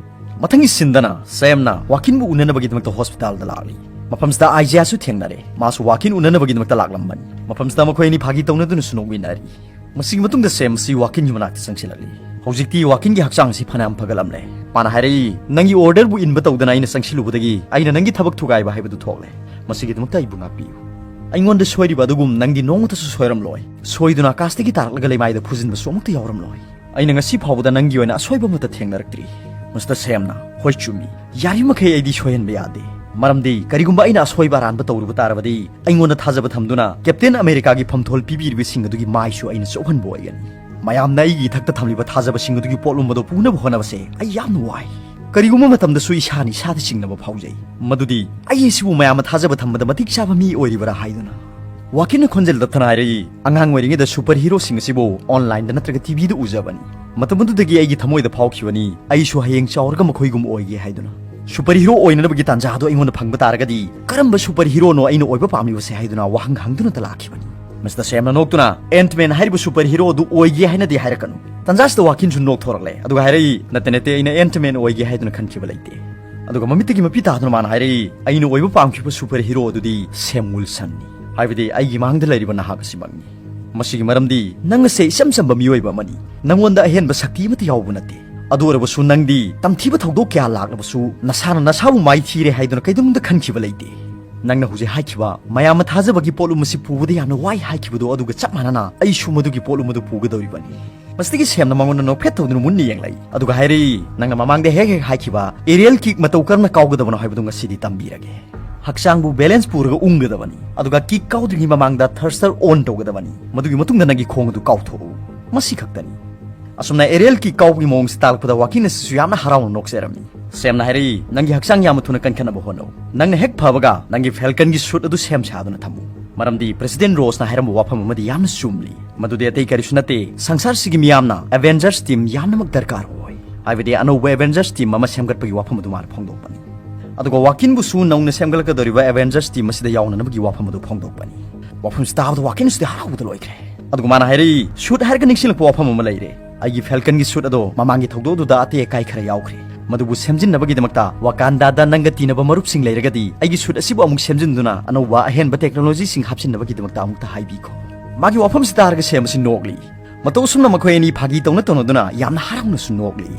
ꯃꯊꯪꯒꯤ ꯁꯤꯟꯗꯅ ꯁꯦꯝꯅ ꯋꯥꯀꯤꯟꯕꯨ ꯎꯅꯅꯕꯒꯤꯗꯃꯛꯇ ꯍꯣꯁꯄꯤꯇꯥꯜꯗ ꯂꯥꯛꯂꯤ꯫ ꯃꯐꯝꯁꯤꯗ ꯑꯥꯏꯖꯤꯌꯥꯁꯨ ꯊꯦꯡꯅꯔꯦ꯫ ꯃꯥꯁꯨ ꯋꯥꯀꯤꯟ ꯎꯅꯅꯕꯒꯤꯗꯃꯛꯇ ꯂꯥꯛꯂꯝꯕꯅꯤ꯫ ꯃꯐꯝꯁꯤꯗ ꯃꯈꯣꯏ ꯑꯅꯤ ꯐꯥꯒꯤ ꯇꯧꯅꯗꯨꯅꯁꯨ ꯅꯣꯛꯃꯤꯟꯅꯔꯤ꯫ ꯃꯁꯤꯒꯤ ꯃꯇꯨꯡꯗ ꯁꯦꯝ ꯑꯁꯤ ꯋꯥꯀꯤꯟꯒꯤ ꯃꯅꯥꯛꯇ ꯆꯪꯁꯤꯜꯂꯛꯂꯤ꯫ ꯍꯧꯖꯤꯛꯇꯤ ꯋꯥꯀꯤꯟꯒꯤ ꯍꯛꯆꯥꯡ ꯑꯁꯤ ꯐꯅꯌꯥꯝ ꯐꯒꯠꯂꯝꯂꯦ꯫ ꯃꯥꯅ ꯍꯥꯏꯔꯛꯏ, "ꯅꯪꯒꯤ ꯑꯣꯔꯗꯔꯕꯨ ꯏꯟꯕ ꯇꯧꯗꯅ ꯑꯩꯅ ꯆꯪꯁꯤꯜꯂꯨꯕꯗꯒꯤ ꯑꯩꯅ ꯅꯪꯒꯤ ꯊꯕꯛ ꯊꯨꯒꯥꯏꯕ ꯍꯥꯏꯕꯗꯨ ꯊꯣꯛꯂꯦ꯫ ꯃꯁꯤꯒꯤꯗꯃꯛꯇ ꯑꯩꯕꯨ ꯉꯥꯛꯄꯤꯌꯨ꯫ ꯑꯩꯉꯣꯟꯗ ꯁꯣꯏꯔꯤꯕ ꯑꯗꯨꯒꯨꯝ ꯅꯪꯗꯤ ꯅꯣꯡꯃꯇꯁꯨ ꯁꯣꯏꯔꯝꯂꯣꯏ꯫ ꯁꯣꯏꯗꯨꯅ ꯑꯀꯥꯁꯇꯒꯤ ꯇꯥꯔꯛꯂꯒ ꯂꯩꯃꯥꯏꯗ ꯐꯨꯖꯤꯟꯕꯁꯨ ꯑꯃꯨꯛꯇ ꯌꯥꯎꯔꯝꯂꯣꯏ꯫ ꯑꯩꯅ ꯉꯁꯤ ꯐꯥꯎꯕꯗ ꯅꯪꯒꯤ ꯑꯣꯏꯅ ꯑꯁꯣꯏꯕ ꯑꯃꯠꯇ ꯊꯦꯡꯅꯔꯛꯇ꯭ꯔꯤ꯫" ꯃꯤꯁꯇꯔ ꯁꯦꯝꯅ, "ꯍꯣꯏ, ꯆꯨꯝꯃꯤ꯫ ꯌꯥꯔꯤꯕꯃꯈꯩ ꯑꯩꯗꯤ ꯁꯣꯏꯍꯟꯕ ꯌꯥꯗꯦ꯫ ꯃꯔꯝꯗꯤ ꯀꯔꯤꯒꯨꯝꯕ ꯑꯩꯅ ꯑꯁꯣꯏꯕ ꯑꯔꯥꯟꯕ ꯇꯧꯔꯨꯕ ꯇꯥꯔꯕꯗꯤ, ꯑꯩꯉꯣꯟꯗ ꯊꯥꯖꯕ ꯊꯝꯗꯨꯅ ꯀꯦꯞꯇꯦꯟ ꯑꯃꯦꯔꯤꯀꯥꯒꯤ ꯐꯝꯊꯣꯜ ꯄꯤꯕꯤꯔꯤꯕꯁꯤꯡ ꯑꯗꯨꯒꯤ ꯃꯥꯏꯁꯨ ꯑꯩꯅ ꯆꯣꯛꯍꯟꯕ ꯑꯣꯏꯒꯅꯤ꯫ ꯃꯌꯥꯝꯅ ꯑꯩꯒꯤ ꯏꯊꯛꯇ ꯊꯝꯂꯤꯕ ꯊꯥꯖꯕꯁꯤꯡ ꯑꯗꯨꯒꯤ ꯄꯣꯠꯂꯨꯝ ꯑꯗꯨ ꯄꯨꯅꯕ ꯍꯣꯠꯅꯕꯁꯦ ꯑꯩ ꯌꯥꯝꯅ ꯋꯥꯏ꯫ ꯀꯔꯤꯒꯨꯝꯕ ꯃꯇꯝꯗꯁꯨ ꯏꯁꯥꯅ ꯏꯁꯥꯗ ꯆꯤꯡꯅꯕ ꯐꯥꯎꯖꯩ꯫ ꯃꯗꯨꯗꯤ ꯑꯩ ꯑꯁꯤꯕꯨ ꯃꯌꯥꯝꯅ ꯊꯥꯖꯕ ꯊꯝꯕꯗ ꯃꯇꯤꯛ ꯆꯥꯕ ꯃꯤ ꯑꯣꯏꯔꯤꯕꯔꯥ ꯍꯥꯏꯗꯨꯅ꯫" ꯋꯥꯀꯤꯟꯅ ꯈꯣꯟꯖꯦꯜ ꯇꯞꯊꯅ ꯍꯥꯏꯔꯛꯏ, "ꯑꯉꯥꯡ ꯑꯣꯏꯔꯤꯉꯩꯗ ꯁꯨꯄꯔ ꯍꯤꯔꯣꯁꯤꯡ ꯑꯁꯤꯕꯨ ꯑꯣꯟꯂꯥꯏꯟꯗ ꯅꯠꯇ꯭ꯔꯒ ꯇꯤꯚꯤꯗ ꯎꯖꯕꯅꯤ꯫ ꯃꯇꯝ ꯑꯗꯨꯗꯒꯤ ꯑꯩꯒꯤ ꯊꯃꯣꯏꯗ ꯐꯥꯎꯈꯤꯕꯅꯤ, ꯑꯩꯁꯨ ꯍꯌꯦꯡ ꯆꯥꯎꯔꯒ ꯃꯈꯣꯏꯒꯨꯝ ꯑꯣꯏꯒꯦ ꯍꯥꯏꯗꯨꯅ꯫ ꯁꯨꯄꯔ ꯍꯤꯔꯣ ꯑꯣꯏꯅꯅꯕꯒꯤ ꯇꯥꯟꯖꯥ ꯑꯗꯨ ꯑꯩꯉꯣꯟꯗ ꯐꯪꯕ ꯇꯥꯔꯒꯗꯤ, ꯀꯔꯝꯕ ꯁꯨꯄꯔ ꯍꯤꯔꯣꯅꯣ ꯑꯩꯅ ꯑꯣꯏꯕ ꯄꯥꯝꯂꯤꯕꯁꯦ ꯍꯥꯏꯗꯨꯅ ꯋꯥꯍꯪ ꯍꯪꯗꯨꯅꯇ ꯂꯥꯛꯈꯤꯕꯅꯤ꯫" ꯃꯤꯁꯇꯔ ꯁꯦꯝꯅ ꯅꯣꯛꯇꯨꯅ, "ꯑꯦꯟꯠꯃꯦꯟ ꯍꯥꯏꯔꯤꯕ ꯁꯨꯄꯔ ꯍꯤꯔꯣ ꯑꯗꯨ ꯑꯣꯏꯒꯦ ꯍꯥꯏꯅꯗꯤ ꯍꯥꯏꯔꯛꯀꯅꯨ꯫" ꯇꯥꯟꯖꯥꯁꯤꯗ ꯋꯥꯀꯤꯟꯁꯨ ꯅꯣꯛꯊꯣꯔꯛꯂꯦ, ꯑꯗꯨꯒ ꯍꯥꯏꯔꯛꯏ, "ꯅꯠꯇꯦ, ꯅꯠꯇꯦ, ꯑꯩꯅ ꯑꯦꯟꯠꯃꯦꯟ ꯑꯣꯏꯒꯦ ꯍꯥꯏꯗꯨꯅ ꯈꯟꯈꯤꯕ ꯂꯩꯇꯦ꯫" ꯑꯗꯨꯒ ꯃꯃꯤꯠꯇꯒꯤ ꯃꯄꯤ ꯇꯥꯗꯨꯅ ꯃꯥꯅ ꯍꯥꯏꯔꯛꯏ, "ꯑꯩꯅ ꯑꯣꯏꯕ ꯄꯥꯝꯈꯤꯕ ꯁꯨꯄꯔ ꯍꯤꯔꯣ ꯑꯗꯨꯗꯤ ꯁꯦꯝ ꯋꯤꯜꯁꯟꯅꯤ, ꯍꯥꯏꯕꯗꯤ ꯑꯩꯒꯤ ꯃꯥꯡꯗ ꯂꯩꯔꯤꯕ ꯅꯍꯥꯛ ꯑꯁꯤꯃꯛꯅꯤ꯫ ꯃꯁꯤꯒꯤ ꯃꯔꯝꯗꯤ ꯅꯪ ꯑꯁꯦ ꯏꯆꯝ ꯆꯝꯕ ꯃꯤꯑꯣꯏꯕ ꯑꯃꯅꯤ꯫ ꯅꯪꯉꯣꯟꯗ ꯑꯍꯦꯟꯕ ꯁꯛꯇꯤ ꯑꯃꯠꯇ ꯌꯥꯎꯕ ꯅꯠꯇꯦ꯫ ꯑꯗꯨ ꯑꯣꯏꯔꯕꯁꯨ ꯅꯪꯗꯤ ꯇꯝꯊꯤꯕ ꯊꯧꯗꯣꯛ ꯀꯌꯥ ꯂꯥꯛꯂꯕꯁꯨ ꯅꯁꯥꯅ ꯅꯁꯥꯕꯨ ꯃꯥꯏꯊꯤꯔꯦ ꯍꯥꯏꯗꯨꯅ ꯀꯩꯗꯧꯅꯨꯡꯗ ꯈꯟꯈꯤꯕ ꯂꯩꯇꯦ꯫ ꯅꯪꯅ ꯍꯧꯖꯤꯛ ꯍꯥꯏꯈꯤꯕ ꯃꯌꯥꯝꯅ ꯊꯥꯖꯕꯒꯤ ꯄꯣꯠꯂꯨꯝ ꯑꯁꯤ ꯄꯨꯕꯗ ꯌꯥꯝꯅ ꯋꯥꯏ ꯍꯥꯏꯈꯤꯕꯗꯨ ꯑꯗꯨꯒ ꯆꯞ ꯃꯥꯟꯅꯅ ꯑꯩꯁꯨ ꯃꯗꯨꯒꯤ ꯄꯣꯠꯂꯨꯝ ꯑꯗꯨ ꯄꯨꯒꯗꯧꯔꯤꯕꯅꯤ꯫" ꯃꯁꯤꯗꯒꯤ ꯁꯦꯝꯅ ꯃꯉꯣꯟꯗ ꯅꯣꯛꯐꯦꯠ ꯇꯧꯗꯨꯅ ꯃꯨꯟꯅ ꯌꯦꯡꯂꯛꯏ, ꯑꯗꯨꯒ ꯍꯥꯏꯔꯛꯏ, "ꯅꯪꯅ ꯃꯃꯥꯡꯗ ꯍꯦꯛ ꯍꯦꯛ ꯍꯥꯏꯈꯤꯕ ꯑꯦꯔꯤꯌꯦꯜ ꯀꯤꯛ ꯃꯇꯧ ꯀꯔꯝꯅ ꯀꯥꯎꯒꯗꯕꯅꯣ ꯍꯥꯏꯕꯗꯨ ꯉꯁꯤꯗꯤ ꯇꯝꯕꯤꯔꯒꯦ꯫ ꯍꯛꯆꯥꯡꯕꯨ ꯕꯦꯂꯦꯟꯁ ꯄꯨꯔꯒ ꯎꯪꯒꯗꯕꯅꯤ, ꯑꯗꯨꯒ ꯀꯤꯛ ꯀꯥꯎꯗ꯭ꯔꯤꯉꯩ ꯃꯃꯥꯡꯗ ꯊꯔꯁꯇꯔ ꯑꯣꯟ ꯇꯧꯒꯗꯕꯅꯤ꯫ ꯃꯗꯨꯒꯤ ꯃꯇꯨꯡꯗ ꯅꯪꯒꯤ ꯈꯣꯡ ꯑꯗꯨ ꯀꯥꯎꯊꯣꯛꯎ꯫ ꯃꯁꯤ ꯈꯛꯇꯅꯤ꯫" ꯑꯁꯨꯝꯅ ꯑꯦꯔꯤꯌꯦꯜ ꯀꯤꯛ ꯀꯥꯎꯕꯒꯤ ꯃꯑꯣꯡꯁꯤ ꯇꯥꯛꯂꯛꯄꯗ ꯋꯥꯀꯤꯟ ꯑꯁꯤꯁꯨ ꯌꯥꯝꯅ ꯍꯔꯥꯎꯅ ꯅꯣꯛꯆꯔꯝꯃꯤ꯫ ꯁꯦꯝꯅ ꯍꯥꯏꯔꯛꯏ, "ꯅꯪꯒꯤ ꯍꯛꯆꯥꯡ ꯌꯥꯝꯅ ꯊꯨꯅ ꯀꯟꯈꯠꯅꯕ ꯍꯣꯠꯅꯧ꯫ ꯅꯪꯅ ꯍꯦꯛ ꯐꯕꯒ ꯅꯪꯒꯤ ꯐꯦꯜꯀꯟꯒꯤ ꯁꯨꯠ ꯑꯗꯨ ꯁꯦꯝ ꯁꯥꯗꯨꯅ ꯊꯝꯃꯨ꯫ ꯃꯔꯝꯗꯤ ꯄ꯭ꯔꯦꯁꯤꯗꯦꯟ ꯔꯣꯁꯅ ꯍꯥꯏꯔꯝꯕ ꯋꯥꯐꯝ ꯑꯃꯗꯤ ꯌꯥꯝꯅ ꯆꯨꯝꯂꯤ꯫ ꯃꯗꯨꯗꯤ ꯑꯇꯩ ꯀꯔꯤꯁꯨ ꯅꯠꯇꯦ, ꯁꯪꯁꯥꯔꯁꯤꯒꯤ ꯃꯤꯌꯥꯝꯅ ꯑꯦꯚꯦꯟꯖꯔꯁ ꯇꯤꯝ ꯌꯥꯝꯅꯃꯛ ꯗꯔꯀꯥꯔ ꯑꯣꯏ꯫ ꯍꯥꯏꯕꯗꯤ ꯑꯅꯧꯕ ꯑꯦꯚꯦꯟꯖꯔꯁ ꯇꯤꯝ ꯑꯃ ꯁꯦꯝꯒꯠꯄꯒꯤ ꯋꯥꯐꯝ ꯑꯗꯨ ꯃꯥꯅ ꯐꯣꯡꯗꯣꯛꯄꯅꯤ꯫ ꯑꯗꯨꯒ ꯋꯥꯀꯤꯟꯕꯨꯁꯨ ꯅꯧꯅ ꯁꯦꯝꯒꯠꯂꯛꯀꯗꯧꯔꯤꯕ ꯑꯦꯚꯦꯟꯖꯔꯁ ꯇꯤꯝ ꯑꯁꯤꯗ ꯌꯥꯎꯅꯅꯕꯒꯤ ꯋꯥꯐꯝ ꯑꯗꯨ ꯐꯣꯡꯗꯣꯛꯄꯅꯤ꯫" ꯋꯥꯐꯝꯁꯤ ꯇꯥꯕꯗ ꯋꯥꯀꯤꯟꯁꯤꯗꯤ ꯍꯔꯥꯎꯕꯗ ꯂꯣꯏꯈ꯭ꯔꯦ꯫ ꯑꯗꯨꯒ ꯃꯥꯅ ꯍꯥꯏꯔꯛꯏ, ꯁꯨꯠ ꯍꯥꯏꯔꯒ ꯅꯤꯡꯁꯤꯡꯂꯛꯄ ꯋꯥꯐꯝ ꯑꯃ ꯂꯩꯔꯦ꯫ ꯑꯩꯒꯤ ꯐꯦꯜꯀꯟꯒꯤ ꯁꯨꯠ ꯑꯗꯣ ꯃꯃꯥꯡꯒꯤ ꯊꯧꯗꯣꯛ ꯑꯗꯨꯗ ꯑꯇꯦꯛ ꯑꯀꯥꯏ ꯈꯔ ꯌꯥꯎꯈ꯭ꯔꯦ꯫ ꯃꯗꯨꯕꯨ ꯁꯦꯝꯖꯤꯟꯅꯕꯒꯤꯗꯃꯛꯇ ꯋꯥꯀꯥꯟꯗꯥꯗ ꯅꯪꯒ ꯇꯤꯟꯅꯕ ꯃꯔꯨꯞꯁꯤꯡ ꯂꯩꯔꯒꯗꯤ ꯑꯩꯒꯤ ꯁꯨꯠ ꯑꯁꯤꯕꯨ ꯑꯃꯨꯛ ꯁꯦꯝꯖꯤꯟꯗꯨꯅ ꯑꯅꯧꯕ ꯑꯍꯦꯟꯕ ꯇꯦꯛꯅꯣꯂꯣꯖꯤꯁꯤꯡ ꯍꯥꯞꯆꯤꯟꯅꯕꯒꯤꯗꯃꯛꯇ ꯑꯃꯨꯛꯇ ꯍꯥꯏꯕꯤꯈꯣ꯫ ꯃꯥꯒꯤ ꯋꯥꯐꯝꯁꯤ ꯇꯥꯔꯒ ꯁꯦꯝ ꯑꯁꯤ ꯅꯣꯛꯂꯤ꯫ ꯃꯇꯧ ꯑꯁꯨꯝꯅ ꯃꯈꯣꯏ ꯑꯅꯤ ꯐꯥꯒꯤ ꯇꯧꯅ ꯇꯧꯅꯗꯨꯅ ꯌꯥꯝꯅ ꯍꯔꯥꯎꯅꯁꯨ ꯅꯣꯛꯂꯤ꯫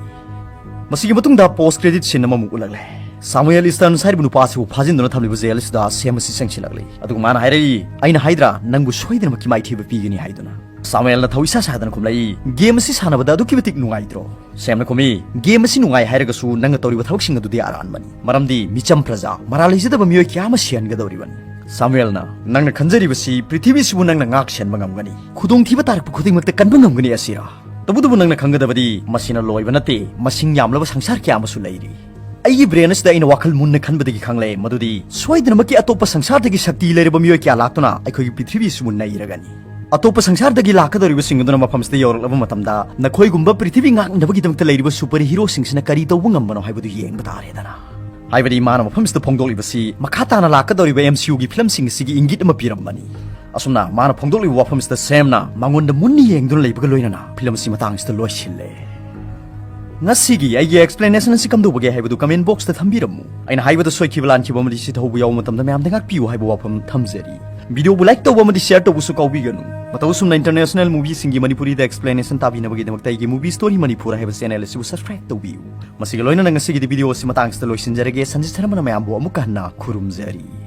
ꯃꯁꯤꯒꯤ ꯃꯇꯨꯡꯗ ꯄꯣꯁ ꯀ꯭ꯔꯦꯗꯤꯠ ꯁꯤꯟ ꯑꯃꯃꯨꯛ ꯎꯠꯂꯛꯂꯦ꯫ ꯁꯥꯃꯨꯑꯦꯜ ꯏꯁꯇꯔꯟꯁ ꯍꯥꯏꯔꯤꯕ ꯅꯨꯄꯥ ꯑꯁꯤꯕꯨ ꯐꯥꯖꯤꯟꯗꯨꯅ ꯊꯝꯂꯤꯕ ꯖꯦꯜ ꯑꯁꯤꯗ ꯁꯦꯝ ꯑꯁꯤ ꯆꯪꯁꯤꯜꯂꯛꯂꯤ꯫ ꯑꯗꯨꯒ ꯃꯥꯅ ꯍꯥꯏꯔꯛꯏ, "ꯑꯩꯅ ꯍꯥꯏꯗ꯭ꯔꯥ, ꯅꯪꯕꯨ ꯁꯣꯏꯗꯅꯃꯛꯀꯤ ꯃꯥꯏꯊꯤꯕ ꯄꯤꯒꯅꯤ" ꯍꯥꯏꯗꯨꯅ꯫ ꯁꯥꯃꯨꯑꯦꯜꯅ ꯊꯧ ꯏꯁꯥ ꯁꯥꯗꯅ ꯈꯨꯝꯂꯛꯏ, "ꯒꯦꯝ ꯑꯁꯤ ꯁꯥꯟꯅꯕꯗ ꯑꯗꯨꯛꯀꯤ ꯃꯇꯤꯛ ꯅꯨꯡꯉꯥꯏꯇ꯭ꯔꯣ?" ꯁꯦꯝꯅ ꯈꯨꯝꯃꯤ, "ꯒꯦꯝ ꯑꯁꯤ ꯅꯨꯡꯉꯥꯏ ꯍꯥꯏꯔꯒꯁꯨ ꯅꯪꯅ ꯇꯧꯔꯤꯕ ꯊꯕꯛꯁꯤꯡ ꯑꯗꯨꯗꯤ ꯑꯔꯥꯟꯕꯅꯤ꯫ ꯃꯔꯝꯗꯤ ꯃꯤꯆꯝ ꯄ꯭ꯔꯖꯥ, ꯃꯔꯥꯜ ꯂꯩꯖꯗꯕ ꯃꯤꯑꯣꯏ ꯀꯌꯥ ꯑꯃ ꯁꯤꯍꯟꯒꯗꯧꯔꯤꯕꯅꯤ꯫" ꯁꯥꯃꯨꯑꯦꯜꯅ, "ꯅꯪꯅ ꯈꯟꯖꯔꯤꯕꯁꯤ ꯄ꯭ꯔꯤꯊꯤꯕꯤꯁꯤꯕꯨ ꯅꯪꯅ ꯉꯥꯛ ꯁꯦꯟꯕ ꯉꯝꯒꯅꯤ, ꯈꯨꯗꯣꯡꯊꯤꯕ ꯇꯥꯔꯛꯄ ꯈꯨꯗꯤꯡꯃꯛꯇ ꯀꯟꯕ ꯉꯝꯒꯅꯤ ꯑꯁꯤꯔꯥ? ꯇꯧꯕꯇꯕꯨ ꯅꯪꯅ ꯈꯪꯒꯗꯕꯗꯤ ꯃꯁꯤꯅ ꯂꯣꯏꯕ ꯅꯠꯇꯦ, ꯃꯁꯤꯡ ꯌꯥꯝꯂꯕ ꯁꯪꯁꯥꯔ ꯀꯌꯥ ꯑꯃꯁꯨ ꯂꯩꯔꯤ꯫ ꯑꯩꯒꯤ ꯕ꯭ꯔꯦꯟ ꯑꯁꯤꯗ ꯑꯩꯅ ꯋꯥꯈꯜ ꯃꯨꯟꯅ ꯈꯟꯕꯗꯒꯤ ꯈꯪꯂꯦ ꯃꯗꯨꯗꯤ ꯁꯣꯏꯗꯅꯃꯛꯀꯤ ꯑꯇꯣꯞꯄ ꯁꯪꯁꯥꯔꯗꯒꯤ ꯁꯛꯇꯤ ꯂꯩꯔꯕ ꯃꯤꯑꯣꯏ ꯀꯌꯥ ꯂꯥꯛꯇꯨꯅ ꯑꯩꯈꯣꯏꯒꯤ ꯄ꯭ꯔꯤꯊꯤꯕꯤ ꯑꯁꯤꯕꯨ ꯅꯩꯔꯒꯅꯤ꯫ ꯑꯇꯣꯞꯄ ꯁꯪꯁꯥꯔꯗꯒꯤ ꯂꯥꯛꯀꯗꯧꯔꯤꯕꯁꯤꯡ ꯑꯗꯨꯅ ꯃꯐꯝꯁꯤꯗ ꯌꯧꯔꯛꯂꯕ ꯃꯇꯝꯗ ꯅꯈꯣꯏꯒꯨꯝꯕ ꯄ꯭ꯔꯤꯊꯤꯕꯤ ꯉꯥꯛꯅꯕꯒꯤꯗꯃꯛꯇ ꯂꯩꯔꯤꯕ ꯁꯨꯄꯔ ꯍꯤꯔꯣꯁꯤꯡꯁꯤꯅ ꯀꯔꯤ ꯇꯧꯕ ꯉꯝꯕꯅꯣ ꯍꯥꯏꯕꯗꯨ ꯌꯦꯡꯕ ꯇꯥꯔꯦꯗꯅ꯫ ꯍꯥꯏꯕꯗꯤ ꯃꯥꯅ ꯃꯐꯝꯁꯤꯗ ꯐꯣꯡꯗꯣꯛꯂꯤꯕꯁꯤ ꯃꯈꯥ ꯇꯥꯅ ꯂꯥꯛꯀꯗꯧꯔꯤꯕ ꯑꯦꯝ ꯁꯤ ꯌꯨꯒꯤ ꯐꯤꯂꯝꯁꯤꯡ ꯑꯁꯤꯒꯤ ꯏꯪꯒꯤꯠ ꯑꯃ ꯄꯤꯔꯝꯕꯅꯤ꯫ ꯑꯁꯨꯝꯅ ꯃꯥꯅ ꯐꯣꯡꯗꯣꯛꯂꯤꯕ ꯋꯥꯐꯝꯁꯤꯗ ꯁꯦꯝꯅ ꯃꯉꯣꯟꯗ ꯃꯨꯟꯅ ꯌꯦꯡꯗꯨꯅ ꯂꯩꯕꯒ ꯂꯣꯏꯅꯅ ꯐꯤꯂꯝ ꯑꯁꯤ ꯃꯇꯥꯡꯁꯤꯗ ꯂꯣꯏꯁꯤꯜꯂꯦ꯫ ꯉꯁꯤꯒꯤ ꯑꯩꯒꯤ ꯑꯦꯛꯁꯄ꯭ꯂꯦꯅꯦꯁꯟ ꯑꯁꯤ ꯀꯝꯗꯧꯕꯒꯦ ꯍꯥꯏꯕꯗꯨ ꯀꯃꯦꯟ ꯕꯣꯛꯁꯇ ꯊꯝꯕꯤꯔꯝꯃꯨ꯫ ꯑꯩꯅ ꯍꯥꯏꯕꯗ ꯁꯣꯏꯈꯤꯕ ꯂꯥꯟꯈꯤꯕ ꯑꯃꯗꯤ ꯁꯤ ꯊꯧꯕ ꯌꯥꯎꯕ ꯃꯇꯝꯗ ꯃꯌꯥꯝꯗ ꯉꯥꯛꯄꯤꯌꯨ ꯍꯥꯏꯕ ꯋꯥꯐꯝ ꯊꯝꯖꯔꯤ꯫ ꯚꯤꯗꯤꯑꯣꯕꯨ ꯂꯥꯏꯛ ꯇꯧꯕ ꯑꯃꯗꯤ ꯁꯤꯌꯔ ꯇꯧꯕꯁꯨ ꯀꯥꯎꯕꯤꯒꯅꯨ꯫ ꯃꯇꯧ ꯑꯁꯨꯝꯅ ꯏꯟꯇꯔꯅꯦꯁꯅꯦꯜ ꯃꯨꯚꯤꯁꯤꯡꯒꯤ ꯃꯅꯤꯄꯨꯔꯤꯗ ꯑꯦꯛꯁꯄ꯭ꯂꯦꯅꯦꯁꯟ ꯇꯥꯕꯤꯅꯕꯒꯤꯗꯃꯛꯇ ꯑꯩꯒꯤ ꯃꯨꯚꯤ ꯁ꯭ꯇꯣꯔꯤ ꯃꯅꯤꯄꯨꯔ ꯍꯥꯏꯕ ꯆꯦꯅꯦꯜ ꯑꯁꯤꯕꯨ ꯁꯕꯁꯀ꯭ꯔꯥꯏꯕ ꯇꯧꯕꯤꯌꯨ꯫ ꯃꯁꯤꯒ ꯂꯣꯏꯅꯅ ꯉꯁꯤꯒꯤꯗꯤ ꯚꯤꯗꯤꯑꯣ ꯑꯁꯤ ꯃꯇꯥꯡꯁꯤꯗ ꯂꯣꯏꯁꯤꯟꯖꯔꯒꯦ꯫ ꯁꯟꯖꯤꯠ ꯁꯅꯥꯃꯅ ꯃꯌꯥꯝꯕꯨ ꯑꯃꯨꯛꯀ ꯍꯟꯅ ꯈꯨꯔꯨꯝꯖꯔꯤ꯫